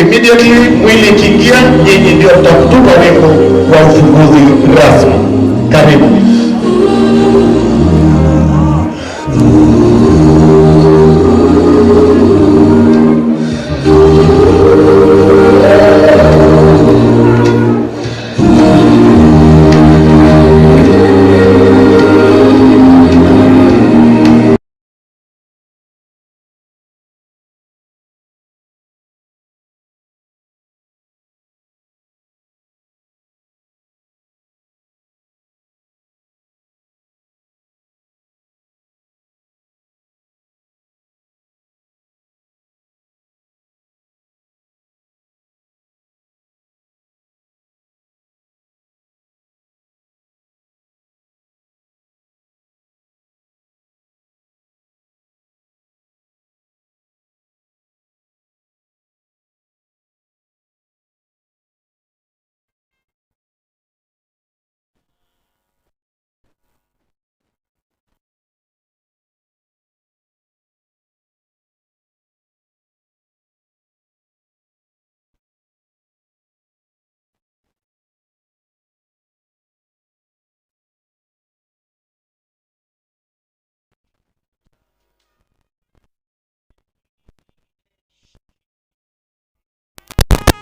Immediately mwili ikiingia, nyinyi ndio mtakutupa wimbo wa ufunguzi rasmi. Karibu.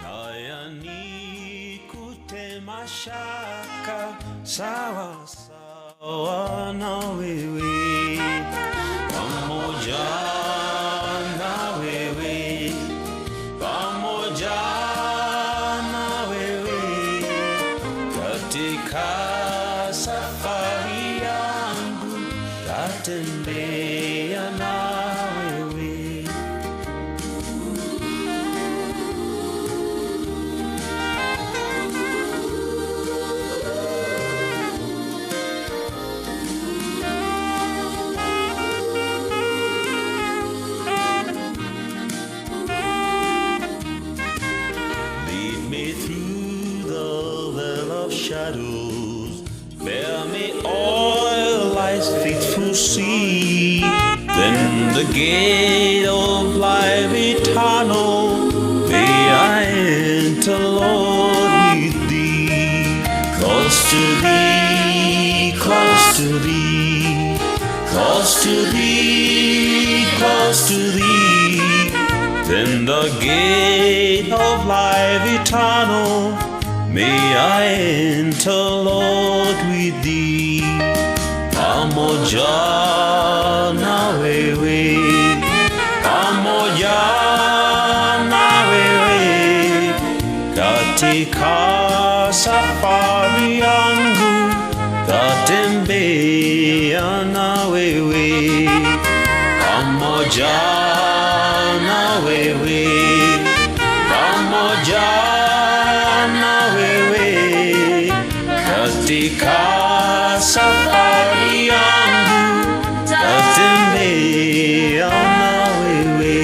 Haya ni kutema shaka sawa sawa na wewe, pamoja na wewe, pamoja na wewe katika safari yangu tatembea na wewe. Lead me through the vale of shadows. Bear me all life's faithful see. Then the gate of life eternal may I enter, Lord, with thee. Close to thee, close to thee, close to thee, close to thee. Then the gate of life eternal may I enter, Lord, with thee. Pamoja na wewe, pamoja na wewe, katika safari yangu tatembea na wewe, pamoja na wewe, pamoja na wewe, katika safari yangu tatembea na wewe.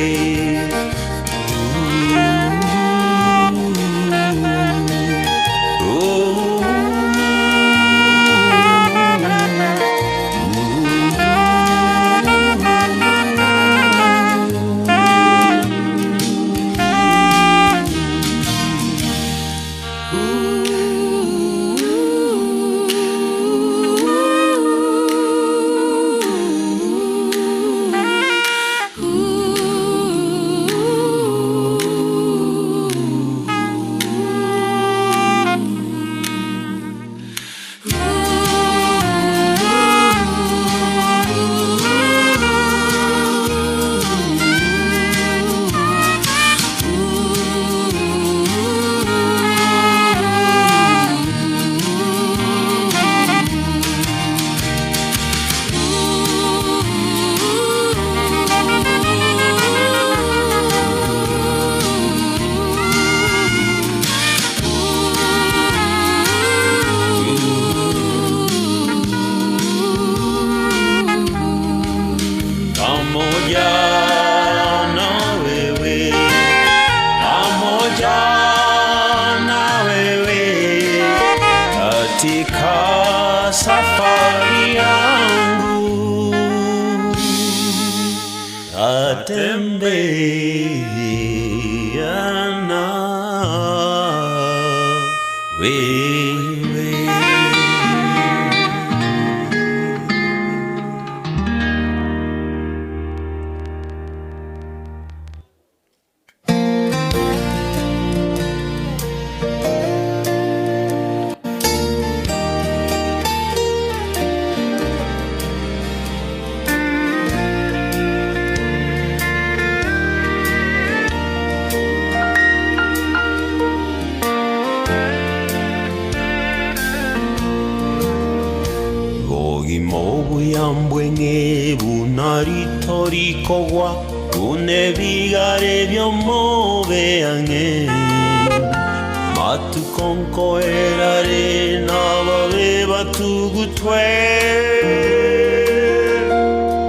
wewe. Bogima obuya mbweng'e buna rito rikogwa, buna ebigare bi'omobe ang'e. Matuko nkoerare nababe batugutwe,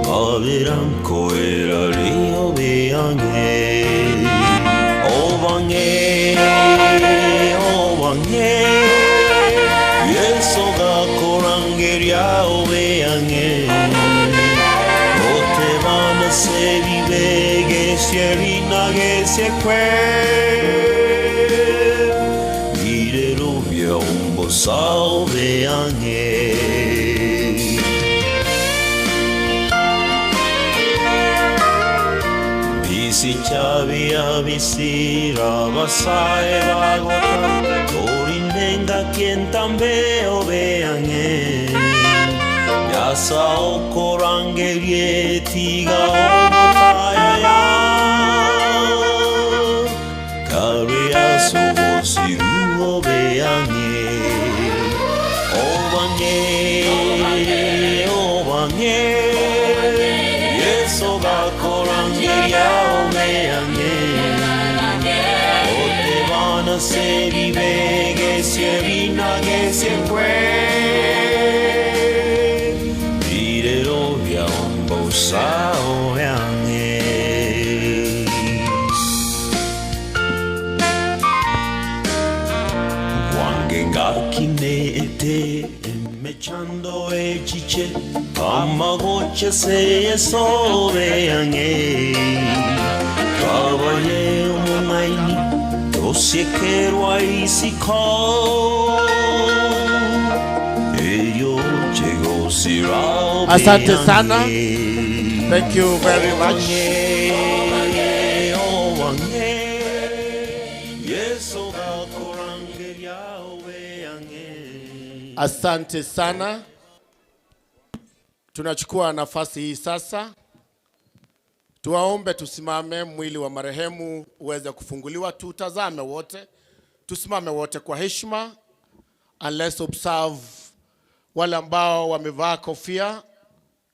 Mabera nkoerare obe ang'e. Obang'e, obang'e, Yeso gakorangeria obe ang'e. Gotebana ase ebibe gesieri na gesiekwe, Birero bi'ombosa obe ang'e. Bisicha bia bisira abasae bagota, Torinde engaki entambe obe ang'e. Yasa okorangerie tiga ogotayaya, Kare ase obosiru obe ang'e. Obang'e, obang'e, Yeso gakorangeria obe ang'e. Otebana ase ebibe gesieri na gesiekwe, Birero biaombosa obe ang'e. Bwange ngakinete emechando echiche, Amagocha ase Yeso obe ang'e. Kabaye omong'aini tosiekerwa isiko, Erio oche gosira obe Asante sana. ang'e. Thank you very much. Asante sana. Tunachukua nafasi hii sasa, tuwaombe tusimame, mwili wa marehemu uweze kufunguliwa, tutazame wote, tusimame wote kwa heshima, and let's observe. Wale ambao wamevaa kofia,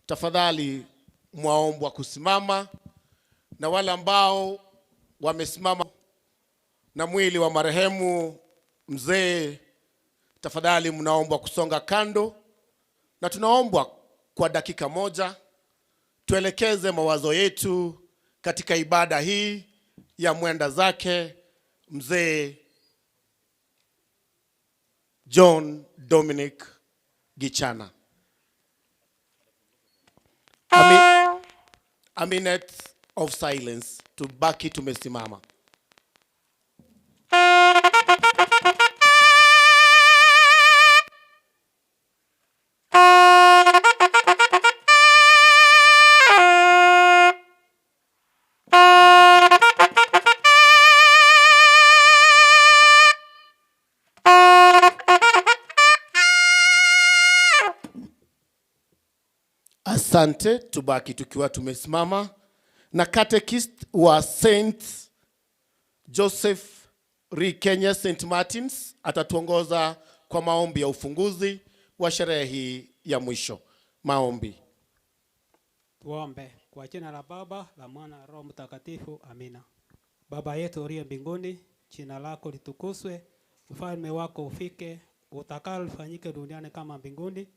tafadhali mwaombwa kusimama, na wale ambao wamesimama na mwili wa marehemu mzee, tafadhali mnaombwa kusonga kando, na tunaombwa kwa dakika moja tuelekeze mawazo yetu katika ibada hii ya mwenda zake mzee John Dominic Gichana. A minute of silence, tubaki tumesimama. Asante, tubaki tukiwa tumesimama. Na catechist wa Saint Joseph Ri Kenya St Martins atatuongoza kwa maombi ya ufunguzi wa sherehe hii ya mwisho. Maombi. Tuombe. Kwa jina la Baba, la Mwana, na Roho Mtakatifu. Amina. Baba yetu uliye mbinguni, jina lako litukuzwe, ufalme wako ufike, utakalo lifanyike duniani kama mbinguni.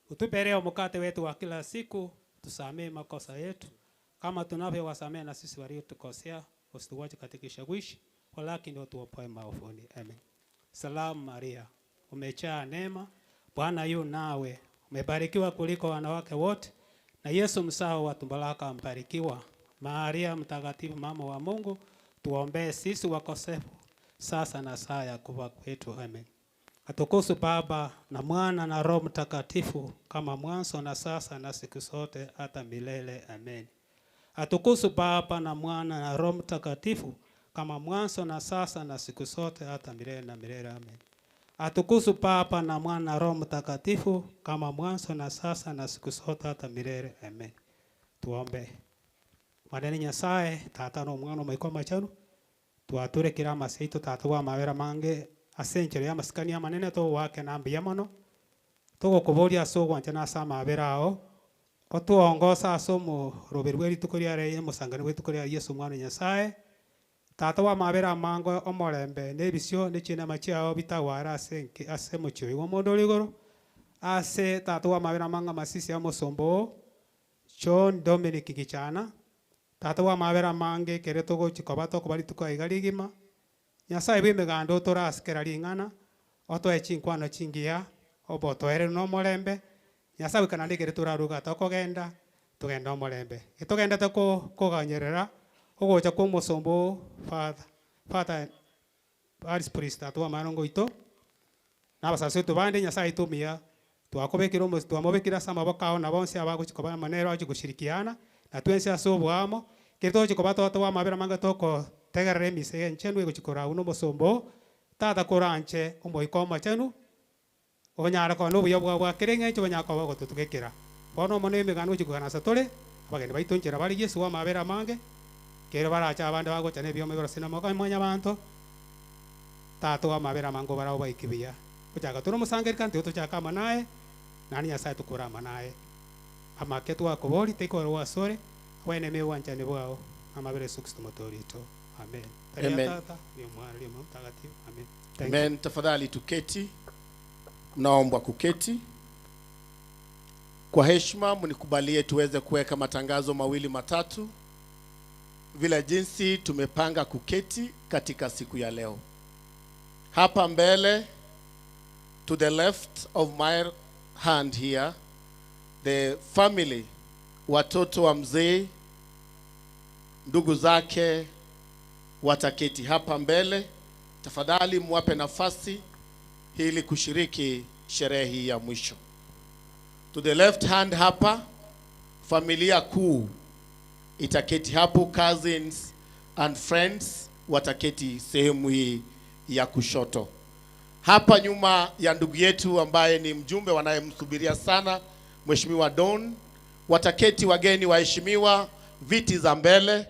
Utupe leo mkate wetu wa kila siku, tusamee makosa yetu kama tunavyowasamea na sisi waliotukosea, usituache katika kishawishi, walakini utuopoe maovuni. Amen. Salamu Maria, umejaa neema, Bwana yu nawe, umebarikiwa kuliko wanawake wote, na Yesu mzao wa tumbo lako amebarikiwa. Maria mtakatifu, mama wa Mungu, tuombee sisi wakosefu, sasa na saa ya kufa kwetu. Amen. Atukuzwe Baba na Mwana na Roho Mtakatifu, kama mwanzo na sasa na siku zote hata milele. Amen. Atukuzwe Baba na Mwana na Roho Mtakatifu, kama mwanzo na sasa na siku zote hata milele na milele. Amen. Atukuzwe Baba na Mwana na Roho Mtakatifu, kama mwanzo na sasa na siku zote hata milele. Amen. Tuombe. Mwanene Nyasaye, Tata na Omwana Omoika Omochenu, twaturekire amase aito Tata bwa amabera amange ase enchera y'amasikani amanene togoakena mbuya mono, togokoboria ase ogwancha na ase amabera ao, otoongosa ase omoroberi bwa rituko ria rero omosangano bwa rituko ria Yeso Omwana o Nyasaye, Tata bwa amabera amange omorembe na ebisio na chinema chiao bitagware ase enke ase omochie oyo bwa omonde ore igoro, ase Tata bwa amabera amange amasisi ya omosomba oo, John Dominic Gichana, Tata bwa amabera amange ekere togochi koba tokoba rituko iga rigima, Nyasaye bwa emeganda otore ase kera ring'ana, otoe chinkwano chingiya, obotoereru na omorembe, Nyasaye goika naende ekere torarue iga tokogenda, togende omorembe. Etogendete ko koganyerera, ogocha kwa omosomba oo Father, Father Parish Priest tata bwa amarongo oito, na abasacerdote bande Nyasaye oito omuya, twakobekire omo twamobekire ase amaboko ao na bonsi abagochi koba amo nere bagochi goshirikiana, na twensi ase oboamo, ekero togochi koba totoa amabera amange tokotegerera emisa eye enchenu egochi koragwa na omosomba oo, tata koranche omoika omochenu, onyare koba na obuya bwao bwa kera eng'encho banyare koba bagototugekera. Bono omo na emegano gochi kogana ase tore, abageni baito nchera bare Yeso bwa amabera amange, ekero barache abande bagocha na ebioma ebirosia na amaboko mwanyabanto, Tata bw'amabera amange obarabwo baike buya. Gochaka tore omosangererekano tiga tochake amo naye, naende Nyasae tokore amo naye. Amake twakoboria taikorwa asore, abwenereme obwanchani bwao, namabera Yeso Kristo Omotoori oito. Amen. Tari ya Amen. Tata, ria Omwana, ria Omoyo Omotakatifu. Amen. Thank you. Amen. Tafadhali tuketi, mnaombwa kuketi kwa heshima. Mnikubalie tuweze kuweka matangazo mawili matatu vile jinsi tumepanga kuketi katika siku ya leo. Hapa mbele, to the left of my hand here, the family, watoto wa mzee, ndugu zake wataketi hapa mbele. Tafadhali mwape nafasi ili kushiriki sherehe hii ya mwisho. To the left hand hapa, familia kuu itaketi hapo, cousins and friends wataketi sehemu hii ya kushoto. Hapa nyuma ya ndugu yetu ambaye ni mjumbe wanayemsubiria sana, Mheshimiwa Don, wataketi wageni waheshimiwa, viti za mbele.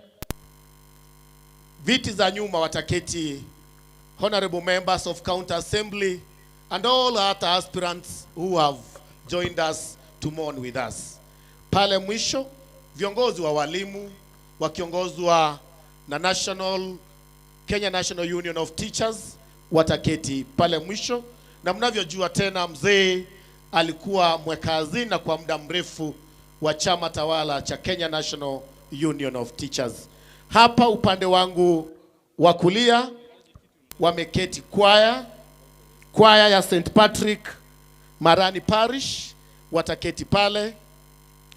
Viti za nyuma wataketi honorable members of County Assembly and all other aspirants who have joined us to mourn with us. Pale mwisho viongozi wa walimu wakiongozwa na National Kenya National Union of Teachers wataketi pale mwisho, na mnavyojua tena, mzee alikuwa mweka hazina kwa muda mrefu wa chama tawala cha Kenya National Union of Teachers. Hapa upande wangu wa kulia wameketi kwaya, kwaya ya St Patrick Marani Parish wataketi pale,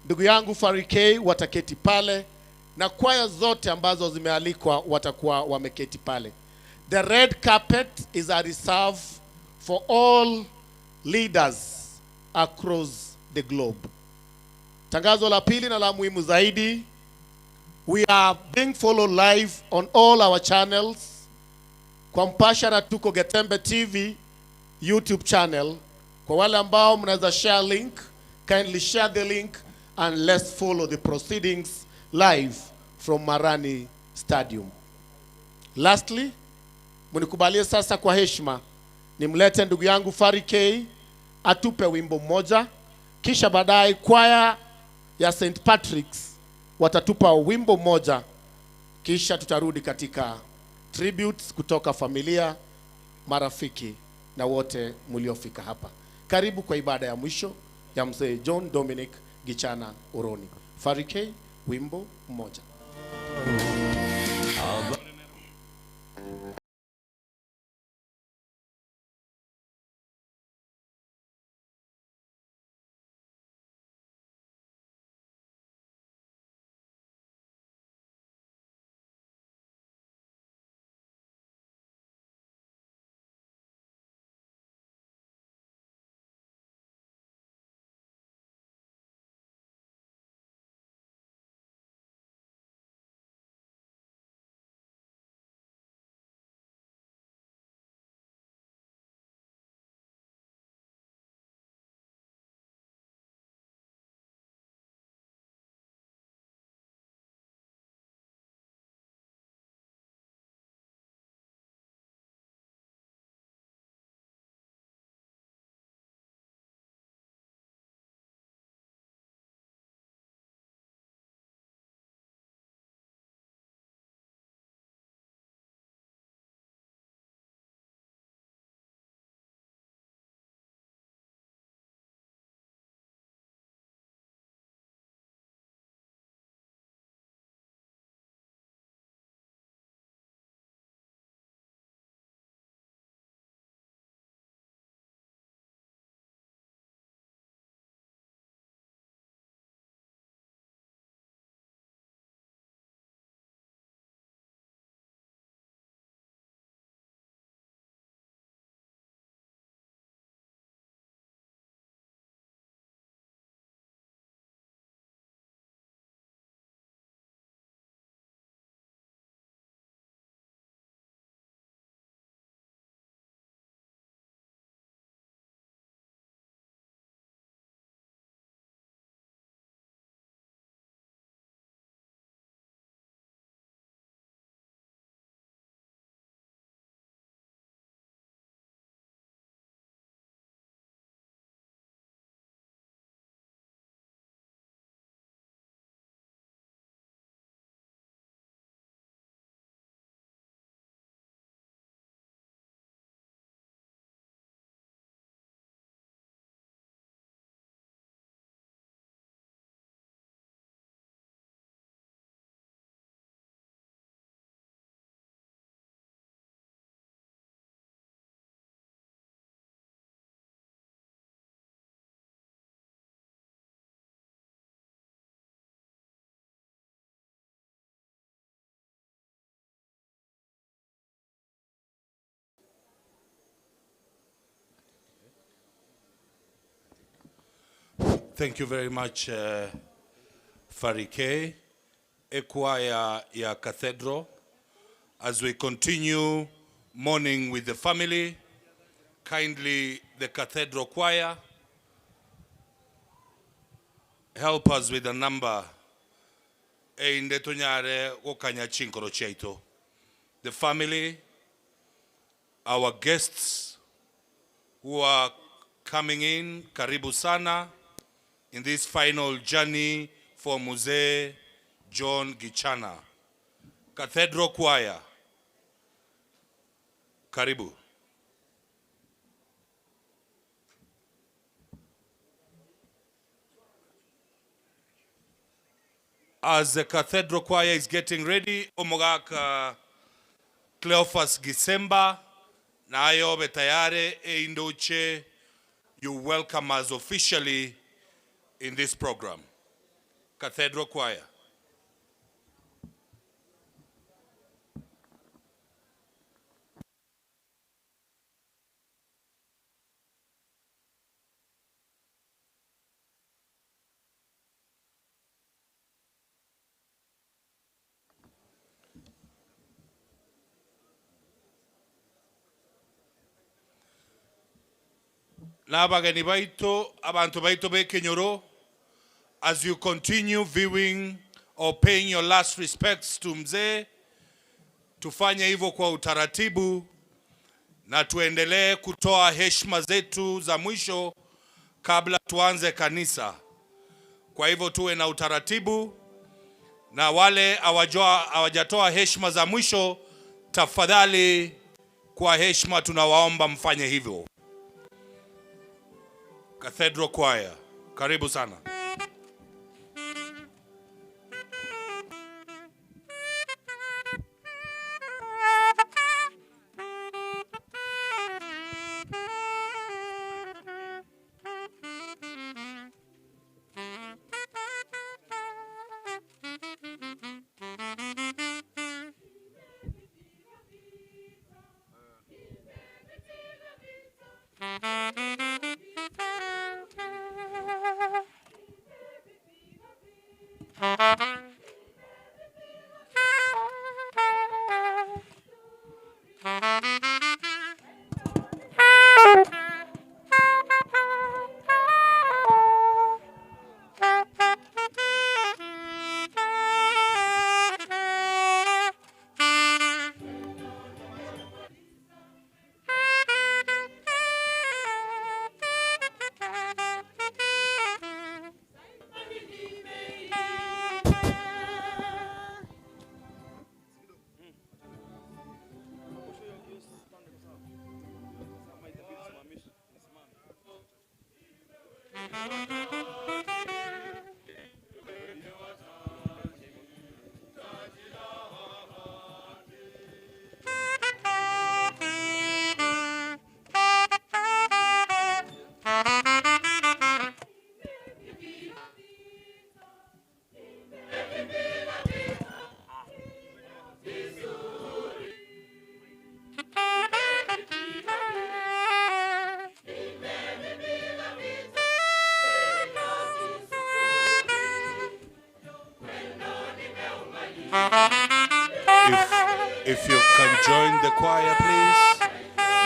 ndugu yangu Farikei wataketi pale, na kwaya zote ambazo zimealikwa watakuwa wameketi pale. The red carpet is a reserve for all leaders across the globe. Tangazo la pili na la muhimu zaidi, we are being followed live on all our channels. Kwa mpashara tuko Getembe TV YouTube channel. Kwa wale ambao mnaweza share link, kindly share the link and let's follow the proceedings live from Marani Stadium. Lastly, mnikubalie sasa kwa heshima nimlete ndugu yangu Fari K atupe wimbo mmoja, kisha baadaye kwaya ya St Patrick's watatupa wimbo mmoja, kisha tutarudi katika tributes kutoka familia, marafiki na wote mliofika hapa. Karibu kwa ibada ya mwisho ya mzee John Dominic Gichana Oroni. Fari K, wimbo mmoja. Thank you very much, Farike, Ekwaya ya Cathedral. As we continue mourning with the family, kindly the Cathedral Choir, help us with a number einde tonyare gokanya chinkoro chiaito. The family, our guests who are coming in, karibu sana in this final journey for Mzee John Gichana. Cathedral Choir, karibu. As the Cathedral Choir is getting ready, Omogaka Cleophas Gisemba, nayo betayare eindoche, you welcome us officially in this program. Cathedral Choir. N'abageni baito, abantu baito b'ekenyoro, as you continue viewing or paying your last respects to mzee, tufanye hivyo kwa utaratibu na tuendelee kutoa heshima zetu za mwisho kabla tuanze kanisa. Kwa hivyo tuwe na utaratibu, na wale hawajatoa heshima za mwisho, tafadhali kwa heshima tunawaomba mfanye hivyo. Cathedral Choir, karibu sana. If you can join the choir, please.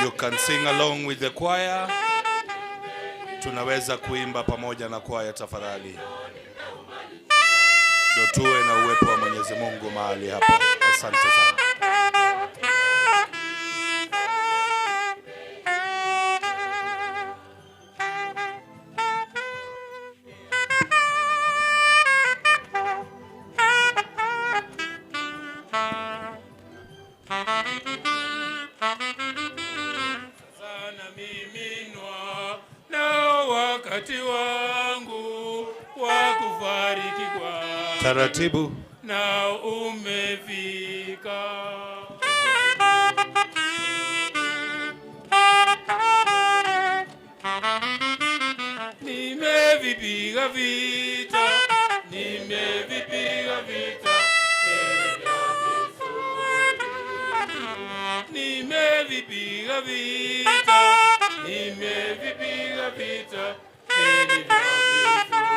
You can sing along with the choir. Tunaweza kuimba pamoja na choir tafadhali. Ndio tuwe na uwepo wa Mwenyezi Mungu mahali hapa. Asante sana. Sana miminwa na wakati wangu wa kufariki kwa Taratibu. na umefika. Nimevipiga vita, nimevipiga vita, nimevipiga vita, nimevipiga vita, vita.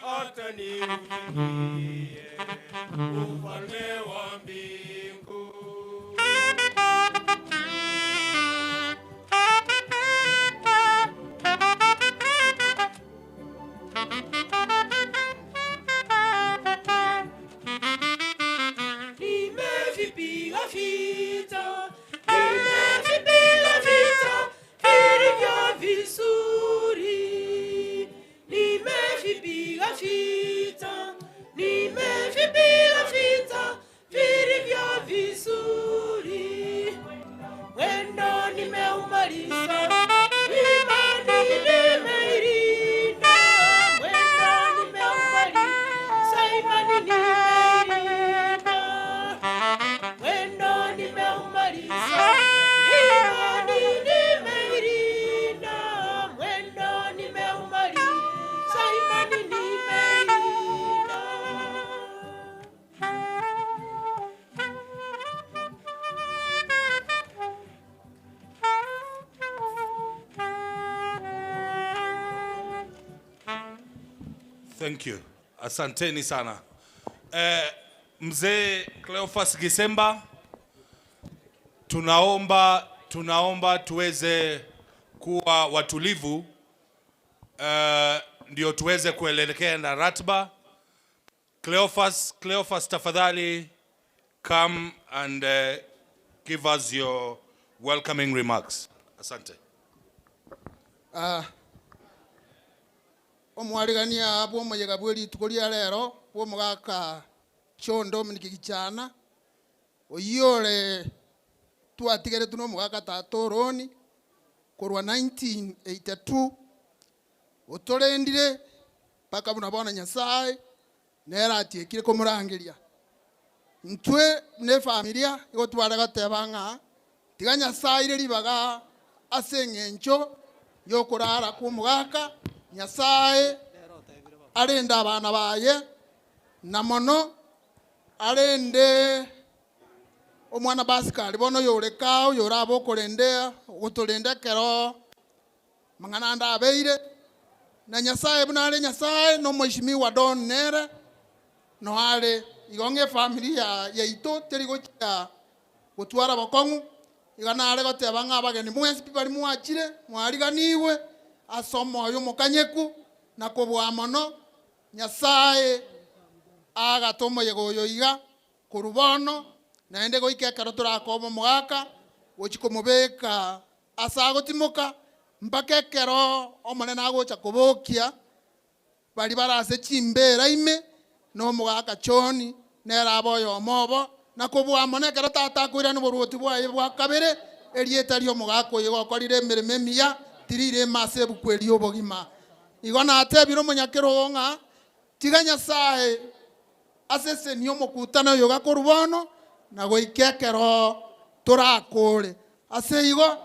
hata niufikie ufalme wa mbingu. Nimevipiga vita, nimevipiga vita vilivyo vizuri. Nimevipiga vita, nimevipiga vita vilivyo vizuri. Mwendo nimeumaliza, imani nimeilinda. Mwendo nimeumaliza, imani nimeilinda. Mwendo nimeumaliza, imani nimeilinda. Mwendo nimeumaliza, imani nimeilinda. Thank you. Asanteni sana. Mzee Cleophas Gisemba, tunaomba tuweze kuwa watulivu, ndio tuweze kuelekea na ratiba. Cleophas tafadhali come and give us your welcoming remarks. Asante. Omwarigania bw'omoyega bwe rituko ria rero bw'omogaka John Dominic Gichana oyore twatigeretwe na omogaka tata oroni korwa 1982 otorendire mpaka buna bono Nyasaye nere atiekire komorangeria ntwe ne familia igo tware goteba ng'a tiga Nyasaye ire ribaga ase eng'encho yokorara kwa omogaka Nyasaye arende abana baye na mono arende omwana basikari bono yoreka yoraba okorende ogotorenda ekero mang'ana ande abeire na Nyasaye buna are Nyasaye na omweshimiwa Don nere no are igo ng'a efamiri ya yaito teri gochia gotwara bokong'u iga nare goteba ng'a abageni mwensi pi bari mwachire mwariganiwe ase omoyo omokanyeku na kobua mono Nyasaye agata omoyega oyo iga korwa bono naende goika ekero torakoba omogaka gochi komobeka ase agotimoka mpaka ekero omonene agocha kobokia bari barase chimbera ime na omogaka John nere abe oyomo obo na kobua mono ekero tata akoirana oborwoti bwaye bwa kabere erieta ria omogaka oyo gokorire emeremo emiya tirire emase ebuku eria obogima igo natebire omonyakerogo ng'a tiga Nyasaye asesenie omokutano oyo gakorwa bono na goika ekero torakore ase igo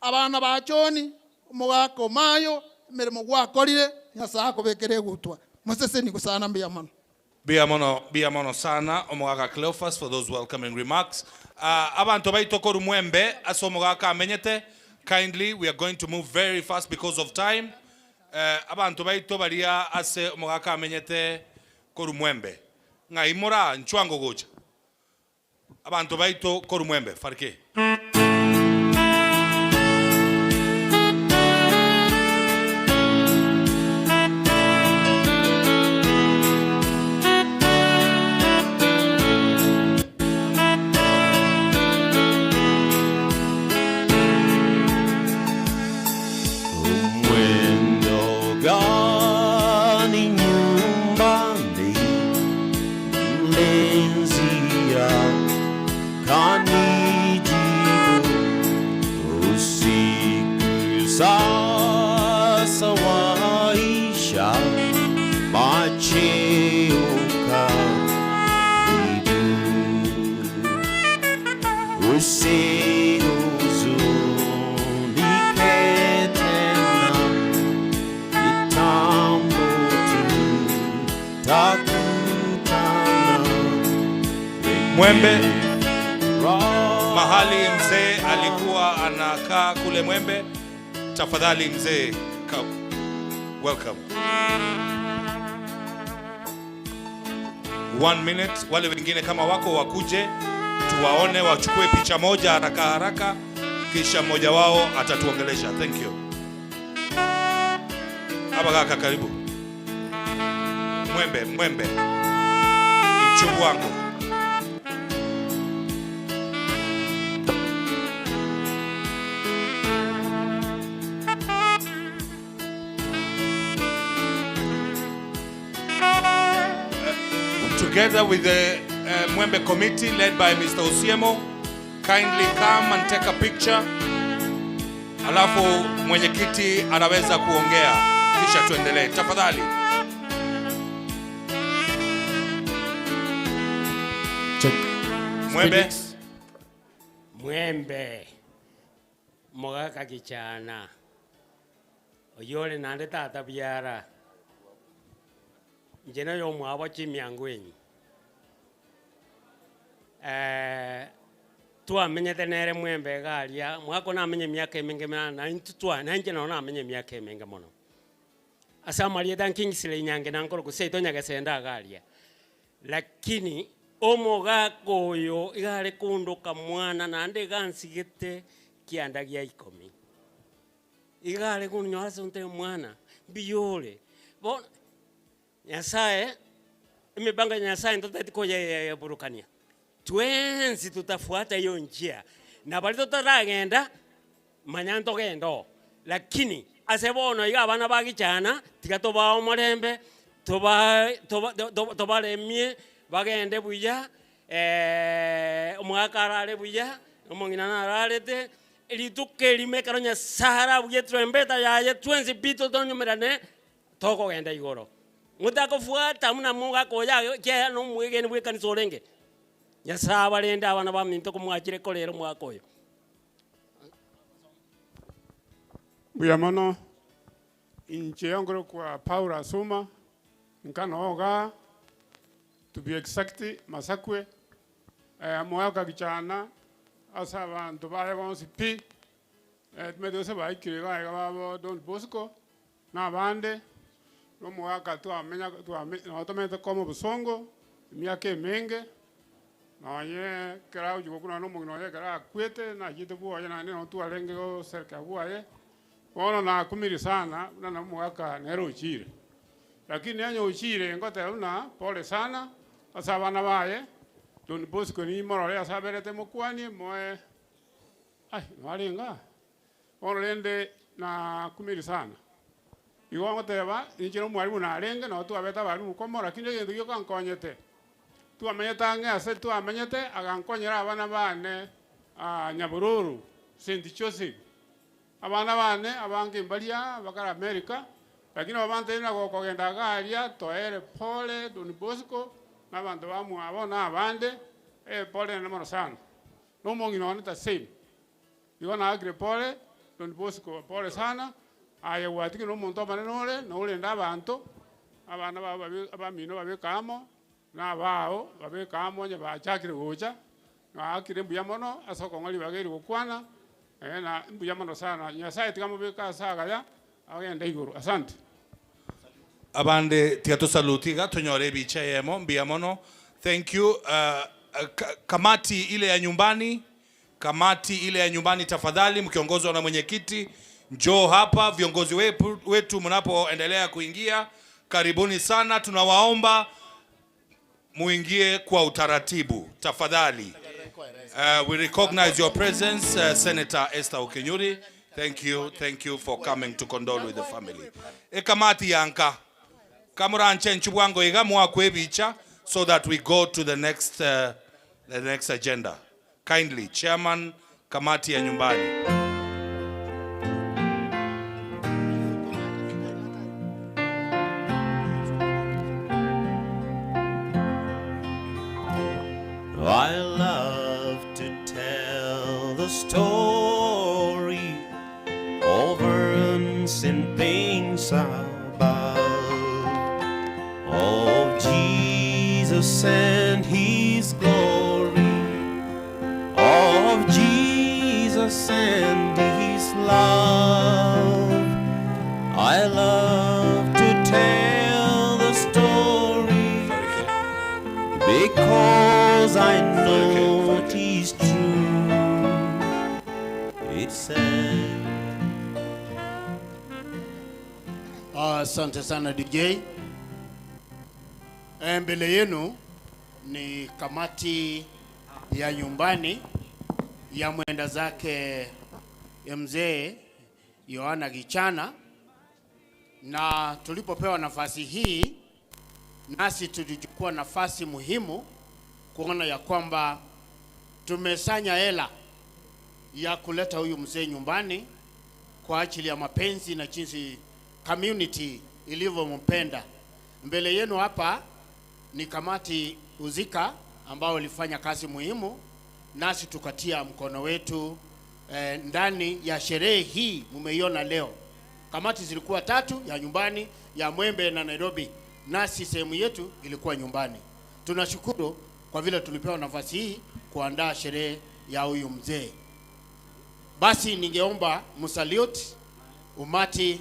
abana ba John omogaka omayo emeremo gwakorire Nyasaye akobekere egutwa moseseni gosana mbuya mono. Bia mono sana omogaka Cleophas for those welcoming remarks. Abantu baito koru mwembe ase omogaka amenyete. Kindly, we are going to move very fast because of time. Abantu baito baria ase omogaka amenyete koru mwembe. Ng'ai mora nchwango gocha. Abantu baito koru mwembe farike. Mwendo gani nyumbani mlenzia kanijibu usiku sasa waisha macheo karibu usihuzunike tena kitambo tutakutana Mwembe, mahali mzee alikuwa anakaa kule Mwembe. Tafadhali mzee, come. Welcome. One minute, wale wengine kama wako wakuje tuwaone, wachukue picha moja haraka haraka, kisha mmoja wao atatuongelesha. Thank you. Hapa kaka, karibu. Mwembe, mwembe mchungu wangu. Together with the Mwembe committee led by Mr. Osiemo, kindly come and take a picture. Alafu mwenyekiti anaweza kuongea kisha tuendelee. Tafadhali. Check. Mwembe. Felix. Mwembe mogaka kichana oyio ore naende tata biara inche noyo omwabo chimiango enyi eh, twamenyete nere mwembe iga aria mwaka namenye emiaka emenge na na intwe twa na inche nabo namenye emiaka emenge mono. Ase amarieta Kingsley Nyange nankoro gose seito Nyagesenda iga aria. Lakini omogaka oyo iga are kondoka mwana naende iga ansigete kianda gia ikomi. Iga are konyora ase onte omwana, mbuya ore. Bono Nyasaye, emipango ya Nyasaye ntotagete koyeburukania. Twensi tutafuata hiyo njia, na baria totaragenda, manya ntogende oo. Lakini ase bono iga abana ba gichana, tiga tobae omorembe, tobae toba to tobaremie, bagende buya, omogaka arare buya, omong'ina nararete, rituko erimo ekero Nyasaye arabugie etrombeta yaye twensi pi totonyomerane, tokogenda igoro. Motakofuata buna mogaka oyo age ekiagera nomwegeni bw'ekanisa orenge. Nyasae abarende abana baminto komwachire korera omwaka oyo. Mbuya mono. Inche nkorokwa Paulo Asuma, nka noo igaa, to be exact Masakwe, omogaka Gichana, ase abanto baye bonsi pi, timanyeti gose baikire iga iga babo Don Bosco, na abande, na omogaka twamenya twame nabo tomenyete koma obosongo, emiaka emenge, nonye ekero agochia gokwa nonye na omong'ina oye ekero akwete, nachiete bwoye naende nabo twarenge goserekea bwaye, bono nakumirie sana buna na omogaka nere ochire. Lakini onye ochire ngoteba buna pole sana ase abana baye, Don Bosco nimorore ase aberete mokwanie moe ai noarenge aa. Bono rende nakumirie sana. Igo ngoteba, inche nomwalimu narenge, nabo twabete abalimu komo, lakini egento gioka nkonyete, twamenyete ang'e ase twamenyete, agankonyera abana bane Nyabororo, Saint Joseph. Abana bane abange mbaria bakare America, lakini aba bantebia ng'a gokogenda iga aria toere pole Don Bosco, na abanto bamwabo na abande, pole nene mono sana. Na omong'ina one the same. Igo naakire pole, Don Bosco, pole sana, aye gwatigire nomonto omonene ore, na orende abanto, abana bao babe abamino babeke amo, na abao babeke amo onye bachakire gocha, naakire mbuya mono ase okong'a ribaga eri gokwana, na mbuya mono sana. Nyasaye tiga amobeke ase agaya, agende igoro. Asante. Abande tiga tosaluti iga tonyore ebicha eyemo. Mbuya mono. Thank you. Kamati ile ya nyumbani, kamati ile ya nyumbani tafadhali, mkiongozwa na mwenyekiti, njoo hapa. Viongozi wetu mnapoendelea kuingia, karibuni sana. Tunawaomba muingie kwa utaratibu tafadhali. We recognize your presence, Senator Esther Okenyuri. Thank you, thank you for coming to condole with the family. Ekamati yanka kamuranche nchubwango iga mwakwe ebicha so that we go to the next agenda. Kindly, Chairman, kamati ya nyumbani. I love to tell the story of burdens and pains above, of Jesus and his glory, of Jesus and his love. I love to tell the story Asante sana DJ. Eh, Mbele yenu ni kamati ya nyumbani ya mwenda zake ya mzee Yohana Gichana, na tulipopewa nafasi hii, nasi tulichukua nafasi muhimu kuona ya kwamba tumesanya hela ya kuleta huyu mzee nyumbani kwa ajili ya mapenzi na jinsi community ilivyompenda. Mbele yenu hapa ni kamati husika ambao ilifanya kazi muhimu, nasi tukatia mkono wetu eh, ndani ya sherehe hii mmeiona leo. Kamati zilikuwa tatu, ya nyumbani, ya Mwembe na Nairobi, nasi sehemu yetu ilikuwa nyumbani. Tunashukuru kwa vile tulipewa nafasi hii kuandaa sherehe ya huyu mzee. Basi ningeomba msalute umati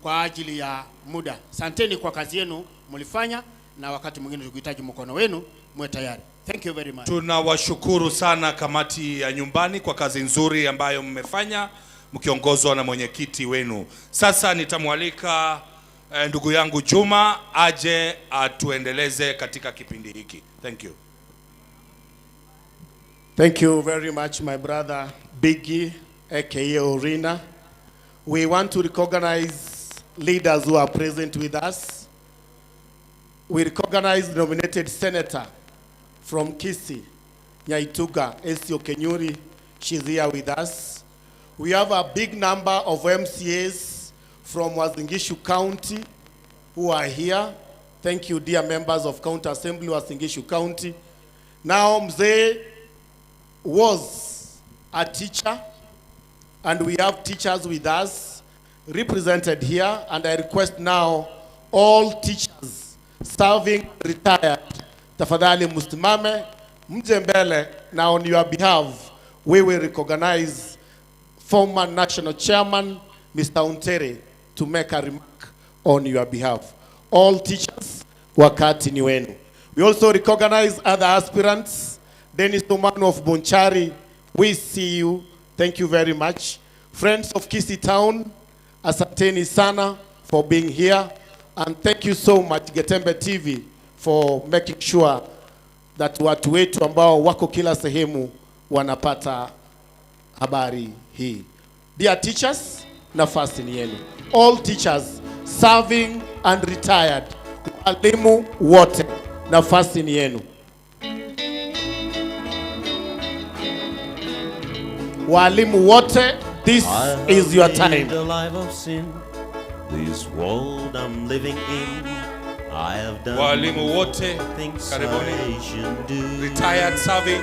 kwa ajili ya muda. Santeni kwa kazi yenu mlifanya, na wakati mwingine tukihitaji mkono wenu mwe tayari. Thank you very much. Tunawashukuru sana kamati ya nyumbani kwa kazi nzuri ambayo mmefanya mkiongozwa na mwenyekiti wenu. Sasa nitamwalika eh, ndugu yangu Juma aje atuendeleze katika kipindi hiki. Thank you. Thank you very much, my brother Biggie, aka Orina. We want to recognize leaders who are present with us. We recognize nominated senator from Kisii, Nyaituga Esio Kenyuri. She's here with us. We have a big number of MCAs from Uasin Gishu County who are here. Thank you, dear members of County Assembly, Uasin Gishu County. Now, Mzee was a teacher, and we have teachers with us represented here. And I request now all teachers serving retired, tafadhali msimame mje mbele, na on your behalf we will recognize former national chairman Mr. Untere to make a remark on your behalf. All teachers, wakati ni wenu. We also recognize other aspirants. Dennis Omano of Bonchari, we see you. Thank you very much. Friends of Kisii Town, asanteni sana for being here. And thank you so much Getembe TV for making sure that watu wetu ambao wako kila sehemu wanapata habari hii. Dear teachers, nafasi ni yenu. All teachers serving and retired, walimu wote, nafasi ni yenu. Walimu wote, this I have is your time. lived a life of sin. This world I'm living in. I have done Walimu wote, things karibuni. I shouldn't do. Retired, serving,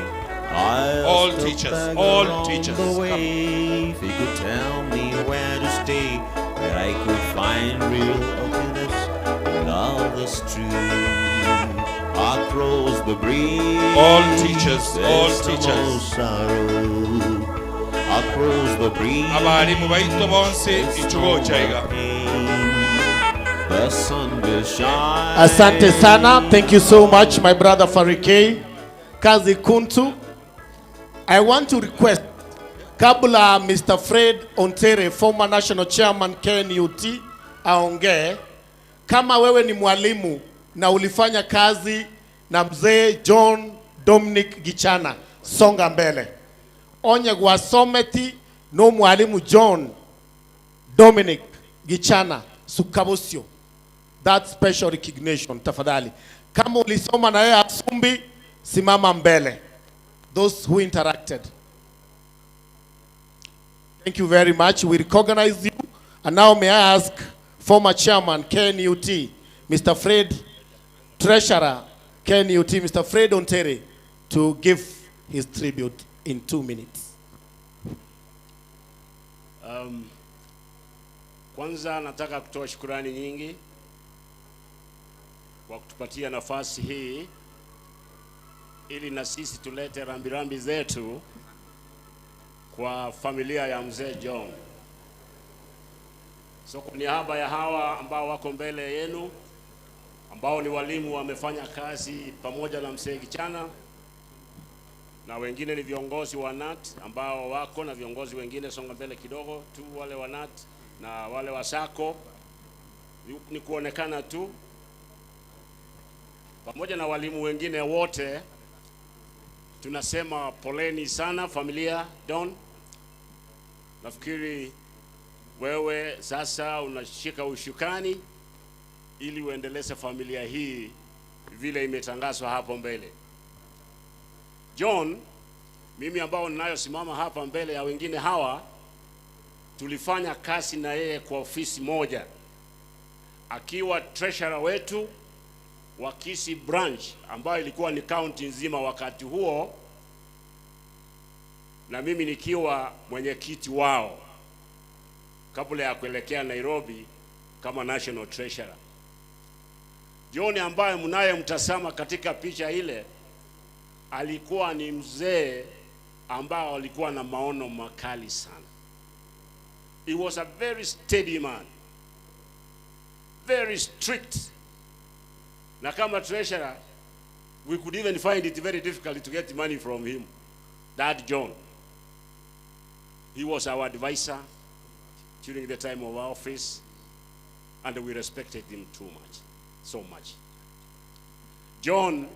I all asked a teachers, beggar all on teachers. The Come. way, if he could tell me where to stay, where I could find real happiness, love that's true. Across the bridge, All teachers, all there's no teachers. more sorrow. Across the bridge, Abalimu baito bonse there's no ichugo chaiga. pain. The sun will shine. Asante sana. Thank you so much, my brother Farikei. Kazi Kuntu. I want to request kabla Mr. Fred Ontere, former national chairman KNUT, aongee, kama wewe ni mwalimu na ulifanya kazi na mzee John Dominic Gichana, songa mbele. Onye gwasometi no mwalimu John Dominic Gichana Sukabosio that special recognition tafadhali. Kama ulisoma na yeye Asumbi, simama mbele. Those who interacted. Thank you very much. We recognize you. And now may I ask former chairman KNUT, Mr. Fred, treasurer KNUT, Mr. Fred Ontere, to give his tribute in 2 minutes. Kwanza nataka kutoa shukurani nyingi kwa kutupatia nafasi hii ili na sisi tulete rambirambi zetu kwa familia ya mzee John. So kwa niaba ya hawa ambao wako mbele yenu ambao ni walimu wamefanya kazi pamoja na mzee Gichana na wengine ni viongozi wa NAT ambao wako na viongozi wengine, songa mbele kidogo tu, wale wa NAT na wale wa SACCO. Ni kuonekana tu, pamoja na walimu wengine wote, tunasema poleni sana familia Don. Nafikiri wewe sasa unashika ushukani ili uendeleze familia hii vile imetangazwa hapo mbele. John, mimi ambao ninayosimama hapa mbele ya wengine hawa, tulifanya kazi na yeye kwa ofisi moja akiwa treasurer wetu wa Kisii branch ambayo ilikuwa ni county nzima wakati huo, na mimi nikiwa mwenyekiti wao kabla ya kuelekea Nairobi kama national treasurer. John ambaye mnayemtazama katika picha ile alikuwa ni mzee ambao alikuwa na maono makali sana. He was a very steady man, very strict. Na kama treasurer, we could even find it very difficult to get money from him. That John. He was our advisor during the time of our office, and we respected him too much, so much. John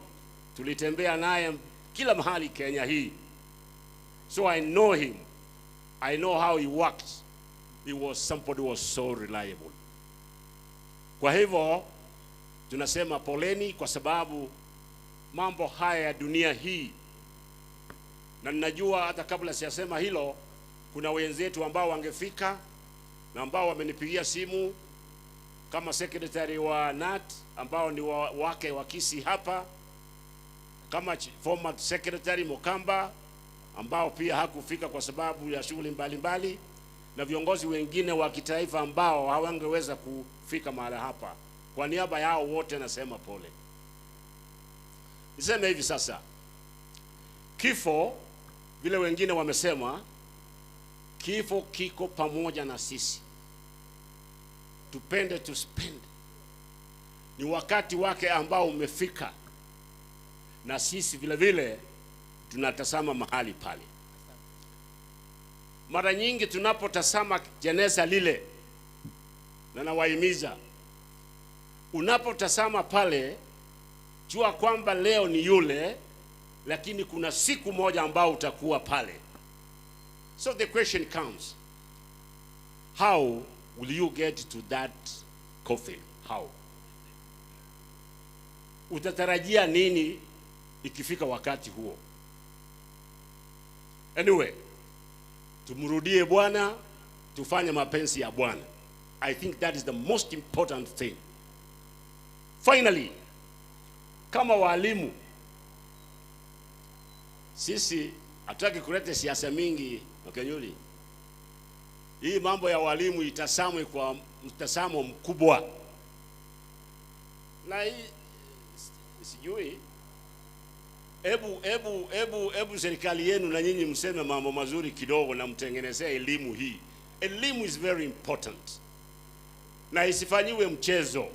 tulitembea naye kila mahali Kenya hii. So I know him. I know how he worked. He was somebody who was so reliable. Kwa hivyo tunasema poleni kwa sababu mambo haya ya dunia hii, na ninajua hata kabla sijasema hilo, kuna wenzetu ambao wangefika na ambao wamenipigia simu kama secretary wa KNUT ambao ni wa, wake wa Kisii hapa, kama former secretary Mokamba ambao pia hakufika kwa sababu ya shughuli mbalimbali, na viongozi wengine wa kitaifa ambao hawangeweza kufika mahala hapa. Kwa niaba yao wote nasema pole. Niseme hivi sasa, kifo vile wengine wamesema, kifo kiko pamoja na sisi, tupende tusipende, ni wakati wake ambao umefika, na sisi vile vile tunatazama mahali pale. Mara nyingi tunapotazama jeneza lile, na nawahimiza, unapotazama pale, jua kwamba leo ni yule, lakini kuna siku moja ambao utakuwa pale. So the question comes, how will you get to that coffin? How? Utatarajia nini ikifika wakati huo? Anyway, tumrudie Bwana, tufanye mapenzi ya Bwana. I think that is the most important thing. Finally, kama walimu sisi hatutaki kuleta siasa mingi Kenyuli. Hii mambo ya walimu itazamwe kwa mtazamo mkubwa, na hii sijui, hebu hebu hebu hebu serikali yenu na nyinyi mseme mambo mazuri kidogo na mtengenezee elimu hii. Elimu is very important na isifanyiwe mchezo.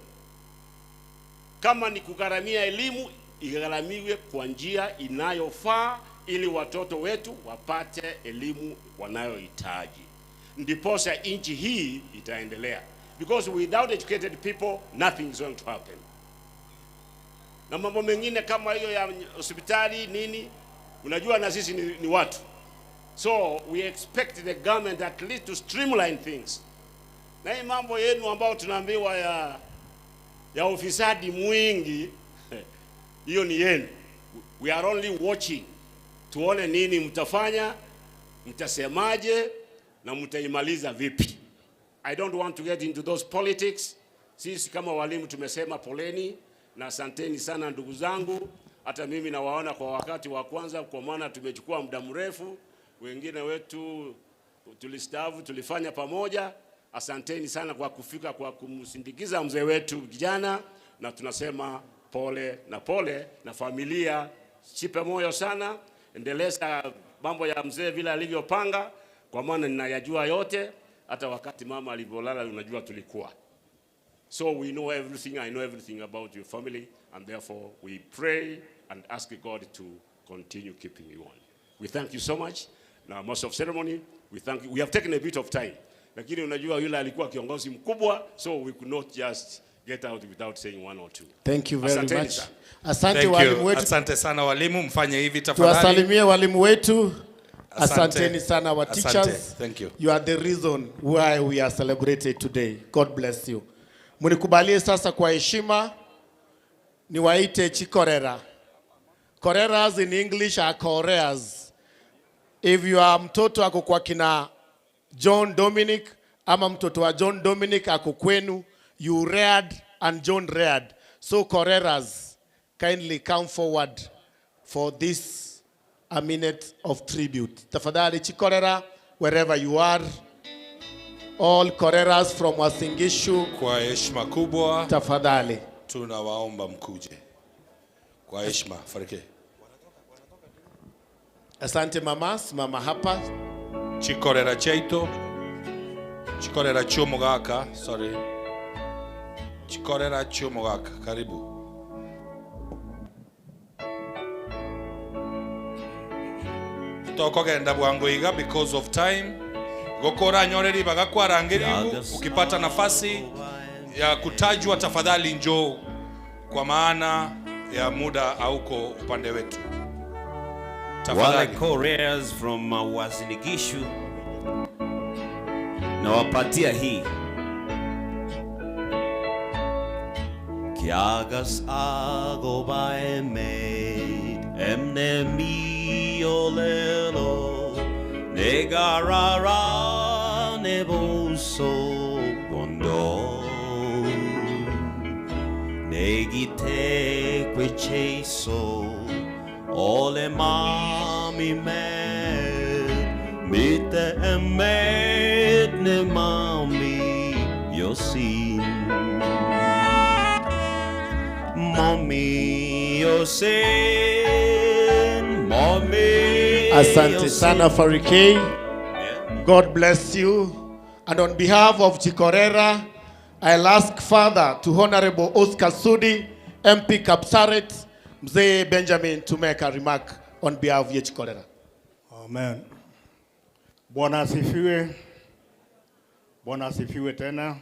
Kama ni kugharamia elimu, igharamiwe kwa njia inayofaa ili watoto wetu wapate elimu wanayohitaji, ndiposa nchi hii itaendelea, because without educated people nothing is going to happen. Na mambo mengine kama hiyo ya hospitali nini, unajua na sisi ni watu, so we expect the government at least to streamline things. Na hii mambo yenu ambayo tunaambiwa ya ufisadi mwingi hiyo ni yenu. We are only watching, tuone nini mtafanya, mtasemaje na mtaimaliza vipi. I don't want to get into those politics. Sisi kama walimu tumesema poleni na asanteni sana ndugu zangu. Hata mimi nawaona kwa wakati wa kwanza, kwa maana tumechukua muda mrefu, wengine wetu tulistaafu, tulifanya pamoja. Asanteni sana kwa kufika, kwa kumsindikiza mzee wetu kijana, na tunasema pole na pole na familia, jipe moyo sana, endeleza mambo ya mzee vile alivyopanga, kwa maana ninayajua yote. Hata wakati mama alivyolala, unajua tulikuwa. So we know everything, I know everything about your family, and therefore we pray and ask God to continue keeping you on. We thank you so much. Now, master of ceremony, we thank you. We have taken a bit of time. Lakini unajua yule alikuwa kiongozi mkubwa, so we could not just get out without saying one or two. Thank you very Asanteni much. sana. Asante Thank you. walimu wetu. Asante sana walimu, mfanye hivi tafadhali. Tuwasalimie walimu wetu. Asante. Asanteni sana our Asante. teachers. Thank you. You are the reason why we are celebrated today. God bless you. Mnikubalie sasa kwa heshima niwaite Chikorera. Koreras in English are Koreas. If you are mtoto ako kwa kina John Dominic ama mtoto wa John Dominic ako kwenu, you reared and John reared. So Koreras, kindly come forward for this a minute of tribute. Tafadhali Chikorera, wherever you are, all Koreras from Uasin Gishu, Kwa heshima kubwa tafadhali. tunawaomba mkuje kwa heshima. Farike. Asante mama, simama hapa. Chikorera cheito. Chikorera chomogaka, sorry. Chikorera chomogaka, karibu. Tokogenda bwangu iga because of time. Gokora nyoreri bagakwarangirigu ukipata nafasi ya kutajwa tafadhali njoo kwa maana ya muda hauko upande wetu. Wale Tafadhali. Koreas from Uasin Gishu nawapatia hii Kiagas ago baemed emne miolelo negarara neboso gondo negite kwecheso ole mami med mite emed ne mami yosin Mommy yosin mommy Asante sana Farikei. God bless you. And on behalf of Chikorera, I'll ask Father to Honorable Oscar Sudi, MP Kapsaret, Mzee Benjamin to make a remark on behalf of Chikorera. Amen. Bwana asifiwe. Bwana asifiwe tena.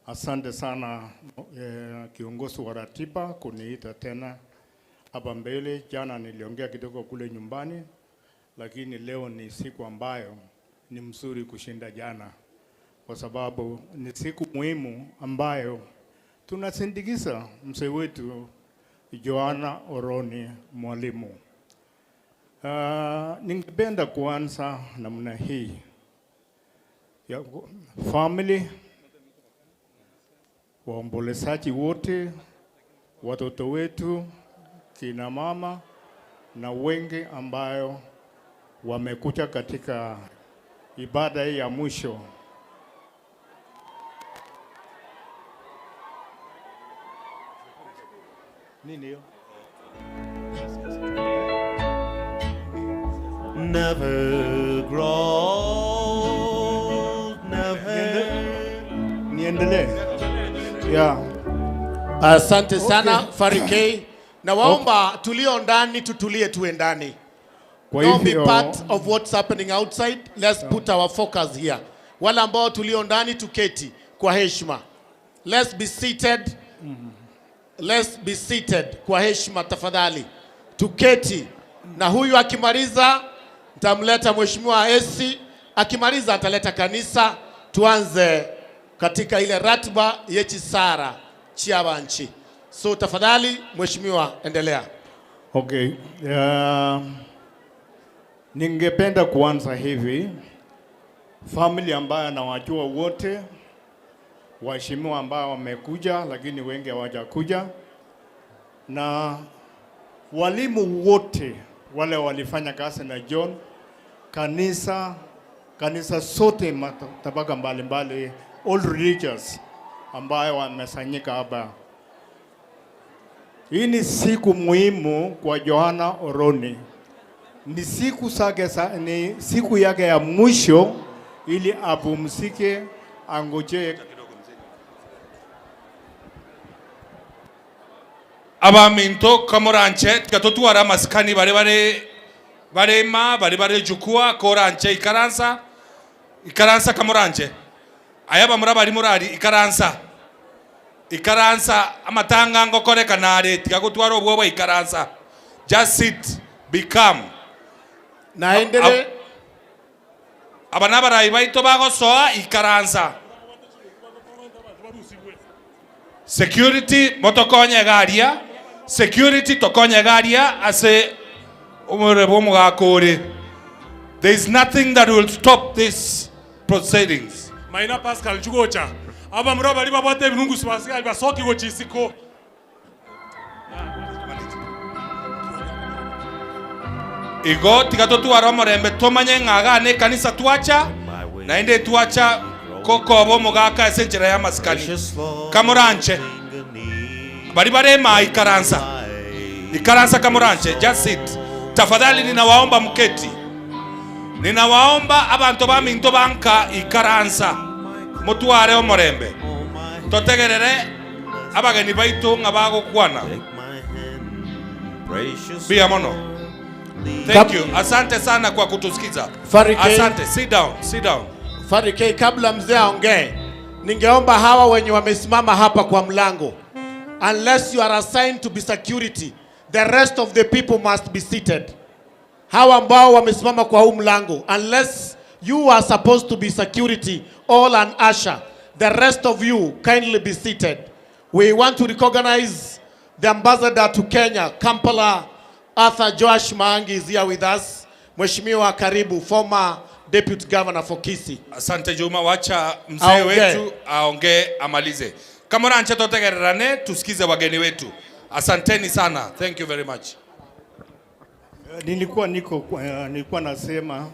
Asante sana eh, kiongozi wa ratiba kuniita tena hapa mbele. Jana niliongea kidogo kule nyumbani, lakini leo ni siku ambayo ni mzuri kushinda jana, kwa sababu ni siku muhimu ambayo tunasindikiza mzee wetu Joana Oroni Mwalimu. Uh, ningependa kuanza namna hii ya family, waombolezaji wote, watoto wetu, kina mama na wengi ambayo wamekuja katika ibada hii ya mwisho. Nini hiyo? Never grow, never. Niendelee. Yeah. Asante sana Okay. Farikei. Na waomba tulio ndani tutulie tuwe ndani. Kwa Don't be hivyo- part of what's happening outside. Let's put our focus here. Wale ambao tulio ndani tuketi kwa heshima. Let's be seated. Let's be seated kwa heshima tafadhali. Tuketi. Na huyu akimaliza nitamleta Mheshimiwa Esi, akimaliza ataleta kanisa tuanze katika ile ratiba yechisara chiabanchi. So tafadhali mheshimiwa, endelea. Okay. Uh, ningependa kuanza hivi. Family ambayo nawajua wote, waheshimiwa ambao wamekuja lakini wengi hawajakuja, na walimu wote wale walifanya kazi na John, kanisa kanisa sote matabaka mbalimbali, all religious ambayo wamesanyika hapa. Hii ni siku muhimu kwa Johanna Oroni. Ni siku zake sa, ni siku yake ya mwisho ili apumzike, angojee Abaminto kamoranche tigatotwara amasikani bare bare barema bare bare jukua koranche ikaransa. Ikaransa kamoranche. Aye abamura baria morari, ikaransa. Ikaransa, amatanga ngokorekana are, tiga gotwara obwoba, ikaransa. Just sit, be calm. Naende re. Aba nabarai baito bagosoa, ikaransa. Security motokonye iga aria, security tokonye iga aria ase omorero bw'omogaka ore. There is nothing that will stop this proceedings. Maina Pascal nchigocha. Abamura baria babwate ebirungusu basigari basoki gochia isiko. Igo tiga totware omorembe tomanye ng'a igaa nekanisa twacha, naende twacha gokoba omogaka ase enchera y'amasikani. Kamoranche, baria bare imaa ikaransa, ikaransa kamoranche, just sit. Tafadhali ninawaomba mketi. Ninawaomba abanto baminto ba nka ikaransa, motware omorembe. Totegerere abageni baito ng'a bagokwana. Mbuya mono. Thank you. Asante sana kwa kutusikiza. Farike. Asante. Sit down. Sit down. Farike, kabla mzee aongee, ningeomba hawa wenye wamesimama hapa kwa mlango, unless you are assigned to be security, the rest of the people must be seated. Hawa ambao wamesimama kwa huu mlango, unless you are supposed to be security or an usher, the rest of you kindly be seated. We want to recognize the ambassador to Kenya, Kampala, Arthur Joash Maangi is here with us. Mheshimiwa, karibu, former deputy governor for Kisii. Asante Juma, wacha mzee Aongee. wetu aongee amalize. Kama uranche totegererane, tusikize wageni wetu. Asanteni sana. Thank you very much. Nilikuwa niko nilikuwa nasema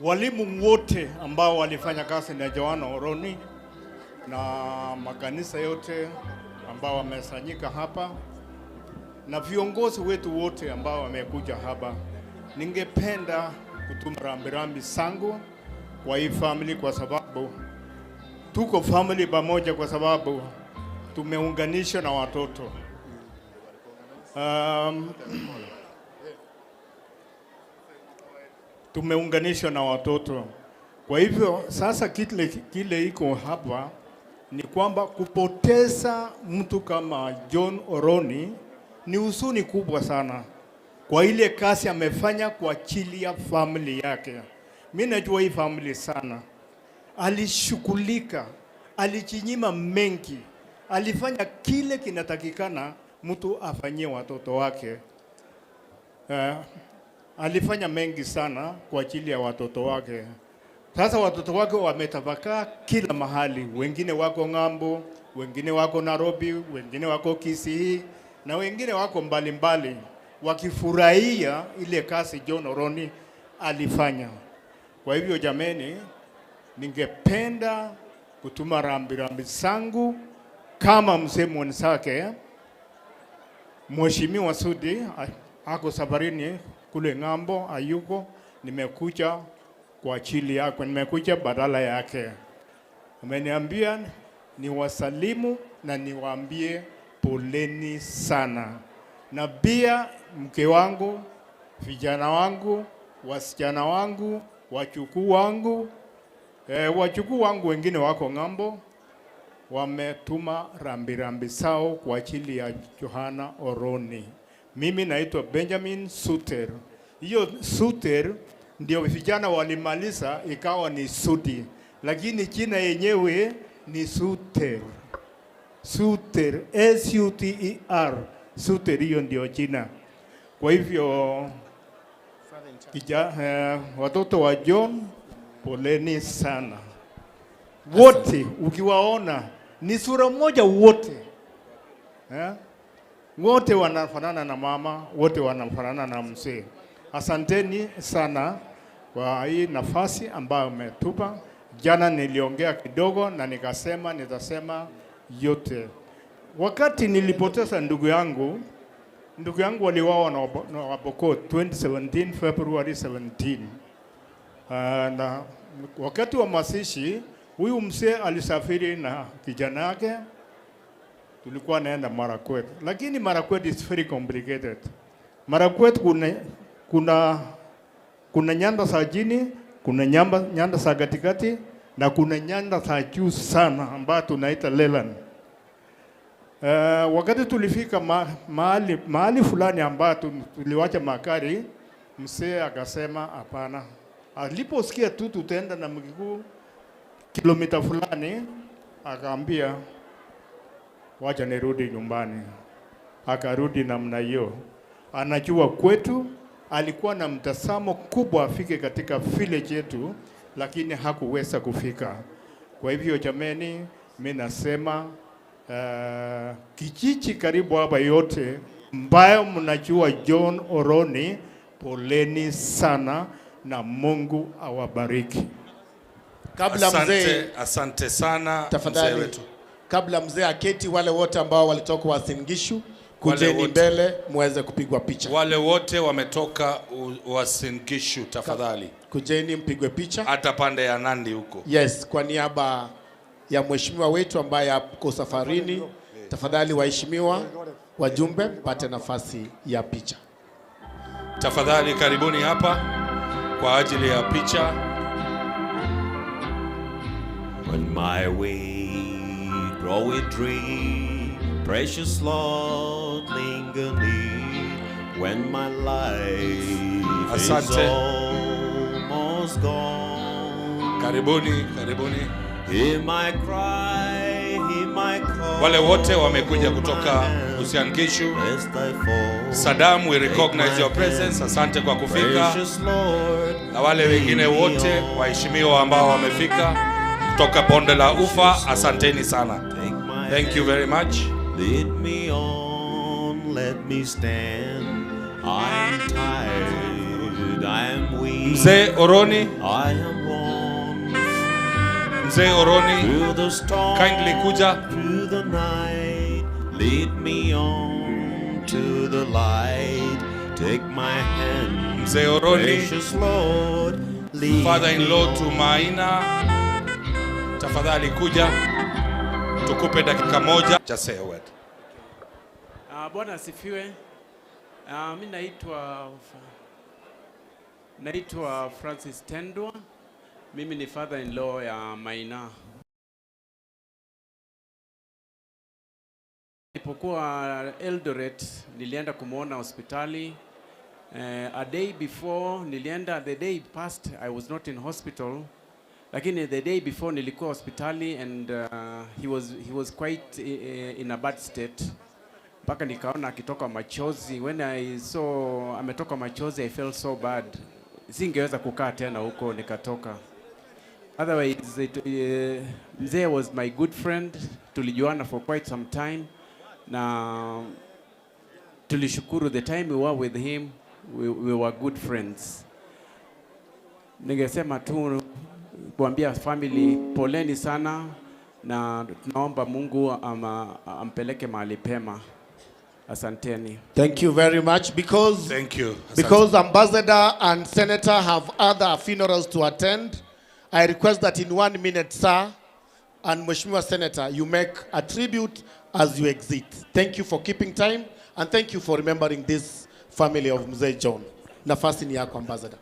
walimu wote ambao walifanya kazi na Johana Oroni na makanisa yote ambao wamesanyika hapa na viongozi wetu wote ambao wamekuja hapa, ningependa kutuma rambirambi zangu kwa hii family, kwa sababu tuko family pamoja, kwa sababu tumeunganishwa na watoto. Tumeunganishwa na watoto. Kwa hivyo sasa kile, kile iko hapa ni kwamba kupoteza mtu kama John Oroni ni huzuni kubwa sana kwa ile kazi amefanya kwa ajili ya family yake. Mimi najua hii family sana, alishughulika, alijinyima mengi, alifanya kile kinatakikana mtu afanyie watoto wake. Alifanya mengi sana kwa ajili ya watoto wake. Sasa watoto wake wametapakaa kila mahali, wengine wako ng'ambo, wengine wako Nairobi, wengine wako Kisii na wengine wako mbalimbali, wakifurahia ile kazi John Oroni alifanya. Kwa hivyo jameni, ningependa kutuma rambirambi zangu kama mzee mwenzake Mheshimiwa Sudi ako safarini kule ng'ambo, hayuko. Nimekuja kwa ajili yako, nimekuja badala yake. Ameniambia niwasalimu na niwaambie poleni sana, na pia mke wangu, vijana wangu, wasichana wangu, wachukuu wangu, wachukuu wangu wengine wako ng'ambo, wametuma rambirambi zao kwa ajili ya Johana Oroni. Mimi naitwa Benjamin Suter. Hiyo Suter ndio vijana walimaliza ikawa ni Sudi, lakini jina yenyewe ni Suter. Suter, S U T E R. Suter, hiyo ndio jina. Kwa hivyo watoto wa John, poleni sana wote. Ukiwaona ni sura moja wote, Wote wanafanana na mama, wote wanafanana na mzee. Asanteni sana kwa hii nafasi ambayo umetupa. Jana niliongea kidogo na nikasema nitasema yote. Wakati nilipoteza ndugu yangu, ndugu yangu waliuawa na Wapokot 2017 February 17. Na wakati wa mazishi huyu mzee alisafiri na kijana yake, tulikuwa naenda Marakwet, lakini Marakwet is very complicated. Marakwet kuna nyanda za chini, kuna nyamba, nyanda za katikati na kuna nyanda za juu sana ambayo tunaita Leland. Wakati tulifika ma, mahali, mahali fulani ambayo tuliwacha magari, mzee akasema hapana. Aliposikia tu tutaenda na miguu kilomita fulani, akaambia wacha nirudi nyumbani. Akarudi namna hiyo. Anajua kwetu alikuwa na mtazamo kubwa afike katika village yetu, lakini hakuweza kufika. Kwa hivyo jameni, mi nasema kijiji karibu hapa yote ambayo mnajua John Oroni, poleni sana na Mungu awabariki. Kabla Asante, mzee asante sana mzee tafadhali, wetu. kabla mzee aketi, wale wote ambao walitoka Uasin Gishu, kujeni wote. mbele muweze kupigwa picha. Wale wote wametoka Uasin Gishu, tafadhali Kujeni mpigwe picha. hata pande ya Nandi huko. Yes, kwa niaba ya mheshimiwa wetu ambaye ako safarini, tafadhali waheshimiwa wajumbe, mpate nafasi ya picha. Tafadhali karibuni hapa kwa ajili ya picha. When my way groweth drear, precious Lord, linger near. When my life is Asante. almost gone, Karibuni, karibuni. Hear my cry, hear my call. Wale wote wamekuja kutoka Uasin Gishu. Lest I fall. Saddam, we Take recognize my your presence. hand, Asante kwa kufika. Precious Lord, Na wale wengine lead me wote on. waheshimiwa ambao wamefika kutoka bonde la Ufa, asanteni sana. Take my Thank you very much. Lead me on, let me stand. I'm tired, I'm weak. Mzee Oroni, I am worn. Mzee Oroni, Through the storm, kindly kuja. through the night, lead me on to the light. Take my hand, Mzee Oroni, precious Lord, lead father-in-law me to on. Maina, tafadhali kuja tukupe dakika moja. Just say a word. Bwana asifiwe. Mi naitwa naitwa Francis Tendwa. Mimi ni father in law ya Maina. Nilipokuwa Eldoret nilienda kumwona hospitali. A day before nilienda, the day past I was not in hospital, lakini the day before nilikuwa hospitali and he was quite in a bad state mpaka nikaona akitoka machozi. When I saw ametoka machozi, I felt so bad, singeweza kukaa tena huko, nikatoka. Otherwise mzee was my good friend, tulijuana for quite some time na tulishukuru the time we were with him, we were good friends. Ningesema tu kuambia family poleni sana, na tunaomba Mungu ama, ampeleke mahali pema. Asanteni. Thank you very much. Because, Thank you. Asante. because ambassador and senator have other funerals to attend, I request that in one minute, sir, and Mheshimiwa Senator, you make a tribute as you exit. Thank you for keeping time and thank you for remembering this family of Mzee John. Nafasi ni yako, ambassador.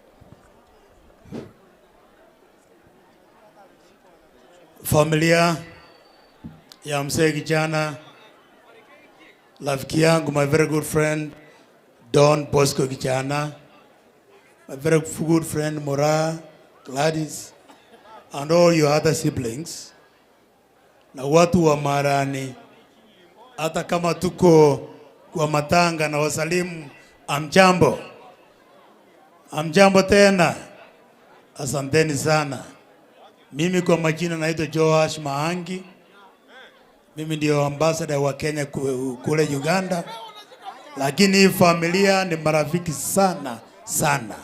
Familia ya mzee Gichana, rafiki yangu, my very good friend Don Bosco Gichana, my very good friend Mora, Gladys, and all your other siblings, na watu wa Marani, hata kama tuko kwa matanga na wasalimu, amjambo, amjambo tena, asanteni sana. Mimi kwa majina naitwa Joash Maangi. Mimi ndio ambassador wa Kenya kule Uganda, lakini hii familia ni marafiki sana sana.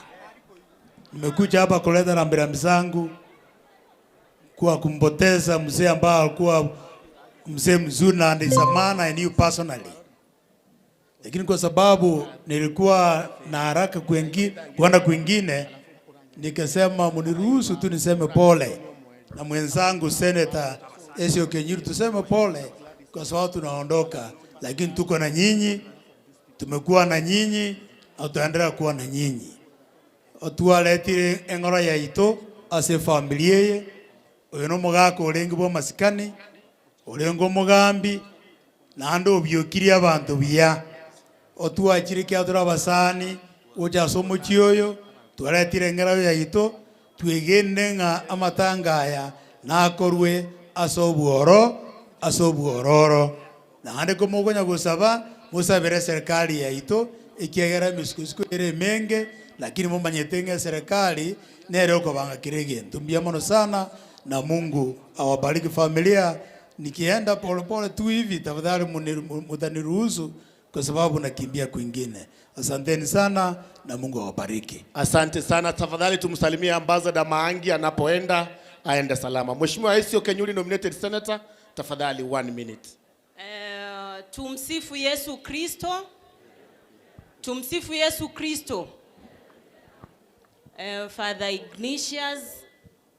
Nimekuja hapa kuleta rambirambi zangu kwa kumpoteza mzee ambaye alikuwa mzee mzuri na ni zamana I knew personally, lakini kwa sababu nilikuwa na haraka kwenda kwingine, nikasema mniruhusu tu niseme pole na mwenzangu Senator Esio Kinyuru, tuseme pole kwa sababu tunaondoka, lakini tuko na nyinyi, tumekuwa na nyinyi na tutaendelea kuwa na nyinyi. Twaretire eng'ora yaito ase efamiri eye, oyo nomogaka orenge bw'amasikani, orenge omogambi, naende obiokirie abanto buya. Otwachire ekiagera tore abasani gocha ase omochie oyo, twaretire eng'era yaito, twegenire ng'a amatanga aya nakorwe ase obworo, ase obwororo. Naende komokonya gosaba, mosabere eserekari yaito, ekiagera emesukosiko ere emenge, lakini momanyete ng'a eserekari nere okobanga kera egento. Mbuya mono sana na Mungu awabariki familia. Nikienda pole pole tu hivi, tafadhali mutaniruhusu kwa sababu nakimbia kwingine. Asanteni sana na Mungu awabariki. Asante sana. Tafadhali tumsalimie Ambassador Maangi anapoenda, aende salama. Mheshimiwa Esio Kenyuri, nominated senator, tafadhali one minute. Eh, tumsifu Yesu Kristo. Tumsifu Yesu Kristo. Eh, Father Ignatius,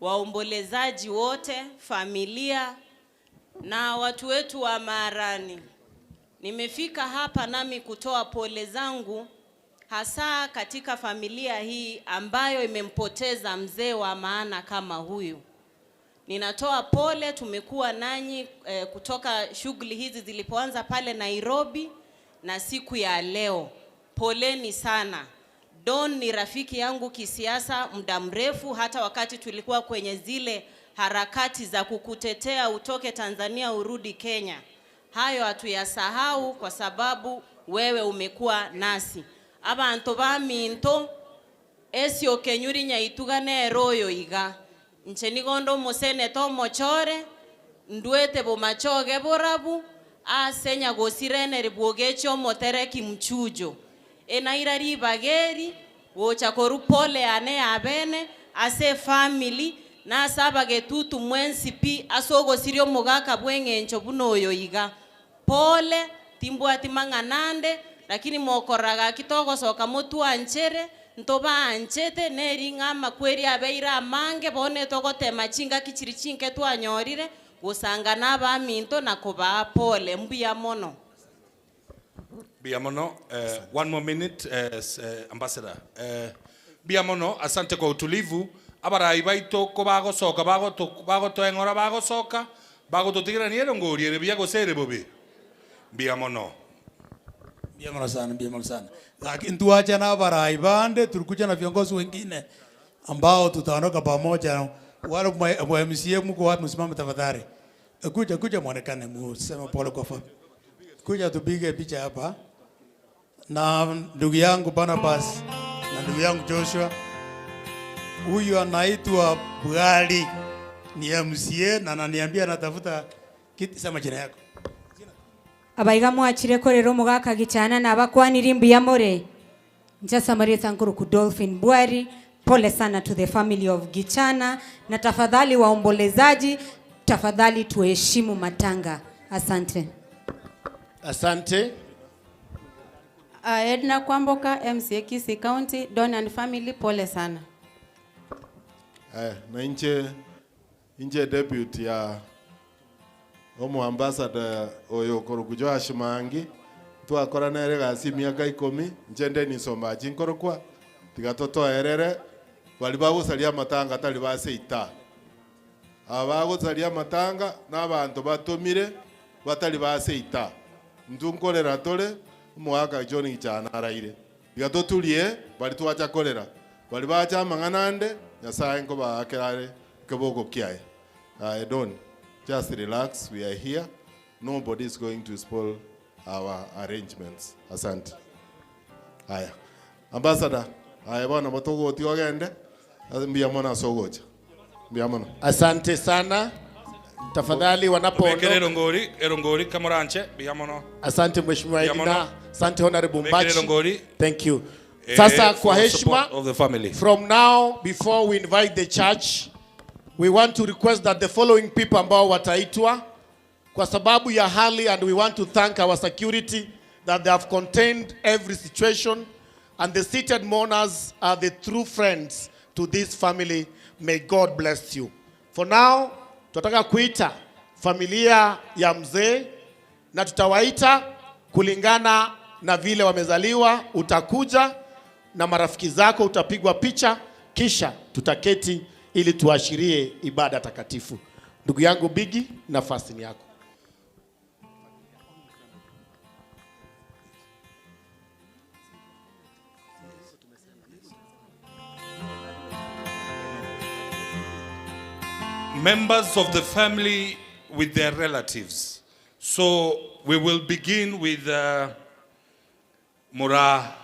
waombolezaji wote, familia na watu wetu wa Marani. Nimefika hapa nami kutoa pole zangu hasa katika familia hii ambayo imempoteza mzee wa maana kama huyu. Ninatoa pole, tumekuwa nanyi eh, kutoka shughuli hizi zilipoanza pale Nairobi na siku ya leo. Poleni sana. Don ni rafiki yangu kisiasa muda mrefu, hata wakati tulikuwa kwenye zile harakati za kukutetea utoke Tanzania urudi Kenya. Hayo hatuyasahau kwa sababu wewe umekuwa nasi. Abanto baminto Esio Kenyuri nyaituga nere oyo iga. Inche nigo nde omoseneta omochore, ndwete bomachoge borabu, ase nyagosireneri bw'ogechi omotereki mchujo. Enaira ribaga eri, gocha korwa pole yane ya bene, ase efamiri, na ase abagetutu mwensi pi, ase ogosiria omogaka bw'eng'encho buna oyo iga. Pole, timbwati mang'ana ande, lakini mokorora gaki togosoka motwanchere, ntobaanchete, neri ng'a amakweri abeire amange, bono etogotema chingaki chiria chinke twanyorire, gosanga nabaminto na kobaa pole. Mbuya mono. Mbuya mono. Eh, one more minute, eh, eh, Ambassador. Eh, mbuya mono, asante kwa utulivu. Abarai baito ko bagosoka bagoto bagotoeng'ora bagosoka bagototigerania erongori ere buya gose ere bobe. Mbuya mono. Mbuya mono sana, mbuya mono sana. Lakini ntwacha na abarai bande, tulikuja na viongozi wengine ambao tutaondoka pamoja. Wale mwa MCA mko wapi? Msimame tafadhali. Kuja kuja mwonekane, museme pole kwa familia. Kuja tupige picha hapa na ndugu yangu Barnabas na ndugu yangu Joshua. Huyu anaitwa Bwali ni MCA na ananiambia anatafuta kiti. Sema jina yako. Abaiga mwachire korera omogaka Gichana nabakwaniri mbuya more. Inche ase amarieta nkoroku Dolphin Bwari, pole sana to the family of Gichana, na tafadhali waombolezaji, tafadhali tuheshimu matanga. Asante. Asante. Uh, Edna Kwamboka, MCA Kisii County, Don and family, pole sana. Eh, na inche inche deputy ya omoambassador oyo okorokwa Joash Maangi, twakora nere egasi emiaka ikomi, inche Dennis Ombachi nkorokwa, tiga totoerere, baria bagosaria amatanga tari ba seita. Aba bagosaria amatanga na abanto batomire batari ba seita. Intwe nkorera tore, omogaka John Gichana araire. Tiga toturie baria twacha korera, baria bacha amang'ana ande, Nyasaye nkobaakera are keboko kiaye. Aye Don, just relax, we are here, nobody is going to spoil our arrangements. Asante. Aya, Ambassador, aye bono nabo togotiga ogende, mbuya mono ase ogocha. Mbuya mono. Asante sana. Tafadhali Obekere wanapoondoka. erongori, erongori kamoranche, mbuya mono. Asante Mheshimiwa Mbuya mono. Edna. Asante Honorable Obekere Mbachi. erongori. Thank you. Eh, Sasa kwa for heshima, support of the family. from now before we invite the church, we want to request that the following people ambao wataitwa kwa sababu ya hali and we want to thank our security that they have contained every situation and the seated mourners are the true friends to this family. May God bless you. For now, tunataka kuita familia ya mzee na tutawaita kulingana na vile wamezaliwa. Utakuja na marafiki zako, utapigwa picha, kisha tutaketi ili tuashirie ibada takatifu. Ndugu yangu Bigi, nafasi ni yako. Members of the family with their relatives. So we will begin with Mura.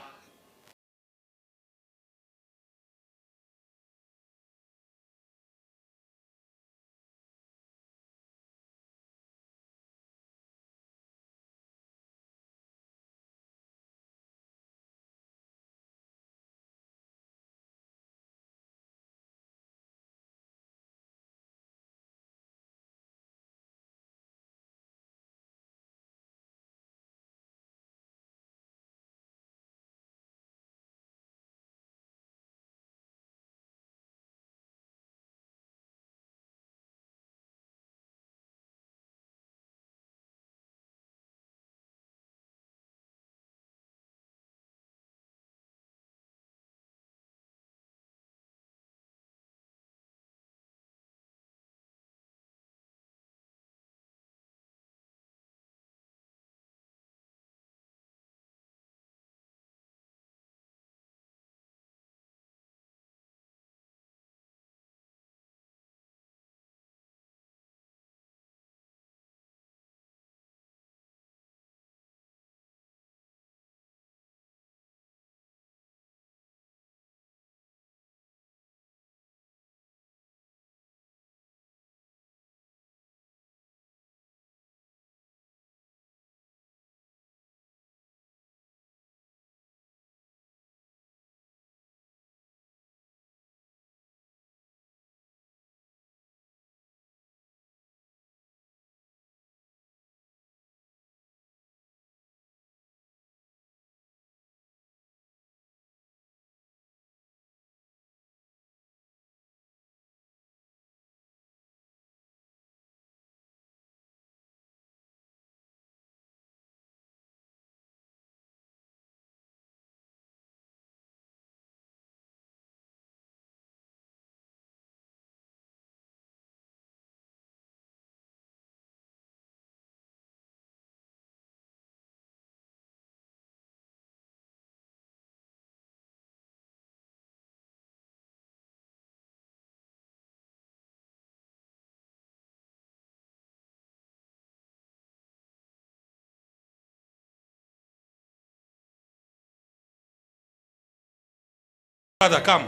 Brother, come.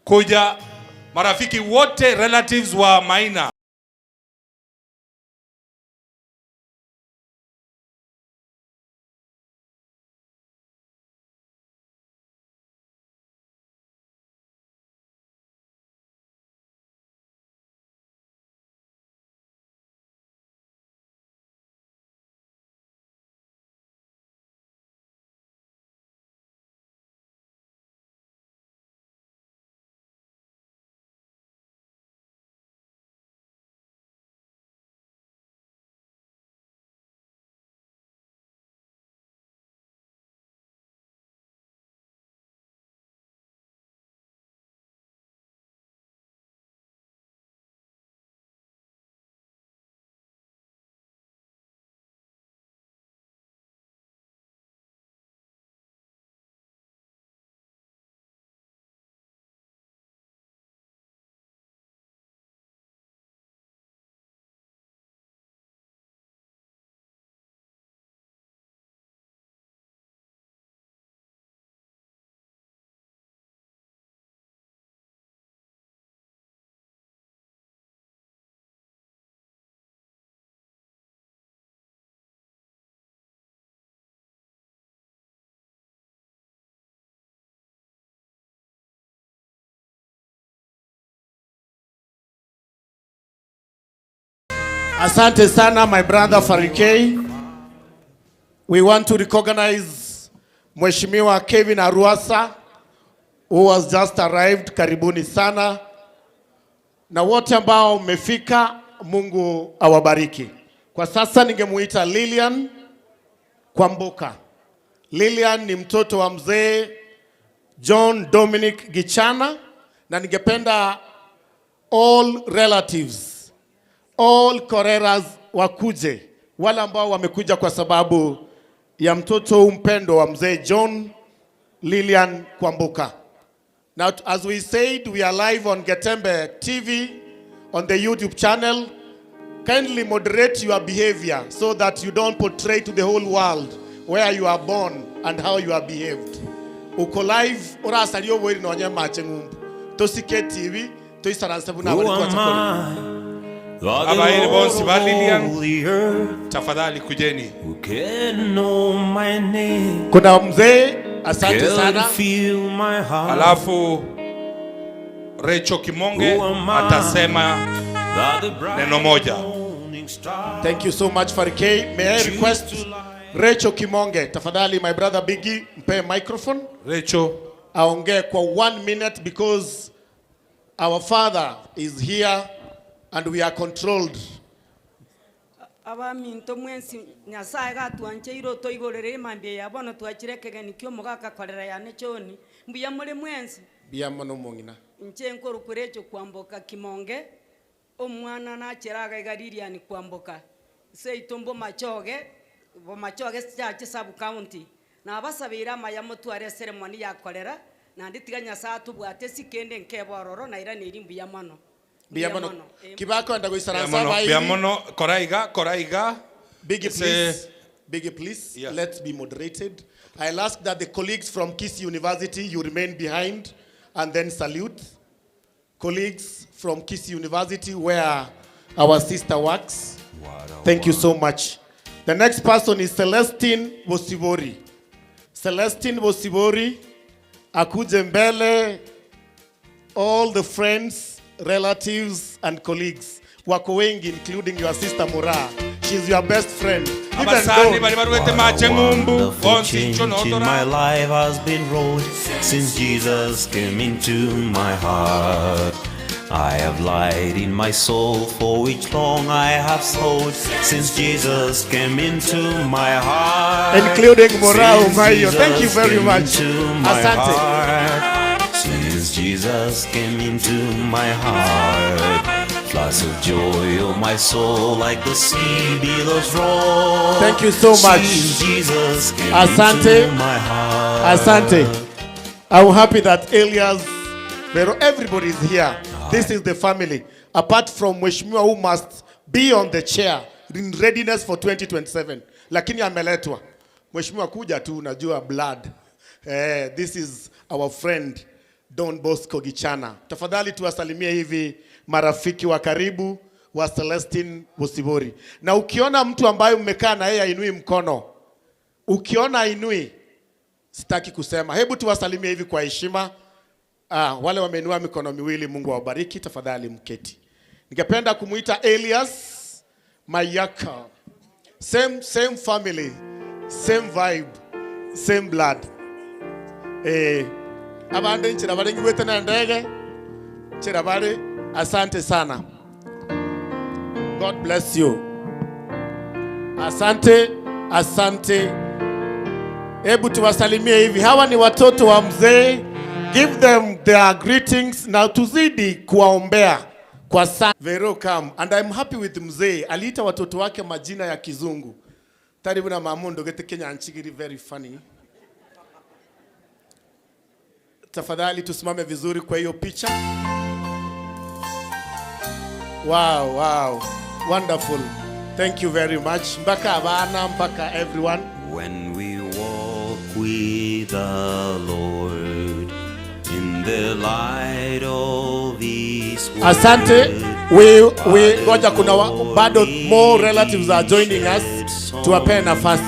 Kuja marafiki wote relatives wa Maina. Asante sana my brother Farikei. We want to recognize Mheshimiwa Kevin Aruasa who has just arrived. Karibuni sana. Na wote ambao mmefika, Mungu awabariki. Kwa sasa ningemuita Lilian Kwamboka. Lilian ni mtoto wa mzee John Dominic Gichana, na ningependa all relatives, all Koreras wakuje, wale ambao wamekuja kwa sababu ya mtoto mpendwa wa mzee John Lilian Kwamboka. Now, as we said, we are live on Getembe TV, on the YouTube channel. Kindly moderate your behavior so that you don't portray to the whole world where you are born and how you are behaved. Uko live orasaria oboiri nonye mache ng'umbu tosike TV toisaranse buna Who abari am twacha I? kore. Abairi bonsi ba Lilian, tafadhali kujeni. Kuna mzee, asante sana. Alafu Rachel Kimonge atasema neno moja. Thank you so much Farikei. May I request Rachel Kimonge, tafadhali my brother Biggie, mpe microphone. Rachel aongee kwa one minute because our father is here and we are controlled. Abaminto mwensi nyasaye gatwancheire toigorere emambia ya bono twachire ekegeni kia omogaka korera yane choni mbuya more mwensi Bia mono mong'ina. Inche nkorokwa Rachel Kwamboka Kimonge omwana nacheraga iga Lilian Kwamboka seito mbomachoge bomachoge chache sub county nabasabeire amaya motware ceremony ya korera naende tiga nyasaye atobwate sikende nkebororo naira neri mbuya mono. Bia mono. Kibako enda goisaransa Bia mono, abairi. bia mono, koraiga, koraiga. Biggie, Ese- please. Biggie, please. Let's be moderated. I'll ask that the colleagues from Kisii University, you remain behind and then salute. Colleagues from Kisii University, where our sister works. Thank you so much. The next person is Celestine Bosibori. Celestine Bosibori, akuje mbele, all the friends, relatives, and colleagues. Wako wengi, including your sister Mura. She's your best friend. Even Abasani though- bari barwete mache ng'umbu, Wonderful bonsi change icho in my life has been wrought since Jesus came into my heart. I have light in my soul for which long I have sought since Jesus came into my heart. Including Mora Since Umayo. Thank you Jesus very came much. into my Asante. heart. Since Jesus came into my heart, floods of joy, oh my soul, like the sea billows roll. Thank you so much. Since Jesus came Asante. into my heart. Asante. I'm happy that Elias, Vero, everybody is here. This is the family. Apart from Mheshimiwa who must be on the chair in readiness for 2027. Lakini ameletwa. Mheshimiwa kuja tu unajua blood. Eh, this is our friend Don Bosco Gichana. Tafadhali tuwasalimie hivi marafiki wa karibu wa Celestine Bosibori. Na ukiona mtu ambaye mmekaa na yeye ainui mkono, ukiona ainui, sitaki kusema. Hebu tuwasalimie hivi kwa heshima. Ah, wale wameinua mikono miwili, Mungu awabariki. Tafadhali mketi. Ningependa kumuita Elias Mayaka. Same, same family, same vibe, same blood. Eh, abande nchira bari ngwete na ndege. Nchira bari, asante sana. God bless you. Asante, asante. Hebu tuwasalimie hivi. Hawa ni watoto wa mzee. Give them their greetings na tuzidi kuwaombea kwa sana. Vero come and I'm happy with mzee. Aliita watoto wake majina ya kizungu. Taribu na mamundo gete Kenya nchigiri very funny. Tafadhali tusimame vizuri kwa hiyo picha. Wow, wow. Wonderful. Thank you very much. Mpaka abana, mpaka everyone. When we walk with the Lord in the light of His word, Asante. We, we, ngoja kuna wa, bado more relatives are joining us. Tuwapee nafasi.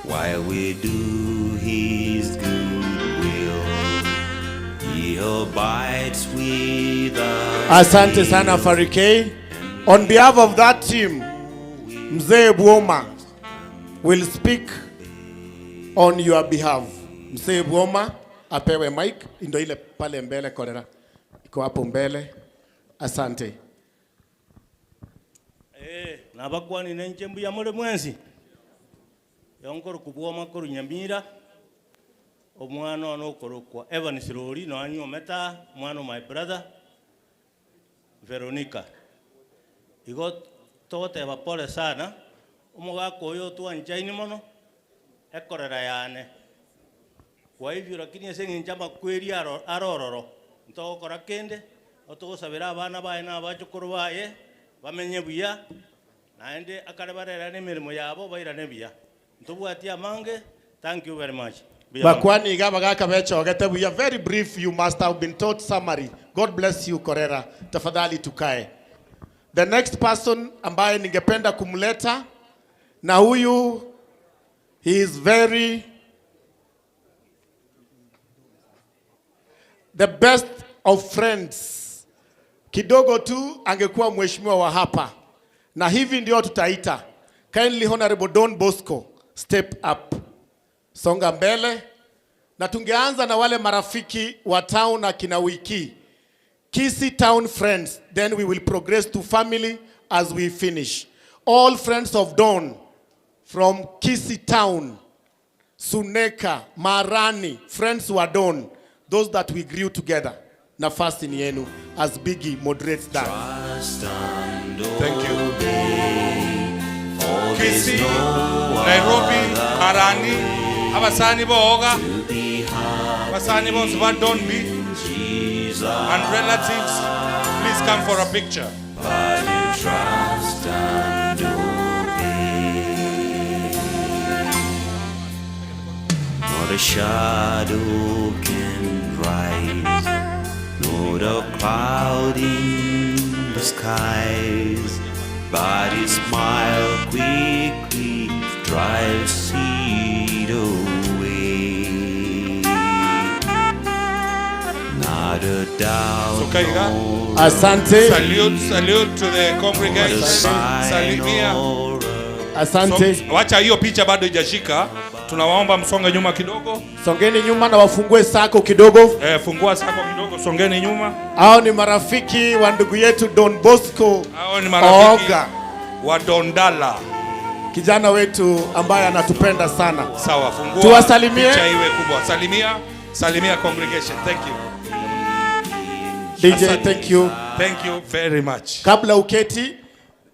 while we do His good will, He abides with us. Asante sana Farikei. On behalf of that team, Mzee Bwoma will speak on your behalf. Mzee Bwoma apewe mic, ndio ile pale mbele kolera. Iko hapo mbele. Asante. Eh, nabakwanire inche mbuya more mwensi. Yonkorokwa Bwoma korwa Nyamira, omwana one okorokwa Evans Rori, nonya nyuomete aa, omwana o my brother, Veronica. Igo togoteba pole sana, omogaka oyo otwanchaini mono, ekorera yane. Kwa hivyo lakini ase eng'encho amakweri aro are ororo, ntogokora kende, otogosabera abana baye na abachokoro baye, bamenye buya, naende akare barerane emeremo yabo bairane buya. Ntobwati amange, thank you very much. Mbuya mono. Bakwani iga abagaka bechogete buya very brief you must have been taught summary God bless you Korera tafadhali tukae the next person ambaye ningependa kumleta na huyu he is very the best of friends kidogo tu angekuwa mheshimiwa wa hapa na hivi ndio tutaita kindly honorable Don Bosco step up songa mbele na tungeanza na wale marafiki wa town akina Wiki Kisii Town friends then we will progress to family as we finish all friends of Don from Kisii Town Suneka Marani friends wa Don those that we grew together nafasi ni yenu as Biggie moderates that Thank you. Kisii, Nairobi, Marani, abasani boga, abasani bonsi ba Don B and relatives, please come for a picture. But you trust and obey. Not a shadow can rise, nor a cloud in the skies, but his smile quickly drives it away. Not a doubt. Sokaiga. nor Asante. Salute, salute to the congregation. Salimia. Asante. So, wacha hiyo picha bado haijashika. Tunawaomba msonge nyuma kidogo. Songeni nyuma na wafungue sako kidogo. Eh, fungua sako kidogo, songeni nyuma. Hao ni marafiki wa ndugu yetu Don Bosco Hao ni marafiki Oga, wa Dondala. kijana wetu ambaye anatupenda sana. Sawa, fungua. Tuwasalimie. Picha iwe kubwa. Salimia, salimia congregation. Thank you. DJ, Asante. thank you. Thank you very much. Kabla uketi,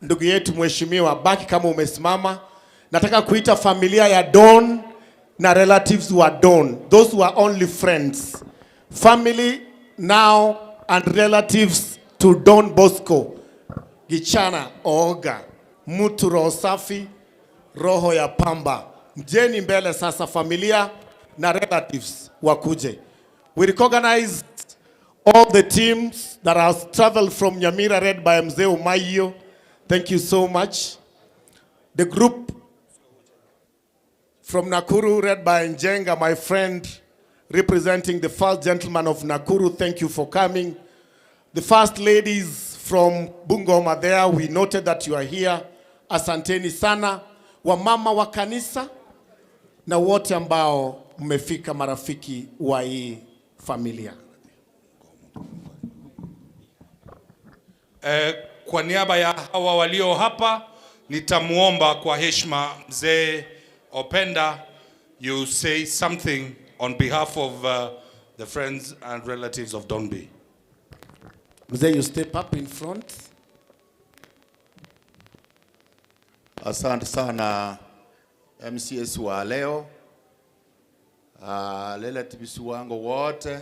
ndugu yetu mheshimiwa, baki kama umesimama. Nataka kuita familia ya Don na relatives wa Don, those who are only friends. Family now and relatives to Don Bosco Gichana Ooga, mtu roho safi, roho ya pamba. Mjeni mbele sasa, familia na relatives wakuje. We recognize all the teams that has traveled from Nyamira led by Mzee Umayo. Thank you so much. The group from Nakuru led by Njenga, my friend, representing the first gentleman of Nakuru, thank you for coming. The first ladies from Bungoma there, we noted that you are here. Asanteni sana. Wamama wa kanisa na wote ambao mmefika, marafiki wa hii familia. Eh, kwa niaba ya hawa walio hapa nitamwomba kwa heshima mzee Openda you say something on behalf of the friends and relatives of Don B. Mzee, you step up in front. Asante sana MCS wa leo, uh, relatives wangu wote,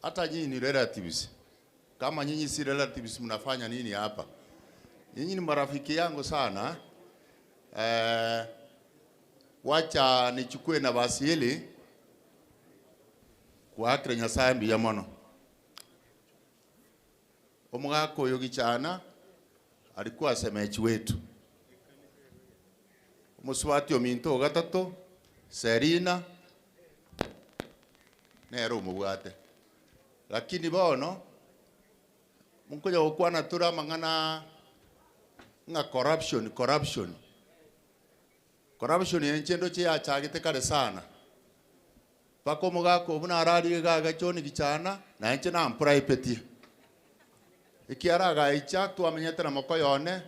hata nyinyi ni relatives. Kama nyinyi si relatives, mnafanya nini hapa? Nyinyi ni marafiki yangu sana. Eh, wacha nichukue nafasi hili kuakira Nyasaye mbuya mono omugaka uyu Gichana alikuwa semechi wetu omuswati ominto ogatatu Serina nere omobwate lakini bono munkuja gokwana ture amang'ana ng'a corruption corruption corruption enchendo cheyachagete kare sana mpaka omogaka obu nararire gaga John Gichana nainche nampuraipetie ekiara agaicha twamenyete na moko yone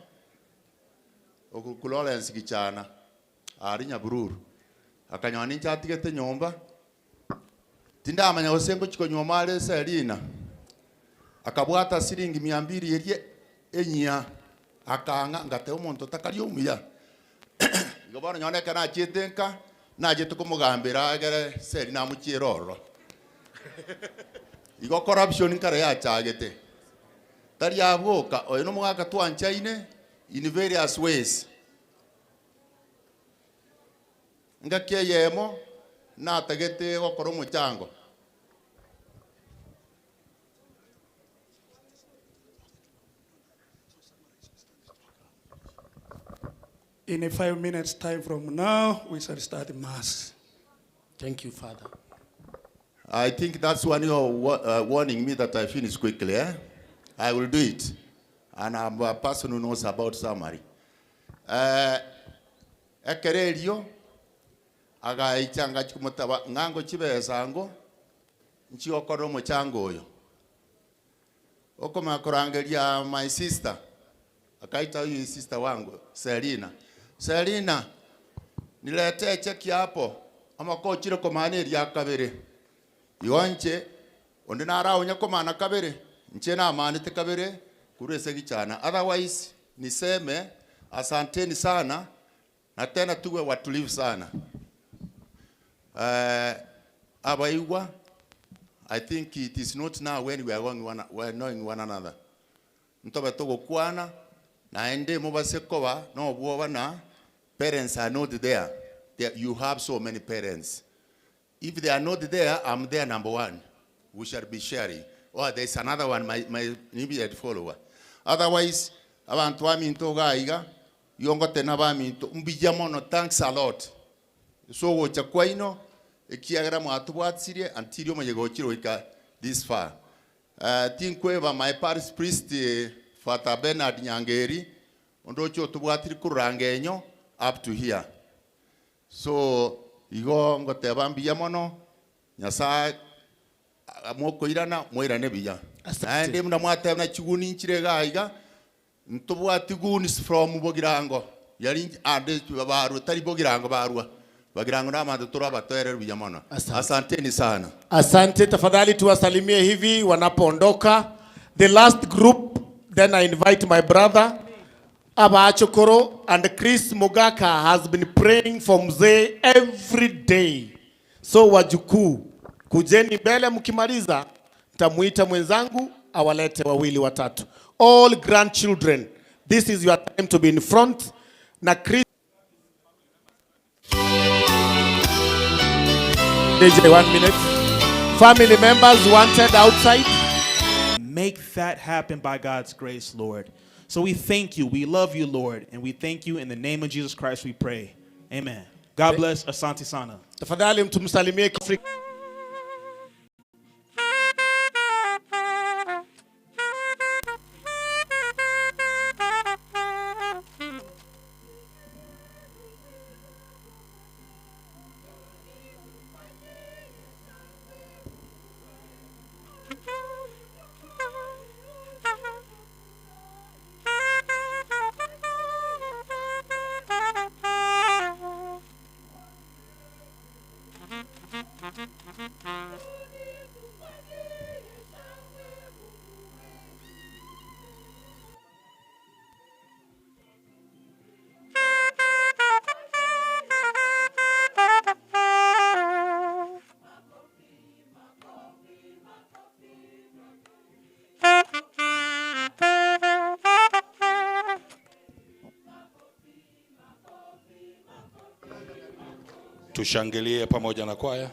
oku Lawrence Gichana Aria Nyabururu. Akanyora ninche atigete nyomba, tindamanya gose ngochia konyuoma are ase Elina. Akabwata siringi mia mbili eria enyia, akang'a, ngateba omonto takari omuya. Igo bono nonye ekero nachiete nka, nachete komogambera egere ase Elina amochiere ororo. Igo corruption nkare yachagete. Tari abwo oka, oyo na omogaka twanchaine in various ways. Engaki eyemo natagete gokora omochango. In a 5 minutes time from now, we shall start Mass. Thank you, Father. I think that's one you are warning me that I finish quickly. Eh? I will do it. And I'm a person who knows about summary. Ekero erio agaicha ngachi komotaba ng'ango chibesa ngo nchiokora omochango oyo okomanya korangeria my sister, akaita huyu sister wangu Selina, Selina, niletee cheki hapo amakochire komana eria kabere. Igo nche onde naraonya komana kabere nche namanete kabere kurwa ase gichana. Otherwise niseme asanteni sana na tena tuwe watulivu sana. Abaigwa, I think it is not now when we are going one, we are knowing one another. Ntobe togokwana naende mobase koba nobwoba na parents are not there. There. You have so many parents. If they are not there, I'm there number one. We shall be sharing. Oh, there's another one, my immediate follower. Otherwise, abantu baminto gaiga, yongote na baminto, mbija mono, thanks a lot. So gocha kwaino, ekiagera mwatubwatirie until omonye gochire goika this far. Tinkweba my parish priest, Father Bernard Nyangeri, ondoche otubwatiri kuranga enyo up to here. So igo ngoteba mbuya mono, Nyasaye mokoirana moirane buya. Naende muna mwateba na chiguni nchire iga iga, ntobwati goons from Bogirango. Yari ande barwa tari Bogirango barwa. Bogirango na abanto turi abatoere buya mono. Asanteni sana. Asante, tafadhali tuwasalimie hivi wanapoondoka. The last group, then I invite my brother Abachokoro, and Chris Mugaka has been praying for mzee every day. So wajukuu, kujeni mbele mkimaliza, nitamuita mwenzangu awalete wawili watatu. All grandchildren, this is your time to be in front. Na Chris DJ, one minute. Family members wanted outside. Make that happen by God's grace, Lord. So we thank you. We love you, Lord. And we thank you in the name of Jesus Christ, we pray. Amen. God bless. Asante sana. Tafadhali mtumsalimie Afrika. Tushangilie pamoja na kwaya.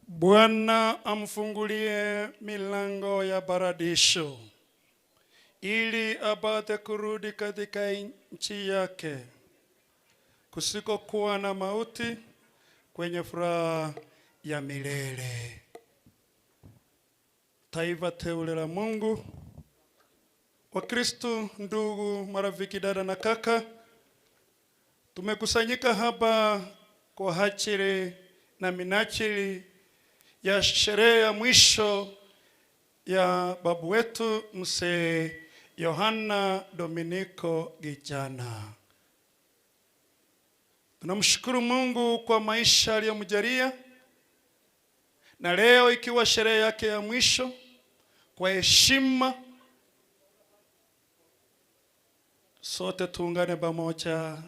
Bwana amfungulie milango ya paradiso ili apate kurudi katika nchi yake kusikokuwa na mauti, kwenye furaha ya milele. Taifa teule la Mungu, Wakristo, ndugu, marafiki, dada na kaka, tumekusanyika hapa kwa ajili na minajili ya sherehe ya mwisho ya babu wetu Mzee Yohana Dominiko Gichana. Tunamshukuru Mungu kwa maisha aliyomjalia, na leo ikiwa sherehe yake ya mwisho, kwa heshima sote tuungane pamoja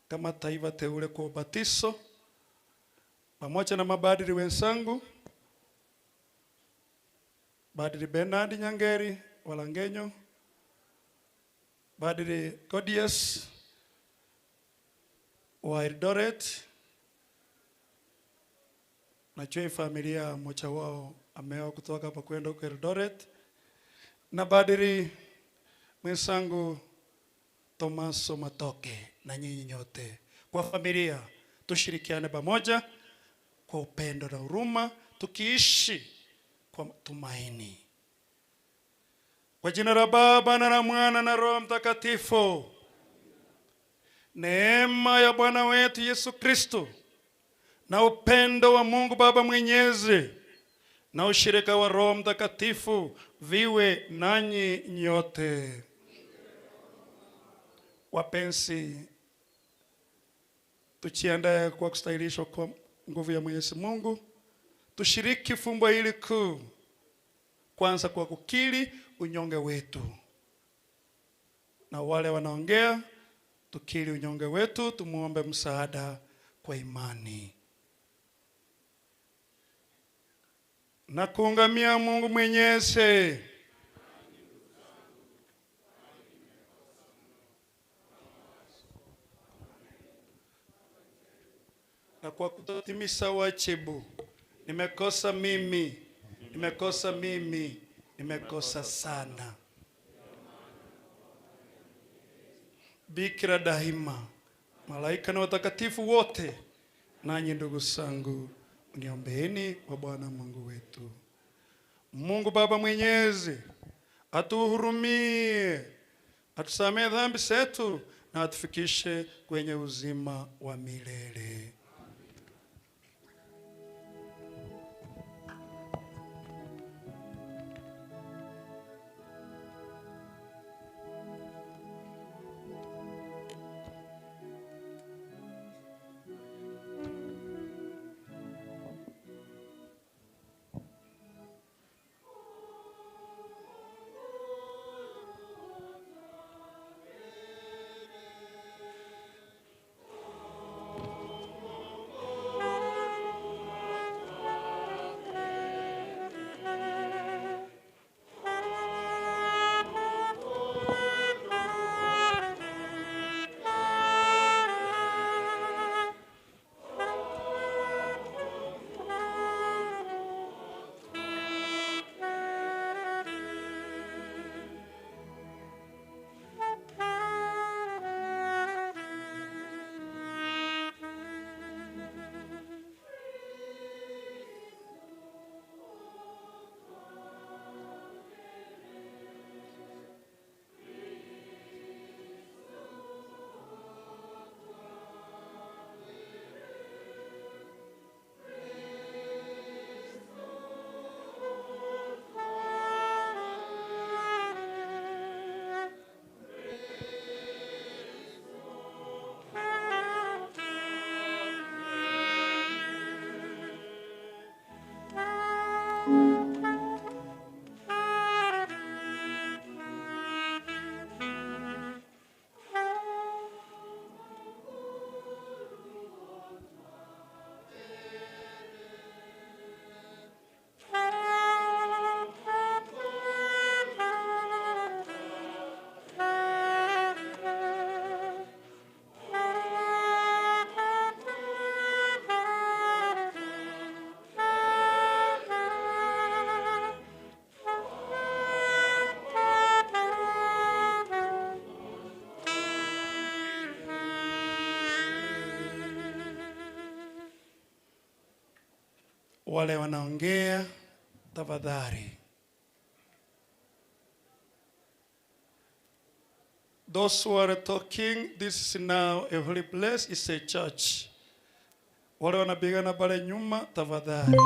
kama taifa teule kwa ubatizo pamoja na mabadiri wenzangu, Badiri Bernard Nyangeri Walangenyo, Badiri Godius wa Eldoret. Najua familia mmoja wao ameoa kutoka hapa kwenda huko Eldoret, na badiri mwenzangu Tomaso Matoke, na nyinyi nyote kwa familia tushirikiane pamoja kwa upendo na huruma, tukiishi kwa tumaini. Kwa jina la Baba na la Mwana na Roho Mtakatifu. Neema ya Bwana wetu Yesu Kristo na upendo wa Mungu Baba Mwenyezi na ushirika wa Roho Mtakatifu viwe nanyi nyote. Wapenzi, tujiandae kwa kustahilishwa kwa nguvu ya Mwenyezi Mungu, tushiriki fumbo hili kuu, kwanza kwa kukiri unyonge wetu, na wale wanaongea tukiri unyonge wetu, tumuombe msaada kwa imani na kuungamia Mungu Mwenyezi. Na kwa kutotimiza wajibu, nimekosa mimi, nimekosa mimi, nimekosa sana. Bikira daima, malaika na watakatifu wote, nanyi ndugu zangu, mniombeeni kwa Bwana Mungu wetu. Mungu Baba Mwenyezi atuhurumie, atusamehe dhambi zetu na atufikishe kwenye uzima wa milele. Wale wanaongea tafadhali. Those who are talking, this is now a holy place, it's a church. Wale wanapigana pale nyuma, tafadhali.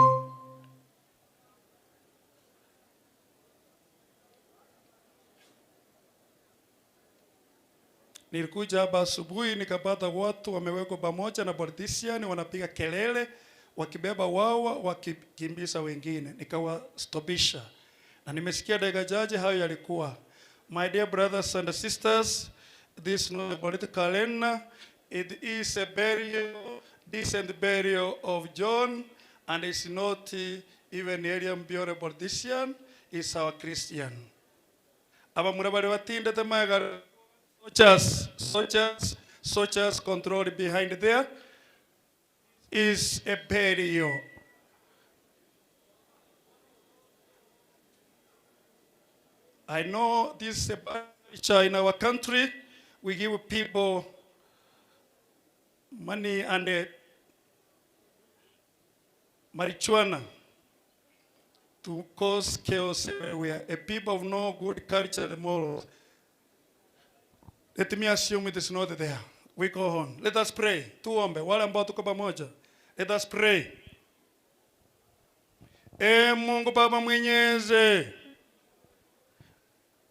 Nilikuja hapa asubuhi nikapata watu wamewekwa pamoja na politician wanapiga kelele wakibeba wawa wakikimbiza wengine, nikawastopisha. Na nimesikia dakika chache hayo yalikuwa. My dear brothers and sisters, this is not a political arena. It is a burial, decent burial of John, and it's not even Eliam Biore politician, it's our Christian. Abamura bari batindete maega soldiers, soldiers, soldiers control behind there is a burial. I know this is a culture in our country. We give people money and marijuana to cause chaos everywhere. A people of no good culture and morals. Let me assume it is not there. We go on. Let us pray. Tuombe. Wale ambao tuko pamoja. Let us pray. Ee Mungu Baba Mwenyezi,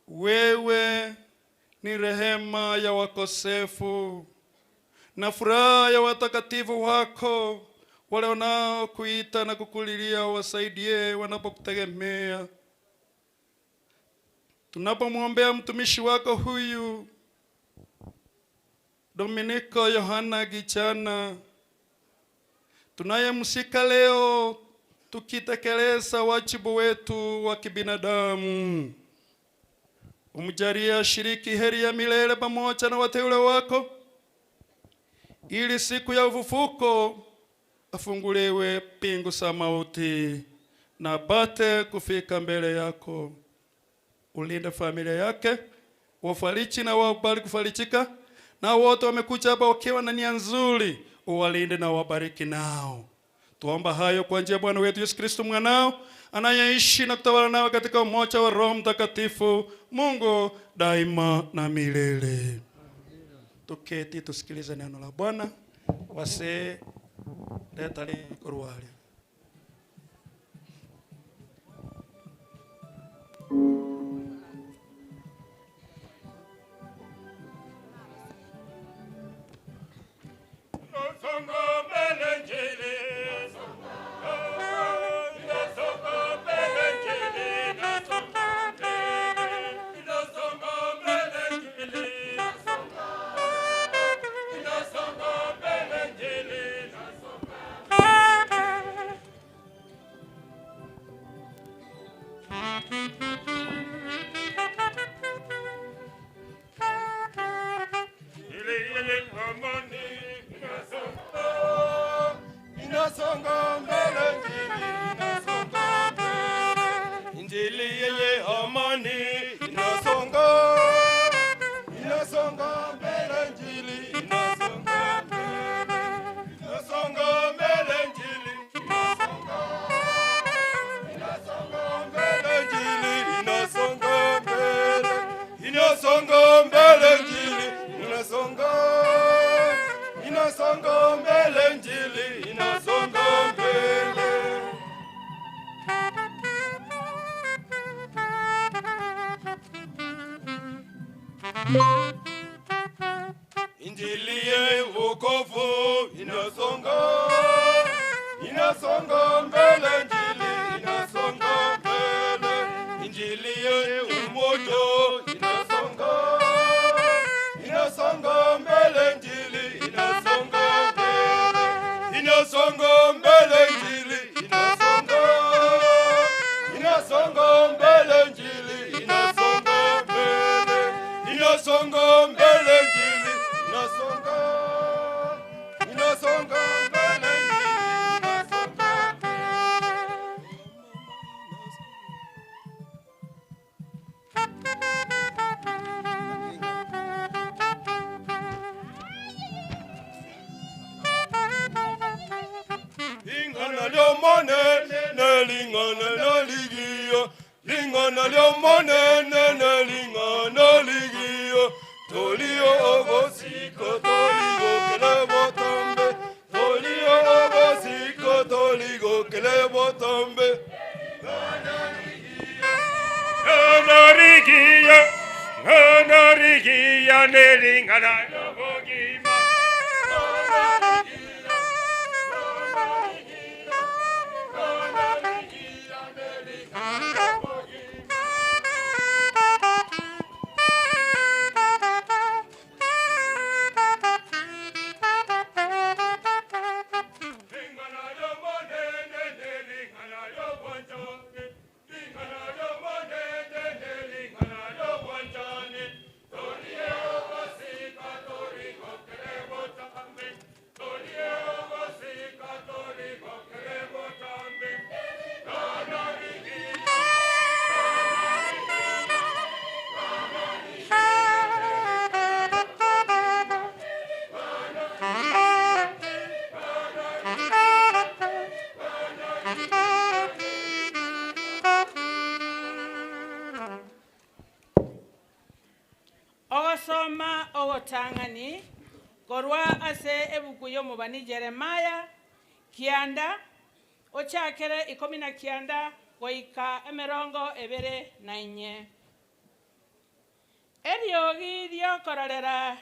wewe ni rehema ya wakosefu na furaha ya watakatifu wako wale wanaokuita na kukulilia, wasaidie wanapokutegemea. Tunapomwombea mtumishi wako huyu Dominiko Yohana Gichana tunayemsika leo tukitekeleza wajibu wetu wa kibinadamu, umjalie ashiriki heri ya milele pamoja na wateule wako, ili siku ya ufufuko afunguliwe pingu za mauti na apate kufika mbele yako. Ulinde familia yake, wafariji na wakubali kufarijika, na wote wamekuja hapa wakiwa na nia nzuri, uwalinde na uwabariki nao. Tuomba hayo kwa njia ya Bwana wetu Yesu Kristo mwanao anayeishi na kutawala nawe katika umoja wa Roho Mtakatifu, Mungu daima na milele. Tuketi tusikilize neno la Bwana. Wase leta likorwale. Inasonga mbele, inasonga mbele, Injili yenye amani inasonga, inasonga mbele, Injili inasonga mbele, inasonga mbele, Injili inasonga, inasonga mbele, Injili inasonga mbele, inasonga mbele, Injili inasonga, inasonga mbele, Injili inasonga mbele. Injili ya wokovu inasonga, inasonga mbele, Injili inasonga mbele, Injili ya umoja inasonga, inasonga mbele, Injili inasonga mbele, inasonga mbele, Injili inasonga, inasonga mbele, Injili inasonga mbele, inasonga mbele, Injili inasonga, inasonga mbele, Injili inasonga mbele. Lingana lyomonene lingana loligiyo lingana lyomonene lingana ligiyo toliyo obosiko toligokele botombe toliyo obosiko toligokele botombe Nonorigiya, nonorigiya nelingana yobogima. Ogosoma ogotang'ani korwa ase ebuku y'omobani Jeremaya. Kianda, ochakere ikomi na kianda goika emerongo ebere na inye. Eriogi ri'okororera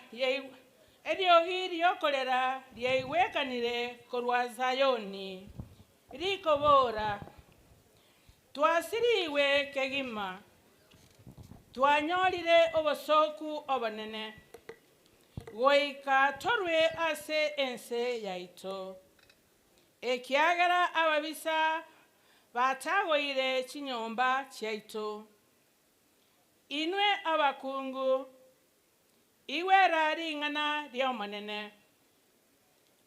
Eriogi ri'okorera riaigwekanire korwa Zayoni, rikobora, Twasirigwe kegima, twanyorire obosooku obonene, goika torwe ase ense yaito, ekiagera ababisa batagoire chinyomba chiaito. Inwe abakungu, igwera ring'ana ri'Omonene.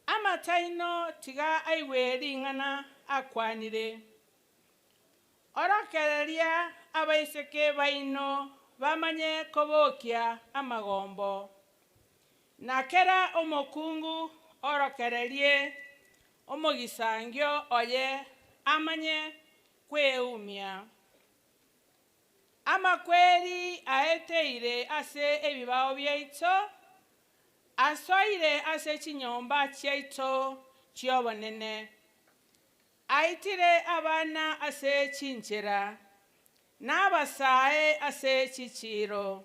Amato aino tiga aigwe ring'ana akwanire. Orokereria abaiseke baino bamanye kobokia amagombo, na kera omokungu orokererie omogisangio oye amanye kweumia. Amakweri aeteire ase ebibao biaito, asoire ase chinyomba chiaito chi'obonene. Aitire abana ase chinchera, na abasae ase chichiiro.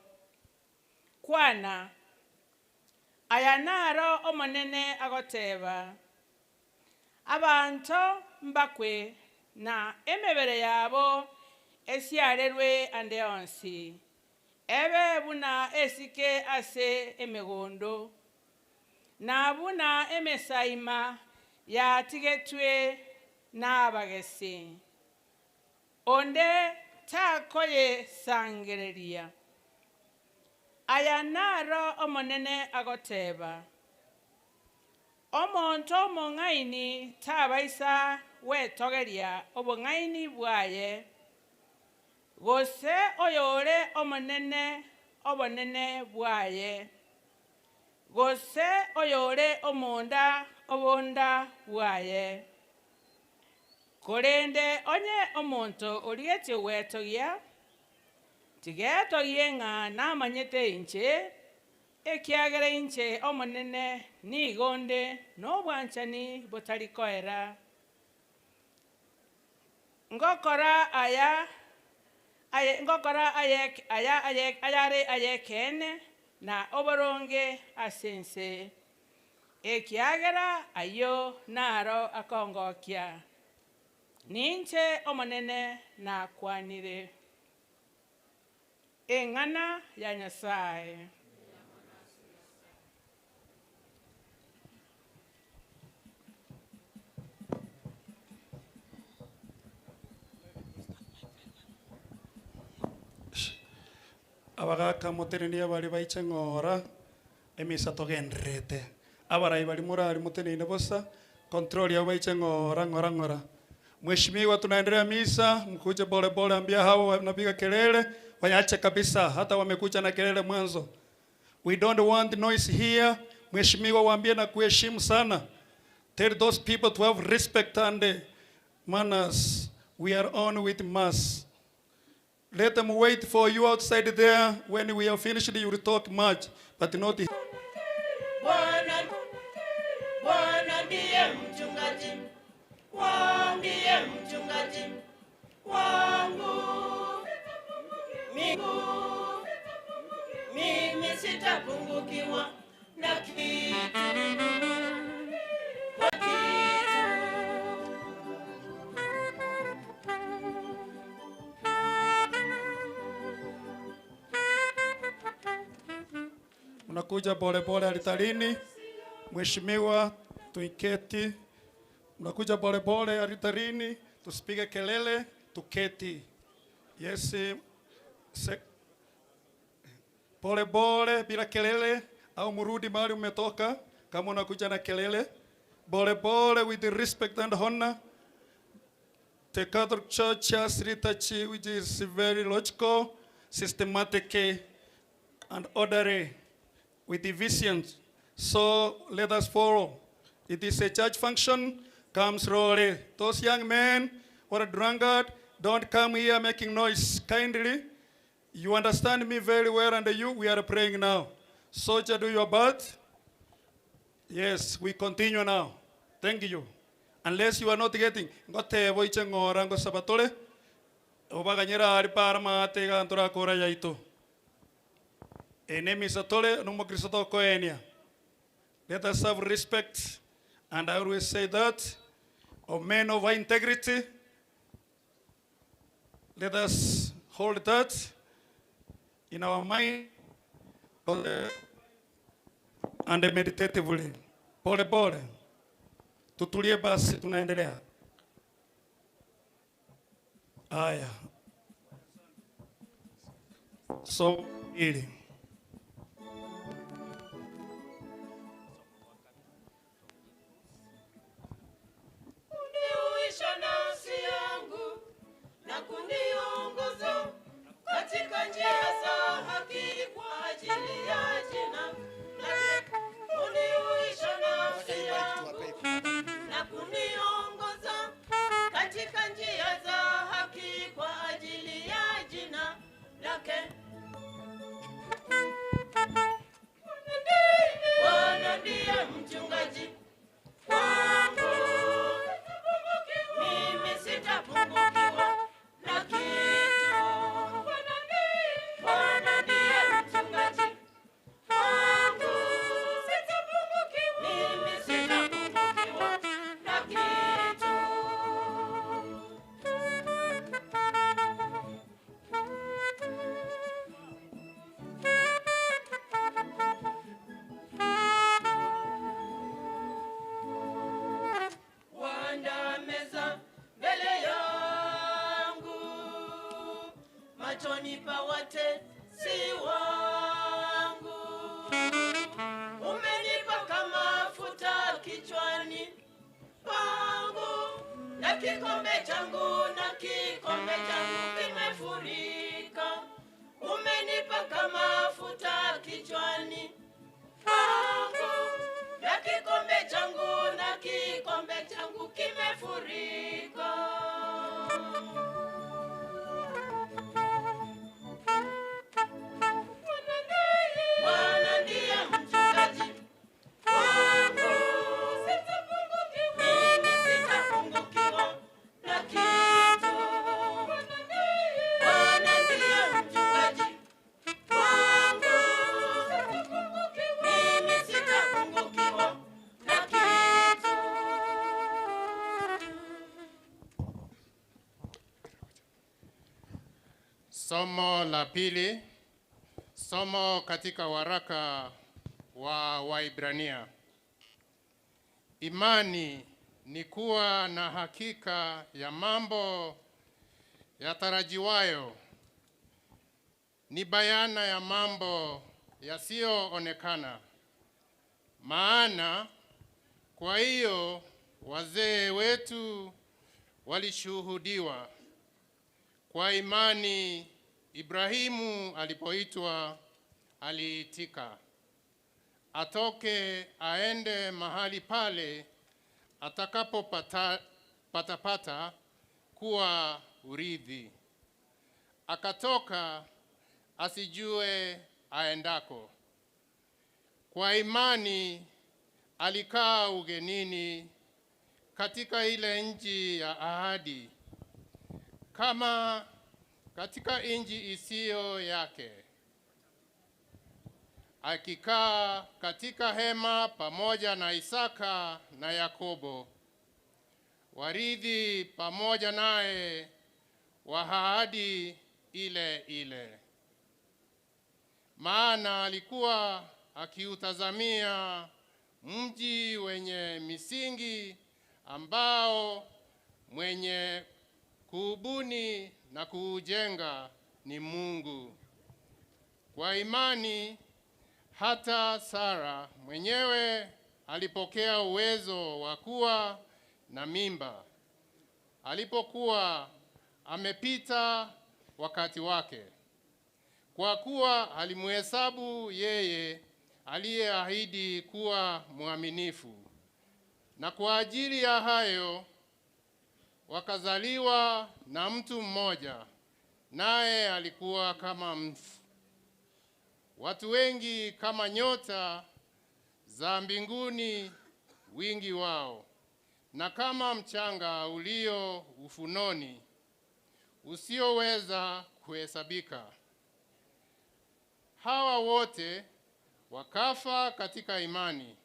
Kwana, Aya naro Omonene agoteeba, Abanto mbakwe, na emebere yabo esiarerwe ande onsi, ebe buna esike ase emegondo, na buna emesaima yatigetwe nabagesi, onde takoyesangereria. Aya naro Omonene agoteeba, Omonto omong'aini tabaisa gwetogeria obong'aini bwaye, gose oyore omonene obonene bwaye, gose oyore omonda obonda bwaye. Korende onye omonto origetie gwetogia, tigetogie ng'a namanyete inche, ekiagera inche Omonene nigo nde nobwanchani botari koera. Ngokora aya aye ngokora aye aya aye ayare ay'ekeene na oboronge ase ense, ekiagera ayio naro akongokia. Ninche Omonene nakwanire. Eng'ana ya Nyasae. Abagaaka motenenie baria baiche ng'ora, emisa togendererete. Abarai baria morari moteneine bosa, control yabo baiche ng'ora ng'ora ng'ora. Mheshimiwa tunaendelea misa, mkuje pole pole, ambia hao wanapiga kelele wayache kabisa, hata wamekuja na kelele mwanzo. We don't want noise here. Mheshimiwa waambie na kuheshimu sana. Tell those people to have respect and manners. We are on with mass. Let them wait for you outside there. When we are finished, you will talk much, but not Bwana, Bwana ndiye mchungaji wangu, ndiye mchungaji wangu. Mimi sitapungukiwa na kitu, kwa kitu. Mnakuja polepole alitarini. Mheshimiwa, tuiketi. Mnakuja polepole alitarini, tusipige kelele, tuketi. Yes, se, pole pole bila kelele, au murudi mahali umetoka kama unakuja na kelele. Pole pole with respect and honor. The Catholic Church has liturgy which is very logical, systematic, and orderly with the visions. So let us follow. It is a church function. Come slowly. Those young men who are drunkard, don't come here making noise. Kindly, you understand me very well, and you, we are praying now. Soldier, do your part. Yes, we continue now. Thank you. Unless you are not getting, ngoteba oiche ng'ora ngosaba tore, obaganyere aria para maate iga ntorakora yaito. Eye nemisa tore, na omokristo tokoenia. Let us have respect, and I always say that, of men of integrity, let us hold that in our mind and meditatively. Pole pole. Tutulie basi, tunaendelea. Haya. So ili Unihuisha nafsi yangu na kuniongoza katika njia za haki kwa ajili ya jina lake. Unihuisha nafsi yangu na kuniongoza katika njia za haki kwa ajili ya jina lake. Bwana ndiye mchungaji wangu, mimi sitapungukiwa na kitu. Bwana ndiye mchungaji wangu, mimi sitapungukiwa na kitu. Waandaa meza mbele yangu machoni pa watesi wangu. Umenipaka mafuta kichwani pangu, na kikombe changu na kikombe changu kimefurika. Umenipaka mafuta kichwani pangu, na kikombe changu na kikombe changu kimefurika. Bwana ndiye mchungaji wangu, mimi sitapungukiwa na kitu. Bwana ndiye mchungaji wangu, mimi sitapungukiwa na kitu. Somo la pili, somo katika waraka wa Waibrania. Imani ni kuwa na hakika ya mambo yatarajiwayo, ni bayana ya mambo yasiyoonekana. Maana kwa hiyo wazee wetu walishuhudiwa. Kwa imani Ibrahimu alipoitwa aliitika, atoke aende mahali pale atakapopata patapata kuwa urithi. Akatoka asijue aendako. Kwa imani alikaa ugenini katika ile nchi ya ahadi, kama katika nchi isiyo yake, akikaa katika hema pamoja na Isaka na Yakobo, warithi pamoja naye wa ahadi ile ile. Maana alikuwa akiutazamia mji wenye misingi ambao mwenye kuubuni na kuujenga ni Mungu. Kwa imani hata Sara mwenyewe alipokea uwezo wa kuwa na mimba alipokuwa amepita wakati wake, kwa kuwa alimuhesabu yeye aliyeahidi kuwa mwaminifu. Na kwa ajili ya hayo wakazaliwa na mtu mmoja, naye alikuwa kama mfu. Watu wengi kama nyota za mbinguni wingi wao, na kama mchanga ulio ufunoni usioweza kuhesabika. Hawa wote wakafa katika imani,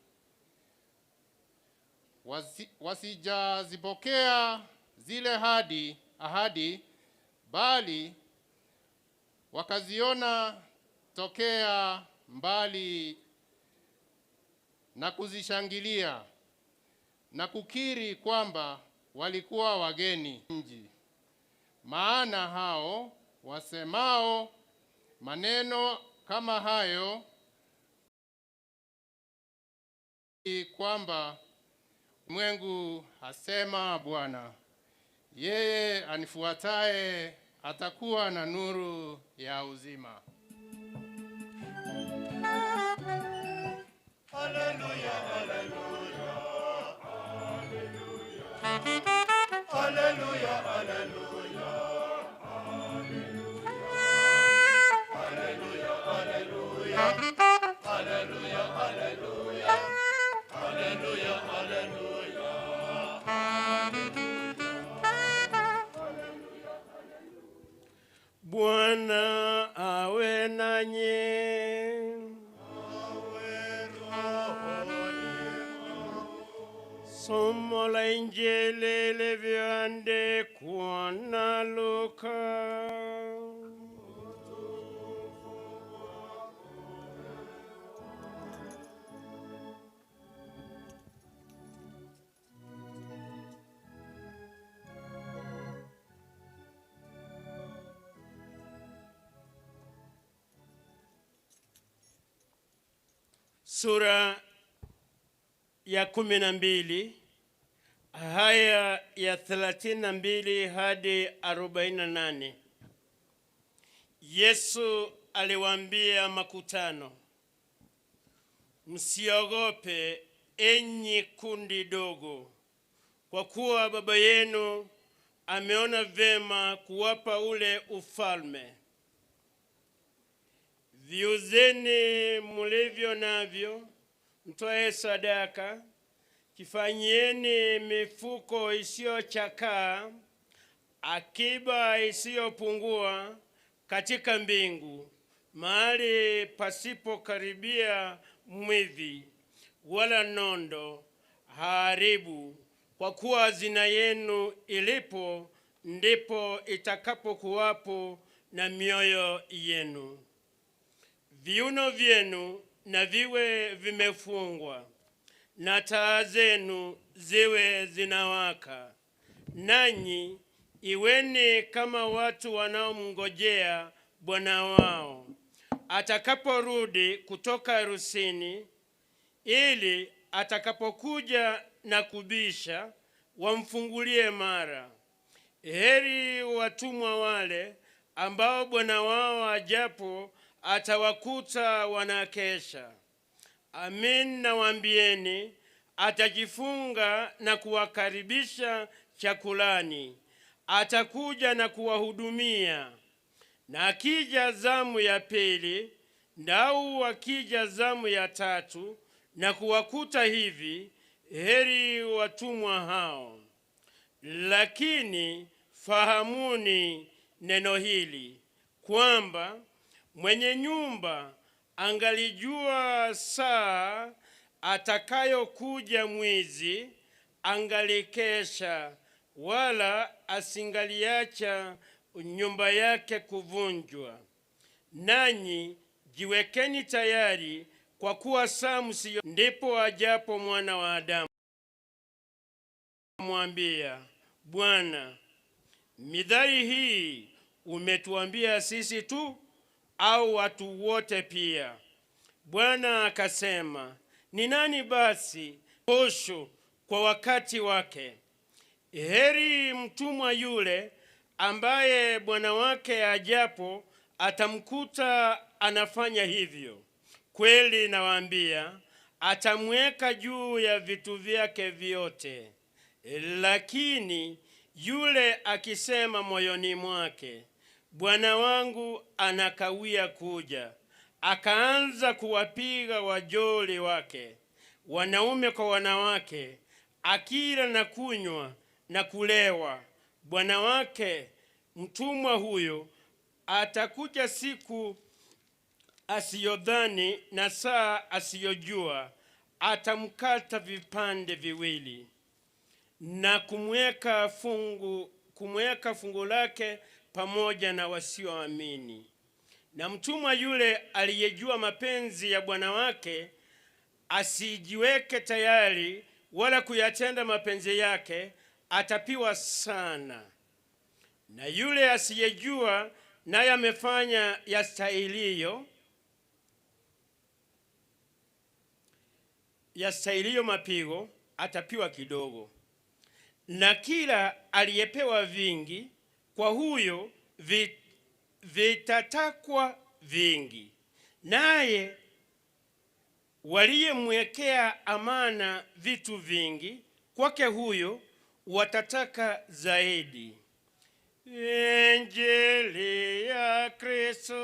wasijazipokea zile ahadi, bali wakaziona tokea mbali na kuzishangilia na kukiri kwamba walikuwa wageni nji. Maana hao wasemao maneno kama hayo kwamba mwengu asema Bwana, yeye anifuataye atakuwa na nuru ya uzima. Haleluya, haleluya, haleluya, haleluya, haleluya, haleluya, haleluya, haleluya, haleluya, haleluya. Bwana awe nanyi. Somo la Injili lilivyoandikwa na Luka. Sura ya 12 haya ya 32 hadi 48. Yesu aliwaambia makutano, msiogope enyi kundi dogo, kwa kuwa Baba yenu ameona vema kuwapa ule ufalme. Viuzeni mulivyo navyo, mtoe sadaka, jifanyieni mifuko isiyochakaa, akiba isiyopungua katika mbingu, mahali pasipokaribia mwivi wala nondo haribu, kwa kuwa hazina yenu ilipo ndipo itakapokuwapo na mioyo yenu. Viuno vyenu na viwe vimefungwa, na taa zenu ziwe zinawaka. Nanyi iweni kama watu wanaomngojea bwana wao atakaporudi kutoka harusini, ili atakapokuja na kubisha wamfungulie mara. Heri watumwa wale ambao bwana wao ajapo atawakuta wanakesha. Amin nawaambieni, atajifunga na kuwakaribisha chakulani, atakuja na kuwahudumia. Na akija zamu ya pili, ndau akija zamu ya tatu na kuwakuta hivi, heri watumwa hao. Lakini fahamuni neno hili, kwamba mwenye nyumba angalijua saa atakayokuja mwizi, angalikesha, wala asingaliacha nyumba yake kuvunjwa. Nanyi jiwekeni tayari, kwa kuwa saa msiyo ndipo ajapo Mwana wa Adamu. Mwambia, Bwana, mithali hii umetuambia sisi tu au watu wote pia? Bwana akasema, ni nani basi posho kwa wakati wake? Heri mtumwa yule ambaye bwana wake ajapo atamkuta anafanya hivyo. Kweli nawaambia, atamweka juu ya vitu vyake vyote. Lakini yule akisema moyoni mwake, bwana wangu anakawia kuja, akaanza kuwapiga wajoli wake, wanaume kwa wanawake, akila na kunywa na kulewa, bwana wake mtumwa huyo atakuja siku asiyodhani na saa asiyojua, atamkata vipande viwili na kumweka fungu, kumweka fungu lake pamoja na wasioamini. Na mtumwa yule aliyejua mapenzi ya bwana wake asijiweke tayari wala kuyatenda mapenzi yake, atapiwa sana. Na yule asiyejua naye amefanya yastahiliyo yastahiliyo mapigo, atapiwa kidogo. Na kila aliyepewa vingi, kwa huyo vitatakwa vingi, naye waliyemwekea amana vitu vingi, kwake huyo watataka zaidi. Injili ya Kristo.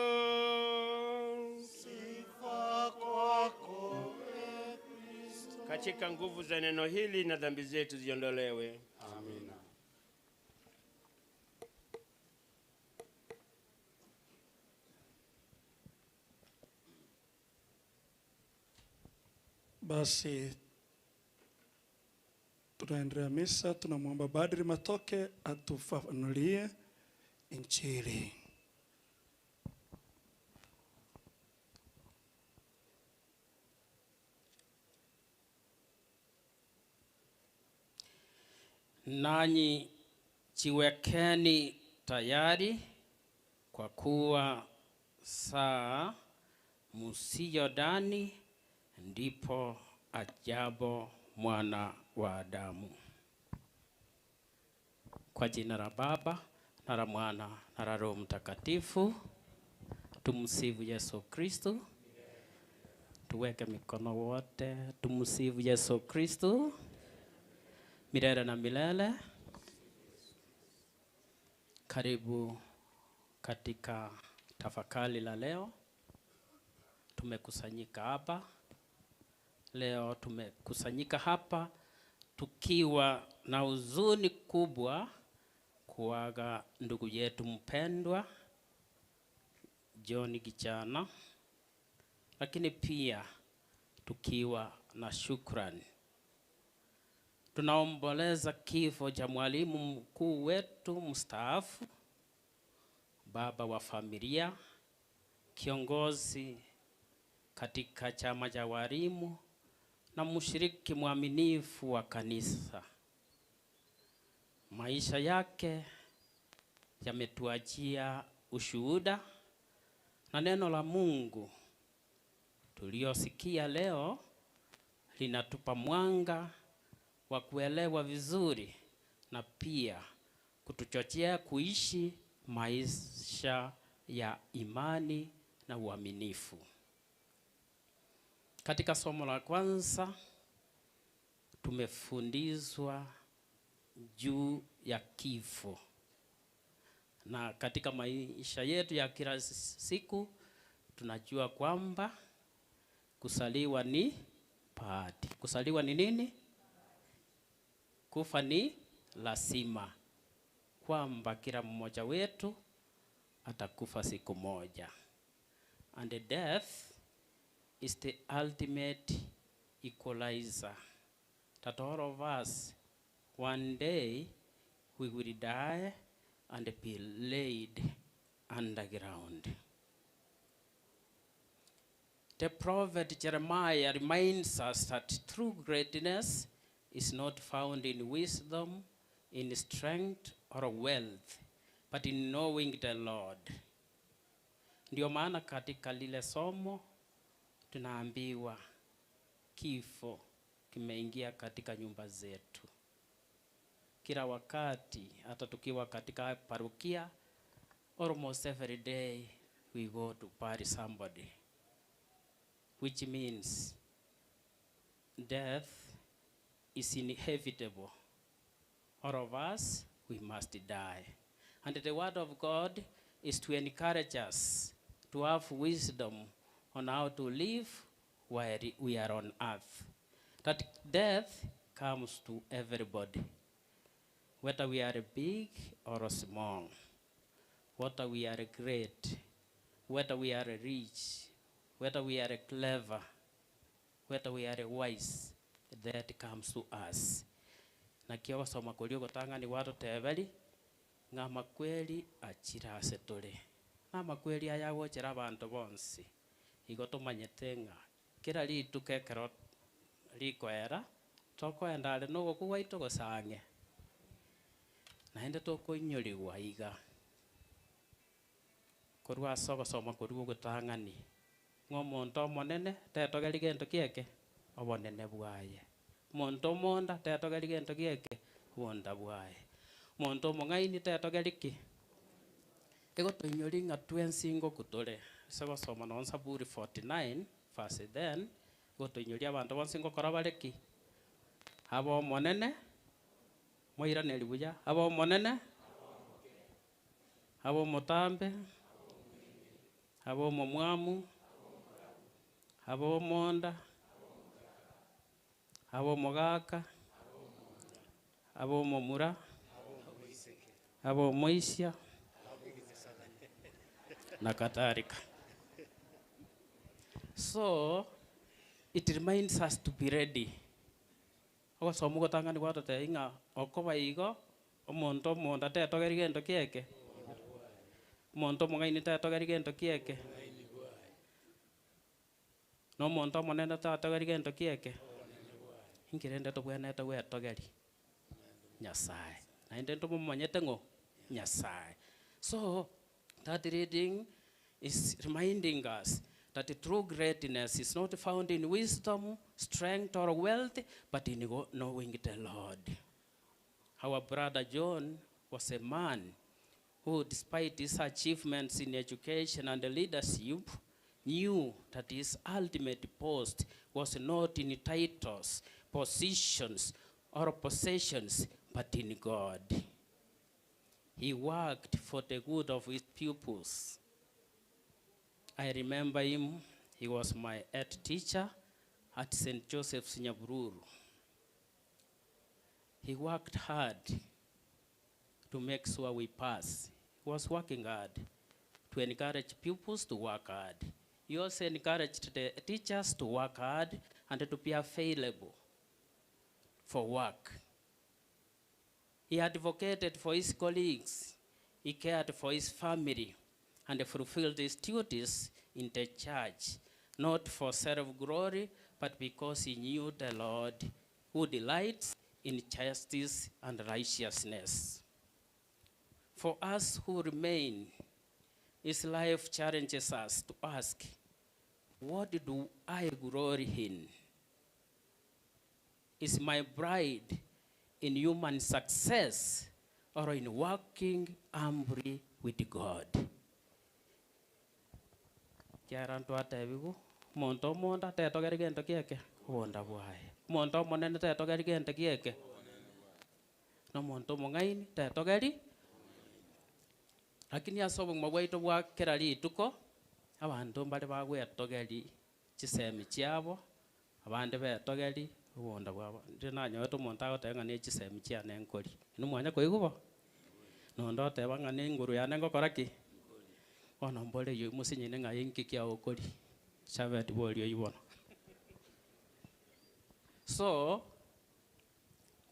Sifa kwako e Kristo. Katika nguvu za neno hili na dhambi zetu ziondolewe. Amina. Basi tunaendelea misa, tunamwomba Padri Matoke atufafanulie Injili. Nanyi jiwekeni tayari, kwa kuwa saa msiyodhani ndipo ajapo Mwana wa Adamu. Kwa jina la Baba na la Mwana na la Roho Mtakatifu, tumsifu Yesu Kristo. Tuweke mikono wote, tumsifu Yesu Kristo milele na milele. Karibu katika tafakari la leo. Tumekusanyika hapa leo, tumekusanyika hapa tukiwa na huzuni kubwa kuaga ndugu yetu mpendwa John Gichana, lakini pia tukiwa na shukrani. Tunaomboleza kifo cha mwalimu mkuu wetu mstaafu, baba wa familia, kiongozi katika chama cha walimu na mshiriki mwaminifu wa kanisa. Maisha yake yametuachia ushuhuda na neno la Mungu tuliosikia leo linatupa mwanga wa kuelewa vizuri na pia kutuchochea kuishi maisha ya imani na uaminifu. Katika somo la kwanza tumefundishwa juu ya kifo, na katika maisha yetu ya kila siku tunajua kwamba kusaliwa ni bahati. Kusaliwa ni nini? Kufa ni lazima, kwamba kila mmoja wetu atakufa siku moja. And death is the ultimate equalizer, that all of us one day we will die and be laid underground. The prophet Jeremiah reminds us that true greatness is not found in wisdom, in strength or wealth, but in knowing the Lord. Ndio maana katika lile somo tunaambiwa kifo kimeingia katika nyumba zetu kila wakati, hata tukiwa katika parokia, almost every day we go to bury somebody, which means death is inevitable. All of us, we must die. And the word of God is to encourage us to have wisdom on how to live while we are on earth. That death comes to everybody, whether we are big or small, whether we are great, whether we are rich, whether we are clever, whether we are wise, death comes to us. Naki ogosoma koria ogotang'ani gwatoteberi, ng'a amakweri achire ase tore, na amakweri aya agochera abanto bonsi. Igo tomanyete ng'a kera rituko ekero rikoera, tokoenda are na ogokwa gwaito gose ang'e, naende tokoinyorigwa iga korwa ase ogosoma korwa ogotang'ani, ng'a omonto omonene tetogeri gento ki eke? Obonene bwaye. Omonto omonda tetogeri gento ki eke? Obonda bwaye. Omonto omong'aini tetogeri ki? Egotoinyori ng'a twensi ngoku tore. Ase ogosoma nonye Zaburi 49 verse 10, egotoinyoria abanto bonsi ngokora bare ki? Abe omonene, moiraneri buya, abe omonene, abe omotambe, abe omomwamu, abe omonda, abe omogaka, abe omomura, abe omoisia, na kadhalika. So, it reminds us to be ready. Ogosoma ogotang'ani gwatotebia ng'a okoba igo, omonto omonda tetogeri gento kieke, omonto omong'aini tetogeri gento kieke, na omonto omonene tatogeri gento kieke, inki rende tobwenerete gwetogeria? Nyasaye. Naende ntomomanyete ng'o? Nyasaye. So, that reading is reminding us that true greatness is not found in wisdom, strength or wealth, but in knowing the Lord. Our brother John was a man who, despite his achievements in education and leadership, knew that his ultimate post was not in titles, positions, or possessions, but in God. He worked for the good of his pupils. I remember him, he was my head teacher at St. Joseph's Nyabururu. He worked hard to make sure we pass. He was working hard to encourage pupils to work hard. He also encouraged the teachers to work hard and to be available for work. He advocated for his colleagues. He cared for his family and fulfilled his duties in the church, not for self-glory, but because he knew the Lord who delights in justice and righteousness. For us who remain, his life challenges us to ask, what do I glory in? Is my pride in human success or in working humbly with God? Kiara ntwatebiwu, omonto omonda tetogeri gento kieke, obonda bwaye. Omonto omonene tetogeri gento kieke, na omonto omong'aini tetogeri. Lakini ase obogima bwaito bwa kera rituko, abanto mbare bagwetogeri chisemi chiabo, abande betogeri obonda bwabo. Ndire nanyorete omonto agoteba ng'a ne chisemi chiane nkori. Inwe mwanya koigwa bo? Nonde oteba ng'a ne enguru yane ngokora ki? Bono mbore eywo mosinyine ng'a inki kiagokori, Chabet boria oywo bono. So,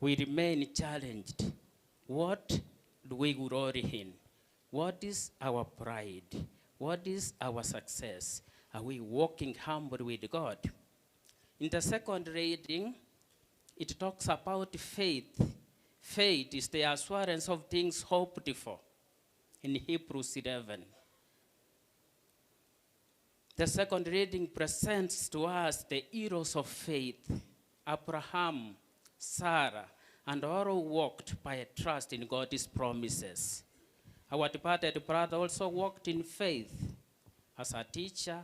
we remain challenged, what do we glory in? What is our pride? What is our success? Are we walking humbly with God? In the second reading, it talks about faith. Faith is the assurance of things hoped for in Hebrews 11. The second reading presents to us the heroes of faith, Abraham, Sarah, and all who walked by trust in God's promises. Our departed brother also walked in faith. As a teacher,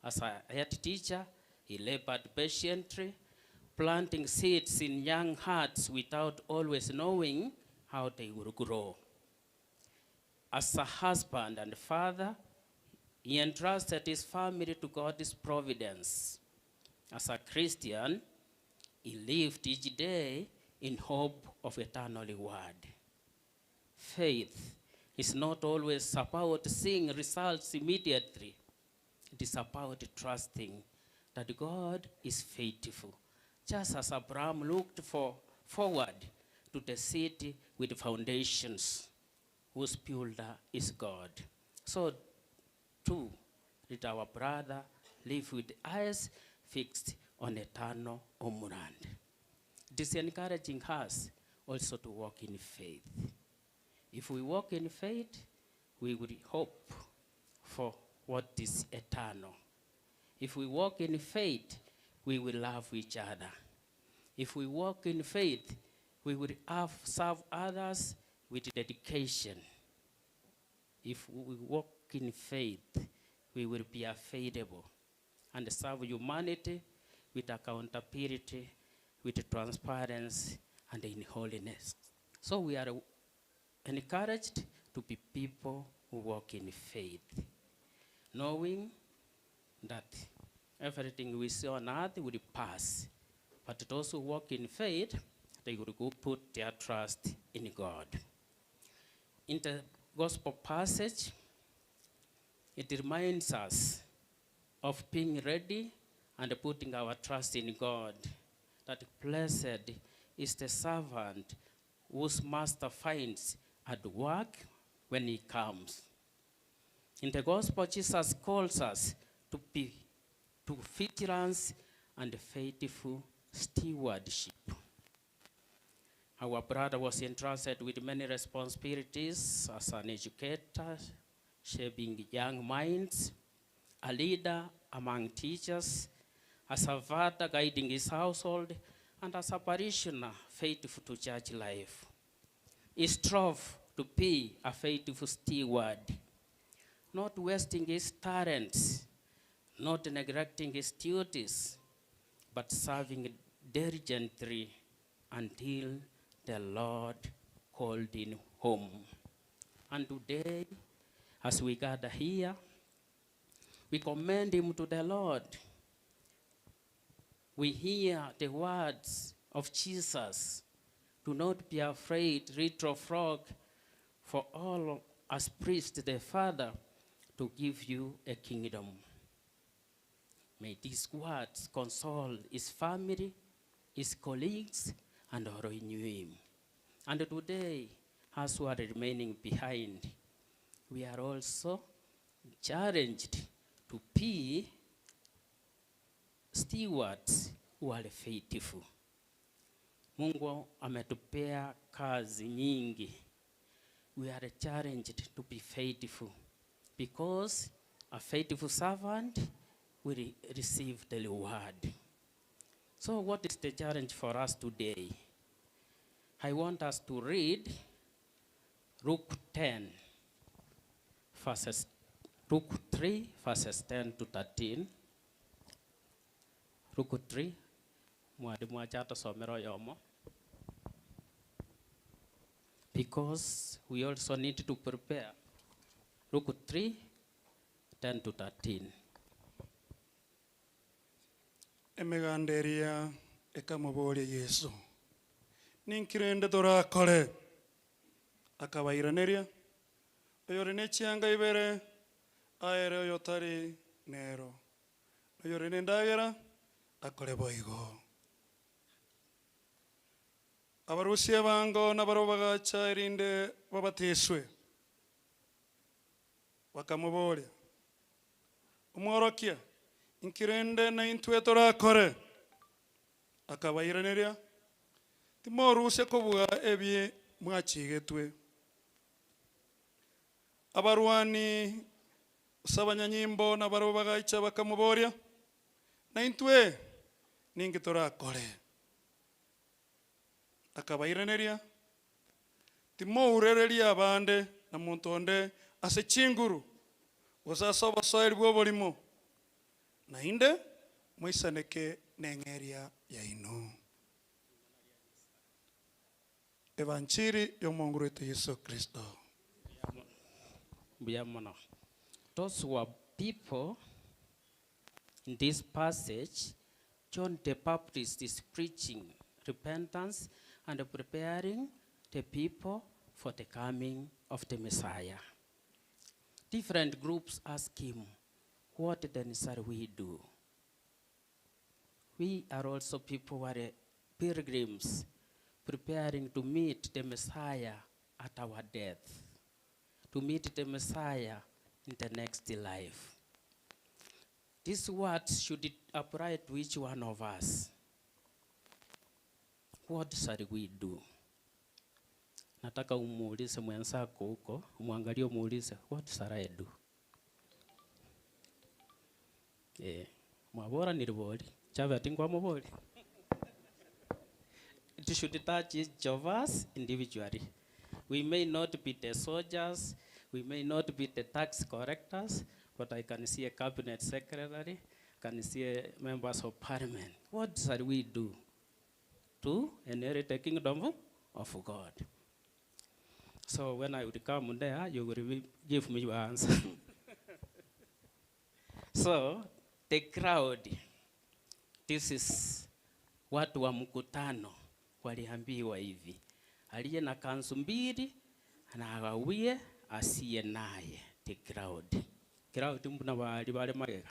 as a head teacher, he labored patiently, planting seeds in young hearts without always knowing how they would grow. As a husband and father, he entrusted his family to God's providence. As a Christian, He lived each day in hope of eternal reward. Faith is not always about seeing results immediately. It is about trusting that God is faithful. Just as Abraham looked for, forward to the city with foundations, whose builder is God. So, too, did our brother live with eyes fixed on eternal homeland. It is encouraging us also to walk in faith. If we walk in faith, we will hope for what is eternal. If we walk in faith, we will love each other. If we walk in faith, we will have, serve others with dedication. If we walk in faith, we will be available and serve humanity with accountability, with transparency, and in holiness. So we are encouraged to be people who walk in faith, knowing that everything we see on earth will pass. But those who walk in faith, they will go put their trust in God. In the gospel passage, it reminds us of being ready and putting our trust in God. That blessed is the servant whose master finds at work when he comes. In the gospel, Jesus calls us to be to vigilance and faithful stewardship. Our brother was entrusted with many responsibilities as an educator, shaping young minds, a leader among teachers, as a father guiding his household, and as a parishioner faithful to church life. He strove to be a faithful steward, not wasting his talents, not neglecting his duties, but serving diligently until the Lord called him home. And today, as we gather here, we commend him to the Lord. We hear the words of Jesus Do not be afraid, little frog, for all has pleased the Father to give you a kingdom. May these words console his family, his colleagues, and all who knew him. And today, as we are remaining behind, we are also challenged to be stewards who are faithful. Mungu ametupea kazi nyingi. We are challenged to be faithful because a faithful servant will receive the reward. So what is the challenge for us today? I want us to read Luke 10, verses, Luke 3, verses 10 to 13. Luke 3, mwalimu acha atusomera oyomo. Because we also need to prepare. Luke 3, 10 to 13. Emeganda eria ekamoboria Yeso, Ninki rende torakore? Akabairaneria, Oyore ne chianga ibere, aere oyotari nero, na oyore nendagera, akore boigo. Abarusia ebango nabarabwo bagacha erinde babatiswe, bakamoboria, Omworokia, inki rende naintwe torakore? Akabairaneria, Timorusia kobua ebi mwachigetwe. Abarwani gose abanyanyimbo nabarabwo bagaicha bakamoboria, Naintwe ninki torakore? Akabairaneria, Timourereria abande na monto onde ase chinguru, gose ase obosoeri bw'oborimo, naende moisaneke neng'eria yaino. Evanchiri y'Omonguru oito Yeso Kristo. Mbuya mono. Those were people in this passage John the Baptist is preaching repentance and preparing the people for the coming of the Messiah. Different groups ask him, What then shall we do? We are also people who are pilgrims preparing to meet the Messiah at our death, to meet the Messiah in the next life. These words should apply to each one of us. What shall we do? Nataka umuulize mwenzako huko, umwangalie umuulize, what shall I do? Eh, mwabora niliboli, chave atingwa muboli. It should touch each of us individually. We may not be the soldiers, we may not be the tax collectors, but I can see a cabinet secretary, can see a members of parliament. What shall we do to inherit the kingdom of God? So when I would come there, you will give me your answer. So the crowd, this is watu wa mkutano waliambiwa hivi, aliye na kanzu mbili na agawie asiye naye. The crowd, crowd mbuna bali bali magega,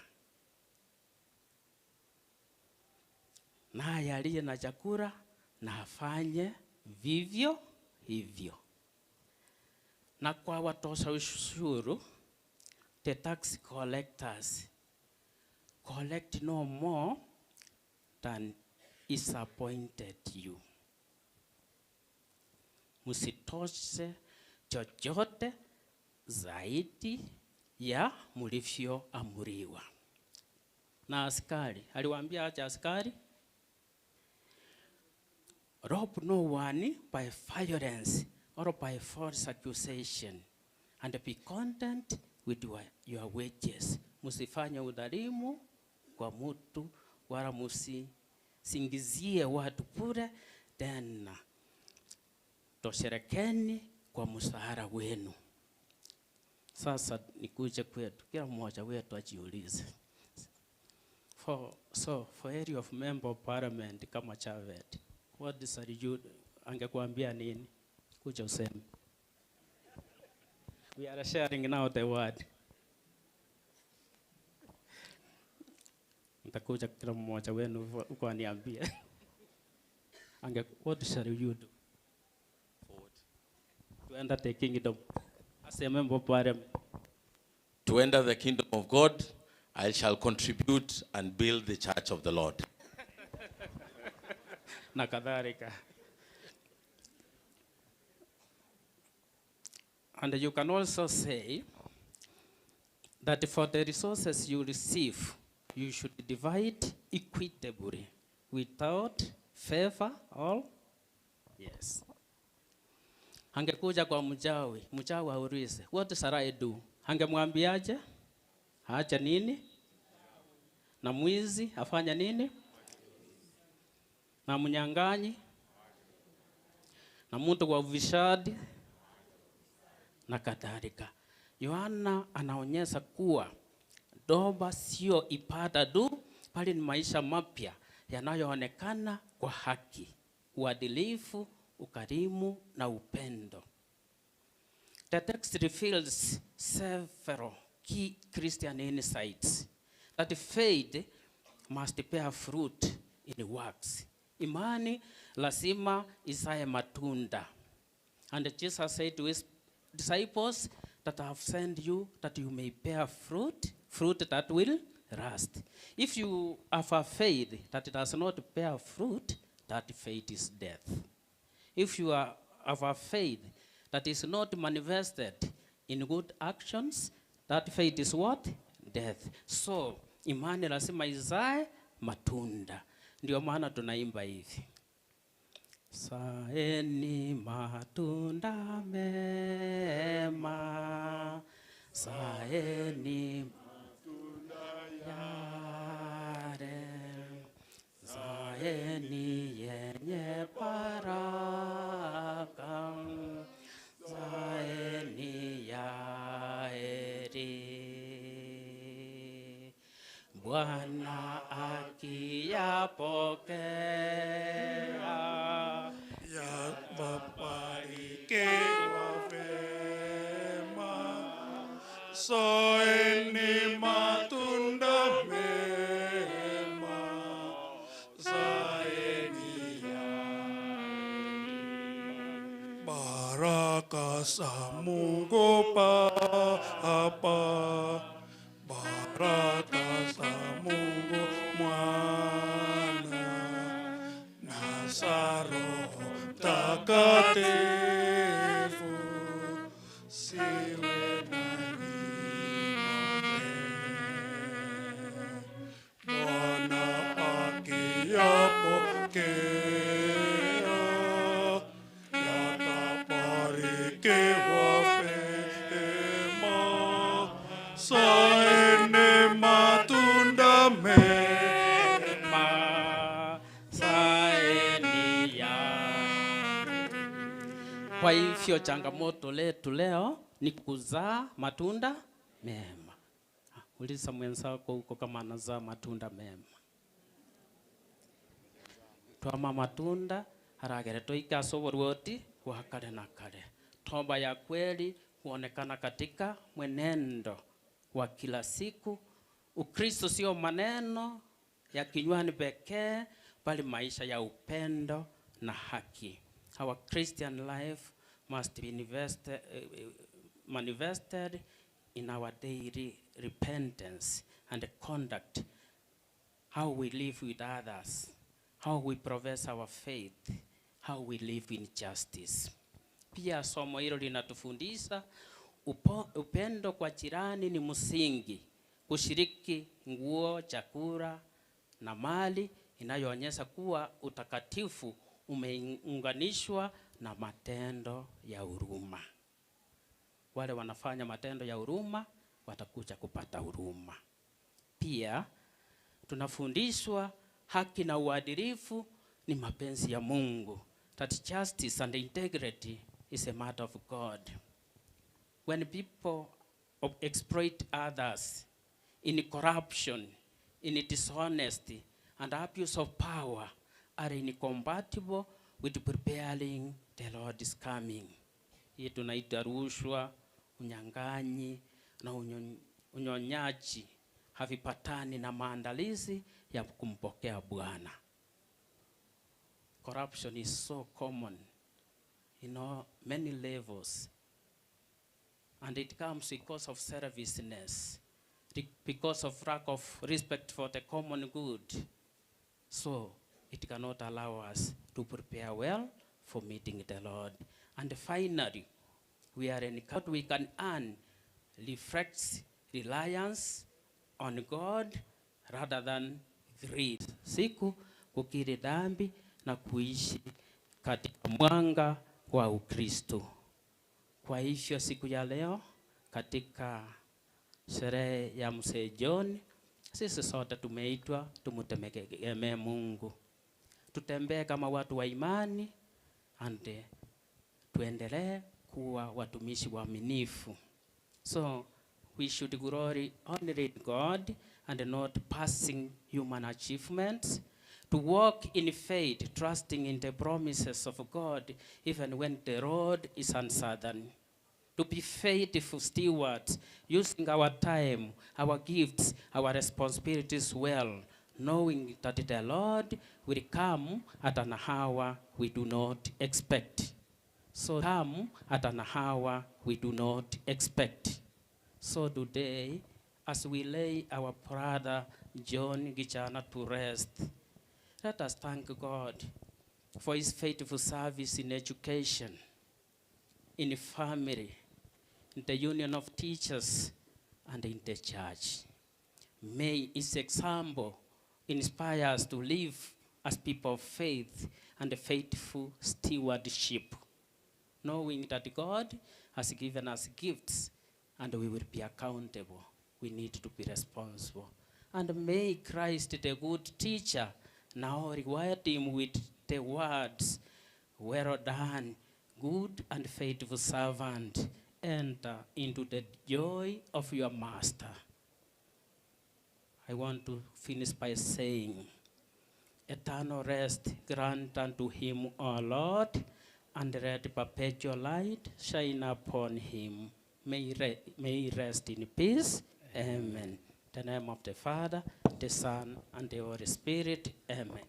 naye aliye na chakula na afanye vivyo hivyo. Na kwa watosha ushuru, the tax collectors collect no more than is appointed you. Msitoshe chochote zaidi ya mlivyoamriwa. Na askari aliwaambia, acha askari, rob no one by violence or by false accusation and be content with your wages. Msifanye udhalimu kwa mtu wala msisingizie watu bure, tena tosherekeni kwa mshahara wenu. Sasa nikuje kwetu, kila mmoja wetu ajiulize. For area of member of parliament kama Chavet, what is you, angekuambia nini? Kuja useme. We are sharing now the word. Nitakuja kila mmoja wenu huko aniambie. Ange, what shall you do? To enter the kingdom as a member of parliament. To enter the kingdom of God, I shall contribute and build the church of the Lord. Na kadhalika. And you can also say that for the resources you receive, you should divide equitably without favor or yes. Angekuja kwa mchawi, mchawi aulize, what shall I do? Angemwambiaje? Acha nini? Na mwizi afanya nini? Na mnyang'anyi? Na mtu wa ufisadi? Na kadhalika. Yohana anaonyesha kuwa toba sio ibada tu, bali ni maisha mapya yanayoonekana kwa haki, uadilifu, ukarimu na upendo. The text reveals several key Christian insights that faith must bear fruit in works. Imani lazima izae matunda. And Jesus said to his disciples that I have sent you that you may bear fruit, fruit that will last. If you have a faith that does not bear fruit, that faith is death. If you have a faith that is not manifested in good actions, that faith is what? Death. So, imani lazima izae matunda. Ndio maana tunaimba hivi. Saeni matunda mema, saeni matunda yale, saeni yenye baraka, saeni ya heri. Bwana akiyapokea, Pokea Yababarikiwa vema, zaeni matunda mema, zaeni ya baraka za Mungu Baba, baraka za Mungu Mwana na za Roho Mtakatifu siwe nanyi nyote. Bwana akiyapokea yatabarikiwa vema, zaeni matunda mema, zaeni ya. Kwa hivyo changamoto letu leo ni kuzaa matunda mema. Uliza mwenzako huko kama anazaa matunda mema. Twama matunda haragere toika oborwoti wa kale na kale. Toba ya kweli huonekana katika mwenendo wa kila siku. Ukristo sio maneno ya kinywani pekee, bali maisha ya upendo na haki. Our Christian life must be manifested in our daily repentance and conduct, how we live with others, how we profess our faith, how we live in justice. Pia somo hilo linatufundisha upendo kwa jirani ni msingi, kushiriki nguo, chakula na mali inayoonyesha kuwa utakatifu umeunganishwa na matendo ya huruma. Wale wanafanya matendo ya huruma watakuja kupata huruma. Pia tunafundishwa haki na uadilifu ni mapenzi ya Mungu, that justice and integrity is a matter of God. When people exploit others in corruption, in dishonesty, and abuse of power are incompatible with preparing the Lord's coming. Hii tunaita rushwa, unyang'anyi na unyonyaji havipatani na maandalizi ya kumpokea Bwana. Corruption is so common in all, many levels. And it comes because of selfishness, because of lack of respect for the common good. So it cannot allow us to prepare well for meeting the Lord. And finally, we are in what we can earn reflects reliance on God rather than greed. Siku kukiri dhambi na kuishi katika mwanga wa Ukristo. Kwa hivyo siku ya leo katika sherehe ya Mzee John, sisi sote tumeitwa tumtegemee Mungu, tutembee kama watu wa imani and tuendelee kuwa watumishi waaminifu. So we should glory only in God and not passing human achievements, to walk in faith, trusting in the promises of God, even when the road is uncertain. To be faithful stewards, using our time, our gifts, our responsibilities well, knowing that the Lord will come at an hour we do not expect. So come at an hour we do not expect. So today, as we lay our brother John Gichana to rest, let us thank God for his faithful service in education, in family, in the union of teachers, and in the church. May his example inspire us to live as people of faith and faithful stewardship, knowing that God has given us gifts and we will be accountable. We need to be responsible. And may Christ, the good teacher, now reward him with the words, well done, good and faithful servant, enter into the joy of your master. I want to finish by saying, Eternal rest grant unto him, O Lord, and let perpetual light shine upon him. May, may he rest in peace. Amen. In the name of the Father, the Son, and the Holy Spirit. Amen.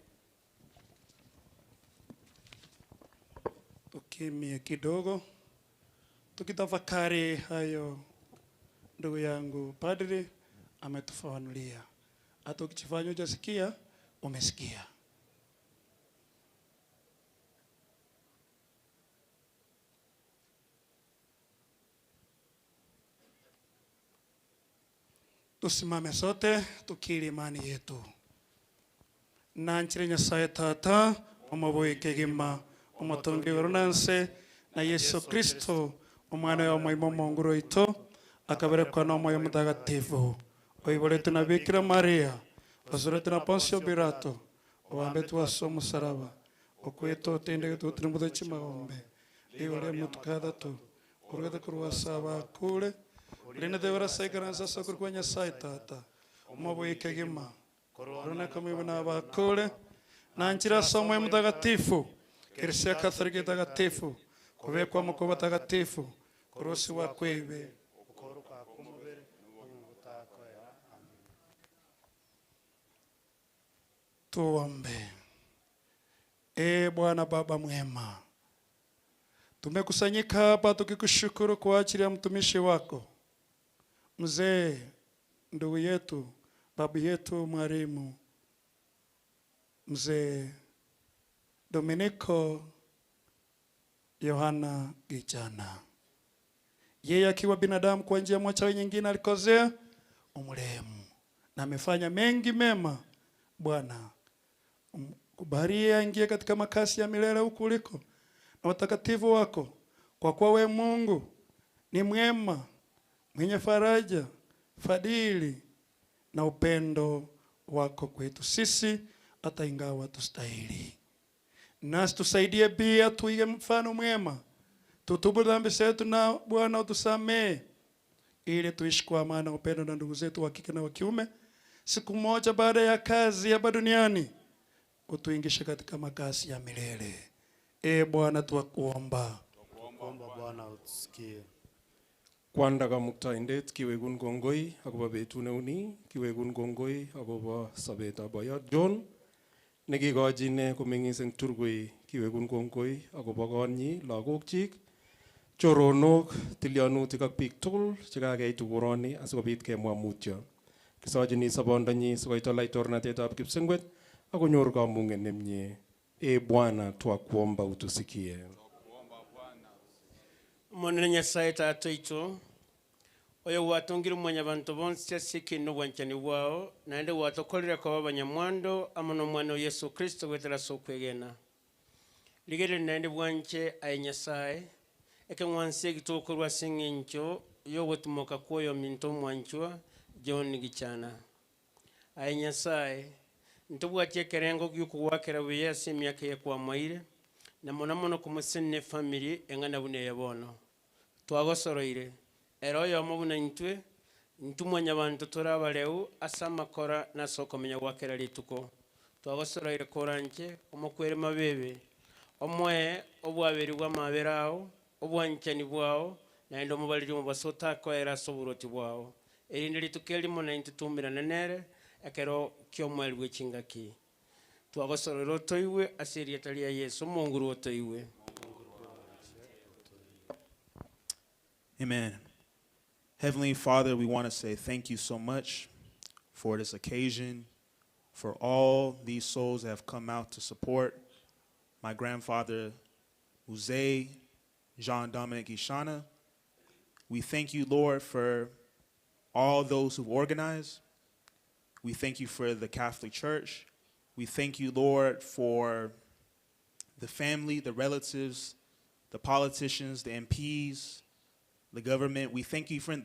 Tukimie kidogo tukitafakari hayo ndugu yangu padri ametufafanulia. Hata ukijifanya hujasikia, umesikia. Tusimame sote tukiri imani yetu. Nanchire Nyasaye Tata omoboike gima omotongi igoro na nse na Yesu Kristo omwana wa moimo omonguru oito akaberekwa na omoyo mutagatifu oiboretwe na Bikira Maria osuretwe na Poncio Pilato obambetwe ase omusaraba okweta otendegete gotiri chimagombe igoro ria motuko athatu orugete korwa ase abakure rinde ase ikaransa ase okori kwa Nyasaye Tata omoboike gima korona kamwe na abakure na nchira ase omoyo mutagatifu Eklezia Katoliki takatifu kubekwa mukuba takatifu kurusiwa kwebe. Tuombe. E Bwana Baba mwema, tumekusanyika hapa tukikushukuru kwa ajili ya mtumishi wako mzee, ndugu yetu, babu yetu, mwalimu mzee Dominiko Yohana Gichana. Yeye akiwa binadamu kwa njia moja au nyingine alikosea, umrehemu na amefanya mengi mema. Bwana, umkubalie aingie katika makasi ya milele huku uliko na watakatifu wako, kwa kuwa we Mungu ni mwema, mwenye faraja, fadhili na upendo wako kwetu sisi, hata ingawa tustahili. Nasi tusaidie pia tuige mfano mwema, tutubu dhambi zetu na Bwana utusamee, ili tuishi kwa amani na upendo na ndugu zetu wa kike na wa kiume. Siku moja baada ya kazi hapa duniani, utuingishe katika makazi ya milele. E Bwana, twakuomba. Kuomba Bwana utusikie. Kwanda Kamuktaindet kiwekun kongoi akobo betut neuni, kiwekun kongoi akobo sobetab boyot John nekikochi ine komeng'is eng Turgui, kiwekun kongoi akobo konyi, lagokchik, choronok, tilyanutik ak biik tugul chekakeit koroni asikobit kemwa mutyo. Kisochini sobondonyi sikoito laitornatetab kipsengwet akonyor kamung'et nemie. E Bwana, twakuomba utusikie. Omonene Nyasaye Tata oito, oyo gwatongire omwanya banto bonsi ase ekindu obwanchani bwao, naende gwatokorire koba abanyamwando amo na omwana o Yesu Kristo gwetera ase okwegena. Rigereria naende bwanche aye Nyasaye, ekeng'wansi egitokorwa ase eng'encho yogotumoka kwa oyo ominto omwanchwa John Gichana. Aye Nyasaye, ntobwatie ekerengo giokogwakera buya ase emiaka eye kwamoire, na mono mono komosenene efamily eng'ana buna eye bono. Twagosoroire, ero oyomo buna intwe, intwe mwanyabanto tore abareu ase amakora na ase okomenya gwakera rituko. Twagosoroire koranche, omokwere mabebe, omoe obwaberi bwa amabere ao, obwanchani bwao, naende omobariri omobaso otakoera ase oboroti bwao. Erinde rituko erimo naintwe tumirane nere, ekero kia omweri bwa echingaki. Twagosoroire otoiwe ase erieta ria Yesu, omonguru otoiwe. Amen. Heavenly Father, we want to say thank you so much for this occasion, for all these souls that have come out to support my grandfather, Mzee Jean Dominic Gichana. We thank you, Lord, for all those who've organized. We thank you for the Catholic Church. We thank you, Lord, for the family, the relatives, the politicians, the MPs, the government. We thank you for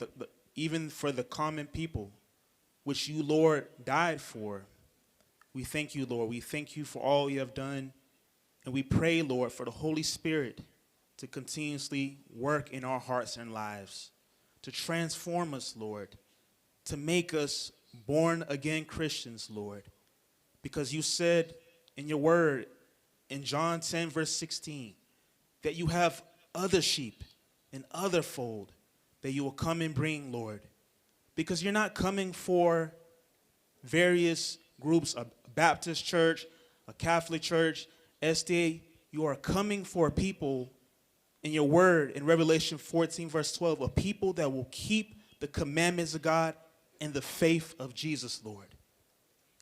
even for the common people, which you, Lord, died for. We thank you, Lord. We thank you for all you have done. And we pray, Lord, for the Holy Spirit to continuously work in our hearts and lives, to transform us, Lord, to make us born again Christians, Lord. Because you said in your word in John 10, verse 16, that you have other sheep and other fold that you will come and bring, Lord. Because you're not coming for various groups, a Baptist church, a Catholic church, SDA. You are coming for people in your word in Revelation 14, verse 12, a people that will keep the commandments of God and the faith of Jesus, Lord.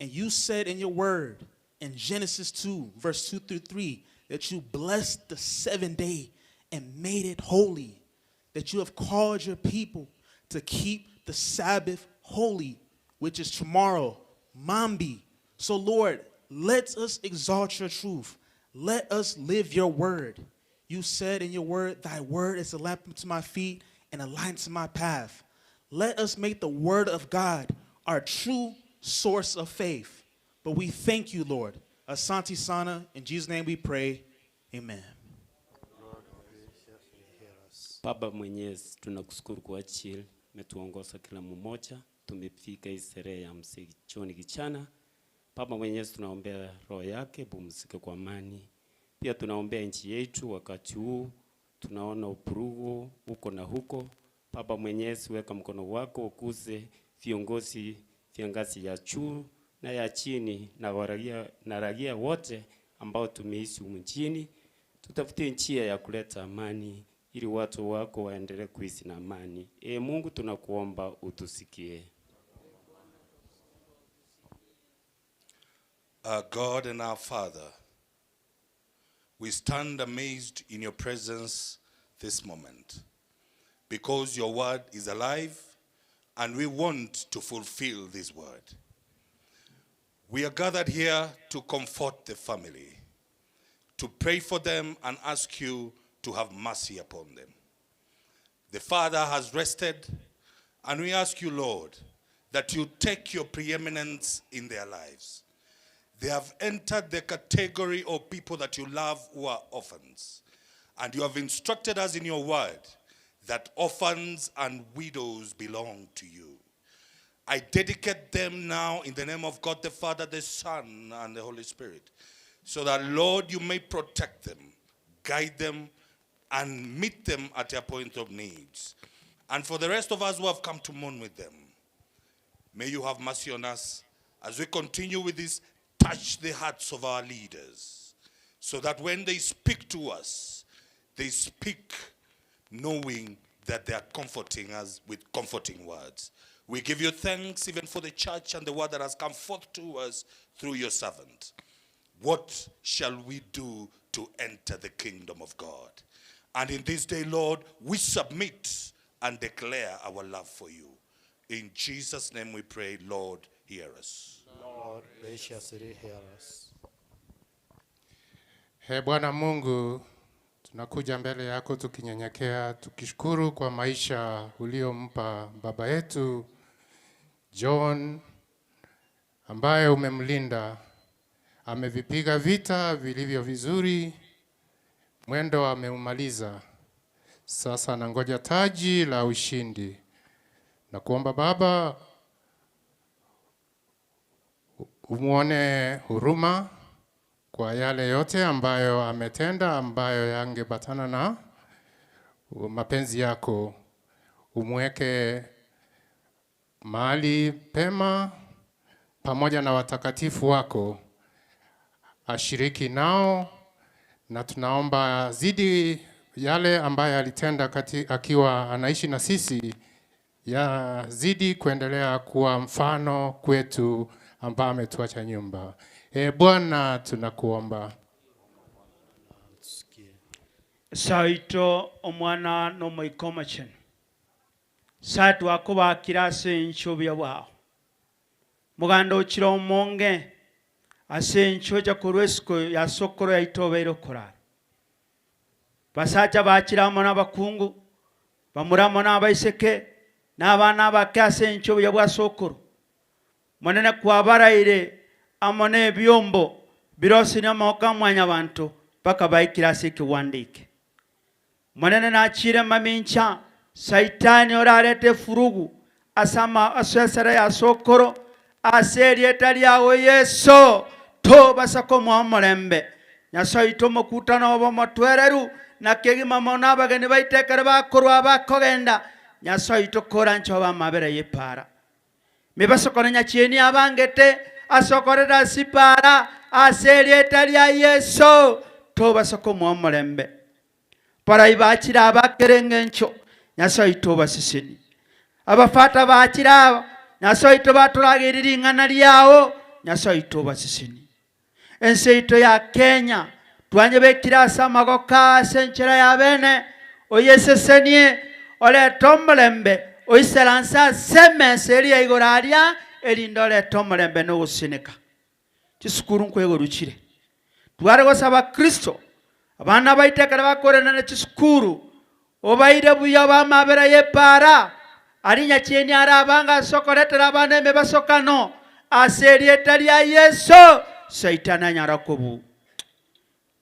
And you said in your word in Genesis 2, verse 2 through 3, that you blessed the seventh day and made it holy, that you have called your people to keep the Sabbath holy, which is tomorrow, Mambi. So, Lord, let us exalt your truth. Let us live your word. You said in your word, Thy word is a lamp unto my feet and a light unto my path. Let us make the word of God our true source of faith. But we thank you, Lord. Asante Sana, in Jesus' name we pray. Amen. Baba Mwenyezi, tunakushukuru kwa ajili umetuongoza kila mmoja, tumefika hii sherehe ya mzee John Gichana. Baba Mwenyezi, tunaombea roho yake pumzike kwa amani. Pia tunaombea nchi yetu wakati huu tunaona upurugu huko na huko. Baba Mwenyezi, weka mkono wako ukuze viongozi vya ngazi ya juu na ya chini na waraia, na raia wote ambao tumeishi humu nchini. Tutafute njia ya kuleta amani ili watu wako waendelee kuishi na amani. E Mungu, tunakuomba utusikie. Our God and our Father, we stand amazed in your presence this moment because your word is alive and we want to fulfill this word. We are gathered here to comfort the family, to pray for them and ask you to have mercy upon them. The Father has rested, and we ask you, Lord, that you take your preeminence in their lives. They have entered the category of people that you love who are orphans. And you have instructed us in your word that orphans and widows belong to you. I dedicate them now in the name of God the Father, the Son, and the Holy Spirit, so that, Lord, you may protect them, guide them, and meet them at their point of needs. And for the rest of us who have come to mourn with them, may you have mercy on us as we continue with this. Touch the hearts of our leaders so that when they speak to us, they speak knowing that they are comforting us with comforting words. We give you thanks even for the church and the word that has come forth to us through your servant. What shall we do to enter the kingdom of God? And in this day, Lord, we submit and declare our love for you. In Jesus' name we pray, Lord, hear us. Lord, graciously hear us. He Bwana Mungu, tunakuja mbele yako tukinyenyekea, tukishukuru kwa maisha uliompa baba yetu John, ambaye umemlinda, amevipiga vita vilivyo vizuri, mwendo ameumaliza. Sasa anangoja taji la ushindi. Na kuomba Baba umwone huruma kwa yale yote ambayo ametenda ambayo yangebatana na mapenzi yako, umweke mahali pema pamoja na watakatifu wako, ashiriki nao, na tunaomba zidi yale ambayo alitenda kati, akiwa anaishi na sisi yazidi kuendelea kuwa mfano kwetu ambaye ametuacha nyumba. E Bwana, tunakuomba. Saito omwana n'omoika omochenu sa twakobakira ase encho obuya bwao muganda okira omonge ase encho eja korwa esiko yasokoro yaito obeire okorara basacha bakira amo n'abakungu bamura amo n'abaiseke n'abaana abake ase encho obuya bwa sokoro monene kwabaraire amo n'ebyombo birosini amagoko amwanya bantu mpaka baikire ase ekiwandike monene nachire mamincha saitani orarete furugu ase ama- ase esere ya sokoro ase erieta riago yeso. Tobasa komoa omorembe. Nyasae oito omokutano obe omotwereru, na kegima mono abageni baito ekero bakorwa bakogenda. Nyasae oito koranche obe amabera y'epaara. Mebasokano nyachieni abangete ase okorera ase epaara ase erieta ria Yeso. Tobasa komoa omorembe. Barai bachire aba kera engencho, Nyasae oito obasesenie. Abafata bachire aba, Nyasae oito batorageire ring'ana riao, Nyasae oito obasesenie. Ense yaito ya Kenya twanyebekire ase amagoko aa ase enchera ya bene, oyesesenie, orete omorembe, oisaranse ase emesa eria ya igoro aria, erinde orete omorembe na ogoseseneka. Chisukuru nkoigorwa chire. Tware gosaba Kristo, abana baito ekero bakorenda ne chisukuru, obaire buya obe amabera y'epaara, aria nyachieni arabange ase okoretera abana emebasokano, ase erieta ria Yeso, Saitani anyare kobua.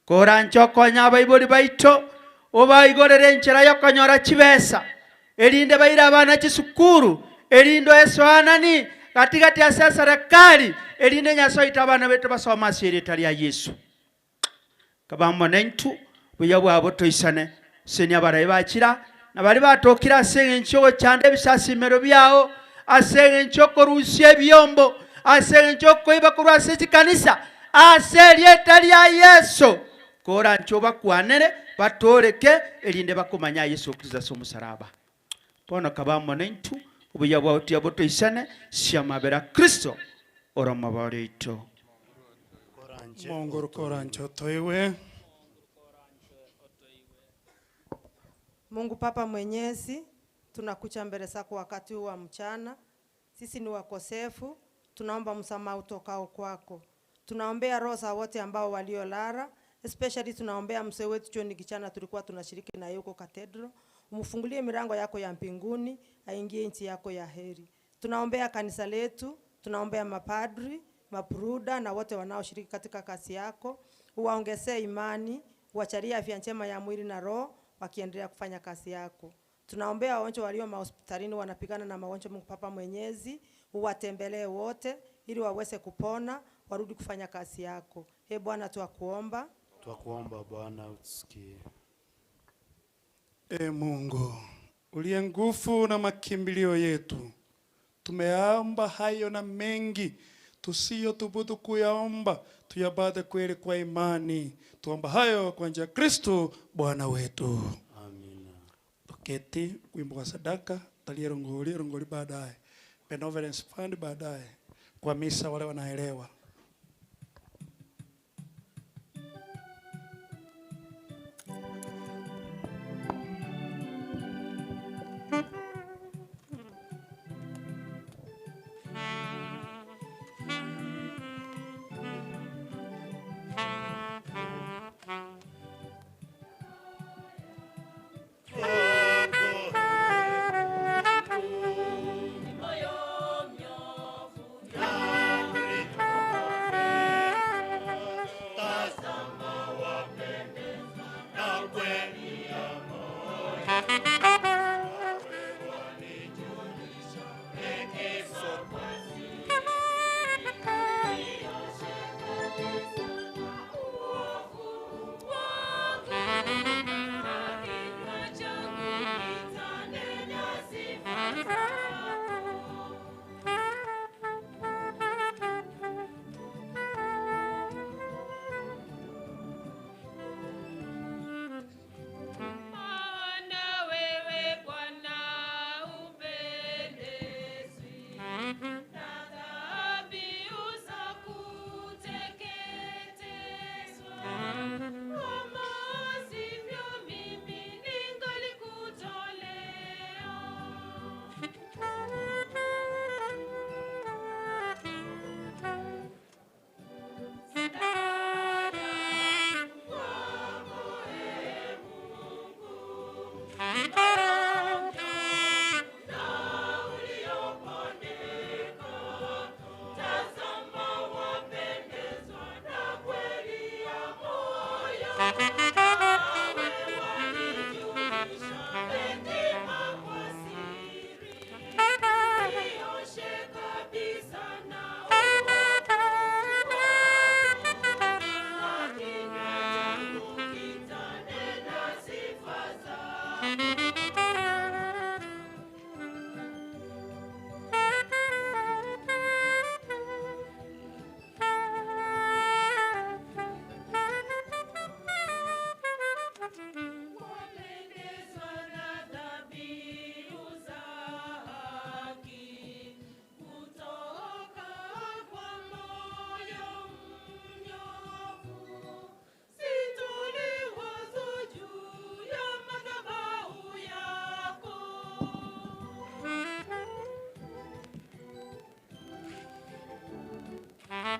Koranche okonye abaibori baito, obaigorere enchera y'okonyora chibesa, erinde baire abana chisukuru, erinde oesoanani gati gati ase eserekari, erinde Nyasae oite abana baito basome ase erieta ria Yeso. Kaba amo naintwe, buya bwabo toisane. Senia abarai bachira, na baria batokire ase engencho y'ogochanda ebisasimero biao, ase engencho y'okorusia ebiombo, ase engencho y'okoiba korwa ase chikanisa, ase erieta ria Yeso, koranche obakwanere, batooreke, erinde bakomanye aye Yeso Kristo ase omosaraba. Bono kaba amo naintwe, obuya bwao tiga botoisane, ase amabera a Kristo, ore omobori oito. Monguru koranche otoigwe. Mungu Papa Mwenyezi, tunakuja mbele zako wakati huu wa mchana. Sisi ni wakosefu, tunaomba msamaha utokao kwako. Tunaombea roho za wote ambao waliolala, especially tunaombea mzee wetu John Gichana, tulikuwa tunashiriki naye huko Cathedral. Umfungulie milango yako ya mbinguni, aingie nchi yako ya heri. Tunaombea kanisa letu, tunaombea mapadri, mapruda na wote wanaoshiriki katika kazi yako. Uwaongezee imani, uwajalie afya njema ya mwili na roho wakiendelea kufanya kazi yako. Tunaombea wagonjwa walio mahospitalini wanapigana na magonjwa. Mungu Baba Mwenyezi, uwatembelee wote ili waweze kupona, warudi kufanya kazi yako. Ee Bwana, twakuomba. Twakuomba Bwana utusikie. E Mungu uliye nguvu na makimbilio yetu, tumeyaomba hayo na mengi tusiyothubutu kuyaomba, tuyapate kweli kwa imani. Tuomba hayo kwa njia ya Kristo Bwana wetu. Amina. Tuketi, wimbo wa sadaka talie rongoli rongoli baadaye, Benevolence Fund baadaye, kwa misa wale wanaelewa. Maana wewe Bwana upendezwi na dhabihu za kuteketezwa, kama sivyo mimi ningalikutolea.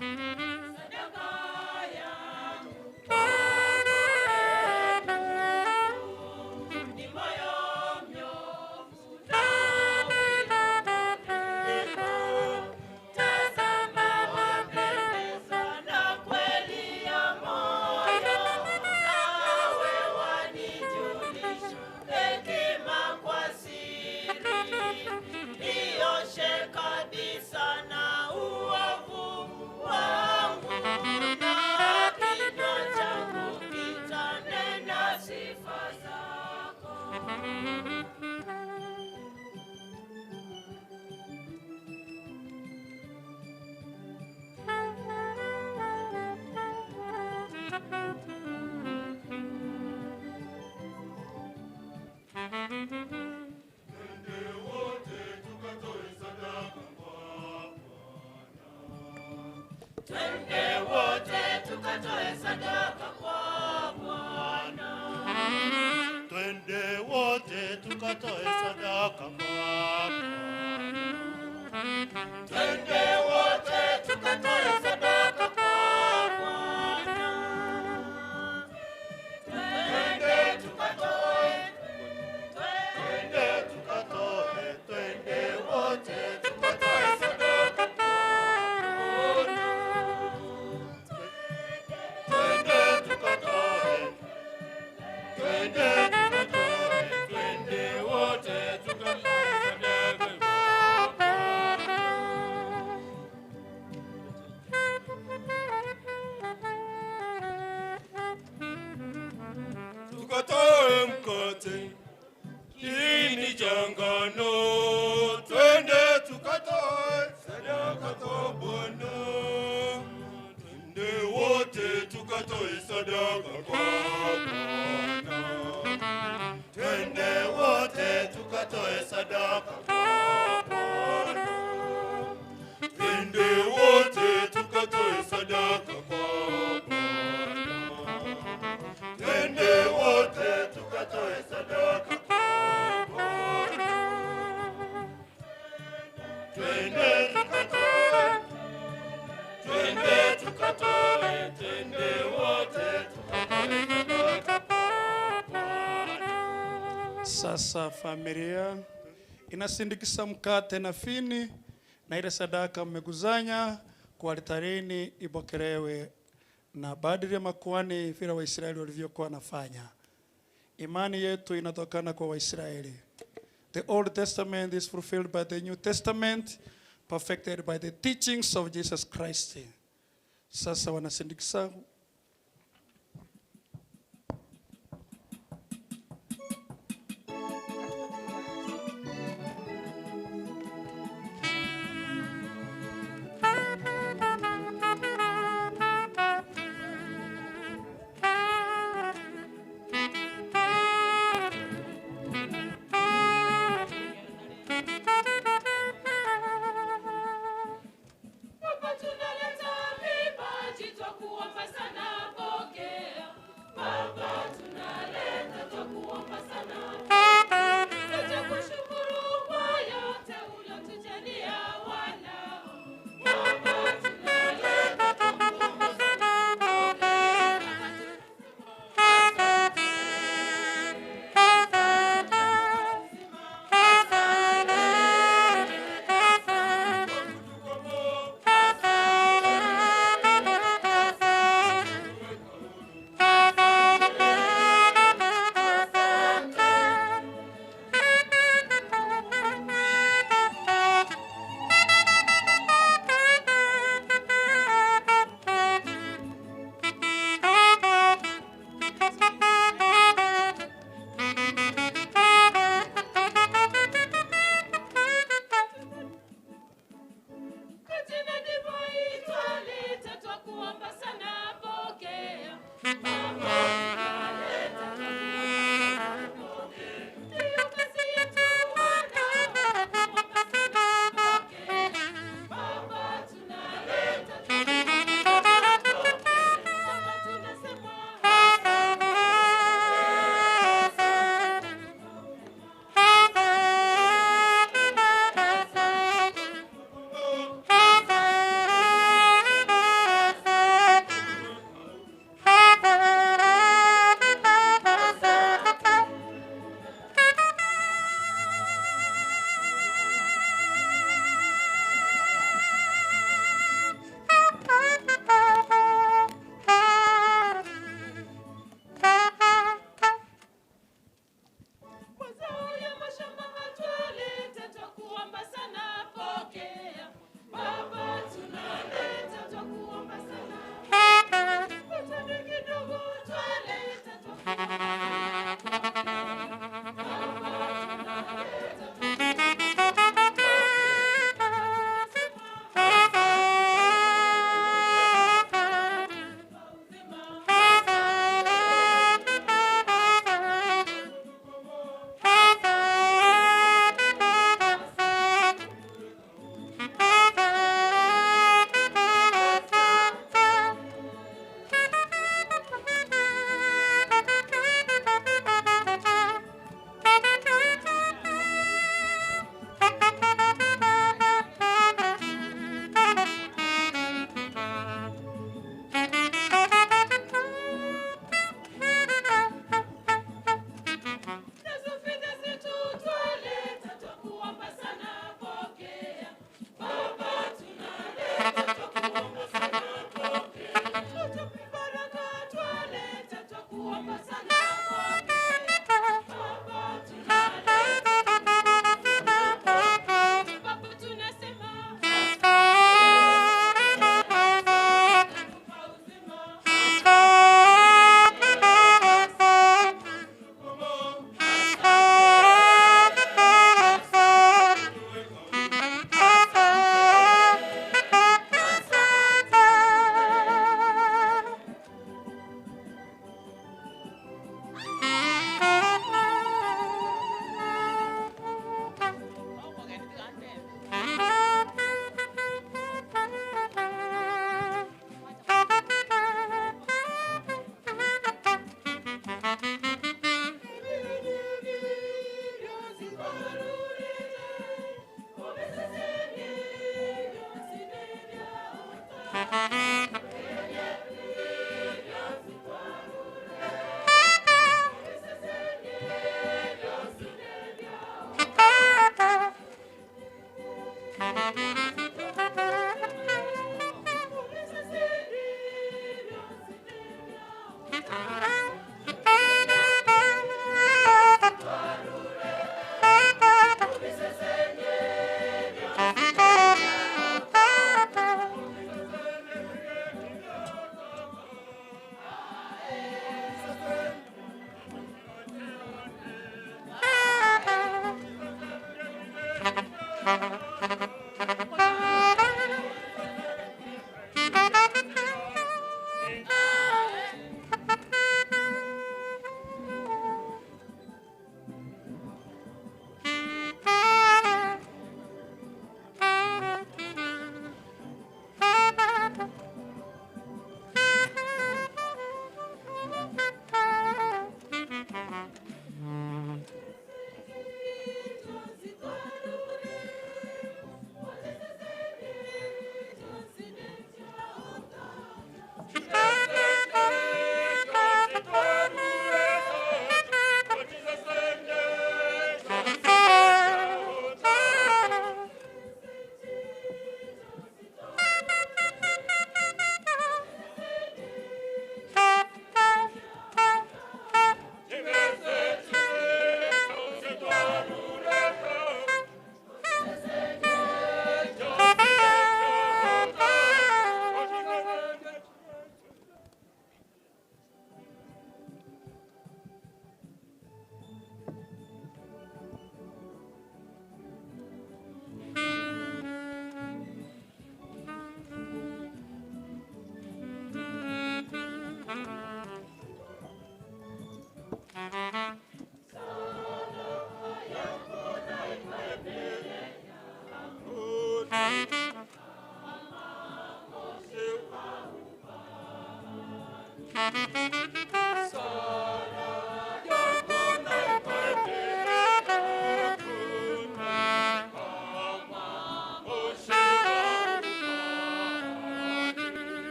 Sadaka yangu ni moyo mnyofu na uliovunjika. Tazama wapendeza na kweli ya moyo, nawe wanijulisha hekima kwa siri. Nioshe kabisa na uovu wangu, na kinywa changu kitanena sifa zako. Twende wote tukatoe sadaka kwa Bwana. Twende wote tukatoe sadaka kwa Bwana. Twende wote tukatoe sadaka kwa Bwana. Twende tukatoe, Twende tukatoe, twende wote tukatoe sadaka kwa Bwana. Twende tukatoe, twende tukatoe, twende wote tukatoe sadaka kwa Bwana. Tukatoe mkate kiini cha ngano, twende tukatoe sadaka kwa Bwana. Twende wote tukatoe sadaka kwa Bwana. Twende wote tukatoe sadaka kwa Bwana. Twende wote tukatoe sadaka kwa Bwana. Twende wote tukatoe sadaka kwa Bwana. Twende tukatoe, twende tukatoe, twende wote tukatoe sadaka kwa Bwana. Sasa familia inasindikisa mkate na fini na ile sadaka mmeguzanya kwa altarini ipokelewe na badili ya makuhani vile Waisraeli walivyokuwa wanafanya. Imani yetu inatokana kwa Waisraeli. The Old Testament is fulfilled by the New Testament, perfected by the teachings of Jesus Christ. Sasa wanasindikisa Baba, tunaleta vipaji, twakuomba sana.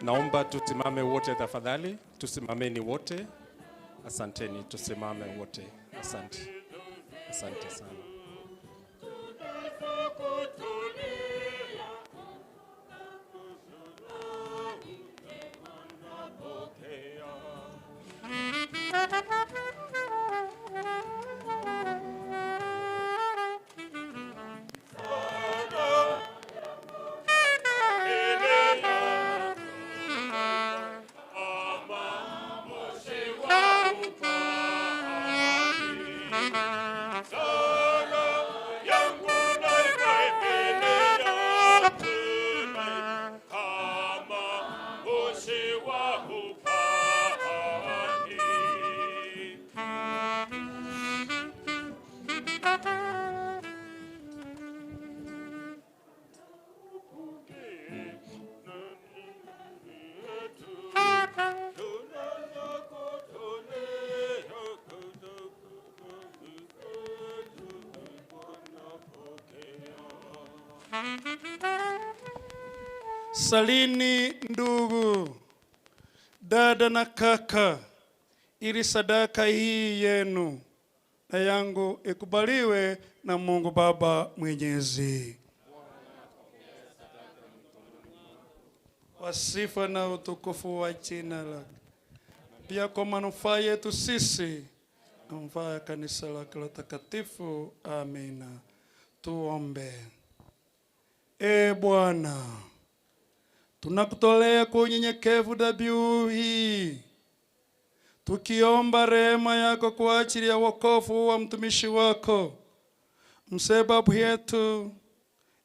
Naomba tusimame wote tafadhali, tusimameni wote. Asanteni, tusimame wote. Asante, asante sana. Salini ndugu, dada na kaka, ili sadaka hii yenu na yangu ikubaliwe na Mungu Baba Mwenyezi. Kwa sifa na utukufu wa jina lake, pia kwa manufaa yetu sisi na manufaa ya kanisa lake la takatifu. Amina. Tuombe. E Bwana, tunakutolea kwa unyenyekevu dhabihu hii tukiomba rehema yako kwa ajili ya wokovu wa mtumishi wako mzee babu yetu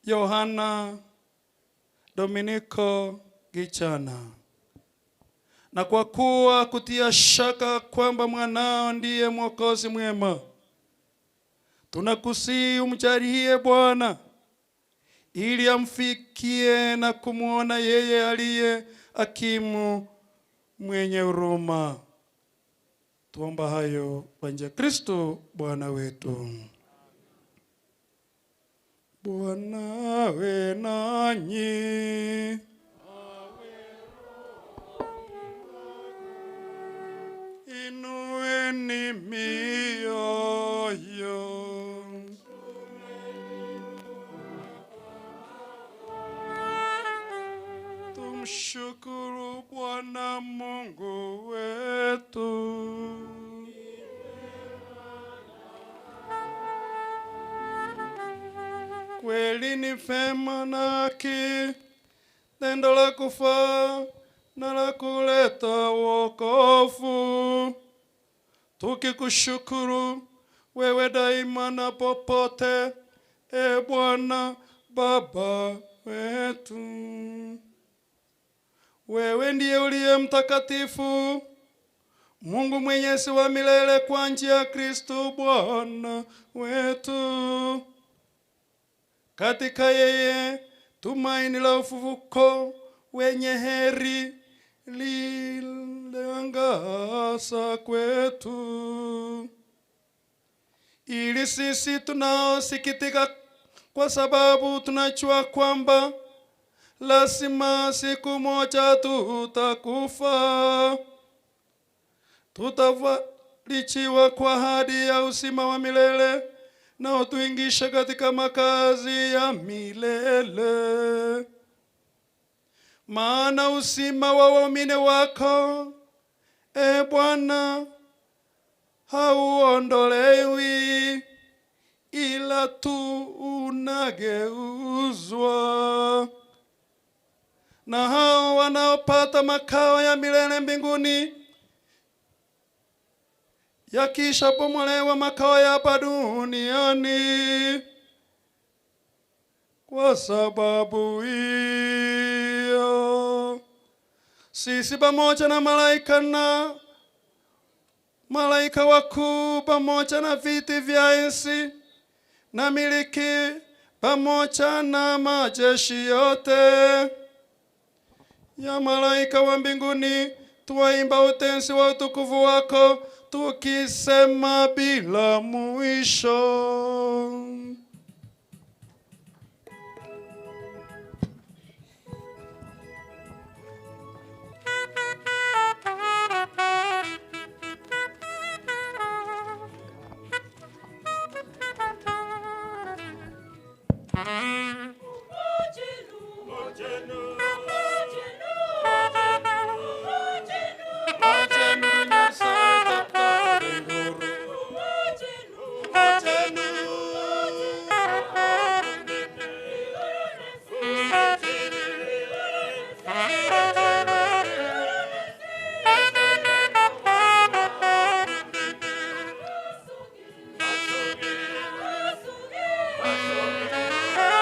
Yohana Dominiko Gichana, na kwa kuwa kutia shaka kwamba mwanao ndiye mwokozi mwema, tunakusihi umjalie Bwana ili amfikie na kumwona yeye aliye hakimu mwenye huruma. Tuomba hayo kwa njia ya Kristo Bwana wetu. Bwana awe nanyi. Inueni mioyo. Tumshukuru Bwana Mungu wetu. Kweli ni vema na haki, tendo la kufaa na la kuleta wokovu, tukikushukuru wewe daima na popote, e Bwana Baba wetu. Wewe ndiye uliye mtakatifu, Mungu mwenyezi wa milele, kwa njia ya Kristo Bwana wetu. Katika yeye tumaini la ufufuko wenye heri liliangaza kwetu, ili sisi tunaosikitika kwa sababu tunajua kwamba lazima siku moja tutakufa, tutavalichiwa kwa ahadi ya uzima wa milele na utuingishe katika makazi ya milele. Maana uzima wa waumini wako, e Bwana, hauondolewi, ila tu unageuzwa. Na hao wanaopata makao ya milele mbinguni, yakishabomolewa makao ya hapa duniani, kwa sababu hiyo sisi pamoja na malaika na malaika wakuu pamoja na viti vya enzi na miliki pamoja na majeshi yote ya malaika wa mbinguni twaimba utenzi wa utukufu wako tukisema bila mwisho. Thank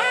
you.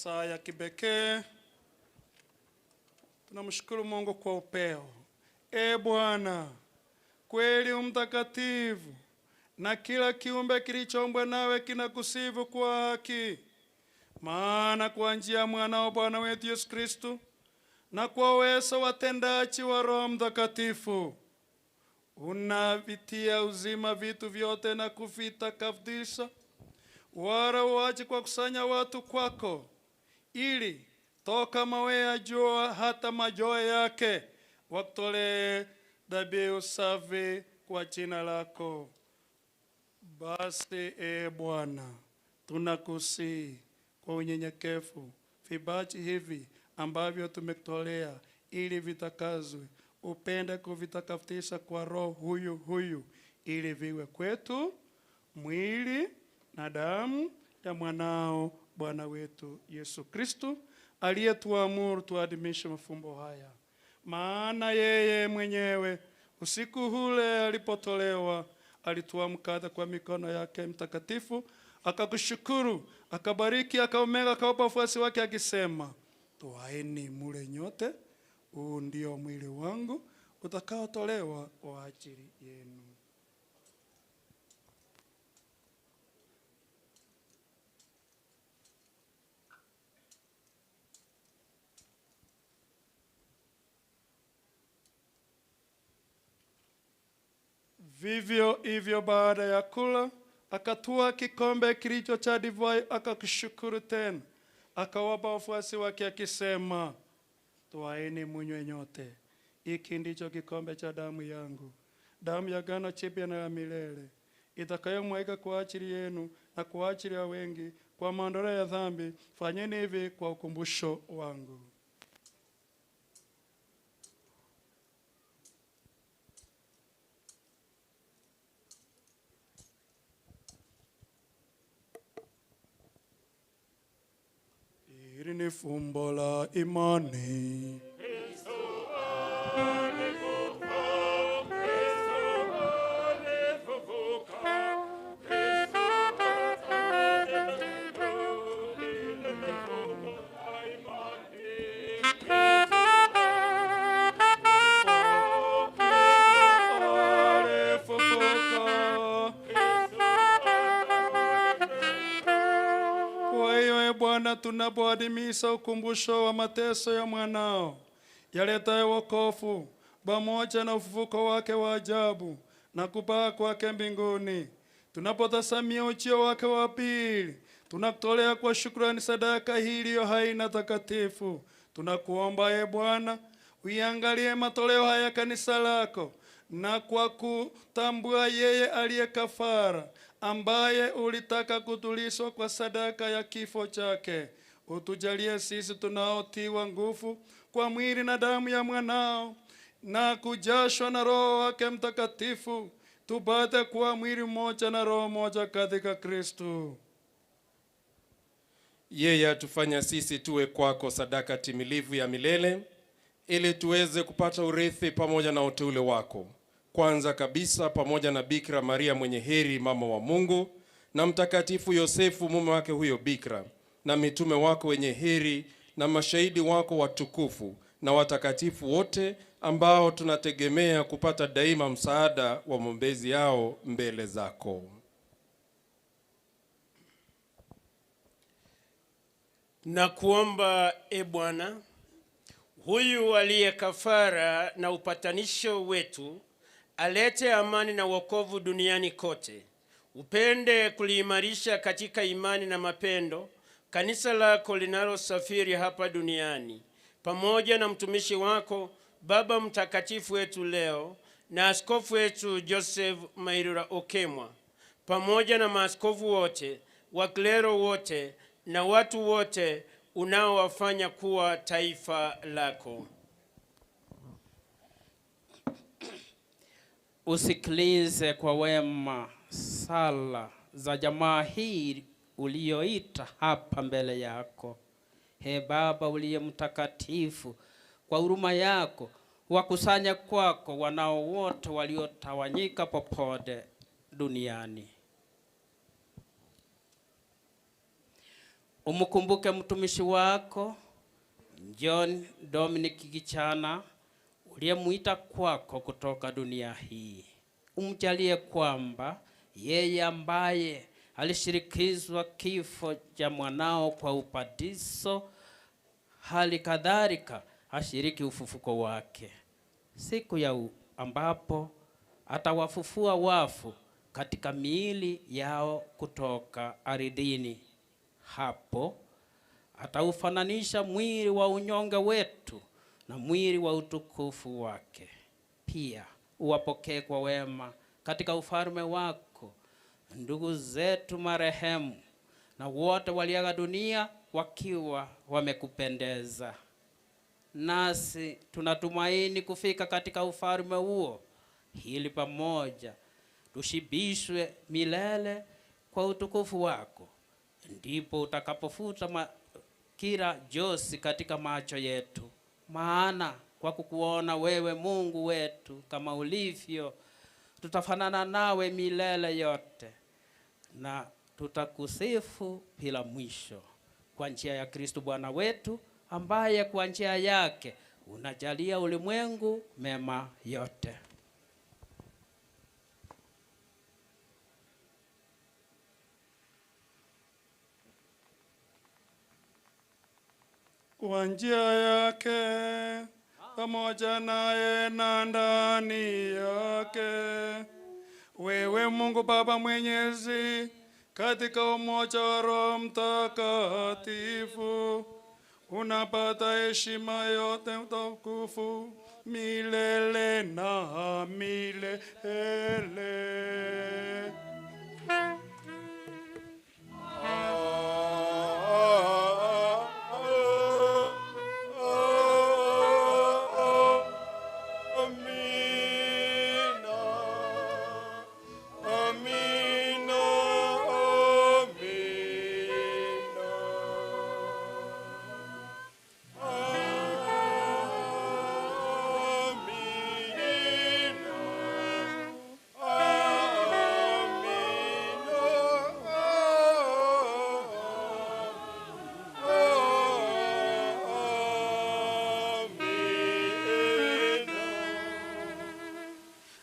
Saa ya kipekee tunamshukuru Mungu kwa upeo. E Bwana, kweli umtakatifu na kila kiumbe kilichoumbwa nawe kinakusifu kwa haki. Maana kwa njia ya mwanao Bwana wetu Yesu Kristo na kwa uwezo watendaji wa Roho Mtakatifu unavitia uzima vitu vyote na kuvitakatiza, wala uache kwa kusanya watu kwako, ili toka mawe ya jua hata majoe yake wakutolee dhabihu safi kwa jina lako. Basi e Bwana, tunakusihi kwa unyenyekevu vipaji hivi ambavyo tumekutolea ili vitakazwe, upende kuvitakatisha kwa Roho huyu huyu, ili viwe kwetu mwili na damu ya mwanao Bwana wetu Yesu Kristo, aliyetuamuru tuadhimishe mafumbo haya. Maana yeye mwenyewe usiku ule alipotolewa, alitwaa mkate kwa mikono yake mtakatifu, akakushukuru, akabariki, akaumega, akawapa wafuasi wake akisema, twaeni mule nyote, huu ndio mwili wangu utakaotolewa kwa ajili yenu. Vivyo hivyo baada ya kula, akatwaa kikombe kilicho cha divai, akakushukuru tena, akawapa wafuasi wake akisema, twaeni munywe nyote, hiki ndicho kikombe cha damu yangu, damu ya agano jipya na ya milele, itakayomwagika kwa ajili yenu na kwa ajili ya wengi kwa maondoleo ya dhambi. Fanyeni hivi kwa ukumbusho wangu. Hili ni fumbo la imani. Kwa hiyo e Bwana, tunapoadhimisha ukumbusho wa mateso ya mwanao yaletayo wokovu pamoja na ufufuko wake wa ajabu na kupaa kwake mbinguni, tunapotazamia ujio wake wa pili, tunakutolea kwa shukrani sadaka hii iliyo hai na takatifu. Tunakuomba e Bwana, uiangalie matoleo haya kanisa lako, na kwa kutambua yeye aliye kafara ambaye ulitaka kutulishwa kwa sadaka ya kifo chake, utujalie sisi tunaotiwa nguvu kwa mwili na damu ya mwanao na kujashwa na Roho wake Mtakatifu, tupate kuwa mwili mmoja na roho moja katika Kristo. Yeye atufanya sisi tuwe kwako sadaka timilivu ya milele, ili tuweze kupata urithi pamoja na uteule wako, kwanza kabisa pamoja na Bikira Maria mwenye heri, mama wa Mungu, na Mtakatifu Yosefu mume wake huyo Bikira, na mitume wako wenye heri, na mashahidi wako watukufu, na watakatifu wote ambao tunategemea kupata daima msaada wa maombezi yao mbele zako. Na kuomba e Bwana, huyu aliye kafara na upatanisho wetu alete amani na wokovu duniani kote. Upende kuliimarisha katika imani na mapendo kanisa lako linalosafiri hapa duniani, pamoja na mtumishi wako Baba Mtakatifu wetu leo na askofu wetu Joseph Mairura Okemwa, pamoja na maaskofu wote, waklero wote na watu wote unaowafanya kuwa taifa lako. Usikilize kwa wema sala za jamaa hii uliyoita hapa mbele yako. He Baba uliye mtakatifu, kwa huruma yako wakusanya kwako wanao wote waliotawanyika popote duniani. Umkumbuke mtumishi wako John Dominic Gichana uliyemwita kwako kutoka dunia hii. Umjalie kwamba yeye ambaye alishirikizwa kifo cha mwanao kwa upadiso, hali kadhalika ashiriki ufufuko wake siku ya ambapo atawafufua wafu katika miili yao kutoka ardhini. Hapo ataufananisha mwili wa unyonge wetu na mwili wa utukufu wake. Pia uwapokee kwa wema katika ufalme wako ndugu zetu marehemu na wote waliaga dunia wakiwa wamekupendeza. Nasi tunatumaini kufika katika ufalme huo, ili pamoja tushibishwe milele kwa utukufu wako. Ndipo utakapofuta kila josi katika macho yetu, maana kwa kukuona wewe Mungu wetu kama ulivyo, tutafanana nawe milele yote na tutakusifu bila mwisho, kwa njia ya Kristo Bwana wetu, ambaye kwa njia yake unajalia ulimwengu mema yote. Kwa njia yake pamoja naye na ndani yake, wewe Mungu Baba Mwenyezi, katika umoja wa Roho Mtakatifu, unapata heshima yote, utukufu milele na milele.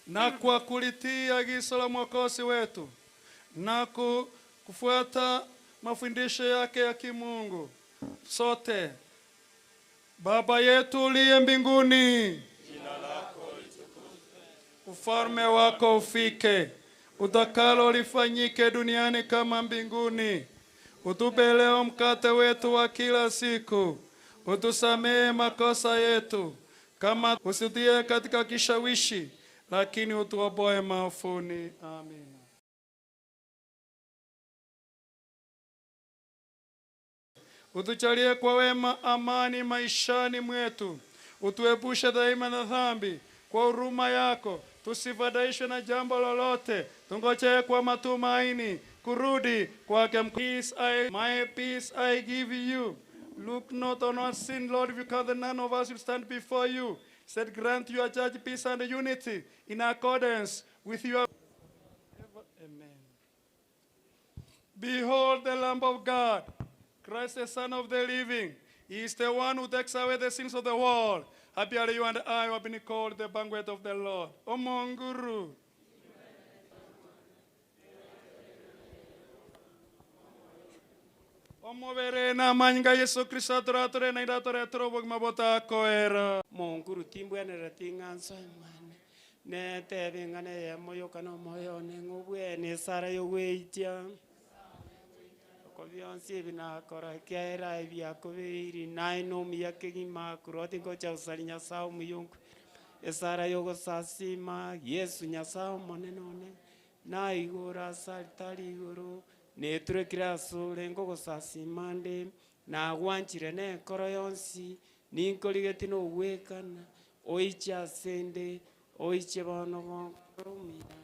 Na kwa kulitii agizo la Mwokozi wetu na kufuata mafundisho yake ya kimungu, sote Baba yetu uliye mbinguni, Jina lako litukuzwe, ufalme wako ufike, utakalo lifanyike duniani kama mbinguni. Utupe leo mkate wetu wa kila siku, utusamehe makosa yetu kama usitie katika kishawishi, lakini utuopoe maovuni. Amina. Utujalie kwa wema amani maishani mwetu, utuepushe daima na dhambi. Kwa huruma yako tusifadhaishwe na jambo lolote, tungojee kwa matumaini kurudi kwake. Peace I, my peace I give you. Look not on our sin, Lord, if you count that none of us will stand before you. Said, grant your church peace and unity in accordance with your. Amen. Behold the Lamb of God, Christ the Son of the living. He is the one who takes away the sins of the world. Happy are you and I who have been called the banquet of the Lord. Omonguru. Omobere na manyinga Yesu Kristo atoratore na iratore atoro bogima botakoera. Monguru timbwenere ting'anso mwane netebe ng'ana eyemo yoka na omoyo one ng'obwene esara yogweitia oko bionsi ebi nakora kiaera ebiakobeiri naye na omuya kegima kuroti ngocha gosari Nyasaye omuyongu esara yogosasima Yesu Nyasaye omonene one naigoro ase alitari igoro neturekire ase ore ngogosasima nde nagwanchire na enkoro yonsi ninkorigeti na ogwekana oiche ase nde oiche bono bonkoro omuya.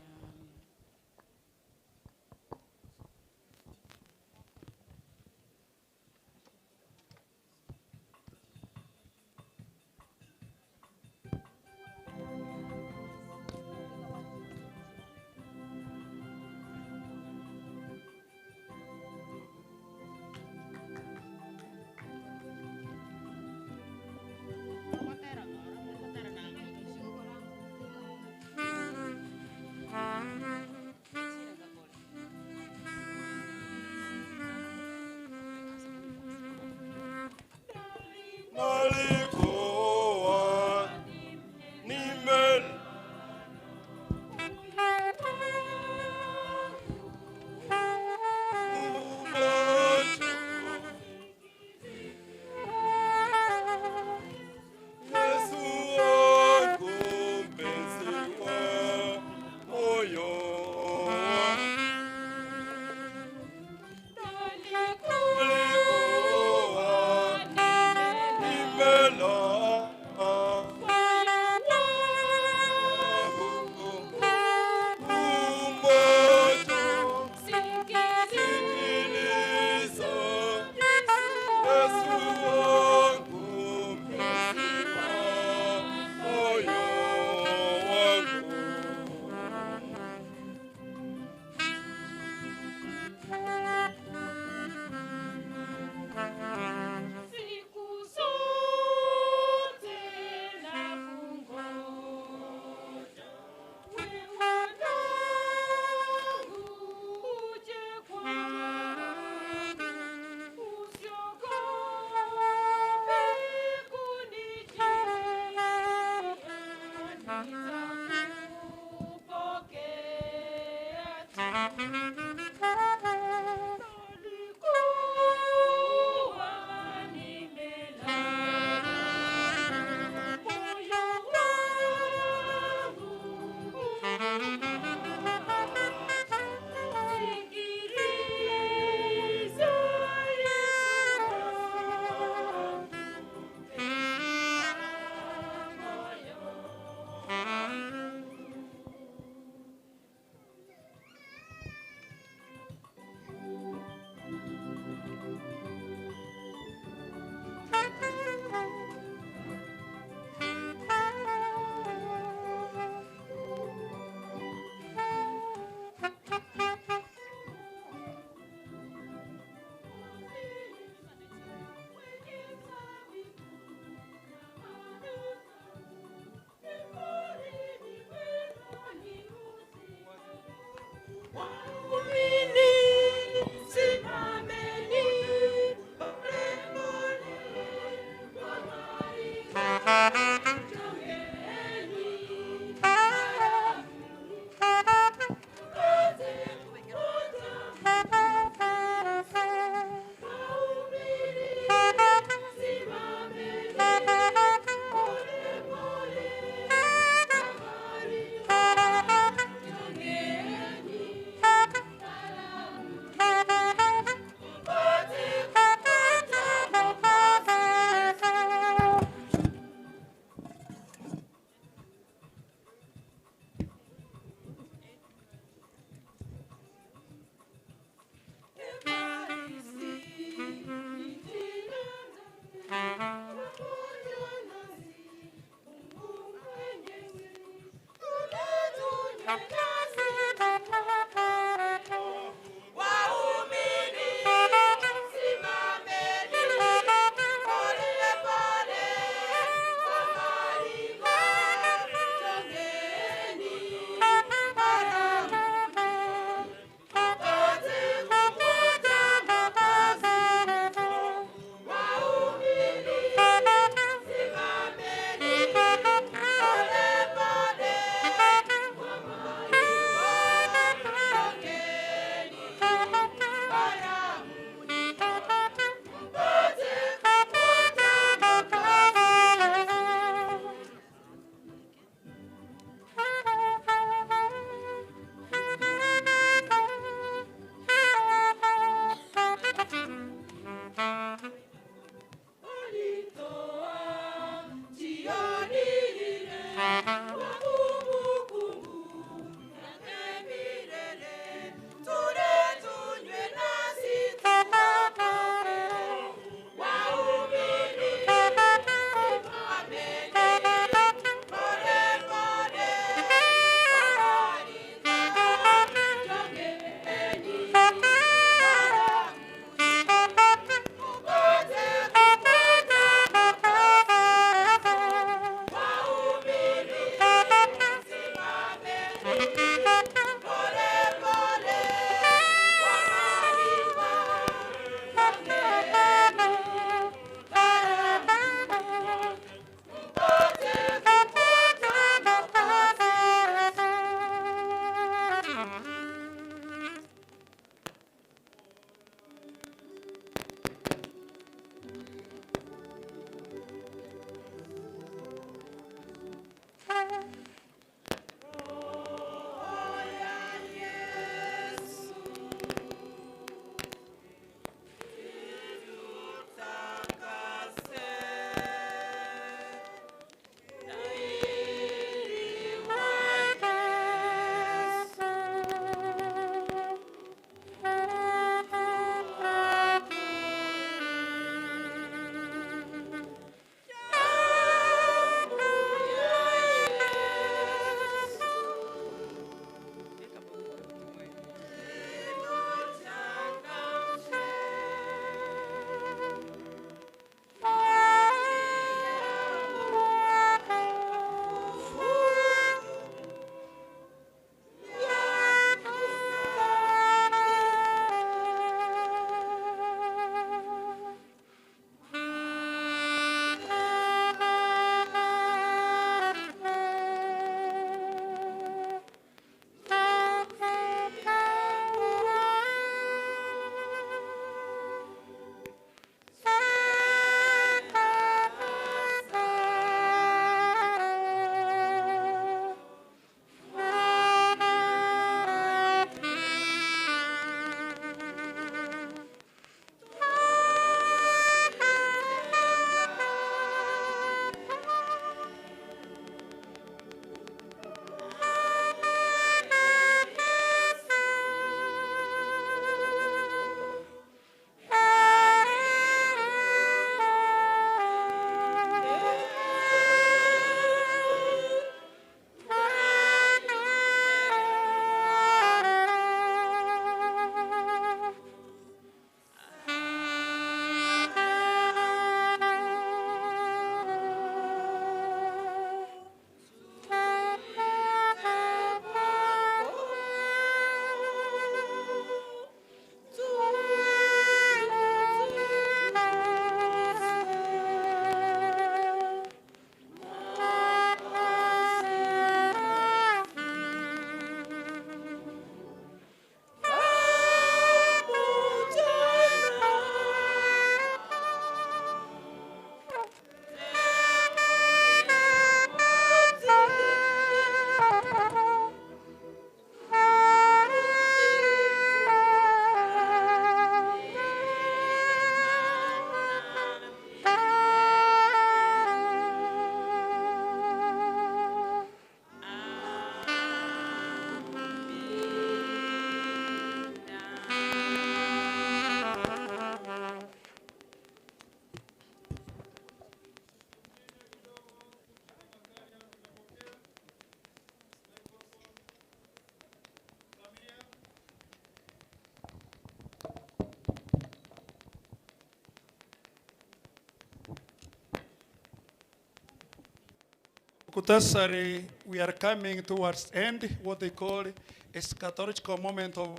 Mukhtasari, we are coming towards end, what they call eschatological moment of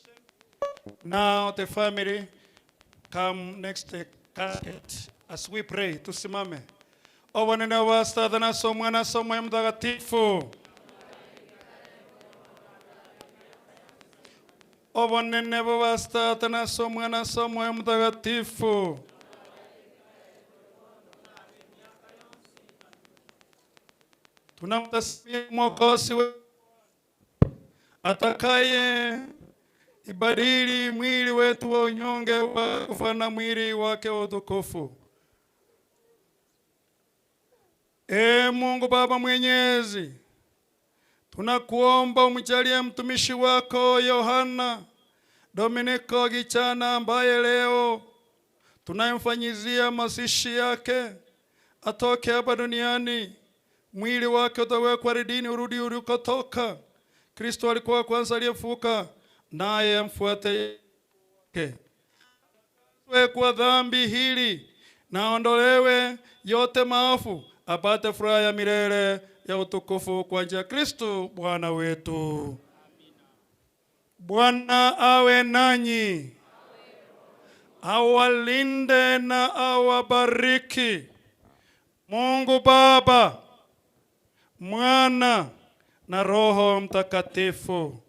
celebration. Now the family come next casket as we pray. Tusimame. Obonene bwa na so Mwana so Moyo Mtakatifu. Obonene bwa na so Mwana so Moyo Mtakatifu. Tunamtasia Mwokozi wetu atakaye ibadili mwili wetu wa unyonge wa kufana mwili wake wa utukufu. E Mungu Baba Mwenyezi, tunakuomba umjalie mtumishi wako Yohana Dominiko Gichana ambaye leo tunayemfanyizia mazishi yake atoke hapa duniani, mwili wake utawekwa ardhini, urudi ulikotoka. Kristo alikuwa kwanza aliyefuka, naye amfuate yake. Kwa dhambi hili naondolewe yote maovu, apate furaha ya milele ya utukufu kwa njia ya Kristo Bwana wetu. Bwana awe nanyi, awalinde na awabariki. Mungu Baba, Mwana na Roho Mtakatifu.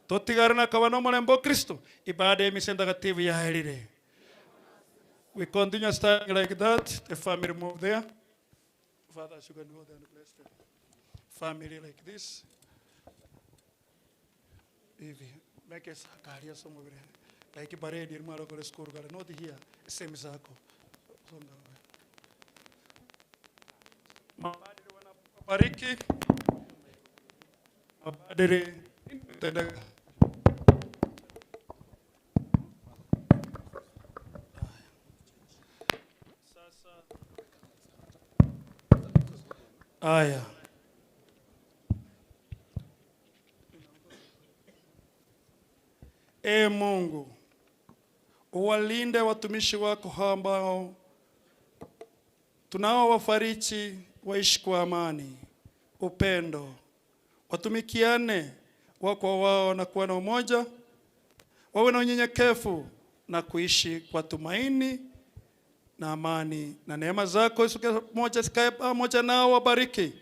Totigare na kabano mulembo Kristo, ibada ya misa takatifu yaherire. We continue standing like that. The family move there. Father, you can go there and bless them. Family like this. Hivi. Make sakaria somo vile. Like parade in Maroko school gala. Not here. Same zako. Songa. Mapadri wanapobariki. Mapadri tendeka. Aya. E Mungu, uwalinde watumishi wako hawa ambao tunaowafariji waishi kwa amani, upendo, watumikiane wao kwa wao na kuwa na umoja, wawe na unyenyekevu na kuishi kwa tumaini na amani, na neema zako moja zikae pamoja nao, wabariki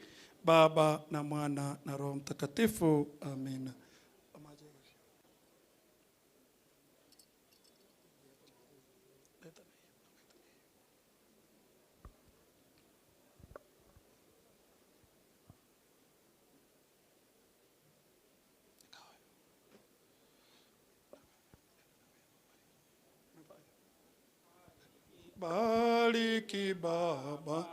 Baba na Mwana na Roho Mtakatifu. Amina. Bariki Baba,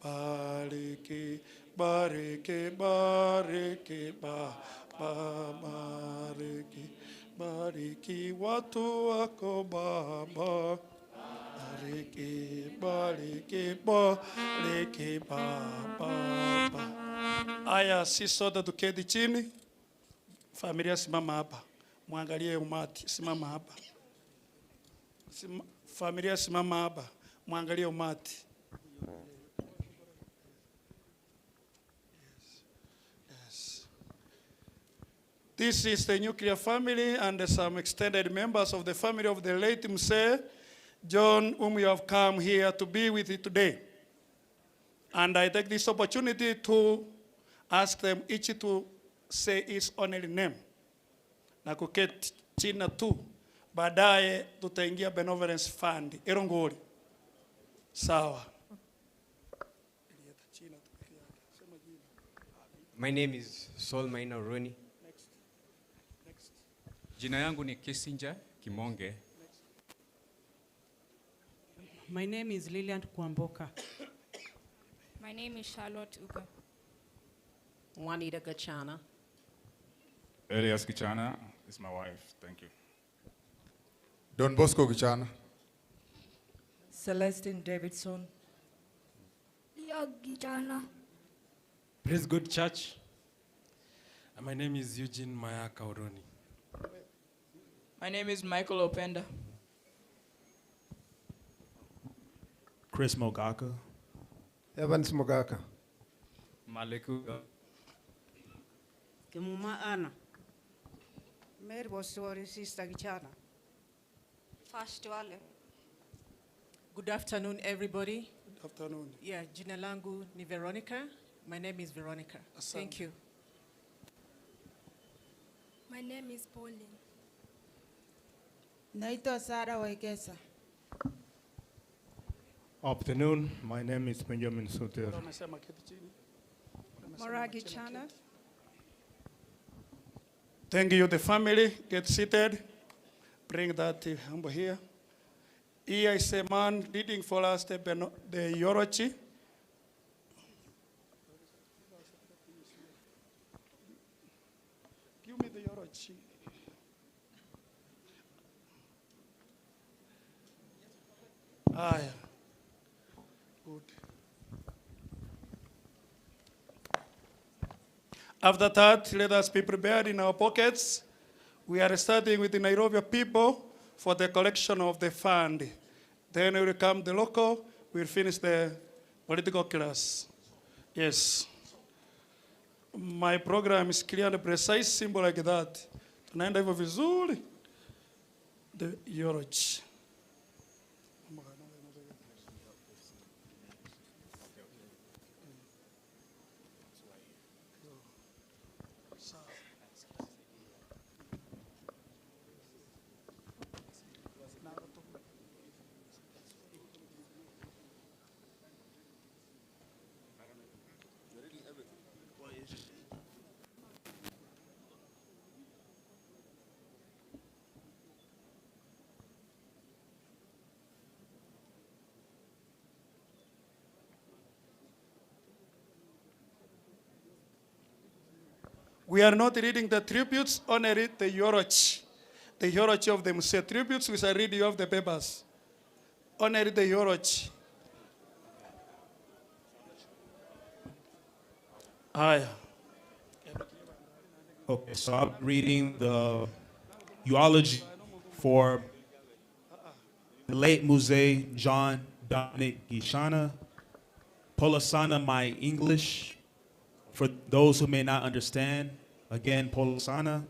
bariki, bariki, bariki Baba, bariki, bariki watu wako Baba, bariki, bariki, bariki Baba. Aya, si sote tuketi chini. Familia simama hapa, mwangalie umati, simama hapa. Familia simama hapa, mwangalie umati. Yes. This is the nuclear family and some extended members of the family of the late Mzee John, whom we have come here to be with you today. And I take this opportunity to ask them each to say his only name na kuketi chini tu, baadaye tutaingia benevolence fund. Erongoli. Sawa. My name is Saul Maina Roni. Jina yangu ni Kissinger Kimonge. My name is Lilian Kwamboka. My name is Charlotte Uga. Juanita Gachana. Elias Kichana is my wife. Thank you. Don Bosco Gichana. Celestine Davidson. Leah Gichana. Praise God Church. My name is Eugene Mayaka Oroni. My name is Michael Openda. Chris Mogaka. Evans Mogaka. Maleku. Kimuma Anna. Mary Bosori, Sister Gichana. First Wale. Good afternoon, everybody. Good afternoon. Yeah, jina langu ni Veronica. My name is Veronica. Thank you. My name is Pauline. Naitwa Sara Wekesa. Afternoon, my name is Benjamin Soter. Wamesema keti chini. Wamesema Moragi chini Chana. keti. Thank you, the family. Get seated. Bring that humble here. Here is a man leading for us the, Beno, the Yorochi. Give me the Yorochi. Ah, yeah. Good. After that, let us be prepared in our pockets. We are starting with the Nairobi people for the collection of the fund. Then will come the local, we'll finish the political class. Yes. My program is clear and precise, simple like that. Tunaenda hivyo vizuri. The eulogy. We are not reading the tributes, only read the eulogy. The eulogy of the Mzee. Tributes, we shall read you of the papers. Only read the eulogy. Haya. Okay, so I'm reading the eulogy for the late Mzee John Dominic Gichana. Polasana, my English. For those who may not understand, again, Polasana.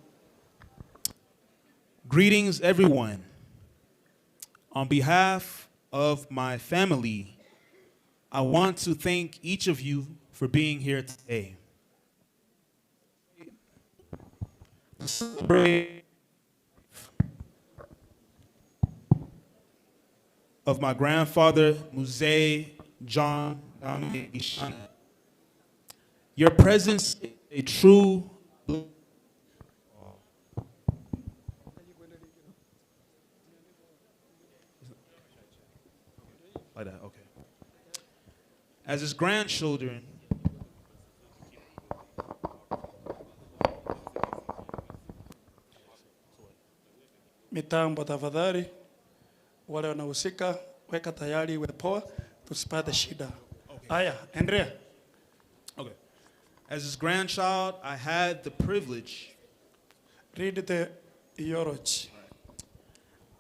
Greetings, everyone. On behalf of my family, I want to thank each of you for being here today. Celebrate of my grandfather, Mzee John Dominic Gichana. Your presence is a true like that, okay. As his grandchildren, Mitambo tafadhali, wale wanahusika weka tayari iwe poa, tusipate shida. Haya, endelea. Okay. As his grandchild, I had the privilege. Read the eulogy.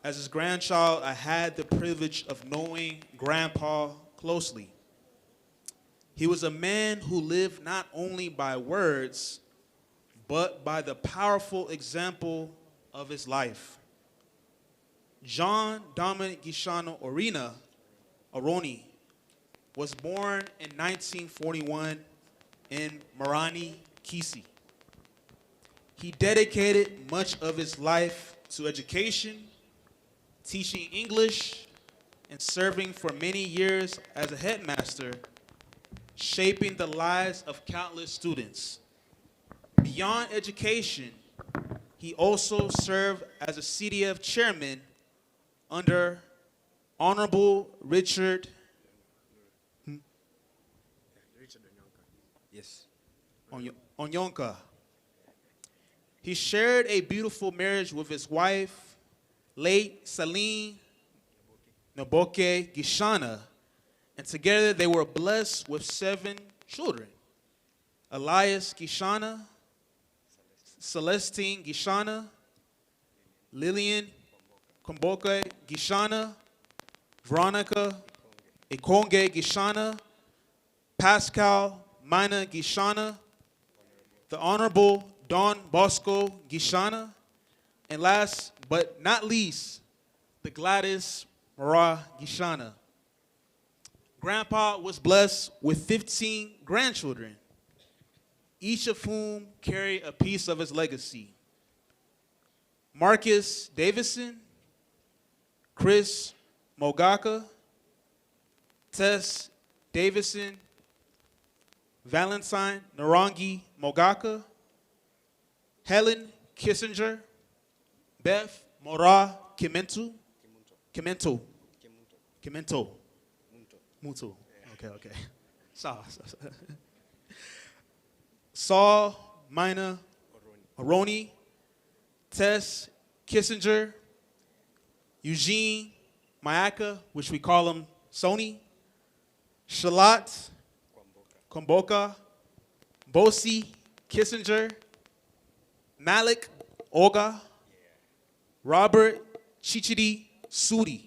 As his grandchild, I had the privilege of knowing Grandpa closely. He was a man who lived not only by words, but by the powerful example of his life. John Dominic Gichana Orina, Aroni, was born in 1941 in Marani, Kisii. He dedicated much of his life to education, teaching English, and serving for many years as a headmaster, shaping the lives of countless students. Beyond education, he also served as a CDF chairman under Honorable Richard Yes. Onyonka. He shared a beautiful marriage with his wife, late Celine Naboke Gichana, and together they were blessed with 7 children: Elias Gichana, Celestine Gichana, Lillian Komboke Gichana, Veronica Ekonge Gichana, Pascal Mina Gishana, the Honorable Don Bosco Gishana, and last but not least, the Gladys Mara Gishana. Grandpa was blessed with 15 grandchildren, each of whom carry a piece of his legacy. Marcus Davison, Chris Mogaka, Tess Davison, Valentine Narangi Mogaka, Helen Kissinger, Beth Mora Kimentu, Kimento, Kimento, Muto. Okay, okay. Saw. Saul Mina Aroni, Tess Kissinger, Eugene Mayaka, which we call him Sony, Shalat Komboka, Bosi Kissinger, Malik Oga, Robert Chichidi Sudi.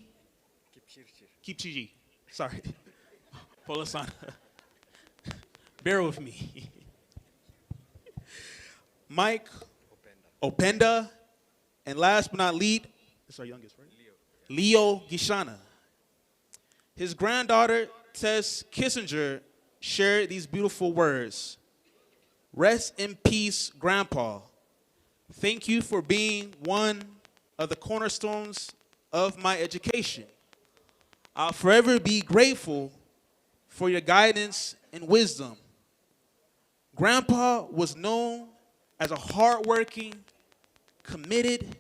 Kipchiji. Sorry. Polasana. Bear with me. Mike Openda. And last but not least, this is our youngest, right? Leo Gishana. His granddaughter, Tess Kissinger, shared these beautiful words Rest in peace, Grandpa. Thank you for being one of the cornerstones of my education. I'll forever be grateful for your guidance and wisdom. Grandpa was known as a hardworking, committed,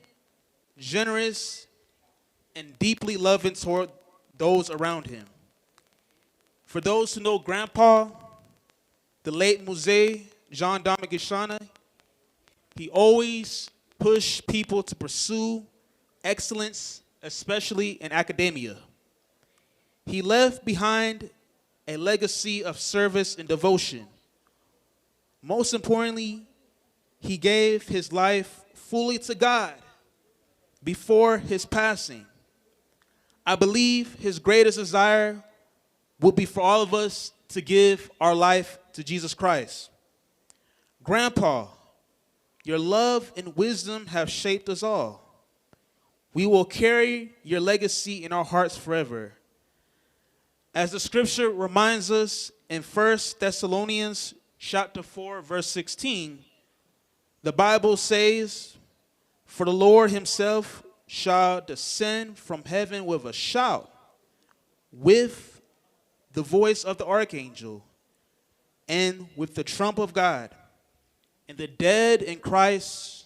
generous, and deeply loving toward those around him. For those who know Grandpa, the late Muzee Jean Dominique Gishana, he always pushed people to pursue excellence, especially in academia. He left behind a legacy of service and devotion. Most importantly, he gave his life fully to God before his passing. I believe his greatest desire would be for all of us to give our life to Jesus Christ. Grandpa, your love and wisdom have shaped us all. We will carry your legacy in our hearts forever. As the scripture reminds us in 1 Thessalonians chapter 4 verse 16, the Bible says, "For the Lord himself shall descend from heaven with a shout, with the voice of the archangel, and with the trump of God, and the dead in Christ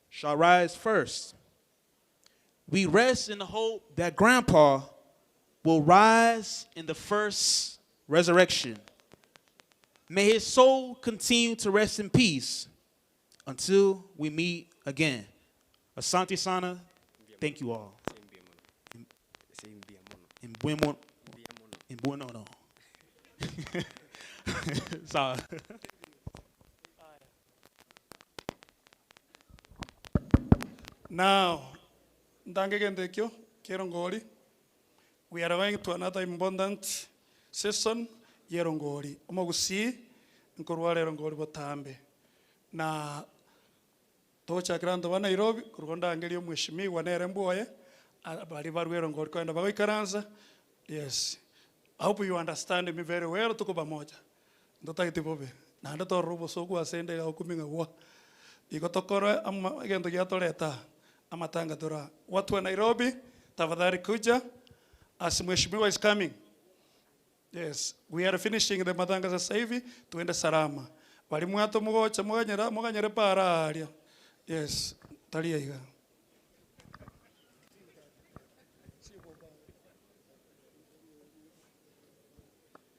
shall rise first." We rest in the hope that Grandpa will rise in the first resurrection. May his soul continue to rest in peace until we meet again. Asante sana, thank you all. In bueno, in bueno no. Sawa. Now, ndange gento ekio kerongori. We are going to another important season yerongori. Omogusii nkorwara erongori botambe. Na togochakera abanto ba Nairobi, korwa ndangerie omweshimiwa nere mbwoye, baria barwa erongori kogenda bagoikaransa. Yes. I hope you understand me very well, tuko pamoja. Ntotageti bobe. Naende torore obosoku ase ende iga gokuming'a gwa. Igo tokore ama egento giatoreta aa, amatanga tore aa. Watu wa Nairobi, tafadhali kuja as mheshimiwa is coming. Yes, we are finishing the matanga sasa hivi, tuende salama. Baria mwato mogocha moganyera moganyere para aaria. Yes, tari aiga.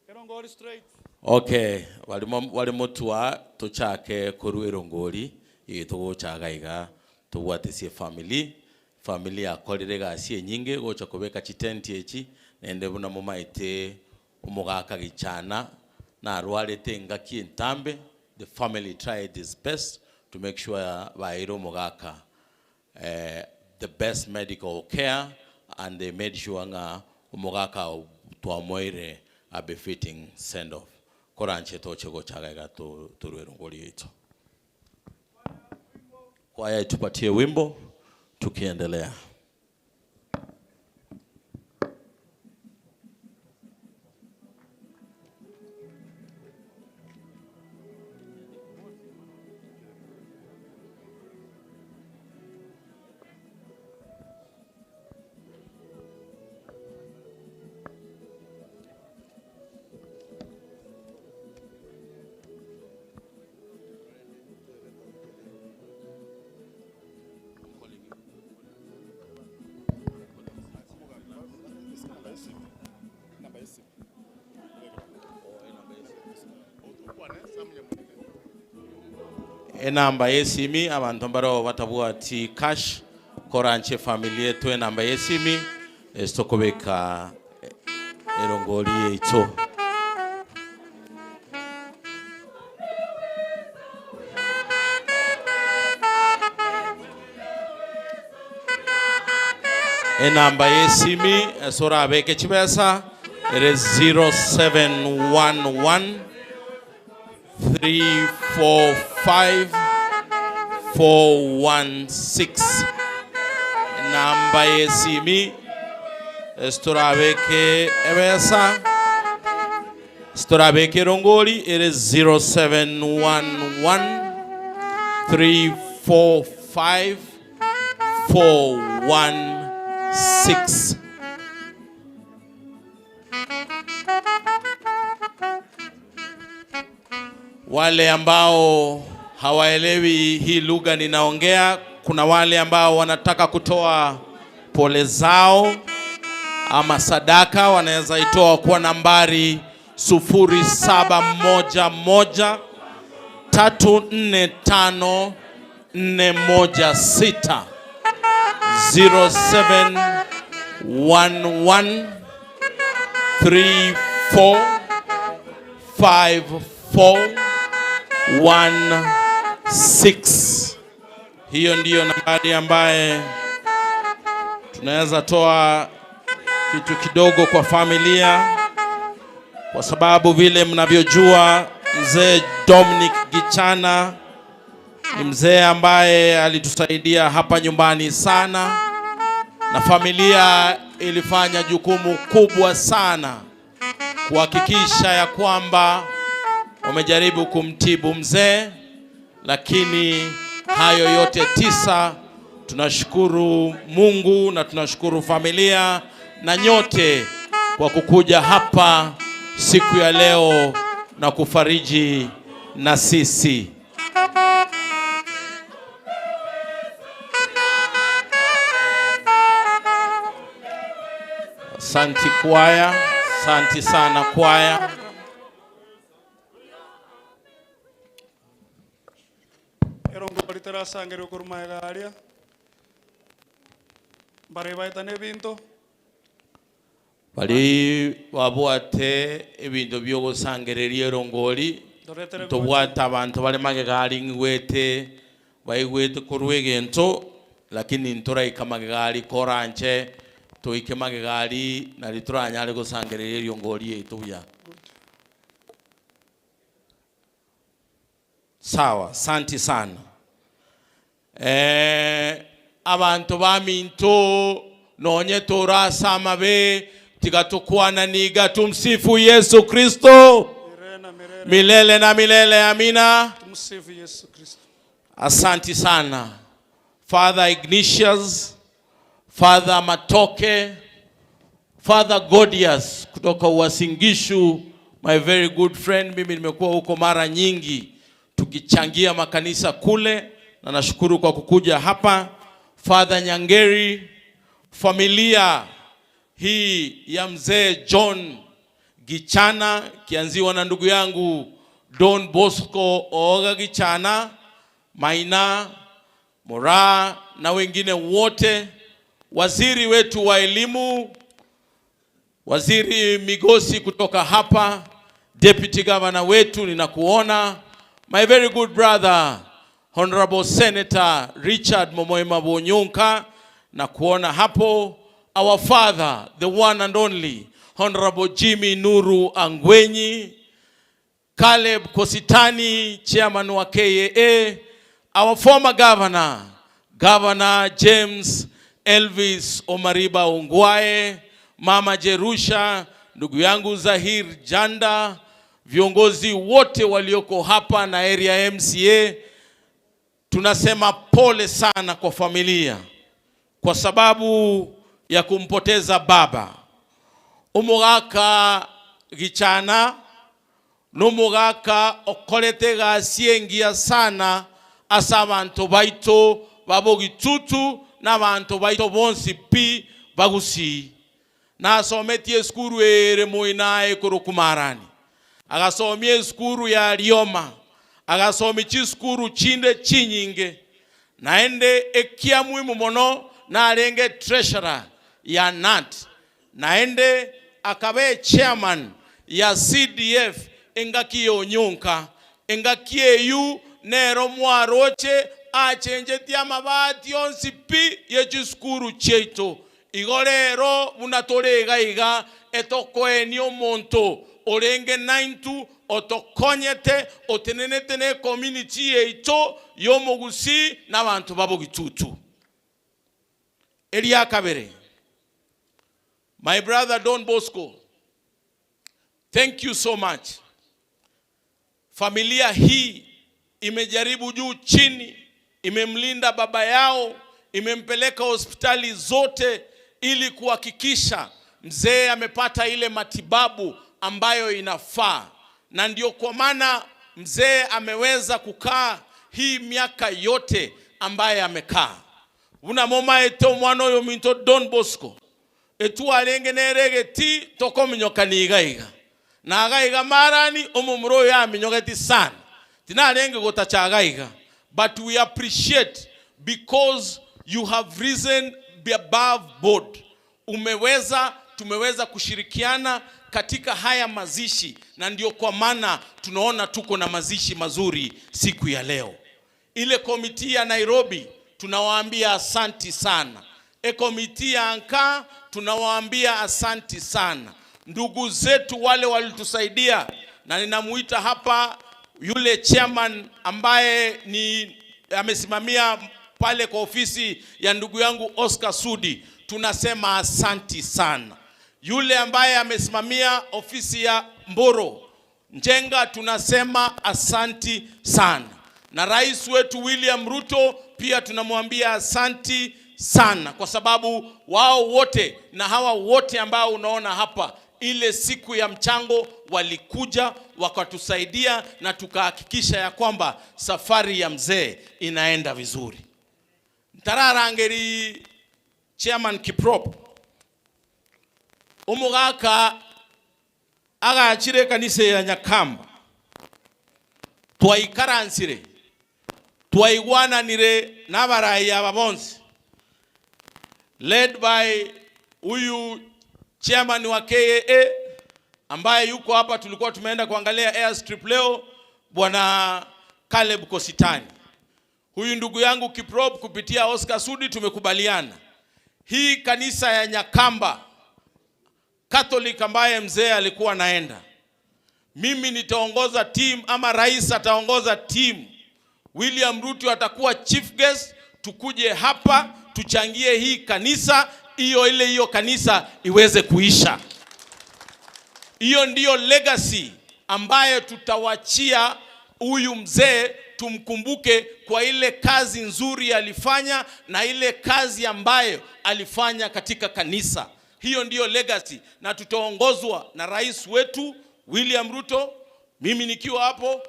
Erongori straight. Okay, barimo bare motwa tochake korwa erongori eye togocha iga iga tobwatesie efamily, efamily yakorire egasi enyinge gocha kobeka chitenti echi, naende buna momaete omogaka gichana narwarete engaki entambe, the family tried its best to make sure baeire omogaka eh, the best medical care and they made sure ng'a omogaka twamoeire a befitting send off. Koranche toche gocha iga torue erongori yaito. Kwaya itupatie wimbo tukiendelea. Enamba y'esimi abanto mbaro batabwati cash koranche efamiri etwe enamba y'esimi ase tokobeka erongori yaito. Enamba y'esimi ase orabeke chibesa ere 0711 345 416. Enamba y'esimi ase torabeke ebesa ase torabeke erongori ere 0711 345 416. Wale ambao hawaelewi hii lugha ninaongea, kuna wale ambao wanataka kutoa pole zao ama sadaka, wanaweza itoa kwa nambari 0711 345 416 0711 34 5 4 1 6. Hiyo ndiyo nambari ambaye tunaweza toa kitu kidogo kwa familia, kwa sababu vile mnavyojua mzee Dominic Gichana ni mzee ambaye alitusaidia hapa nyumbani sana, na familia ilifanya jukumu kubwa sana kuhakikisha ya kwamba wamejaribu kumtibu mzee, lakini hayo yote tisa, tunashukuru Mungu na tunashukuru familia na nyote kwa kukuja hapa siku ya leo na kufariji na sisi. Asanti kwaya, asanti sana kwaya. Erongori terasangerio korwa magega aria, mbare baetane ebinto. Bari babwate ebinto biogosangereria erongori, Toretere tobwate abanto bare magega aria ng'igwete, baigwete korwa egento, lakini ntoraika magega aria koranche, toike magega aria nari toranyare gosangereria erongori yaito buya. Sawa, asanti sana. Abanto baminto nonye torasa amabe tiga tukwananiga. Tumsifu Yesu Kristo milele na milele, amina. Tumsifu Yesu Kristo. Asanti sana Father Ignatius, Father Matoke, Father Godius kutoka Uasin Gishu, my very good friend. Mimi nimekuwa huko mara nyingi tukichangia makanisa kule, na nashukuru kwa kukuja hapa. Father Nyangeri, familia hii ya mzee John Gichana kianziwa na ndugu yangu Don Bosco Ooga Gichana, Maina Moraa na wengine wote, waziri wetu wa elimu, Waziri Migosi kutoka hapa, deputy governor wetu ninakuona, my very good brother Honorable Senator Richard Momoima Bonyonka na kuona hapo, our father the one and only Honorable Jimmy Nuru Angwenyi, Caleb Kositany, chairman wa KAA, our former governor, Governor James Elvis Omariba Ongwae, Mama Jerusha, ndugu yangu Zahir Janda, viongozi wote walioko hapa na area MCA, tunasema pole sana kwa familia kwa sababu ya kumpoteza baba. Omogaka Gichana nomogaka okorete egasi engiya sana ase abanto baito ba Bogitutu na abanto baito bonsi pi ba Gusii. Nasometie esukuru ere moino aye korokwa Marani, agasomia esukuru ya Rioma, agasomia chisukuru chinde chinyinge. Naende ekia muhimu mono narenge treasurer ya Knut, naende akaba echairman ya CDF engaki ya Onyonka. Engaki eyio nero mwaroche achenchetie amabati onsi pi ye chisukuru chiaito. Igo rero buna tore iga iga, etokoenia omonto orenge naintwe, otokonyete, otenenete ne community yaito y'omogusii na abanto ba Bogitutu. Eria kabere, my brother Don Bosco, thank you so much. Familia hii imejaribu juu chini, imemlinda baba yao, imempeleka hospitali zote ili kuhakikisha mzee amepata ile matibabu ambayo inafaa, na ndio kwa maana mzee ameweza kukaa hii miaka yote ambaye amekaa. Buna momaete omwana oyo ominto Don Bosco Etwarenge nere egetii tokominyokania iga iga, na iga iga marani omomura oyo aminyogeti sana, tinarenge gotacha iga iga, but we appreciate because you have risen above board, umeweza, tumeweza kushirikiana katika haya mazishi, na ndio kwa maana tunaona tuko na mazishi mazuri siku ya leo. Ile komiti ya Nairobi tunawaambia asanti sana. E komiti ya Anka tunawaambia asanti sana. Ndugu zetu wale walitusaidia, na ninamuita hapa yule chairman ambaye ni amesimamia pale kwa ofisi ya ndugu yangu Oscar Sudi, tunasema asanti sana. Yule ambaye amesimamia ofisi ya Mboro Njenga, tunasema asanti sana. Na rais wetu William Ruto pia tunamwambia asanti sana, kwa sababu wao wote na hawa wote ambao unaona hapa, ile siku ya mchango walikuja wakatusaidia na tukahakikisha ya kwamba safari ya mzee inaenda vizuri. Ntararangeri Chairman Kiprop omogaka Agachire ekanisa ya Nyakamba, twaikaransire, twaigwananire nabarai aba bonsi, led by huyu chairman wa KAA ambaye yuko hapa. Tulikuwa tumeenda kuangalia airstrip leo, bwana Caleb Kositany. Huyu ndugu yangu Kiprop kupitia Oscar Sudi tumekubaliana hii kanisa ya Nyakamba Catholic ambaye mzee alikuwa anaenda, mimi nitaongoza team ama rais ataongoza team, William Ruto atakuwa chief guest, tukuje hapa tuchangie hii kanisa hiyo, ile hiyo kanisa iweze kuisha. Hiyo ndiyo legacy ambayo tutawachia huyu mzee, tumkumbuke kwa ile kazi nzuri alifanya na ile kazi ambayo alifanya katika kanisa. Hiyo ndiyo legacy, na tutaongozwa na rais wetu William Ruto, mimi nikiwa hapo,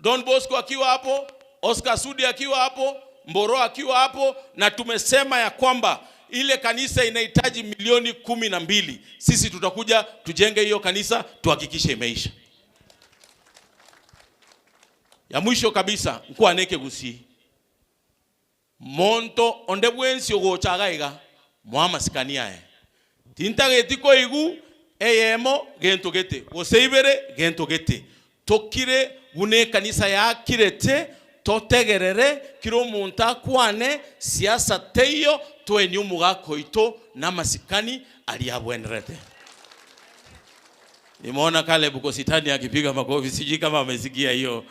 Don Bosco akiwa hapo, Oscar Sudi akiwa hapo, Mboro akiwa hapo, na tumesema ya kwamba ile kanisa inahitaji milioni 12. Sisi tutakuja tujenge hiyo kanisa, tuhakikishe imeisha. Ya mwisho kabisa nkwaneke Gusii monto onde bwensi ogocha iga iga moamasikani aye tintageti koigu eyemo gento gete gose ibere gento gete tokire buna ekanisa yakirete totegerere kira omonto akwane siasa teiyo toenie omogaka oito namasikani aria abwenerete. Nimeona Caleb Kositani akipiga makofi, sijui kama amesikia hiyo.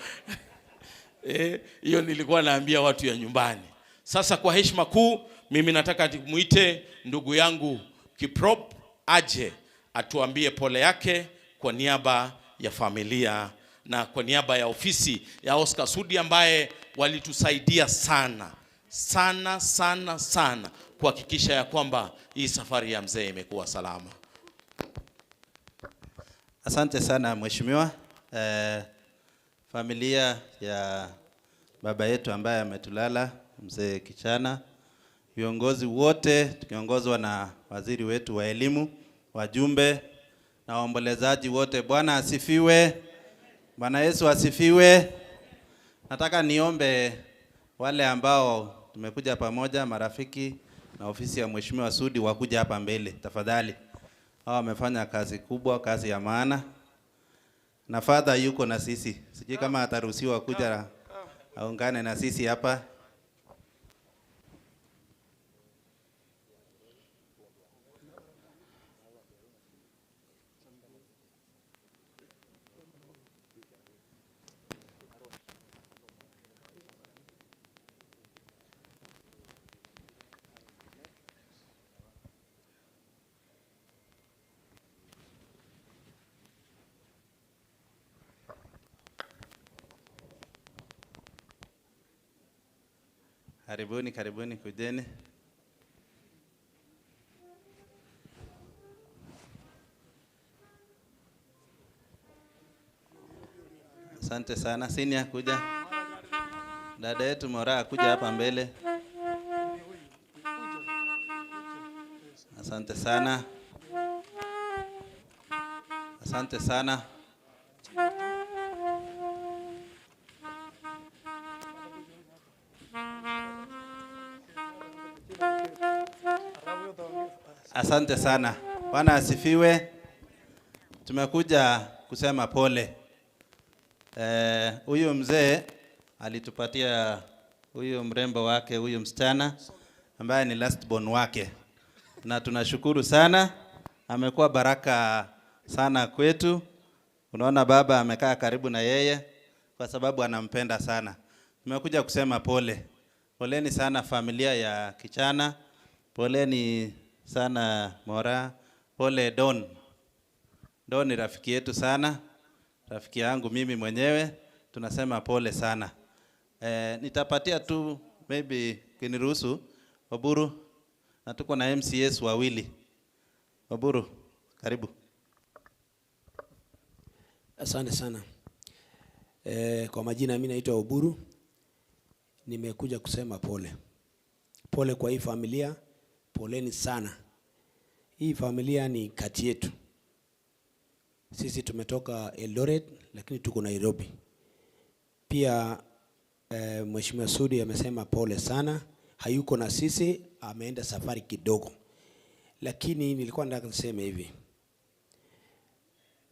Eh, hiyo nilikuwa naambia watu ya nyumbani. Sasa kwa heshima kuu, mimi nataka muite ndugu yangu Kiprop aje atuambie pole yake kwa niaba ya familia na kwa niaba ya ofisi ya Oscar Sudi ambaye walitusaidia sana sana sana sana kuhakikisha ya kwamba hii safari ya mzee imekuwa salama. Asante sana mheshimiwa. Eh, familia ya baba yetu ambaye ametulala mzee Kichana, viongozi wote tukiongozwa na waziri wetu wa elimu, wajumbe na waombolezaji wote, Bwana asifiwe. Bwana Yesu asifiwe. Nataka niombe wale ambao tumekuja pamoja, marafiki na ofisi ya mheshimiwa Sudi wakuja hapa mbele tafadhali. Hawa wamefanya kazi kubwa, kazi ya maana, na father yuko na sisi, sijui kama ataruhusiwa kuja aungane na sisi hapa. Karibuni, karibuni, kujeni. Asante sana senior, kuja. Dada yetu Mora kuja hapa mbele. Asante sana, asante sana. Asante sana. Bwana asifiwe. Tumekuja kusema pole. Huyu mzee alitupatia huyu mrembo wake, huyu msichana ambaye ni last born wake, na tunashukuru sana, amekuwa baraka sana kwetu. Unaona baba amekaa karibu na yeye kwa sababu anampenda sana. Tumekuja kusema pole, poleni sana familia ya Kichana, poleni sana Mora, pole Don. Don ni rafiki yetu sana, rafiki yangu mimi mwenyewe, tunasema pole sana. Nitapatia tu maybe kiniruhusu Oburu, na tuko na MCS wawili. Oburu, karibu. Asante sana. Kwa majina mimi naitwa Oburu. Nimekuja kusema pole. Pole kwa hii familia, poleni sana. Hii familia ni kati yetu. Sisi tumetoka Eldoret lakini tuko Nairobi. Pia Mheshimiwa Sudi amesema pole sana, hayuko na sisi, ameenda safari kidogo. Lakini nilikuwa nataka niseme hivi.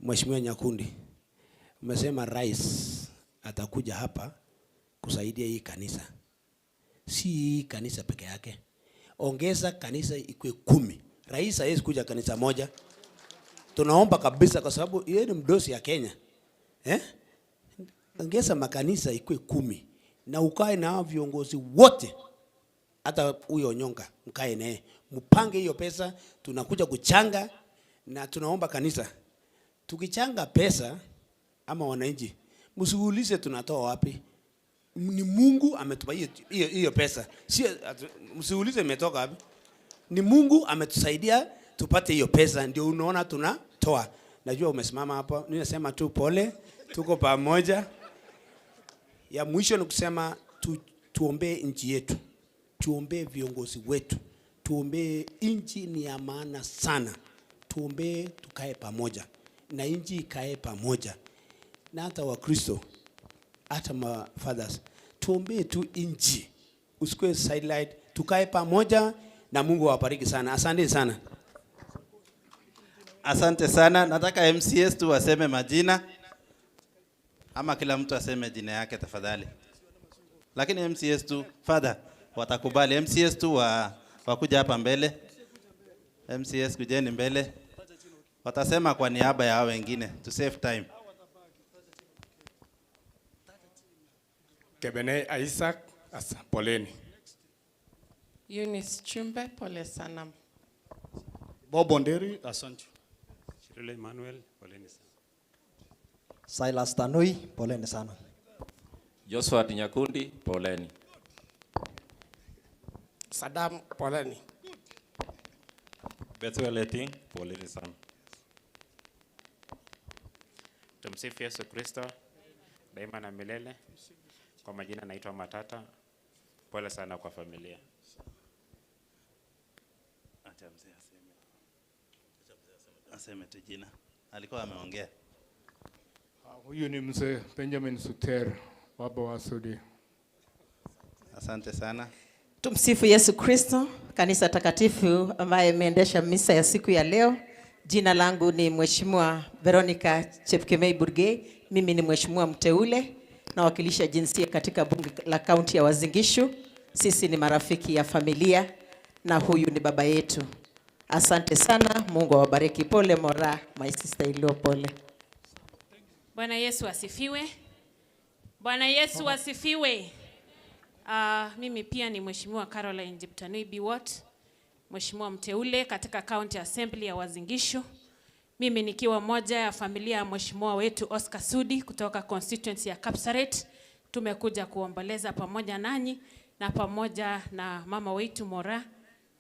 Mheshimiwa Nyakundi, umesema rais atakuja hapa kusaidia hii kanisa. Si hii kanisa peke yake. Ongeza kanisa ikue 10. Rais hawezi kuja kanisa moja. Tunaomba kabisa kwa sababu yeye ni mdosi ya Kenya. Ongeza makanisa ikue 10 na ukae na hao viongozi wote. Hata huyo Onyonka mkae naye. Mpange hiyo pesa, tunakuja kuchanga na tunaomba kanisa. Tukichanga pesa ama wananchi, msiulize tunatoa wapi. Ni Mungu ametupa hiyo pesa. Sio, msiulize imetoka wapi. Ni Mungu ametusaidia tupate hiyo pesa, ndio unaona tunatoa. Najua umesimama hapa, ninasema tu pole, tuko pamoja. Ya mwisho ni kusema tuombee nchi yetu, tuombee viongozi wetu, tuombee nchi, ni ya maana sana. Tuombee tukae pamoja na nchi ikae pamoja, na hata Wakristo, hata ma fathers, tuombee tu nchi, usikue sideline, tukae pamoja na Mungu awabariki sana. Asante sana. Asante sana. Nataka MCS tu waseme majina ama kila mtu aseme jina yake tafadhali. Lakini MCS tu, father, watakubali. MCS tu wakuja hapa mbele. MCS kujeni mbele. Watasema kwa niaba ya hao wengine to save time. Kebene Isaac, asa, poleni. Eunice Chumbe, pole sana. Bob Onderi, asante. Shirley Emmanuel, poleni sana. Silas Tanui, poleni sana. Joshua Nyakundi, poleni. Sadam, poleni. Bethuel Eting, poleni sana. Tumsifu Yesu Kristo daima na milele. Kwa majina naitwa Matata. Pole sana kwa familia. Acha mzee aseme. Aseme tu jina. Alikuwa ameongea. Huyu ni mzee Benjamin Suter, baba wa Sudi. Asante sana. Tumsifu Yesu Kristo, kanisa takatifu ambaye imeendesha misa ya siku ya leo. Jina langu ni Mheshimiwa Veronica Chepkemei Burgei. Mimi ni mheshimiwa mteule, nawakilisha jinsia katika bunge la kaunti ya Uasin Gishu. Sisi ni marafiki ya familia na huyu ni baba yetu. Asante sana, Mungu awabariki. Pole Mora, my sister iliyo pole. Bwana Yesu asifiwe. Bwana Yesu asifiwe. Mimi pia ni Mheshimiwa Caroline Jeptanui Biwott, Mheshimiwa mteule katika County Assembly ya Uasin Gishu. Mimi nikiwa moja ya familia ya Mheshimiwa wetu Oscar Sudi kutoka constituency ya Kapsaret, tumekuja kuomboleza pamoja nanyi na pamoja na mama wetu Mora.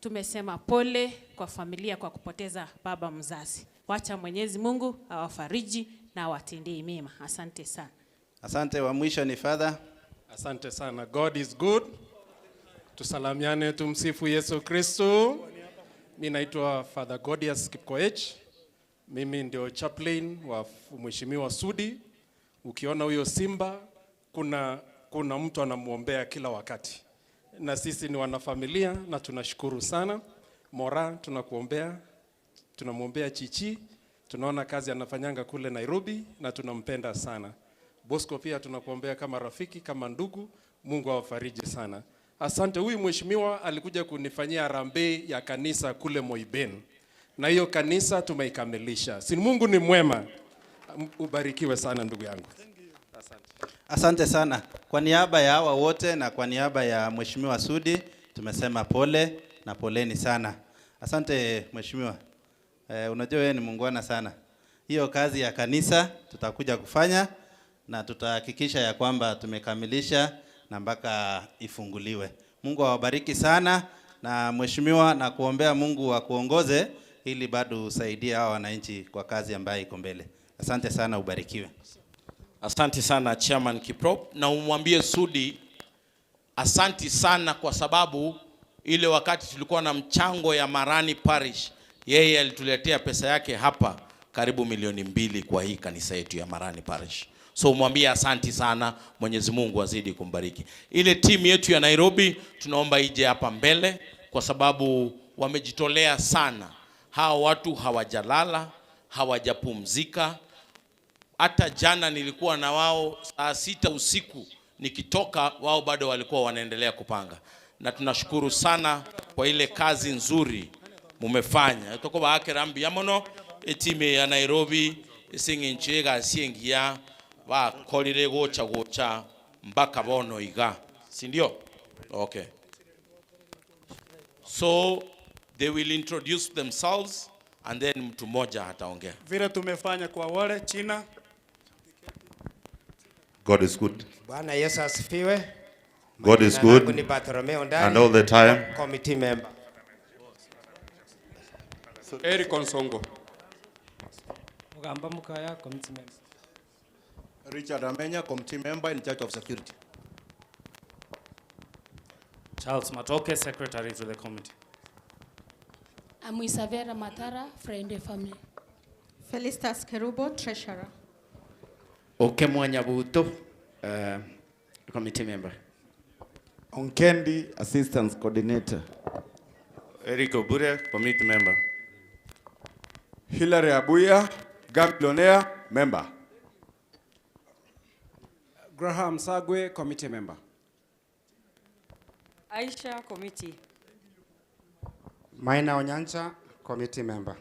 Tumesema pole kwa familia kwa kupoteza baba mzazi. Wacha Mwenyezi Mungu awafariji na awatendee mema. Asante sana. Asante. Wa mwisho ni Father. Asante sana. God is good. Tusalamiane, tumsifu Yesu Kristo. Mi naitwa Father Godius Kipkoech. Mimi ndio chaplain wa Mheshimiwa Sudi. Ukiona huyo simba, kuna mtu anamwombea kila wakati, na sisi ni wanafamilia na tunashukuru sana. Mora, tunakuombea, tunamwombea Chichi, tunaona kazi anafanyanga kule Nairobi na tunampenda sana. Bosco pia tunakuombea kama rafiki, kama ndugu. Mungu awafariji sana. Asante. Huyu mheshimiwa alikuja kunifanyia harambee ya kanisa kule Moiben, na hiyo kanisa tumeikamilisha. Si Mungu ni mwema. Ubarikiwe sana ndugu yangu. Asante. Asante sana. Kwa niaba ya hawa wote na kwa niaba ya Mheshimiwa Sudi tumesema pole na poleni sana. Asante mheshimiwa. Unajua wewe ni muungwana sana. Hiyo kazi ya kanisa tutakuja kufanya na tutahakikisha ya kwamba tumekamilisha na mpaka ifunguliwe. Mungu awabariki sana na mheshimiwa, na kuombea Mungu akuongoze ili bado usaidie hawa wananchi kwa kazi ambayo iko mbele. Asante sana, ubarikiwe. Asante sana Chairman Kiprop, na umwambie Sudi asanti sana kwa sababu ile wakati tulikuwa na mchango ya Marani Parish, yeye alituletea pesa yake hapa karibu 2,000,000 kwa hii kanisa yetu ya Marani Parish. So umwambie asanti sana, Mwenyezi Mungu azidi kumbariki. Ile timu yetu ya Nairobi tunaomba ije hapa mbele kwa sababu wamejitolea sana. Hawa watu hawajalala, hawajapumzika. Hata jana nilikuwa na wao saa 6 usiku nikitoka, wao bado walikuwa wanaendelea kupanga. Na tunashukuru sana kwa ile kazi nzuri mumefanya. Toko baake rambi yamono etimu ya Nairobi ising'inchega siengia bakolire gocha gocha mpaka bono iga, si ndio? Okay. So they will introduce themselves and then mtu mmoja ataongea. Vile tumefanya kwa wale China. God is good. Bwana Yesu asifiwe. God is Majina good. langu ni Bartolomeo Ndari, And all the time. Committee member. Eric Onsongo. Mugamba Mukaya, committee member. Richard Amenya, committee member in charge of security. Charles Matoke, secretary to the committee. I'm Isavera Matara, friend and family. Felicitas Kerubo, treasurer. Okemwa Nyabuto, committee member. Onkendi, assistance coordinator. Eric Obure, committee member. Hilary Abuya, Gambillionaire, member. Graham Sagwe, committee member. Aisha, committee. Maina Onyancha, committee member.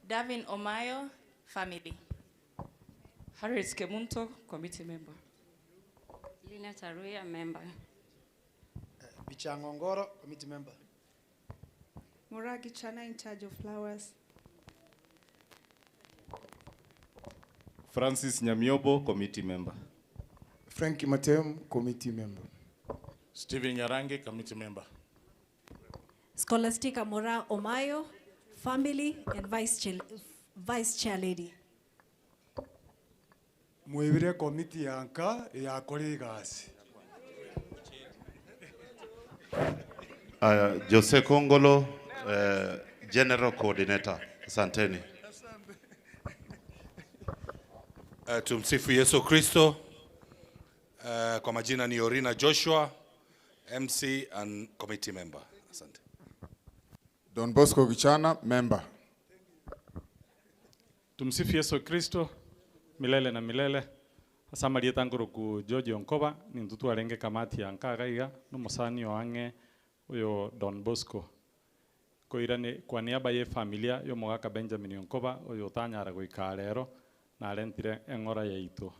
Davin Omayo, family. Harriet Kemunto, committee member. Lina Taruya, member. Bichangongoro, committee member. Muragi Chana, in charge of flowers. Francis Nyamiobo, committee member. Frank Matem, committee member. Stephen Nyarange, committee member. Scholastica Mora Omayo, family and vice chair, vice chair lady. Mwibire komiti yanka yakora egasi. Aya, Jose Kongolo, General Coordinator. Asanteni. Tumsifu Yesu Kristo. Kwa majina ni Orina Joshua, MC and committee member. Asante. Don Bosco Gichana, member. Tumsifu Yesu Kristo milele na milele. Ase tanguruku George Onkoba nintu twarenge kamati ya nkaga iga nomusani oang'e oyo Don Bosco koirane kwa niaba ye familia yo mogaka Benjamin Onkoba oyo otanyara goika rero narentire eng'ora yaito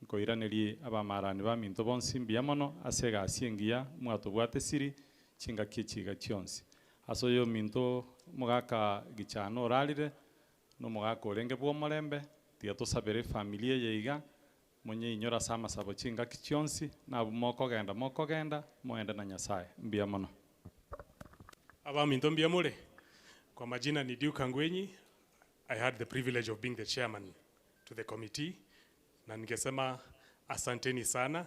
nkoiraneri abamarani ba minto bonsi mbuya mono ase egasi engiya mwatobwate siri chingaki chiga chionsi ase oyo minto mogaka gichano orarire nomogaka orenge bwa omorembe tiga tosabere efamilia eye iga monye inyora ase amasabo chingaki chionsi nabo mokogenda mokogenda moende na Nyasaye mbuya mono. Abaminto mbuya more. Kwa majina ni Duke Angwenyi. I had the privilege of being the chairman to the committee na ningesema asanteni sana.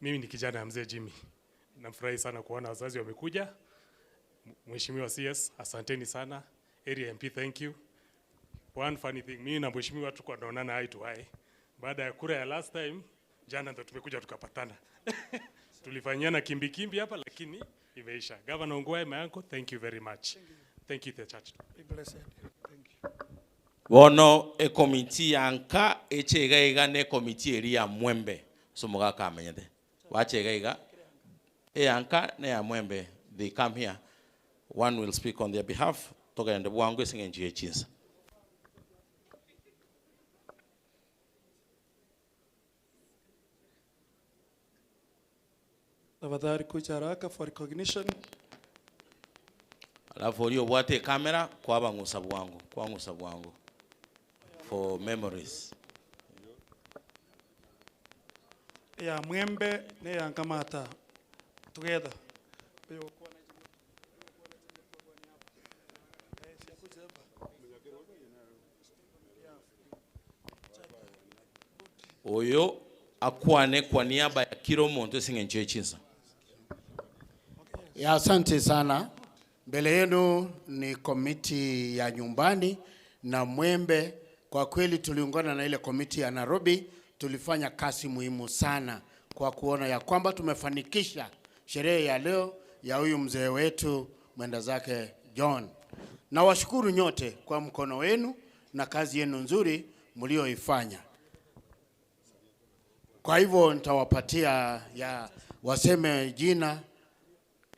Mimi ni kijana ya mzee Jimmy. Nafurahi sana kuona wazazi wamekuja. Mheshimiwa CS, asanteni sana. Area MP, thank you. One funny thing, mimi na mheshimiwa tulikuwa tunaonana eye to eye. Baada ya kura ya last time, jana ndo tumekuja tukapatana. Tulifanyiana kimbi kimbi hapa lakini imeisha. Governor Ongwae, my uncle, thank you very much. Thank you, the church. Be blessed. Thank you. Bono ekomiti ya nka echega iga ne komiti eri ya mwembe so mugaka amenyete wachega iga eya nka ne ya mwembe, they come here, one will speak on their behalf togende bwangu esing'encho ye chinsa. Tafadhali kuja haraka for recognition. Alafu ori obwate kamera kwabang'usa bwangu kwang'usa bwangu for memories. Ya mwembe ne ya nkamata together. Oyo akwane kwa niaba ya kila omuntu esing'encho ye chinsa. Ya, asante sana. Mbele yenu ni komiti ya nyumbani na Mwembe. Kwa kweli tuliungana na ile komiti ya Nairobi, tulifanya kazi muhimu sana kwa kuona ya kwamba tumefanikisha sherehe ya leo ya huyu mzee wetu mwenda zake John. Na washukuru nyote kwa mkono wenu na kazi yenu nzuri mlioifanya. Kwa hivyo nitawapatia ya waseme jina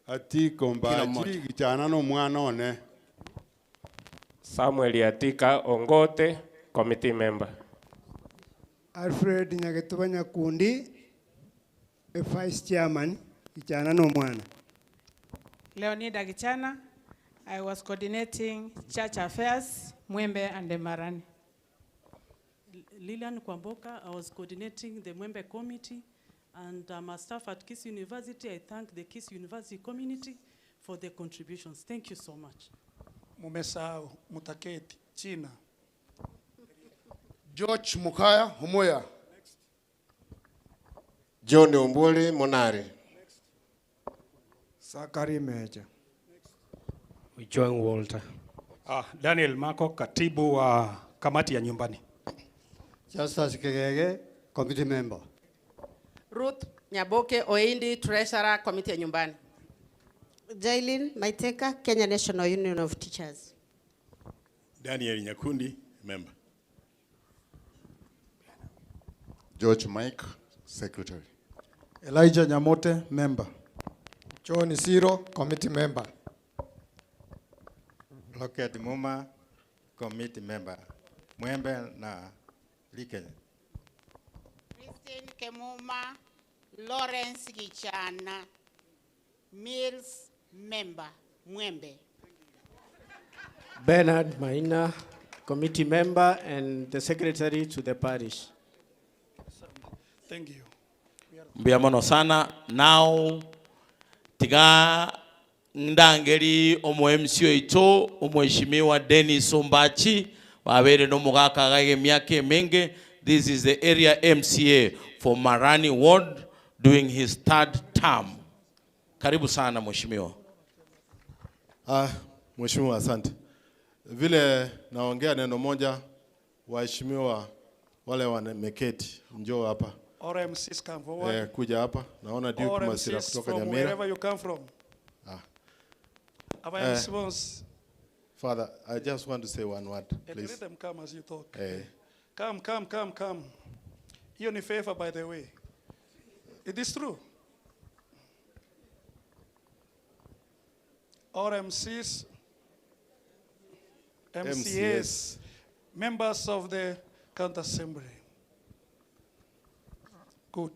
Atiko Kila mmoja. Mbachiri gichana no mwana one. Samuel Atika Ongote, committee member. Alfred Nyagetuba Nyakundi, a vice chairman, Gichana no mwana. Leonida Gichana. I was coordinating church affairs, Mwembe and Marani. Lilian Kwamboka, I was coordinating the Mwembe committee, and I'm a staff at Kisii University. I thank the Kisii University community for their contributions. Thank you so much. Mumesahau mutaketi China. George Mukaya Humoya. John Ombole Monare. Sakari Meja. Ojwang Walter. Daniel Mako, katibu wa kamati ya nyumbani. Justus Kegege, committee member. Ruth Nyaboke Oindi, treasurer, committee ya nyumbani. Jailin Maiteka, Kenya National Union of Teachers. Daniel Nyakundi, member. George Mike, secretary. Elijah Nyamote, member. John Siro, committee member. Locket Muma, committee member. Mwembe na Likenya. Christine Kemuma, Lawrence Gichana, Mills member, Mwembe. Bernard Maina, committee member and the secretary to the parish. Thank you. Mbuya mono sana now tiga ndangeri omo MC oito omweshimiwa Dennis Ombachi wabere nomogaka gage miaka emenge. This is the area MCA for Marani Ward doing his third term. Karibu sana mheshimiwa. Ah, mheshimiwa asante. Vile naongea neno moja, waheshimiwa wale wameketi njoo hapa. All MCs come forward. Eh, kuja hapa. Naona Duke All Masira MCs kutoka from Nyamira. wherever you come from. Ah. Our Eh, MC wants- Father, I just want to say one word, And please. let them come as you talk. Eh, Come, come, come, come. Hiyo ni favor, by the way. It is true. All MCs, MCAs, MCAs. members of the county assembly. Good.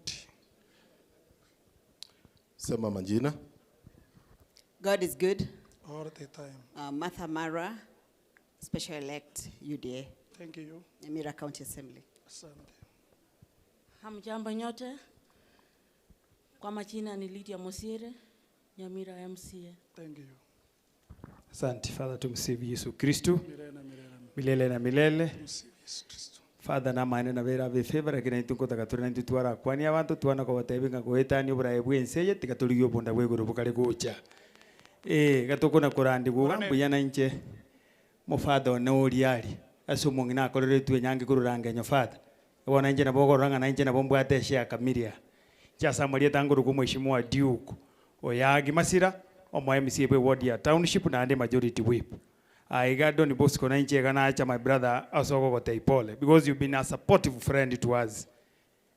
sema majina. God is good. All the time. Martha Mara, Special Elect UDA. Thank you. Nyamira County Assembly. Asante. Hamjambo nyote. Kwa majina ni Lydia Mosiere, Nyamira MCA. Thank you. Asante Father, tumsifu Yesu Kristu Milele na milele. milele na milele. Tumsifu Yesu Kristo. Father namaene na bera be favor lakini nitunkotaka turi na twara kwani abantu twana kobatebinga goetani oburayi bwenseye tiga torigia obonda bwegoro bukare gocha eh gatukuna kurandi guga mbuya na inche mufather one ori ari ase omong'ina akoreretwe enyangi korora ngenyo father bono inche nabo okorora ng'a na inche nabo mbwate eshare kamiria chiasamoria etangoro kwa mheshimiwa Duke Oyagi Masira omo MCA bwe ward ya township na ande majority whip. Aiga Don Bosco na inche ganacha my brother asoko gotei pole because you've been a supportive friend to us.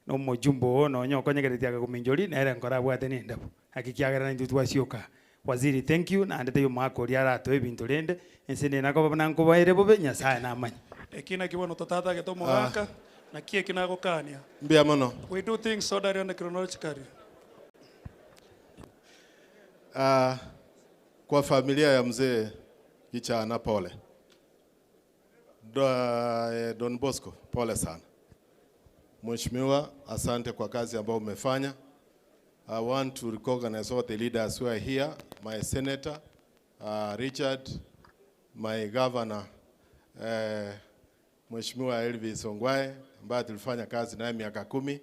No mujumbo no nyoko nyegeretia kuminjori na ere nkora bwate ni ndabu. Akikiagera na intu twasioka. Waziri thank you na ndete yo mwako ria rato ebintu rende ensene nako bana nkobaire bobe Nyasaye namanya. Ekina kibono totata geto mogaka na kie kinagokania. Mbuya mono. We do things orderly and chronologically. Ah, kwa familia ya mzee Gichana pole. Don Bosco pole sana. Mheshimiwa, asante kwa kazi ambayo umefanya. I want to recognize all the leaders who are here, my senator, Richard, my governor, Mheshimiwa Elvis Ongwae ambaye tulifanya kazi naye miaka 10,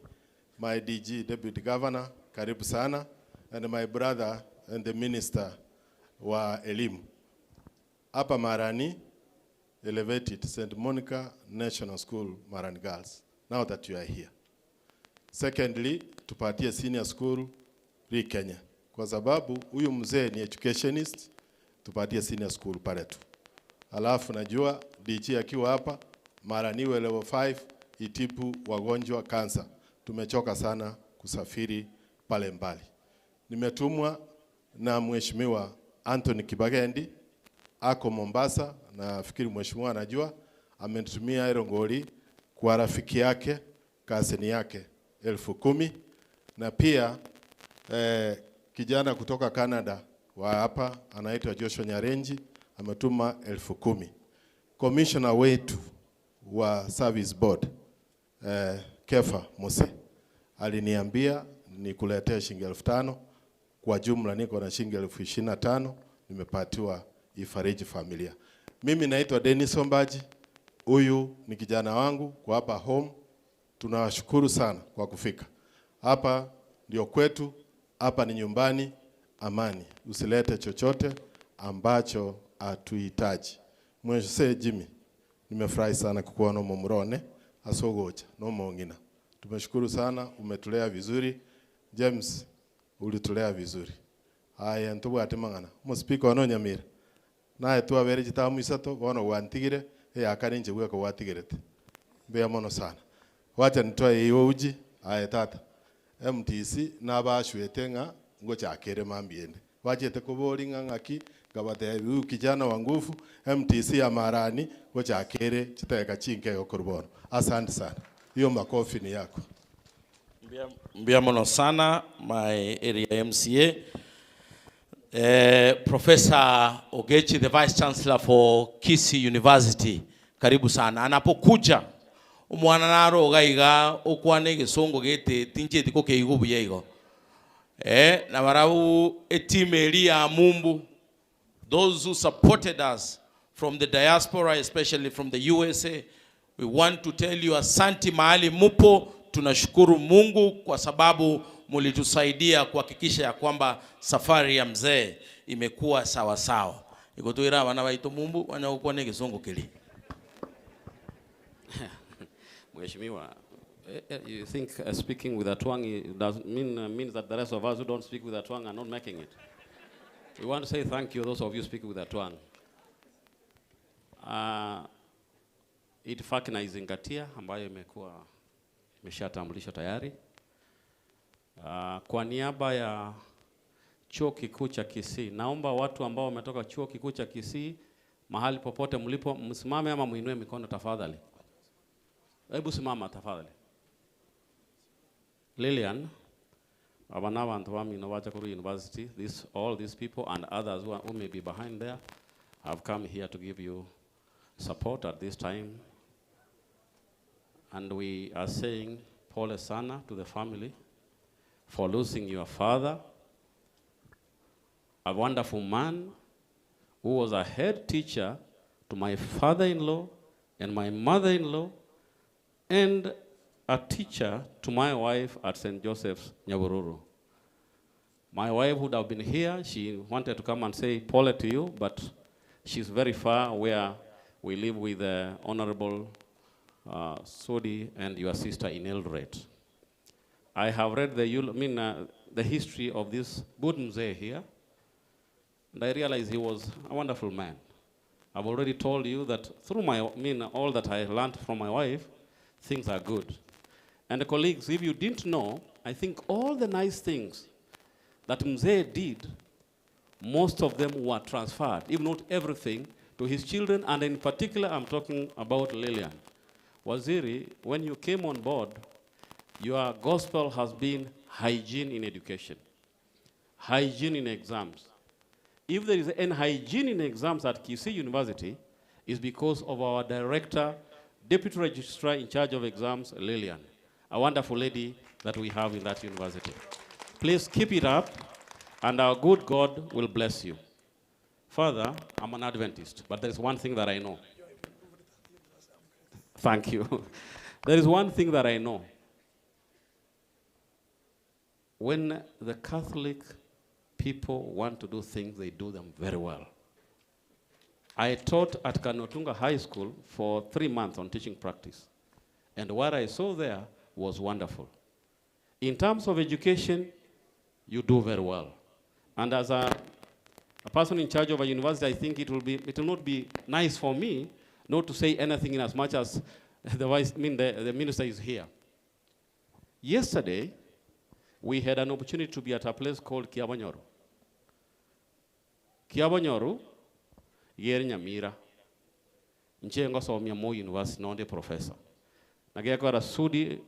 my DG deputy governor, karibu sana, and my brother and the minister wa elimu. Hapa Marani, elevated St. Monica National School, Marani Girls, now that you are here. Secondly, tupatie senior school Ri Kenya. Kwa sababu huyu mzee ni educationist, tupatie senior school pale tu. Alafu najua DG akiwa hapa, Maraniwe level 5 itibu wagonjwa kansa. Tumechoka sana kusafiri pale mbali. Nimetumwa na Mheshimiwa Anthony Kibagendi, ako Mombasa, nafikiri mheshimiwa anajua, amenitumia Erongoli kwa rafiki yake, kasini yake 10,000, na pia kijana kutoka Canada wa hapa anaitwa Joshua Nyarenji ametuma 10,000. Commissioner wetu wa Service Board Kefa Mose aliniambia nikuletee shilingi 5,000. Kwa jumla niko na shilingi 25,000 nimepatiwa ifariji familia. Mimi naitwa Dennis Ombaji, huyu ni kijana wangu kwa hapa home. Tunawashukuru sana kwa kufika hapa, ndio kwetu, hapa ni nyumbani. Amani, usilete chochote ambacho hatuhitaji. Mzee Jimmy, nimefurahi sana kukuona mumrone asogocha no mongina. Tumeshukuru sana, umetulea vizuri. James, ulitulea vizuri. Haya, ntubwate mang'ana. Mo speaker ono Nyamira. Naye twabere chitamu isato bono gwantigire eyakare inche bweka gwatigerete. Mbuya mono sana. Wacha nitoe hiyo uji. Haya tata. MTC nabashwete ng'a ngochakere mambiende. Wachete kobori ng'a ng'aki Nkabatebi huyu kijana wa nguvu MTC ya Marani gochakere chidakika chinke igo korwa bono. Asante sana. Hiyo makofi ni yako. Mbuya mono sana my area MCA. Eh, Professor Ogechi the Vice Chancellor for Kisii University, karibu sana. Anapokuja omwana naro iga iga okwana egesongo gete tincheti kokeigwa buya igo. Eh, na barabwo eteam eria ya Mumbu, those who supported us from the diaspora, especially from the USA, we want to tell you asanti mahali mupo. Tunashukuru Mungu kwa sababu mulitusaidia kuhakikisha ya kwamba safari ya mzee imekuwa sawa sawa. Igotwira abana baito Mumbu wanyagokwana egesongo keri. Mheshimiwa, you think speaking with a twang does mean, means that the rest of us who don't speak with a twang are not making it? We want to say thank you, those of you speaking with a twang. Itifaki naizingatia ambayo imekuwa imeshatambulishwa tayari. Kwa niaba ya Chuo Kikuu cha Kisii, naomba watu ambao wametoka Chuo Kikuu cha Kisii mahali popote mlipo msimame ama muinue mikono tafadhali. Hebu simama tafadhali. Lilian, abana bantu bamino bacha kuru university, this, all these people and others who may be behind there have come here to give you support at this time. And we are saying pole sana to the family for losing your father, a wonderful man who was a head teacher to my father-in-law and my mother-in-law, and a teacher to my wife at St. Joseph's, Nyabururu. My wife would have been here. She wanted to come and say pole to you, but she's very far where we live with Honorable Sudi and your sister in Eldoret. I have read the history of this good mzee here, and I realize he was a wonderful man. I've already told you that through all that I learned from my wife, things are good. And colleagues, if you didn't know, I think all the nice things that Mzee did, most of them were transferred, if not everything, to his children, and in particular, I'm talking about Lilian. Waziri, when you came on board, your gospel has been hygiene in education, hygiene in exams. If there is any hygiene in exams at Kisii University, it's because of our director, deputy registrar in charge of exams, Lilian, a wonderful lady that we have in that university. Please keep it up, and our good God will bless you. Father, I'm an Adventist, but there is one thing that I know. Thank you. There is one thing that I know. When the Catholic people want to do things, they do them very well. I taught at Kanotunga High School for 3 months on teaching practice. And what I saw there was wonderful. In terms of education, you do very well. And as a person in charge of a university, I think it will not be nice for me not to say anything in as much as the vice, I mean, the minister is here. Yesterday, we had an opportunity to be at a place called Kiabonyoru. Kiabonyoru, yer Nyamira. Nche ngosomia Moi University, nonde professor. Nagekora Sudi,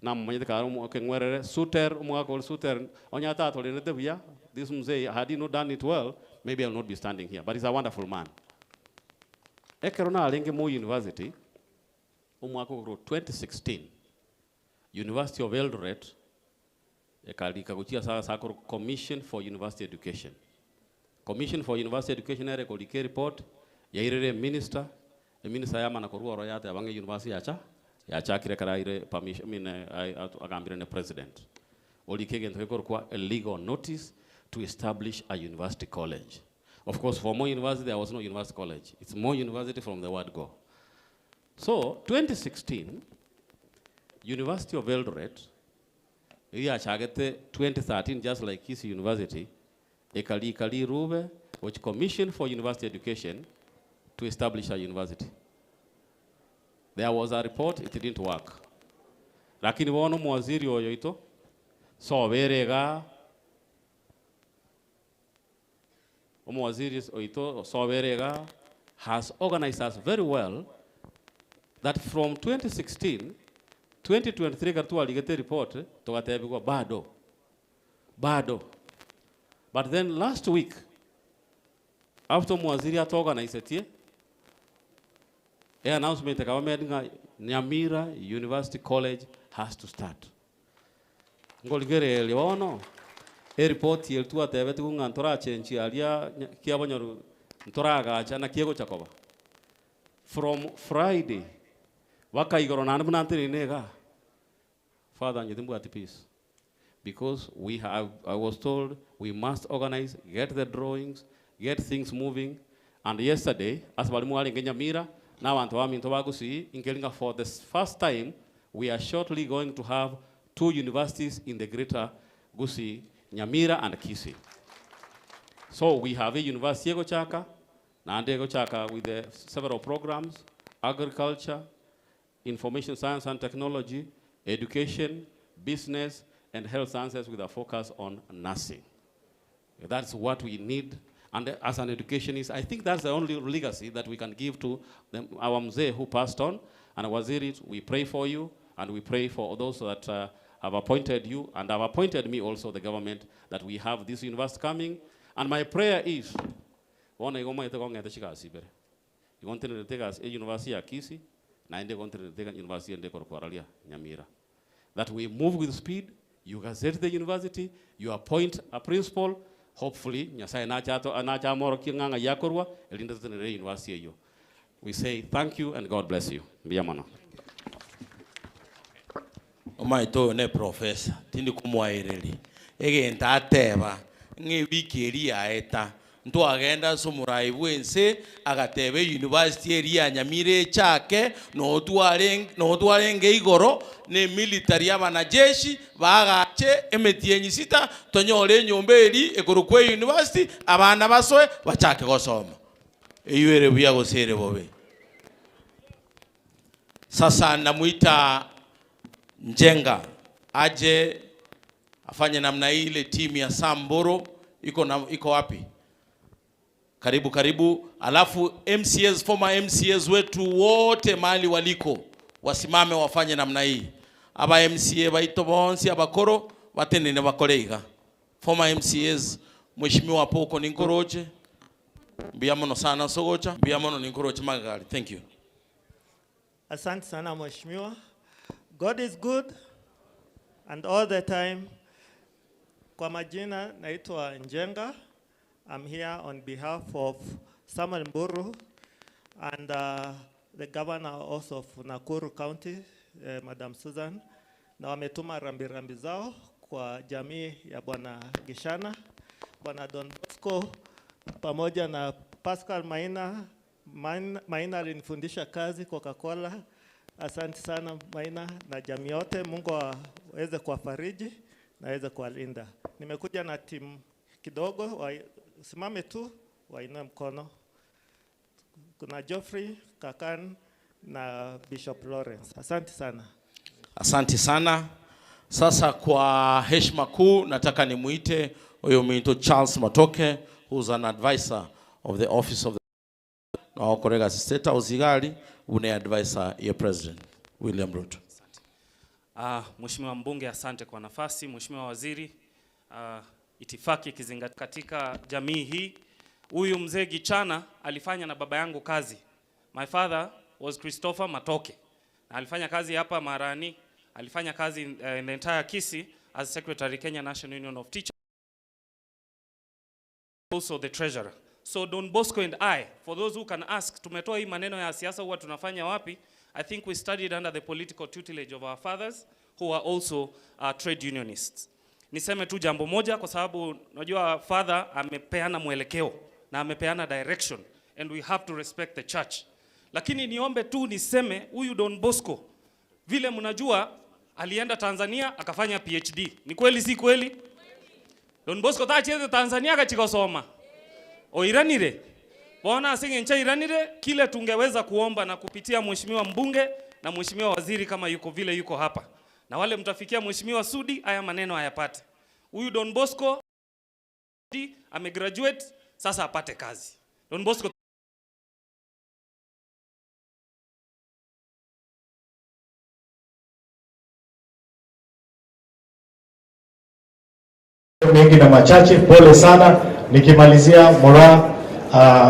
na mmanyete karo mo kengwerere, Suter, umwako Suter, onyata atolene buya. This mzee, had he not done it well, maybe I'll not be standing here, but he's a wonderful man. Ekero na alenge Moi University, umwaka 2016, University of Eldoret, ekalika kuchia sa sako Commission for University Education. Commission for University Education ere kolike report, yairere minister, e minister yama na korua royate abange university yacha, yachakire karaire permission, I mean, I, agambire ne president. Olike gento kwa a legal notice to establish a university college. Of course, for Moi University, there was no university college. It's Moi University from the word go. So, 2016, University of Eldoret, yachagete 2013, just like Kisii University, ekali kali rube, which Commission for University Education to establish a university. There was a report, it didn't work. Lakini wono mwaziri oyo ito, so berega. Omowaziri oito Sobere iga has organized us very well that from 2016, 2023 ekero twarigete ereport togatebigwa bado, bado. But then last week, after omowaziri atoorganisetie, e announcement ekaba made ng'a Nyamira University College has to start. Nkorigereria bono, eripoti eri twatebetigwe ng'a ntorachenchia aria kiabonyoru ntoragacha naki egocha koba. From Friday, baka igoro naende buna nteneine igaa, Father inche timbwati peace because we have, I was told we must organize, get the drawings, get things moving and yesterday ase baria mwarenge Nyamira na abanto baminto ba Gusii nkeri ng'a for the first time we are shortly going to have two universities in the greater Gusii, Nyamira and Kisii. So we have a university egochaka, naende egochaka with the several programs, agriculture, information science and technology, education, business, and health sciences with a focus on nursing. That's what we need. And as an educationist, I think that's the only legacy that we can give to them, our mzee who passed on. And Waziri, we pray for you, and we pray for those that have appointed you, and have appointed me also, the government, that we have this university coming. And my prayer is, bono igo omanyete kong'eta chigasi ibere. Igo ntenerete egasi e university ya Kisii, naende igo ntenerete university ende ekorokwa Araria, Nyamira. That we move with speed, you gazette the university, you appoint a principal, hopefully Nyasaye nache ato nache amorokie ng'a ng'ai akorwa, erinde totenenere university eyio. We say thank you and God bless you. Mbuya mono. Omanyete oyo ne professor, tindi komoaereria. Egento ateba, ng'a ewiki eria yaeta, ntwagenda ase omorai bwense, agateba eyunivasiti eria ya Nyamira echake, notwarenge notwarenge igoro, na emilitary abanajeshi, bagache emetienyi sita, tonyore enyomba eria ekorokwa eyunivasiti, abana basoe, bachake gosoma. Eywo ere buya gose ere bobe? Sasa namuita Njenga aje afanye namna hii. Ile timu ya Samburu iko na iko wapi? Karibu karibu. Alafu MCAs, former MCAs wetu wote mahali waliko wasimame wafanye namna hii. Aba MCA baito bonsi abakoro batenene bakore iga. Former MCAs, Mheshimiwa Poko ninkoroche. Mbuya mono sana sogocha. Mbuya mono ninkoroche magari. Thank you. Asante sana mheshimiwa. God is good and all the time. Kwa majina naitwa Njenga. I'm here on behalf of Samuel Mburu and the governor also of Nakuru County, Madam Susan, na wametuma rambirambi zao kwa jamii ya Bwana Gishana, Bwana Don Bosco pamoja na Pascal Maina. Maina alinifundisha kazi Coca-Cola. Asante sana Maina na jamii yote. Mungu aweze kuwafariji na aweze kuwalinda. Nimekuja na timu kidogo, simame tu wainue mkono. Kuna Geoffrey Kakan na Bishop Lawrence. Asante sana. Asante sana. Sasa kwa heshima kuu nataka nimuite huyo mwito Charles Matoke, who's an advisor of the office of the na okorega State House Igali, une advisor ya President William Ruto. Mheshimiwa mbunge, asante kwa nafasi. Mheshimiwa Waziri, itifaki ikizingatia katika jamii hii, huyu mzee Gichana alifanya na baba yangu kazi. My father was Christopher Matoke. Na alifanya kazi hapa Marani, alifanya kazi in the entire Kisii as Secretary Kenya National Union of Teachers, also the treasurer. So Don Bosco and I, for those who can ask, tumetoa hii maneno ya siasa huwa tunafanya wapi? I think we studied under the political tutelage of our fathers who are also trade unionists. Niseme tu jambo moja kwa sababu unajua father amepeana mwelekeo na amepeana direction and we have to respect the church. Lakini niombe tu niseme huyu Don Bosco vile mnajua alienda Tanzania akafanya PhD. Ni kweli si kweli? Don Bosco tacheze Tanzania akachikosoma. Oiranire. Bona asinge iranire kile tungeweza kuomba na kupitia mheshimiwa mbunge na mheshimiwa waziri kama yuko vile yuko hapa. Na wale mtafikia mheshimiwa Sudi haya maneno hayapate. Huyu Don Bosco amegraduate sasa apate kazi. Don Bosco. Mengi na machache, pole sana. Nikimalizia Moraa,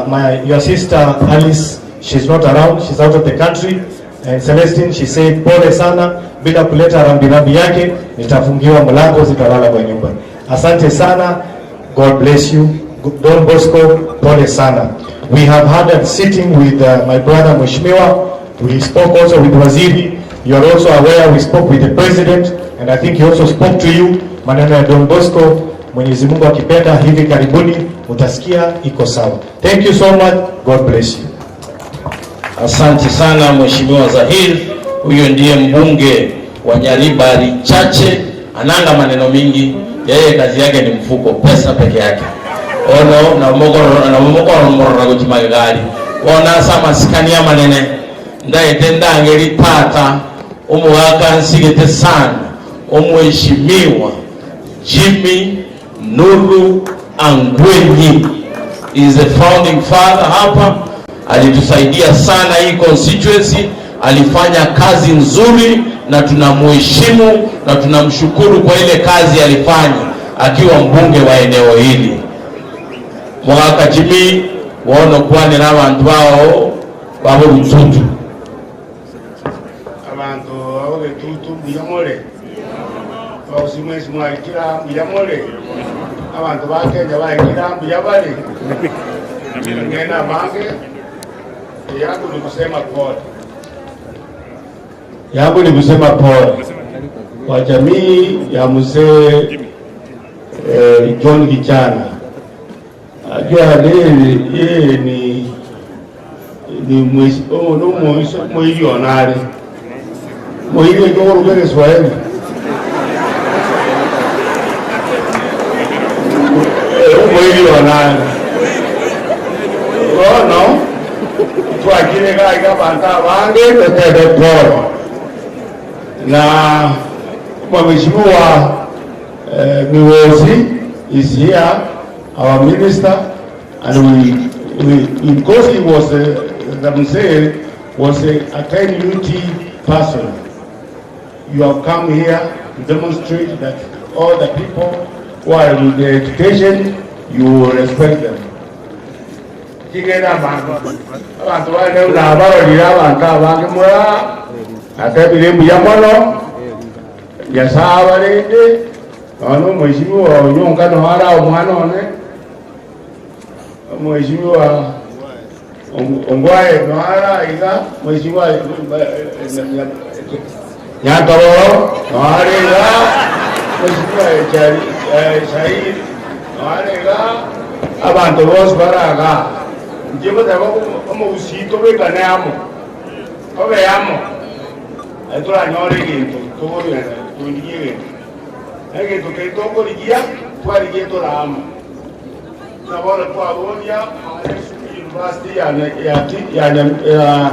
my your sister Alice, she's not around, she's out of the country. And Celestine, she said pole sana, bila kuleta rambirambi yake nitafungiwa mlango, zitalala kwa nyumba. Asante sana, God bless you. Don Bosco, pole sana. We have had a sitting with my brother Mheshimiwa. We spoke also with Waziri. You are also aware we spoke with the president and I think he also spoke to you. Maneno ya Don Bosco, Mwenyezi Mungu akipenda, hivi karibuni utasikia iko sawa. Thank you so much. God bless you. Asante sana Mheshimiwa Zahir, huyo ndiye mbunge wa Nyaribari Chache, ananga maneno mingi, yeye kazi yake ni mfuko, pesa peke yake. Ono na mokoro na mokoro morora gochimagari ona sama sikania manene ndaete ndangeri tata omugaka nsigete sana omheshimiwa Jimmy Nuru Angwenyi is the founding father hapa, alitusaidia sana hii constituency, alifanya kazi nzuri na tunamheshimu na tunamshukuru kwa ile kazi alifanya akiwa mbunge wa eneo hili. Mwaka Jimmy wono kwanira abantu bao babo rututu Abantu abo getutu muyamole bausimwesi mwaikira muyamole abantu ba Kenya baikira mbuyabale ngena bange yangu ni kusema pole. Yangu ni kusema pole kwa jamii ya mzee John Gichana. Ajua yeye ni mwisi oh, no mwiso mwilionare mwilio ikoruga Kiswahili mwilionare bono twakire gaiga abantu abange tutebe pole na Mheshimiwa Miwozi is here, our minister, and we because he was the mzee was a KNUT person. You have come here to demonstrate that all the people who are with the education, you will respect them. Kigenda abantu abantu bane nabarorire abantu abange mura atebire mbuya mono Nyasaye abarinde nono mheshimiwa Onyonka noara omwana one mheshimiwa Ongwae noara iga mheshimiwa Nyantororo noara iga mheshimiwa Shairi noara iga abantu bose baraga nje bataba omogusii tobekane amo tobe amo turanyora egento togorigana twondigie egento egento keri tokorigia twarigie torama nabona twaboria university ya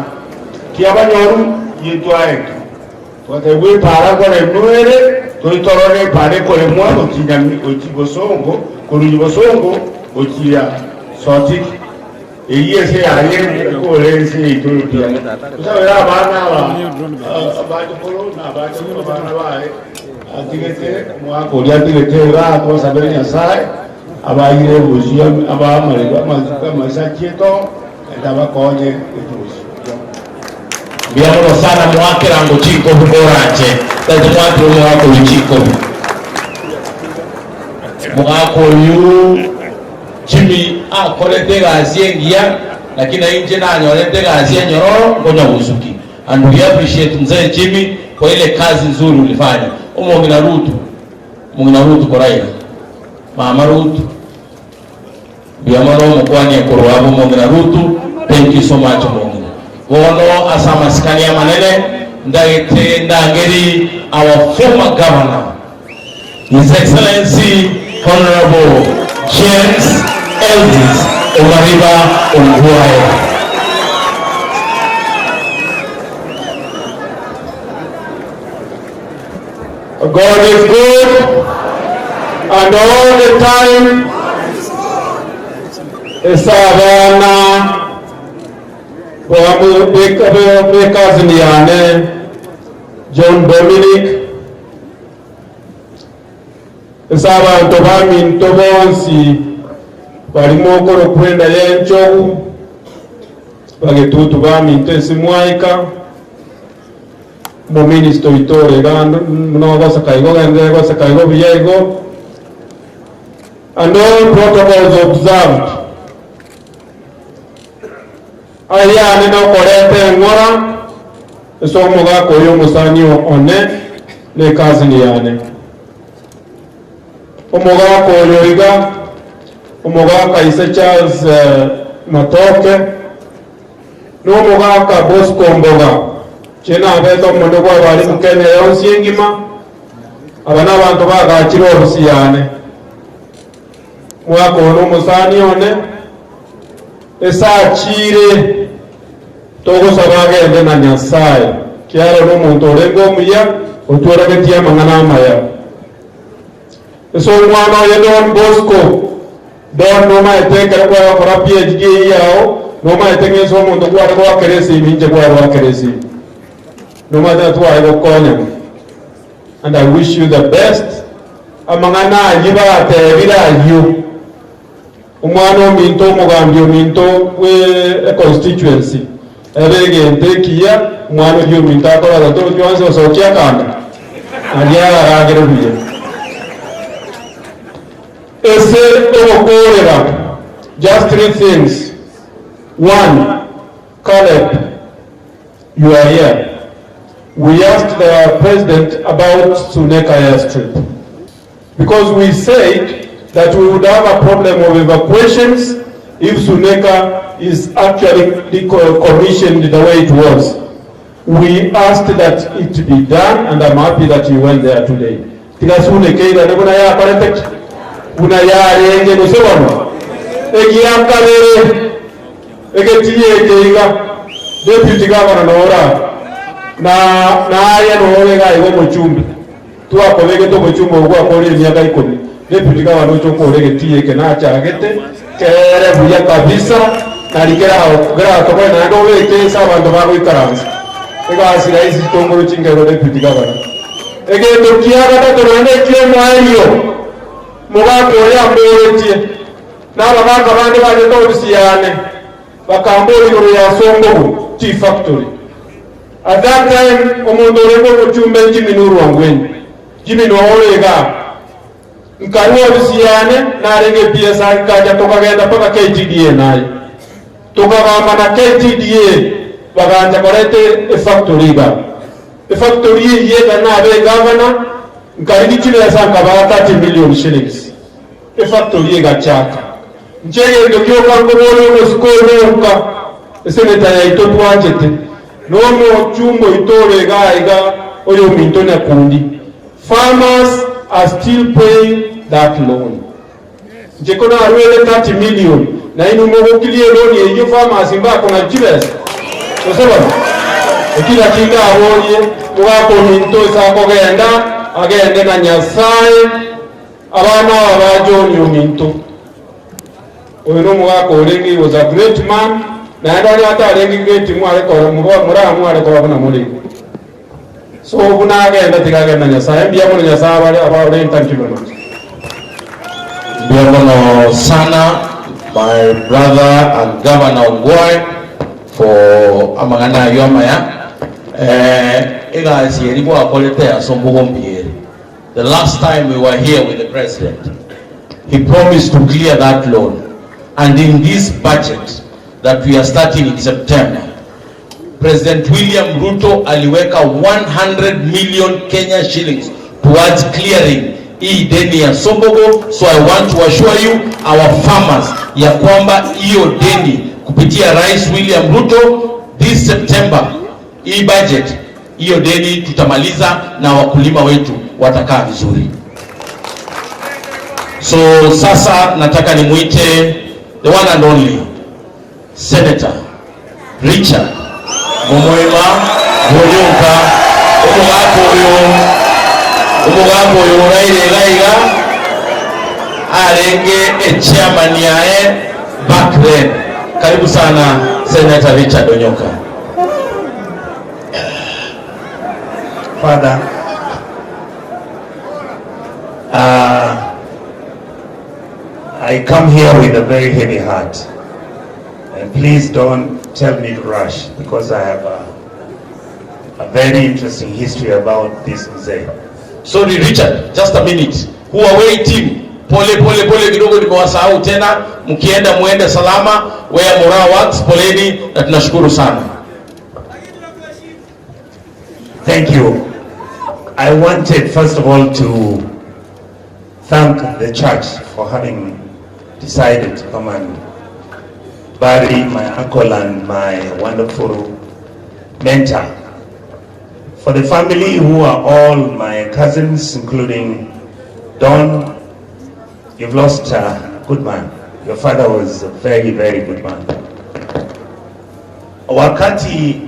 kiabanyoru yetwaeka twategwa epara koremwa ere toitorore epara ekoremwa ochi bosongo korunya bosongo ochia sotik eyi ese yaye ekore ese yaito tusabera abana aba abachukuru na abachukuru abana baye atigete omwaka oria atigete iga twasabere Nyasaye abaire busia abamare amaisha chieto enda bakonye etubusi. Mbiamuno sana mwakirango chiko bukoranje tati mwakire omwaka oyu chiko mwaka oyu Jimmy akorete egasi engiya lakini ainche nanyorete egasi enyororo ngonya gusuki and we appreciate mzee Jimmy kwa ile kazi nzuri ulifanya. Omong'ina Rutu mong'ina Rutu koraira mama Rutu biamono omokwani ekorwa abo omong'ina Rutu, thank you so much omong'ina bono ase amasikani amanene ndagete ndangeri our former governor His Excellency Honorable James Elvis Omariba Ongwae. God is good and all the time. Ase abana b'ecousin yane John Dominic, ase abanto baminto bonsi barimo okorokwa enda y'enchogu, bagetutu baminto ase mwaika, omominister oito ore iga buna ogoseka igo ogenderere goseka igo buya igo, and all protocols observed. Ayane nokoreta eng'ora ase omogaka oyo omosani one na ecousin yane. Omogaka oyo iga, omogaka ise Charles Matoke, na omogaka Bosco Mboga, inche nabete omonene bw'abalimu Kenya yonsi engima, aba nabanto bagachire ofisi yane. Omogaka oyo nomosani one, ase achiire togosaba agende na Nyasae, ekiagera nomonto orenge omuya, otworogetie amang'ana amaya. Ase omwana oye Don Bosco, Don nomaete ekero kwagokora PhD eyio yao, nomaete ng'a ase omonto kware goakera esimi inche kware goakera esimi. Nomaete ng'a tware gokonyana. And I wish you the best. Amang'ana ayio batebire ayio, omwana ominto omogambi ominto bwe econstituency ebe egento ekiya, omwana oyio ominto akore torochia onsi osokia akando, aria aragere buya. Ase ogokoorera, just three things, one, Caleb, you are here. We asked the president about Suneka airstrip because we said that we would have a problem of evacuations if Suneka is actually commissioned the way it was. We asked that it be done, and I'm happy that you went there today. Tiga Suneka irane buna yakorete ki? Buna yarenge gose bono? Egia kabere, egetiya eke iga, Deputy Governor noro na naye noro iga iga omochumbe. Twakobegete omochumbe ogo gwakore emiaka ikomi. Deputy Governor oche okore egetiya eke nachagete, kere buya kabisa, nari keratokore naende obeke ase abanto bagoikaransa. Egasi rahisi chitongoro chingero Deputy Governor. Egento kia gatato naende ekiomoerio, mogaka oria amboretie, na abagaka bande bachete ofisi yane, bakambora igoro ya Songogo Tea Factory. At that time omonto orenge omochumbe Jimmy Nuru Wangwenyi, Jimmy noyo ore igaa, nkarua ofisi yane narenge PSI nkacha tokagenda mpaka KTDA naye. Tokagamba na KTDA bagancha koreta efactory igaa. Efactory eyio ekero nabe egavana nkarigia chibesa nkabaa 30 million shillings. Efactory egachaka. Inche egento gioka nkoboria omosike oyo oka, eseneta yaito twanchete, na omochumba oito ore igaa iga oyo ominto Nyakundi, farmers are still paying that loan. Inche ko narwere 30 million, na inwe mogokiria eloan eyio farmers mbakong'a chibesa? Gose bono? Eki naki ndaborie, mogaka ominto ase akogenda, agende na Nyasaye, abana aba ba John ominto. Oyo nomogaka orenge, he was a great man, naende onye atarenge great mware kora moramware koba buna more. So buna agenda tiga agende na Nyasaye, mbuya mono Nyasaye abare abarende, thank you very much. Mbuya mono sana my brother and Governor Ongwae for amang'ana ayio amaya. Eh, egasi eri gwakorete ase ombogo mbuya ere. The last time we were here with the president, he promised to clear that loan. And in this budget that we are starting in September, President William Ruto aliweka 100 million Kenya shillings towards clearing hii deni ya Songogo. So I want to assure you our farmers ya kwamba hiyo deni kupitia Rais William Ruto this September, hii budget, hiyo deni tutamaliza na wakulima wetu watakaa vizuri. So sasa nataka nimuite the one and only Senator Richard Momoima Onyonka, omogaka oyo, omogaka oyo oraire iga iga arenge echairman yaye back then. Karibu sana Senator Richard Onyoka. Father, uh, I come here with a very heavy heart. And please don't tell me to rush because I have a, a very interesting history about this mzee. Sorry Richard, just a minute. Huawei team, pole pole pole kidogo nimewasahau tena. Mkienda muende salama, where morale works, poleni na tunashukuru sana. Thank you. I wanted first of all to thank the church for having decided to come and bury my uncle and my wonderful mentor. For the family who are all my cousins, including Don, you've lost a good man. Your father was a very, very good man. Wakati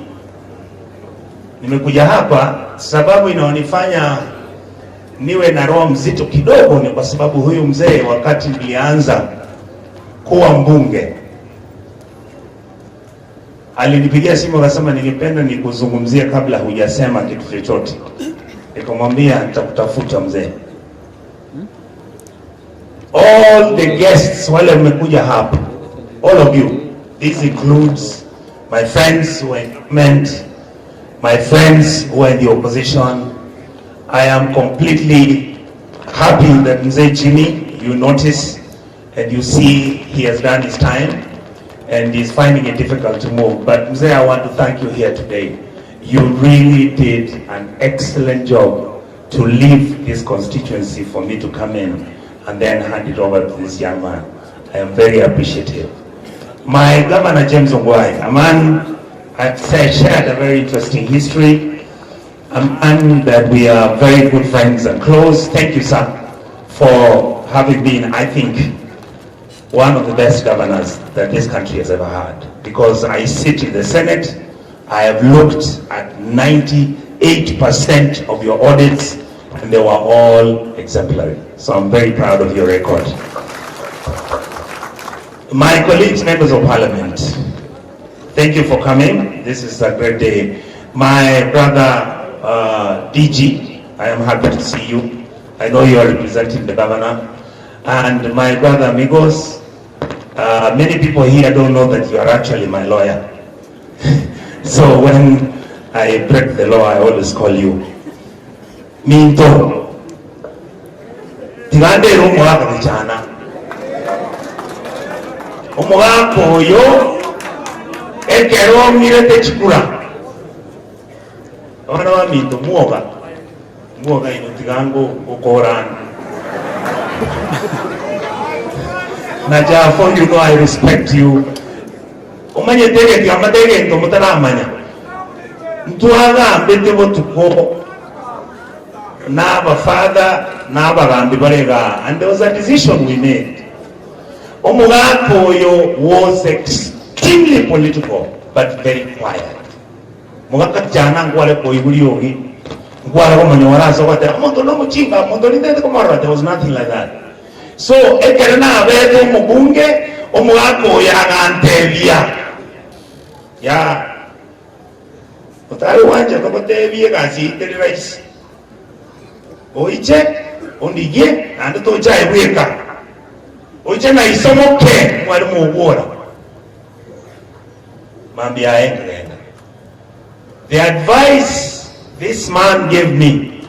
nimekuja hapa, sababu inaonifanya niwe na roho mzito kidogo ni kwa sababu huyu mzee, wakati nilianza kuwa mbunge, alinipigia simu akasema, ningependa nikuzungumzie kabla hujasema kitu chochote. Nikamwambia nitakutafuta mzee. All the guests wale mmekuja hapa, all of you, this includes my friends who are in government, my friends who are in the opposition. I am completely happy that Mzee Jimmy, you notice and you see he has done his time and he's finding it difficult to move. But Mzee, I want to thank you here today. You really did an excellent job to leave this constituency for me to come in and then hand it over to this young man. I am very appreciative. My governor, James Ongwae, a man I've said, shared a very interesting history, a man that we are very good friends and close. Thank you, sir, for having been, I think, one of the best governors that this country has ever had. Because I sit in the Senate, I have looked at 98% of your audits, and they were all exemplary. So I'm very proud of your record. My colleagues, members of parliament, thank you for coming. This is a great day. My brother uh, DG, I am happy to see you. I know you are representing the governor. And my brother Amigos, uh, many people here don't know that you are actually my lawyer. So when I break the law, I always call you. Minto. Tigande omogaka gichana. Omogaka oyo ekero ong'irete chikura. Abana ba minto mwoga. Mwoga ino tigango gokorana. Na Jafo, you know I respect you. Omanyete egento amate egento motaramanya. Ntwagambete botuko n'abafather n'abagambi barega and there was a decision we made. Omogaka oyo was extremely political but very quiet. Mogaka jana ngware koiguri ogi ngware komonyora ase ogoteba omonto na omochinga omonto rintete komorora there was nothing like that. So ekero nabete omobunge omogaka oyo agantebia ya otari gwancha togotebie egasi eye teri rahisi oiche ondigie naende tochae bweka oiche na iso moke mwari mogwora mambia aye nkagenda. The advice this man gave me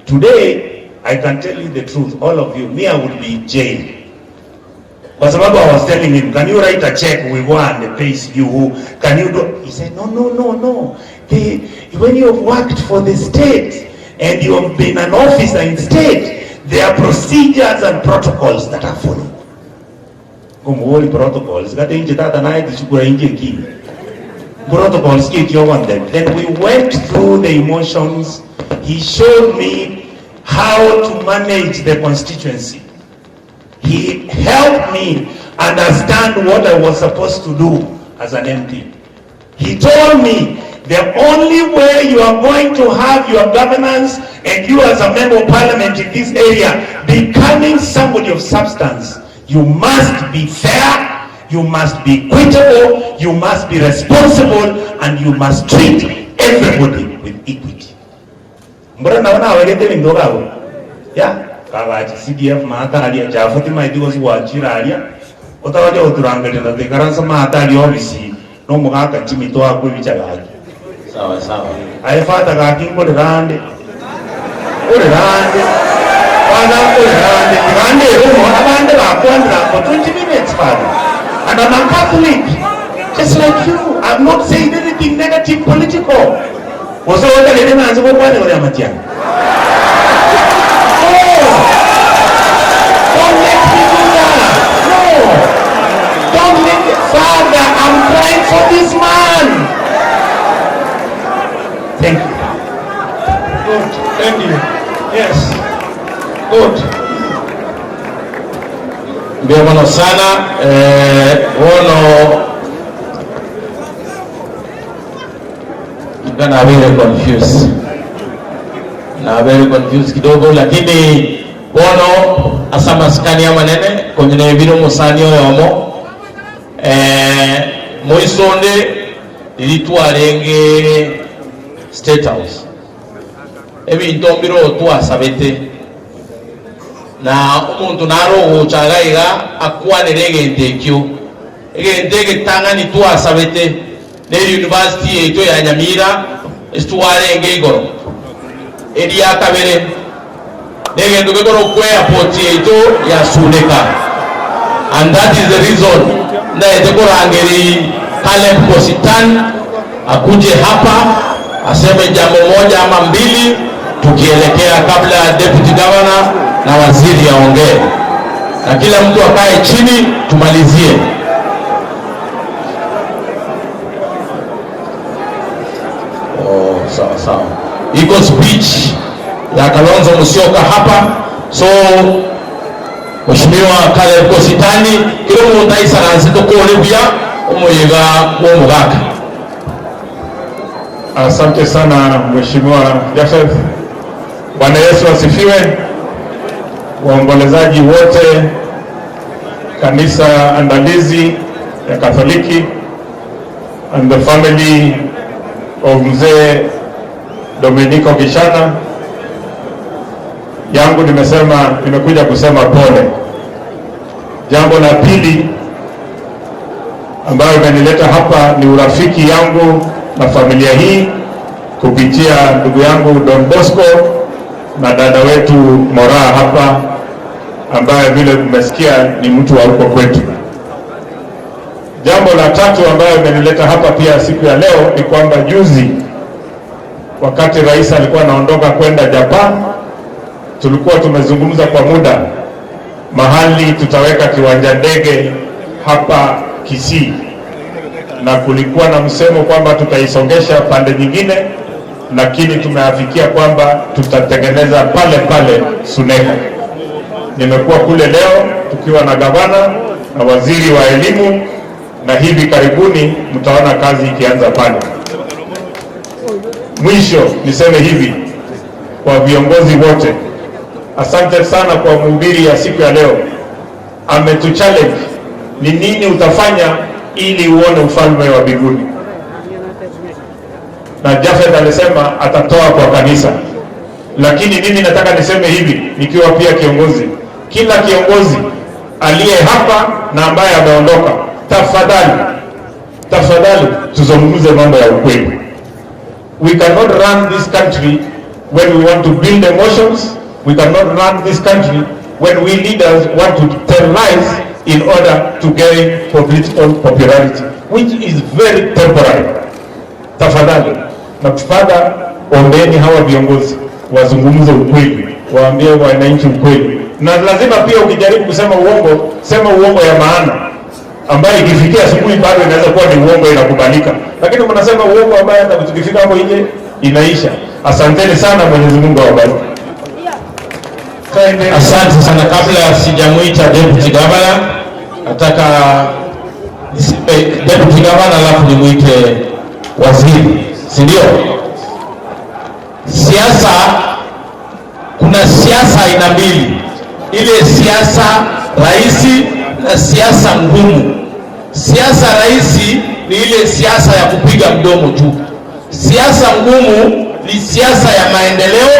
today, I can tell you the truth, all of you, me I would be in jail. Kwa sababu I was telling him, can you write a check, we go and pay you, who, can you do? He said, no, no, no, no. The, when you have worked for the state and you have been an officer in state, there are procedures and protocols that are followed. Kumuoli protocols, kata inje tata naye tichukura inje kini. Protocols keep you on them. Then we went through the emotions. He showed me how to manage the constituency. He helped me understand what I was supposed to do as an MP. He told me the only way you are going to have your governance and you as a member of parliament in this area becoming somebody of substance, you must be fair you must be equitable, you must be responsible and you must treat everybody with equity. Mbora nabo nabagete ebinto iga abwo? Ya, kagacha CDF maate aria, chafu timaeti gose gwachire aria, otagocha goturangeria na toikaranse maate aria ofisi na omogaka Jimmy toakwe ebicha gaki. Sawa sawa. Aye father gaki nkorera ande, nkorera ande, father nkorera ande, tiga ndere omo abande bakwanire for 20 minutes father. And I'm a Catholic, just like you. I'm not saying anything negative political. Gose otarere ng'a nse gokwana igoro y'amatiang'i? No! Don't make me do that. No! Don't make me, Father, I'm crying for this man. Thank you. Good. Thank you. Yes. Good. Mbuya mono sana eh, bono Iga nabeire confused. Nabeire confused kidogo lakini bono ase amasikani amanene konya nebire omosani oyomo eh, moiso onde riria twarenge State House ebinto mbire twasabete na omonto nare ogocha iga iga akwanere egento ekio egento egetang'ani twasabete Neri University yaito ya Nyamira esitwarenge igoro. Eria kabere negento gekorokwa airport yaito ya Suneka and that is the reason ndaete korangeri Caleb Kositan akuje hapa aseme jambo moja ama mbili tukielekea kabla deputy governor na waziri aongee na kila mtu akae chini tumalizie. Oh, sawa sawa. Iko speech ya Kalonzo Musyoka hapa. So Mheshimiwa Caleb Kositani kila omonto aisaranse tokore buya omoyega bwa omogaka. Asante sana Mheshimiwa Japheth. Bwana Yesu asifiwe. Waombolezaji wote, kanisa andalizi ya Katoliki and the family of Mzee Dominico Gichana, yangu nimesema, nimekuja kusema pole. Jambo la pili ambayo imenileta hapa ni urafiki yangu na familia hii kupitia ndugu yangu Don Bosco na dada wetu Moraa hapa, ambaye vile mmesikia ni mtu wa huko kwetu. Jambo la tatu ambayo imenileta hapa pia siku ya leo ni kwamba juzi wakati rais alikuwa anaondoka kwenda Japan, tulikuwa tumezungumza kwa muda mahali tutaweka kiwanja ndege hapa Kisii, na kulikuwa na msemo kwamba tutaisongesha pande nyingine, lakini tumeafikia kwamba tutatengeneza pale pale Suneka. Nimekuwa kule leo tukiwa na gavana na waziri wa elimu, na hivi karibuni mtaona kazi ikianza pale. Mwisho niseme hivi kwa viongozi wote, asante sana kwa mhubiri ya siku ya leo. Ametuchallenge ni nini utafanya ili uone ufalme wa mbinguni, na Japheth alisema atatoa kwa kanisa, lakini mimi nataka niseme hivi nikiwa pia kiongozi, kila kiongozi aliye hapa na ambaye ameondoka, tafadhali tafadhali tuzungumze mambo ya ukweli. We cannot run this country when we want to build emotions. We cannot run this country when we leaders want to tell lies in order to gain political popularity, which is very temporary. Tafadhali na tafadhali, ombeni hawa viongozi wazungumze ukweli, waambie wananchi ukweli, na lazima pia ukijaribu kusema uongo, sema uongo ya maana ambayo ikifikia asubuhi bado inaweza kuwa ni uongo inakubalika, lakini mnasema uongo ambaye hata tukifika hapo nje inaisha. Asanteni sana, Mwenyezi Mungu awabariki. Asante sana. Kabla sijamuita deputy governor, nataka niseme deputy governor alafu nimuite waziri, si ndio? Siasa, kuna siasa aina mbili, ile siasa rahisi na siasa ngumu. Siasa rahisi ni ile siasa ya kupiga mdomo tu. Siasa ngumu ni siasa ya maendeleo,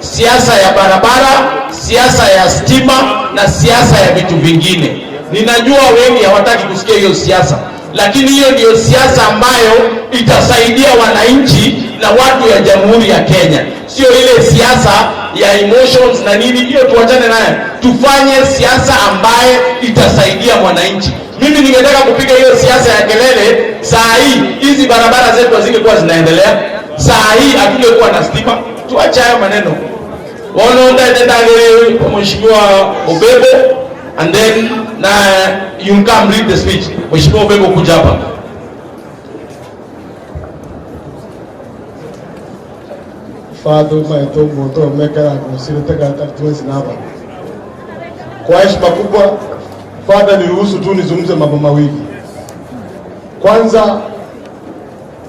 siasa ya barabara, siasa ya stima na siasa ya vitu vingine. Ninajua wengi hawataki kusikia hiyo siasa, lakini hiyo ndiyo siasa ambayo itasaidia wananchi na watu ya Jamhuri ya Kenya, sio ile siasa ya emotions na nini. Hiyo tuachane nayo, tufanye siasa ambaye itasaidia mwananchi. Mimi ningetaka kupiga hiyo siasa ya kelele saa hii, hizi barabara zetu hazingekuwa zinaendelea. Saa hii hatungekuwa na stima. Tuache hayo maneno. Wanaondaendagere Mheshimiwa Obebo and then na you come read the speech. Mheshimiwa Obebo kuja hapa. Father maito omonto omekera agosirete gata twensi naba. Kwa heshima kubwa, Father, niruhusu tu nizungumze mambo mawili. Kwanza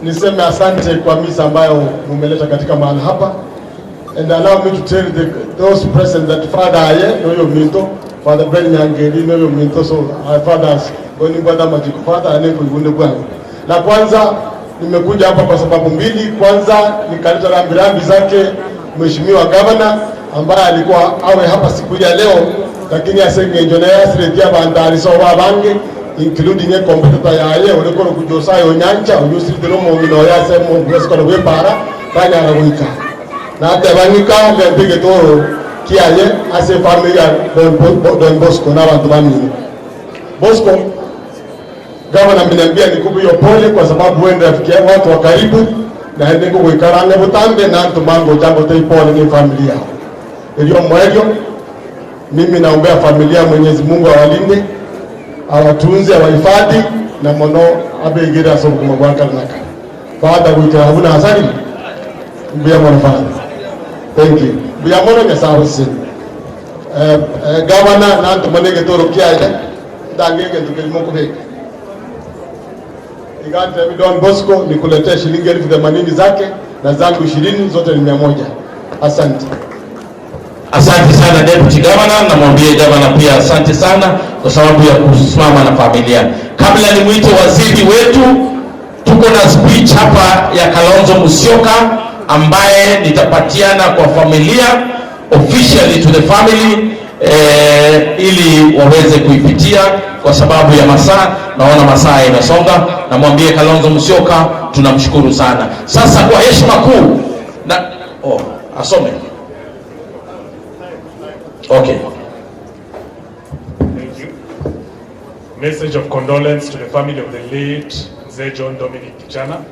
niseme asante kwa misa ambayo mumeleta katika mahali hapa and allow me to tell the, those present that Father aye noyo minto Father Ben Nyangeli noyo minto so our fathers goni bwana majiko Father ane kuigunde kwangu. La kwanza nimekuja hapa kwa sababu mbili. Kwanza nikaleta rambirambi zake Mheshimiwa Governor ambaye alikuwa awe hapa siku ya leo, lakini asengenjo naye asiretia bandari so babange including a competitor yaye ulikoro kujosayo nyancha uyusirite nomong'ina oyo ase omonto gwepara tanyara goika natebang'ika lente getoro kiaye ase family ya Don, Don Bosco na bantu bamino Bosco gavana ameniambia nikupe hiyo pole kwa sababu wewe ndio rafiki yangu watu wa karibu na ende nguikarane butambe na ntumango jango tei pole ni familia iliyo mwerio. Mimi naombea familia, Mwenyezi Mungu awalinde, awatunze, awahifadhi na mono abeigire ase obogima bwa kare na kare. Father goikera abwo nasarire mbuya mono Father, thank you mbuya mono Nyasaye abasesenie. Eh, eh, gavana nantoma na egetoro kiaye ndange egento keria mokobeka Igante Don Bosco nikuletee shilingi 80,000 zake na zangu 20 zote ni 100. Asante. Asante sana Deputy Governor, namwambie governor pia asante sana kwa sababu ya kusimama na familia. Kabla nimwite waziri wetu, tuko na speech hapa ya Kalonzo Musyoka ambaye nitapatiana kwa familia officially to the family eh, ili waweze kuipitia kwa sababu ya masaa. Naona masaa imesonga, namwambie Kalonzo Musyoka tunamshukuru sana. Sasa kwa heshima kuu na oh, asome okay. Thank you. Message of condolence to the family of the late Mzee John Dominic Gichana.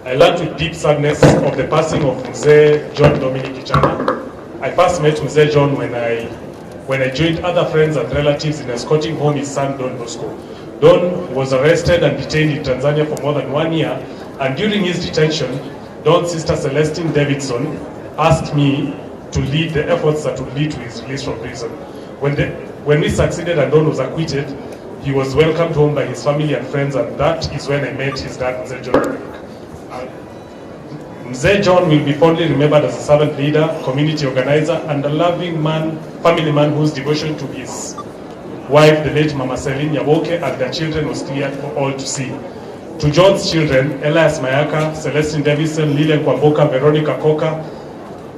I learned with deep sadness of the passing of Mzee John Dominic Gichana. I first met Mzee John when I, when I joined other friends and relatives in escorting home his son Don Bosco. Don was arrested and detained in Tanzania for more than 1 year, and during his detention, Don's sister Celestine Davidson asked me to lead the efforts that would lead to his release from prison. When, the, when we succeeded and Don was acquitted, he was welcomed home by his family and friends, and that is when I met his dad, Mzee John Dominic. Mzee John will be fondly remembered as a servant leader, community organizer, and a loving man, family man whose devotion to his wife, the late Mama Celine Nyaboke, and their children was clear for all to see. To John's children, Elias Mayaka, Celestine Davison, Lilian Kwamboka, Veronica Koka,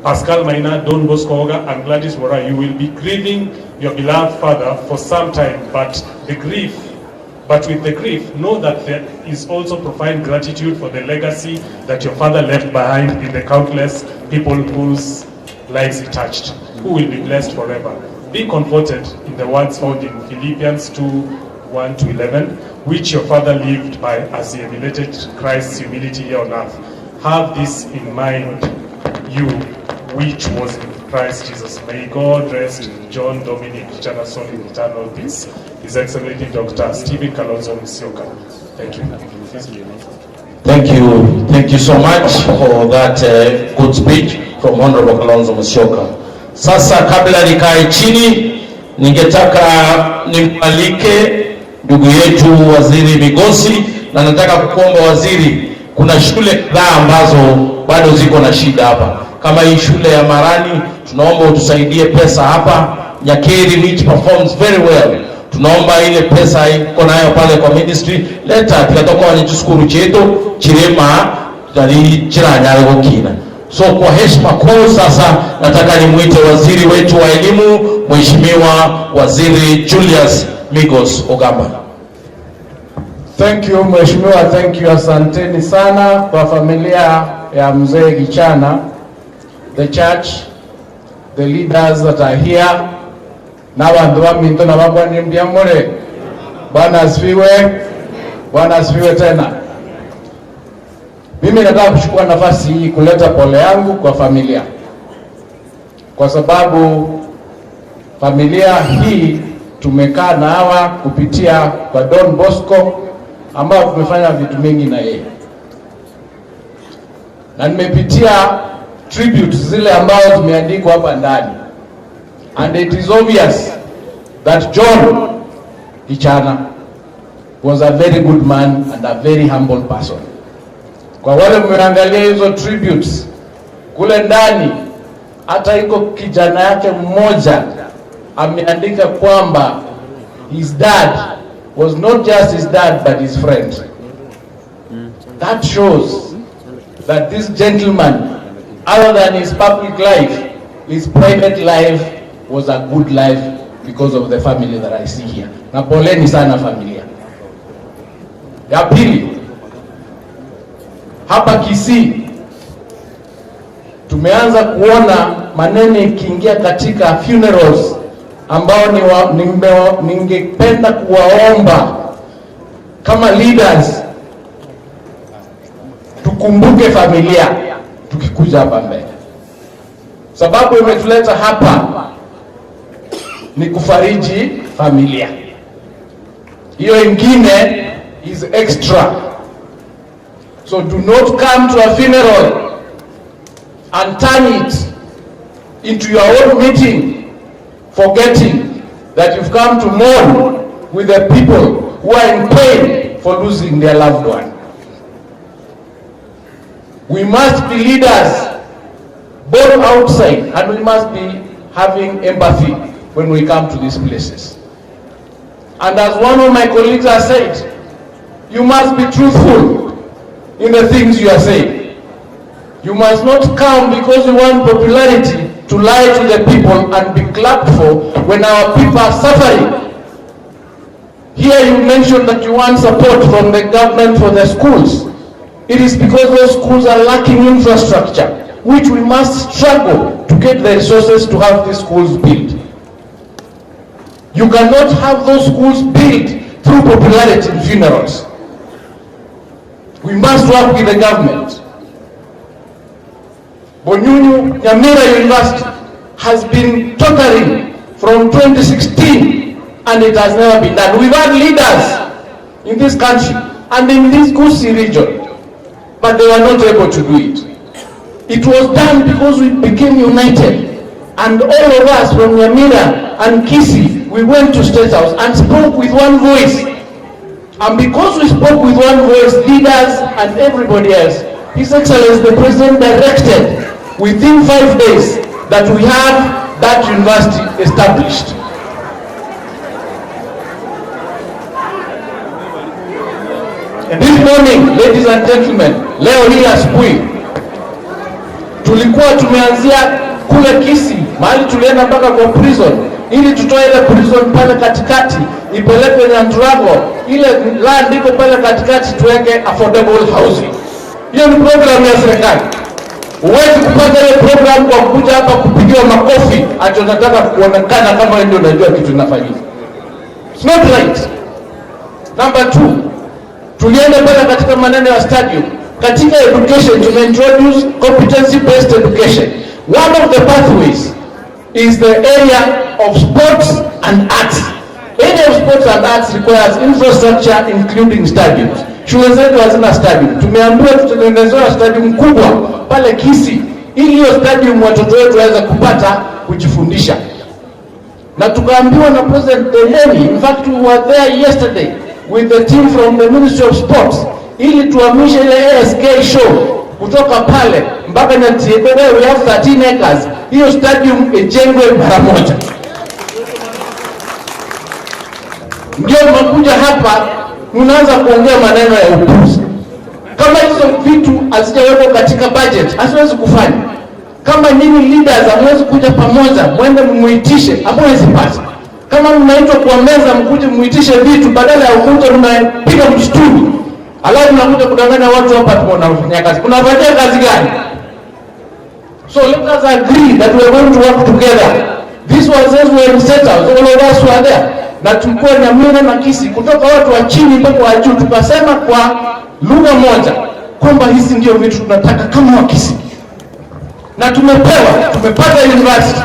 Pascal Maina, Don Bosco Oga, and Gladys Mora, you will be grieving your beloved father for some time, but the grief, but with the grief, know that there is also profound gratitude for the legacy that your father left behind in the countless people whose lives he touched, who will be blessed forever. Be comforted in the words found in Philippians 2 1 to 11, which your father lived by as he emulated Christ's humility here on earth. Have this in mind, you which was in Christ Jesus. May God rest John Dominic Gichana's in eternal peace. His Excellency Dr. Stephen Kalonzo Musyoka. Thank you. Thank you. Thank you so much for that good speech from Honorable Kalonzo Musyoka. Sasa kabla nikae chini, ningetaka nimwalike ndugu yetu Waziri Migosi, na nataka kukuomba waziri, kuna shule kadhaa ambazo bado ziko na shida hapa, kama hii shule ya Marani, tunaomba utusaidie pesa hapa. Nyakeri which performs very well, tunaomba Tunaomba ile pesa iko nayo pale kwa ministry leta tiga tokonye chisukuru chietu chirema nari chiranyare gokina. So kwa heshima kuu sasa nataka nimwite waziri wetu wa elimu Mheshimiwa Waziri Julius Migos Ogamba. Thank you Mheshimiwa, thank you, asanteni sana kwa familia ya Mzee Gichana, the church, the leaders that are here, na bantu ba minto na bakwanire mbuya more. Bwana asifiwe. Bwana asifiwe tena. Mimi nataka kuchukua nafasi hii kuleta pole yangu kwa familia, kwa sababu familia hii tumekaa na hawa kupitia kwa Don Bosco ambao tumefanya vitu mingi na yeye, na nimepitia tributes zile ambazo zimeandikwa hapa ndani, and it is obvious that John Gichana was a very good man and a very humble person. Kwa wale mmeangalia hizo tributes kule ndani, hata iko kijana yake mmoja ameandika kwamba his dad was not just his dad but his friend. That shows that this gentleman, other than his public life, his private life was a good life because of the family that I see here. Na poleni sana familia. Ya pili, hapa Kisii tumeanza kuona maneno ikiingia katika funerals ambao ni wa, ningependa kuwaomba kama leaders tukumbuke familia tukikuja hapa mbele. Sababu imetuleta hapa ni kufariji familia. Hiyo ingine is extra. So do not come to a funeral and turn it into your own meeting, forgetting that you've come to mourn with the people who are in pain for losing their loved one. We must be leaders, both outside, and we must be having empathy when we come to these places. And as one of my colleagues has said, you must be truthful in the things you are saying. You must not come because you want popularity to lie to the people and be clapped for when our people are suffering. Here you mentioned that you want support from the government for the schools. It is because those schools are lacking infrastructure, which we must struggle to get the resources to have these schools built. You cannot have those schools built through popularity in funerals. We must work with the government. Bonyunyu Nyamira University has been tottering from 2016 and it has never been done. We've had leaders in this country and in this Gusii region, but they were not able to do it. It was done because we became united. And all of us from Nyamira and Kisii, we went to State House and spoke with one voice. And because we spoke with one voice, leaders and everybody else, His Excellency the President directed within 5 days that we have that university established. This morning, ladies and gentlemen, leo hii asubuhi tulikuwa tumeanzia kule Kisii, mahali tulienda mpaka kwa prison ili tutoe ile prison pale katikati ipelekwe Nyanturago, ile land iko pale katikati tuweke affordable housing. Hiyo ni program ya serikali. Huwezi kupata ile program kwa kuja hapa kupigiwa makofi ati unataka kuonekana kama wewe ndio unajua kitu inafanyika. It's not right. Number 2, tulienda pale katika maneno ya stadium. Katika education tumeintroduce competency based education. One of the pathways is the area of sports and arts. Area of sports and arts requires infrastructure including stadiums. Shule zetu hazina stadium. Tumeambiwa tutatengenezewa stadium kubwa pale Kisii ili hiyo stadium watoto wetu waweze kupata kujifundisha. Na tukaambiwa na President Eleni, in fact we were there yesterday with the team from the Ministry of Sports ili tuhamishe ile ASK show kutoka pale mpaka Nyatieko where we have 13 acres. Hiyo stadium ijengwe mara moja. Ndio mnakuja hapa mnaanza kuongea maneno ya upuzi. Kama hizo vitu hazijawekwa katika budget, haziwezi kufanya. Kama nyinyi leaders hamwezi kuja pamoja, mwende mmuitishe, hamwezi pata. Kama mnaitwa kwa meza mkuje muitishe vitu badala ya ukuta mnapiga mshtuni, alafu mnakuja kudanganya watu hapa tunafanya kazi. Unafanyia kazi gani? So let us agree that we are going to work together. These wazee were in State House, all of us were there. Na tulikuwa Nyamira na Kisii, kutoka watu wa chini mpaka wa juu, tukasema kwa lugha moja kwamba hizi ndio vitu tunataka kama Wakisii, na tumepewa, tumepata university,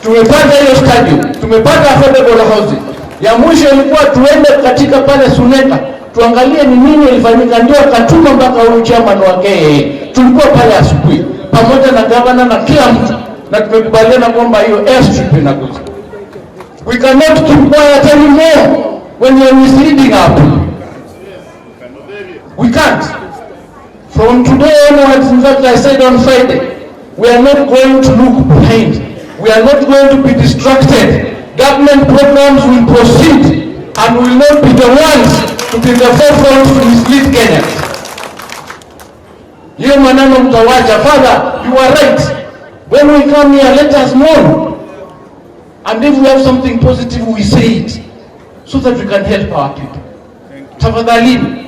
tumepata hiyo stadium, tumepata affordable housing. Ya mwisho ilikuwa tuende katika pale Suneka tuangalie ni nini ilifanyika, ndio akatuma mpaka huyu chairman wa KAA. Tulikuwa pale asubuhi pamoja na gavana na kila mtu, na tumekubaliana kwamba hiyo airstrip inakuja. We cannot keep quiet anymore when you are misleading our people. We can't. From today onwards, in fact, I said on Friday, we are not going to look behind. We are not going to be distracted. Government programs will proceed and will not be the ones to be in the forefront to mislead Kenyans. Hiyo maneno mtawacha. Father, you are right. When we come here, let us know. And if we have something positive, we say it so that we can help our people. Tafadhalini,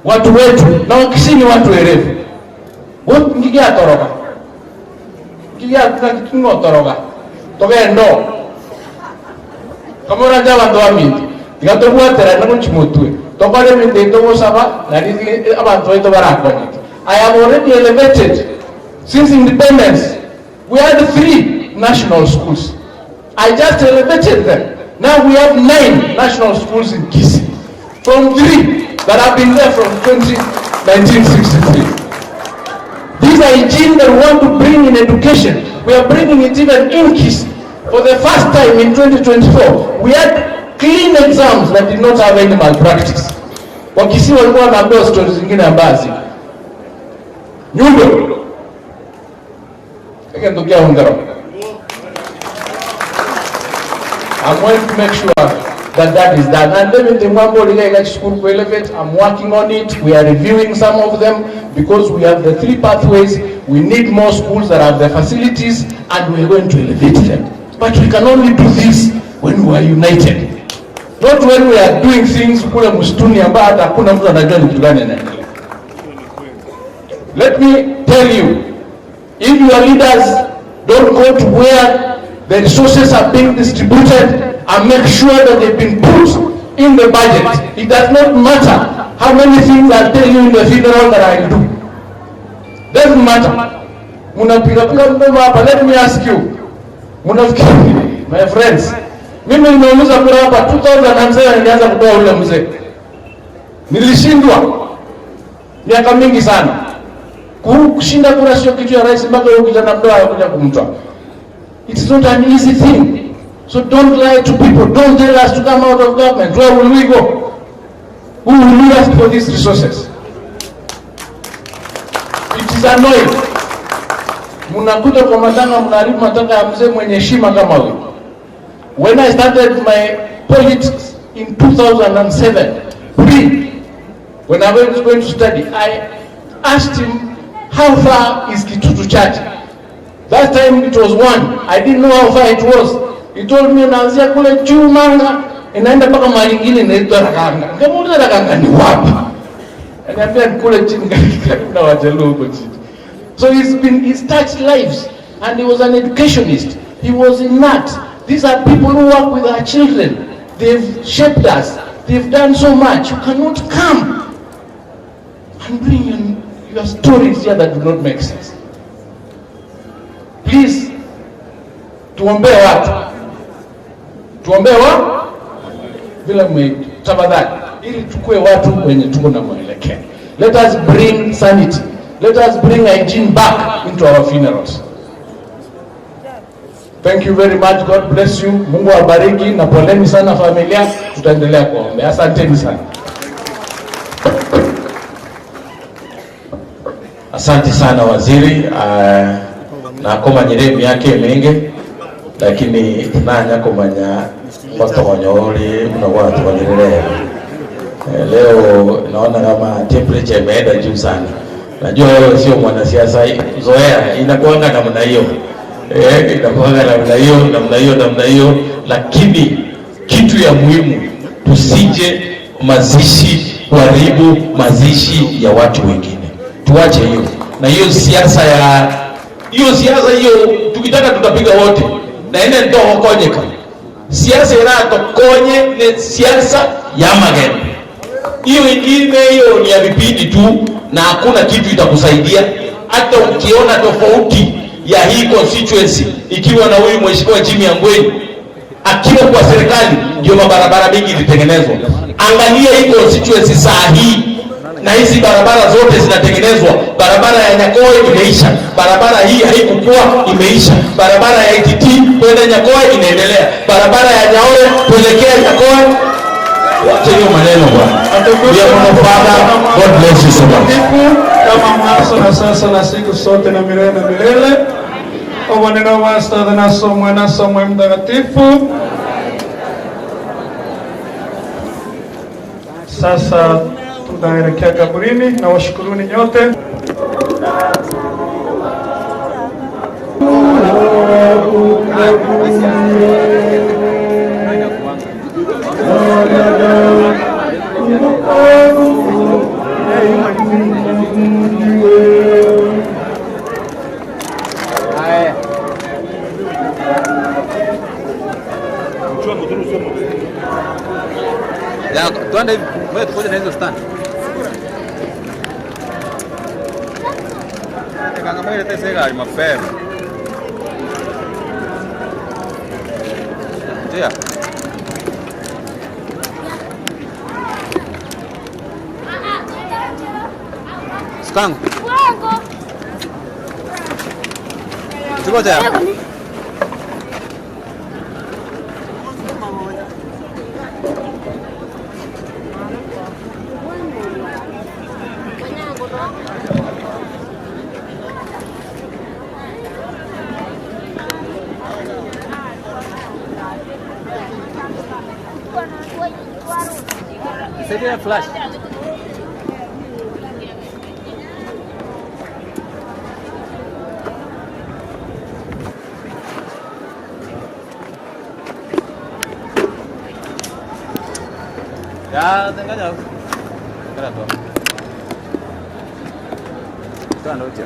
watu wetu na Wakisii ni watu werevu. Ngigiatoroka ngigiatoroka togendo kamora ja bantu baminto tiga tobwaterane gochimotwe tokore ebinto ebio togosaba nari abantu baito barakonyete. I have already elevated since independence. We had 3 national schools. I just elevated them. Now we have 9 national schools in Kisii, from 3 that have been there from 1963. These are hygiene that we want to bring in education. We are bringing it even in Kisii. For the first time in 2024, we had clean exams that did not have any malpractice. Wakisii walikuwa wanaambiwa stories zingine ambazo nyundo Ekentukia hongera. I'm going to make sure that that is done. And let me tell you, elevate. I'm working on it. We are reviewing some of them because we have the 3 pathways. We need more schools that have the facilities, and we are going to elevate them. But we can only do this when we are united. Not when we are doing things kule msituni ambapo hata hakuna mtu anajua ni kitu gani inaendelea. Let me tell you, if your leaders don't go to where the resources are being distributed and make sure that they've been put in the budget, it does not matter how many things I tell you in the funeral that I do. Doesn't matter. Munapiga piga mdomo hapa. Let me ask you. Munafikiri, my friends, mimi nimeuliza kura hapa 2007 nilianza kutoa ule mzee. Nilishindwa miaka mingi sana. Kushinda kura sio kitu ya rahisi mpaka huyo kijana mdogo anakuja kumtoa. It is not an easy thing. So don't lie to people. Don't tell us to come out of government. Where will we go? Who will we ask for these resources? It is annoying. Mnakuja kwa matanga, mnaharibu matanga ya mzee mwenye heshima kama huyo. When I started my politics in 2007, when I was going to study, I asked him, how far is Kitutu Church? That time it was 1. I didn't know how far it was. He told me, unaanzia kule juu Manga, inaenda mpaka mahali ingine inaitwa Rakanga. Nikamuuliza Rakanga ni wapi? Akaniambia ni kule chini karibu na Wajaluo huko chini. So he's touched lives, and he was an educationist. He was in that. These are people who work with our children. They've shaped us. They've done so much. You cannot come and bring in your stories here that do not make sense. Please, tuombee watu. Tuombee wa? Vile mwe, tafadhali, ili tukue watu wenye tuko na mwelekeo. Let us bring sanity. Let us bring hygiene back into our funerals. Thank you very much. God bless you. Mungu awabariki na poleni sana familia. Tutaendelea kuombea. Asanteni sana. Asante sana waziri. Na komanyire miaka mingi lakini nanya komanya Ngotogonyori buna gwatogonyire rero. Eh, leo naona kama temperature imeenda juu sana. Najua wewe sio mwanasiasa, zoea, inakuanga namna hiyo. Eh, inakuanga namna hiyo, namna hiyo, namna hiyo, lakini kitu ya muhimu tusije mazishi kuharibu mazishi ya watu wengine. Tuache hiyo. Na hiyo siasa ya hiyo siasa hiyo tukitaka tutapiga wote. Na ine ndohokonyeka. Siasa inatokonye ni siasa ya magendo. Hiyo ingine hiyo ni ya vipindi tu na hakuna kitu itakusaidia. Hata ukiona tofauti ya hii constituency ikiwa na huyu mheshimiwa Jimmy Angwenyi akiwa kwa serikali, ndio mabarabara mingi ilitengenezwa. Angalia hii constituency saa hii na hizi barabara zote zinatengenezwa. Barabara ya Nyakoe imeisha, barabara hii haikukua imeisha, barabara ya ITT kwenda Nyakoe inaendelea, barabara ya Nyaore kuelekea Nyakoe. Wacha hiyo maneno bwana. We are gonna Father, God bless you so much. Kama mwanzo na sasa na siku zote na milele na milele. Obonera wastadha na somwe na somwe mtakatifu. Sasa tunaelekea kaburini na washukuruni nyote. Ya, tuende hivi. Ngoja tukuje na hizo stand. Kanga mwele tese gari mapema. Ndio. Skango. Tuko tayari. Saidia flash. Ya, tenga ya. Espera tú. Toda noche.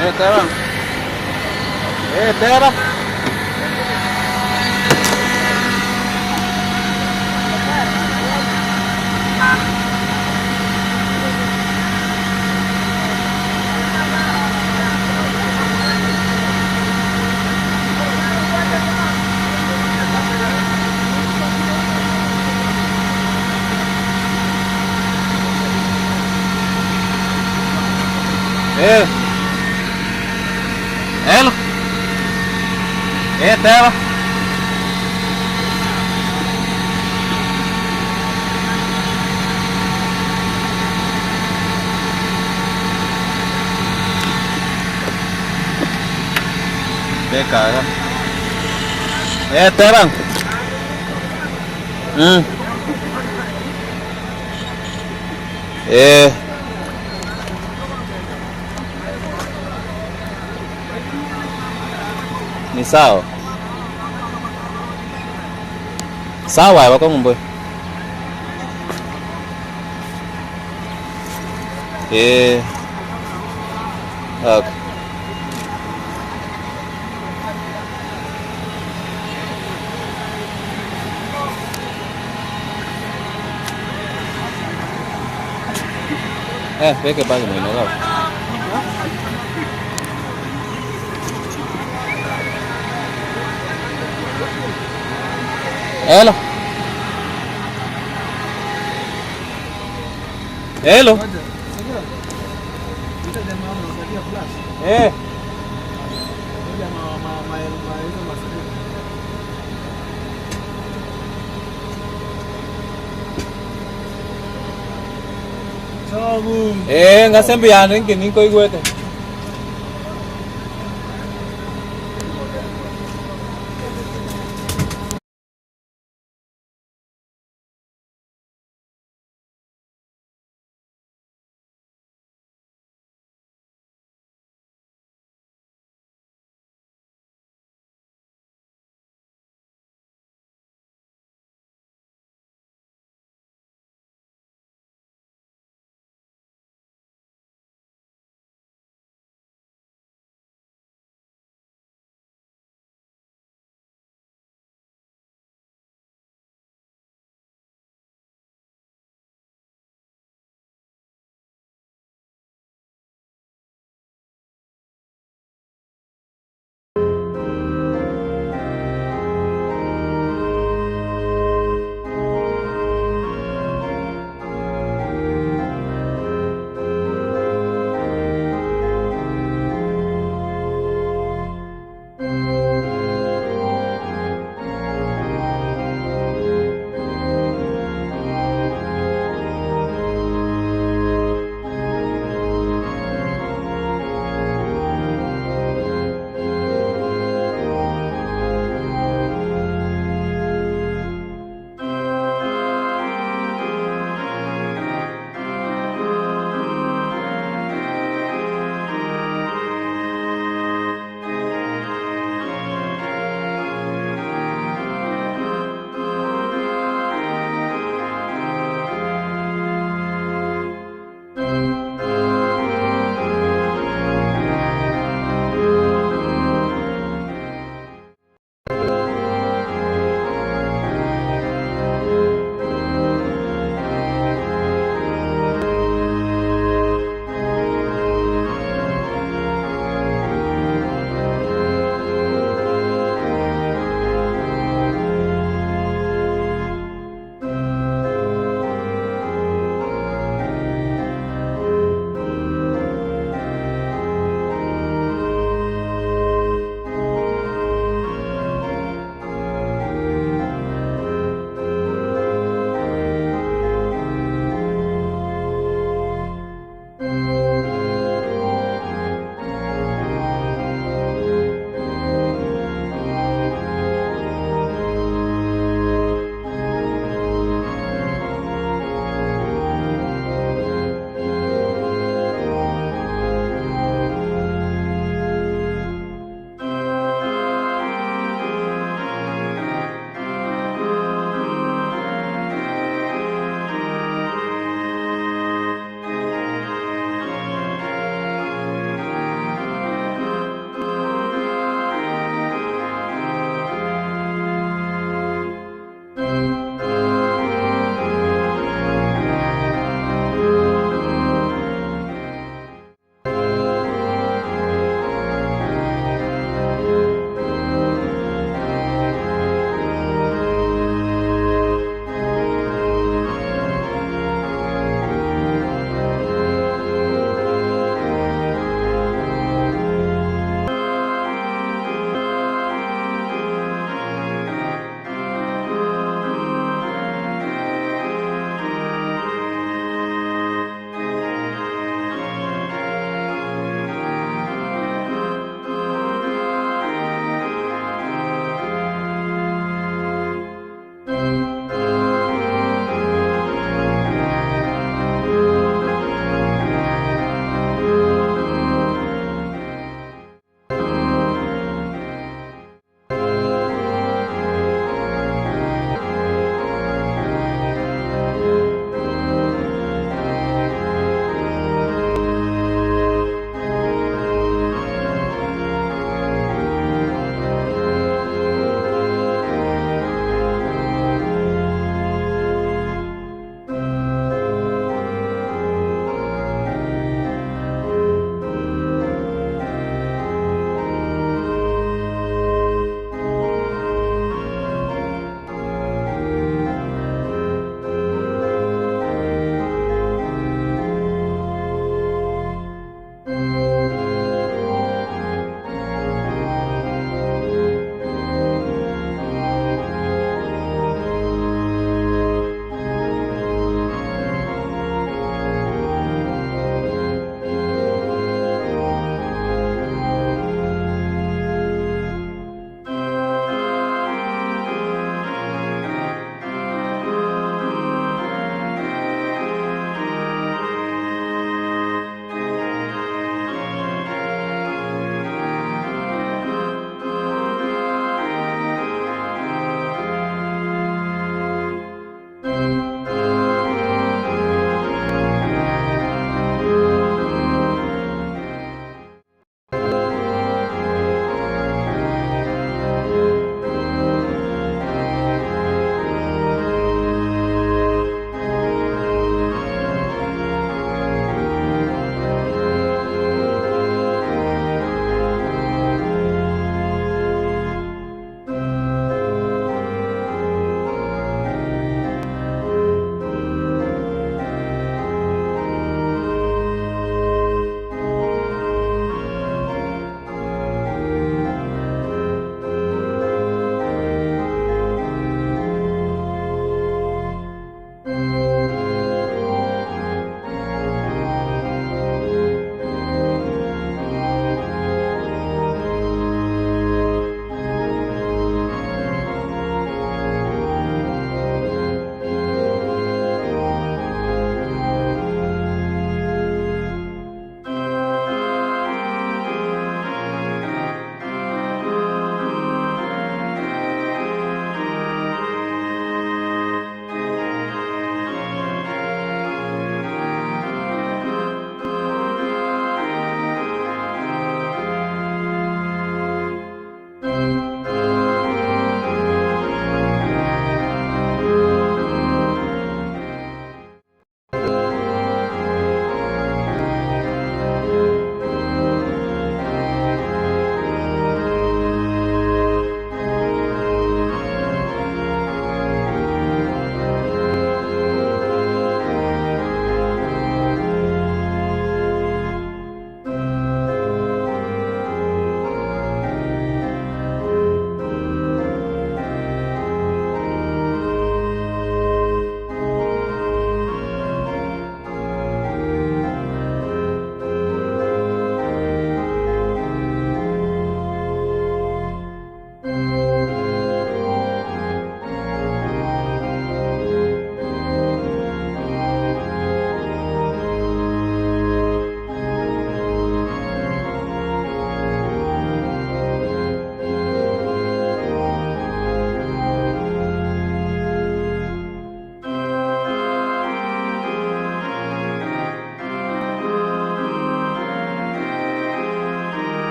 Eh, Tera. Eh, Tera. Eh. Hello. Eh, teba. Bekaga. Eh, teba. Eh. Ni sawa. Sawa wako ng'ombe. Eh. Okay. Eh, weke bagi mwino gapo. Hello. Hello. Eh. Eh, ngasembe yane nke ninko igwete.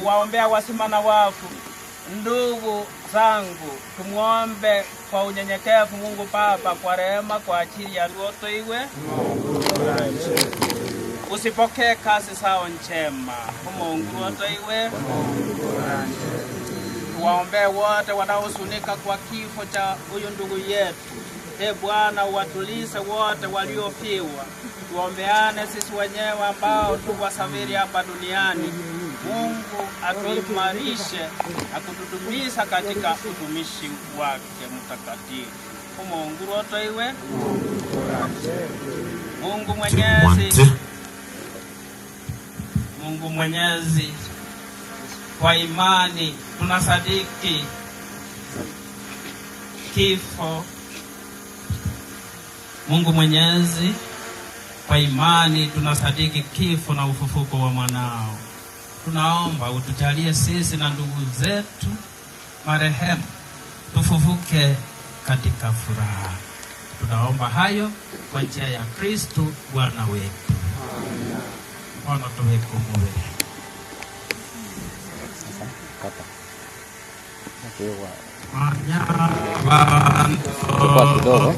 Kuwaombea wazima na wafu. Ndugu zangu, tumuombe kwa unyenyekevu Mungu Baba kwa rehema kwa ajili ya Luotoiwe. Usipokee kazi zao njema. Mungu Luotoiwe. Tuwaombee wote wanaohuzunika kwa kifo cha huyu ndugu yetu. E Bwana, uwatulize wote waliofiwa. Tuombeane sisi wenyewe ambao tu wasafiri hapa duniani. Mungu atuimarishe na kutudumisha katika utumishi wake mtakatifu. Mungu wotoiwe. Mungu Mwenyezi, Mungu Mwenyezi, kwa imani tunasadiki kifo. Mungu Mwenyezi, kwa imani tunasadiki kifo na ufufuko wa mwanao. Tunaomba utujalie sisi na ndugu zetu marehemu tufufuke katika furaha. Tunaomba hayo kwa njia ya Kristo Bwana wetu. Bwana tuweko mubere. Chukua kidogo.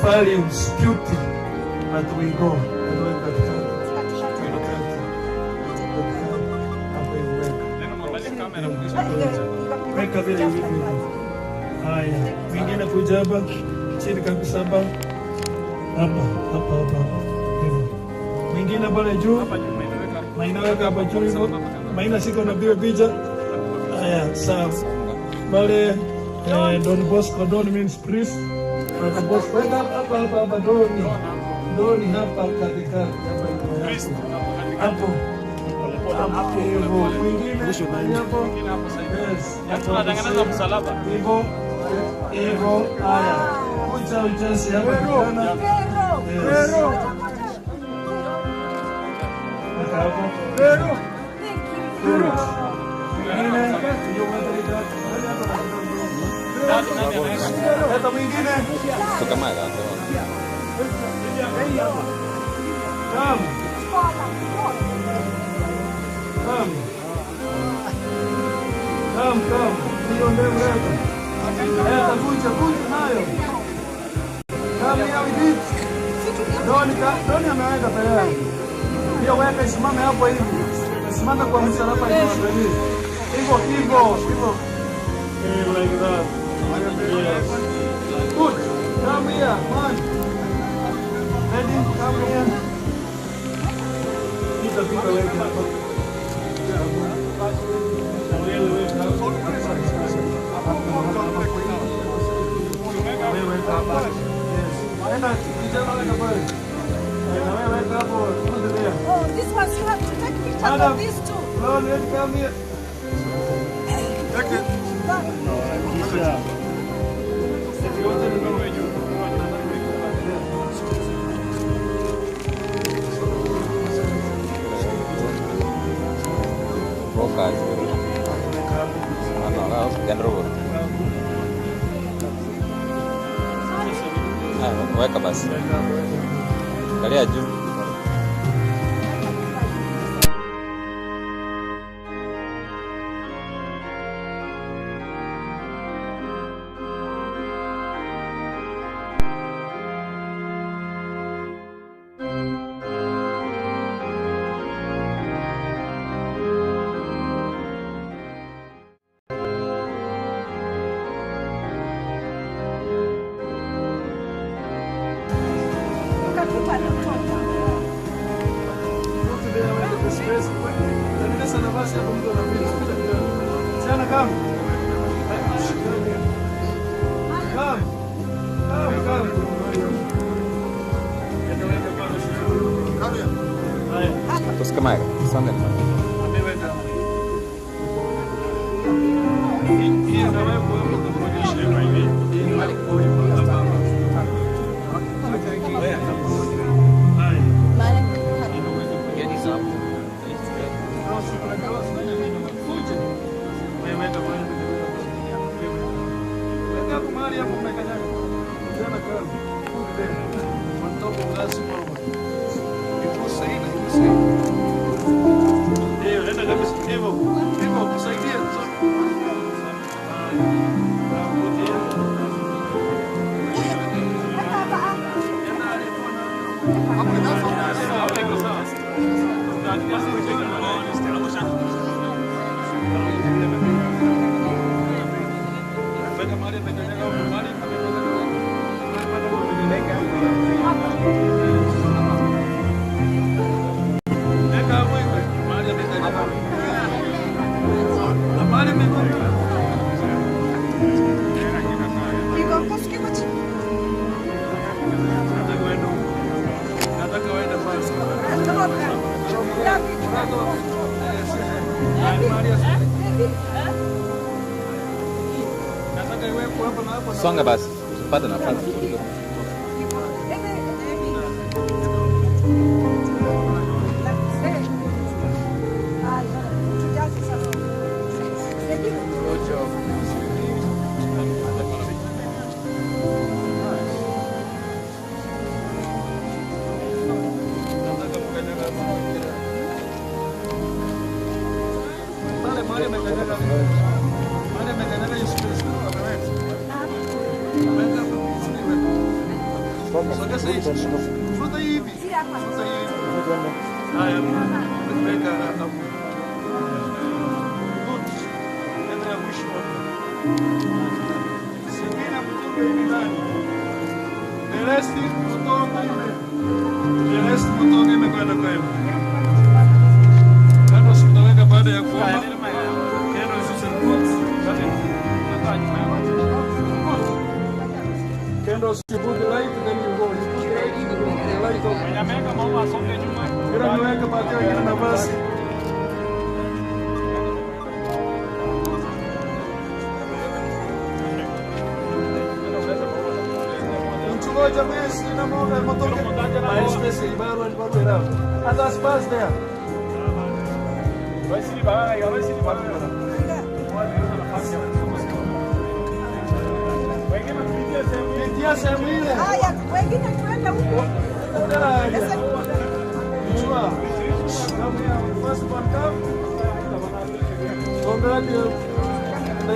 values, beauty, but we go. Weka vile ilivyo. Haya, mwingine kuja hapa chini kabisa hapa hapa hapa hapa hapa. Hivyo. Mwingine pale juu. Maina weka hapa juu hivyo. Maina siko na biwe picha. Haya, sawa. Pale Don Bosco, Don means priest. Don Bosco, weka hapa hapa hapa Doni. Doni hapa katikati hapa hivyo. Hapo. Hapo hivyo. Mwingine hapo. Yes. Tunatengeneza msalaba. Hivyo. Hivyo. Haya. Kuja ujasi hapa kijana. Yes. Weka hapo. Good. Mwingine. Leta mwingine. Come. Come. Come, come. Hiyo ndio leta. Leta kuja, kuja nayo. Come here with it. Doni, Doni ameweka tayari. Hiyo weka isimame hapo hivi. Isimame kwa msalaba hivi. Hivyo hivyo hivyo. Eh, like that. Yes. Good. Come here, man. Ready? Come here. Pita, pita, weka hapo. Na wewe weka hapo. Wewe weka hapa. Yes. Enda kijana weka pale. Na wewe weka hapo. Put there. Oh, this one you have to take pictures Madam, of these two. Lord, let's come here. Take it. If you want to know where you Focus. Ano, gandro. Ah, weka basi. Kalia juu. Put there, weka the space. Tengeneza nafasi hapo mtu anapita. Pita kidogo. Siana, come. Come. Come, come. Enda weka pale. Haya. Tusikamaya. Songa. Ameweka. Hii inawekwa hapo kuonyesha hivi. Hii inawekwa hapa. Haya. Weka hapo mahali hapo umekanyaga. Kijana come. Put there. On top of that small one. Iguse ile, iguse. Hiyo, enda kabisa. Hivyo. Hivyo, kusaidie. Haya. Put here. Songa basi, usipate nafasi. Pale mahali amekanyaga. Mahali amekanyaga hiyo space. Ameweka. Ameweka. Sogeza hivi. Futa hivi. Futa hivi. Haya, weka hapo. Good. Nenda ya mwisho. Singine mtunge hivi ndani. Celesti mtunge hivi. Celesti mtunge hivi kwenda kwa hivi. Kando sitaweka baada ya kuomba. Kendo zisizo. Candles, you put the light, then you go. You put the light, you go. The light on. Kila niweke patia wengine nafasi. Mchungaji mwezi na moga motoke. Maespesi ibaru ibaru era. Atas pass there. Pitia sehemu ile. Haya, wengine tuende huku. Tena. Chua. Come here, first one come. Tuombe hadi na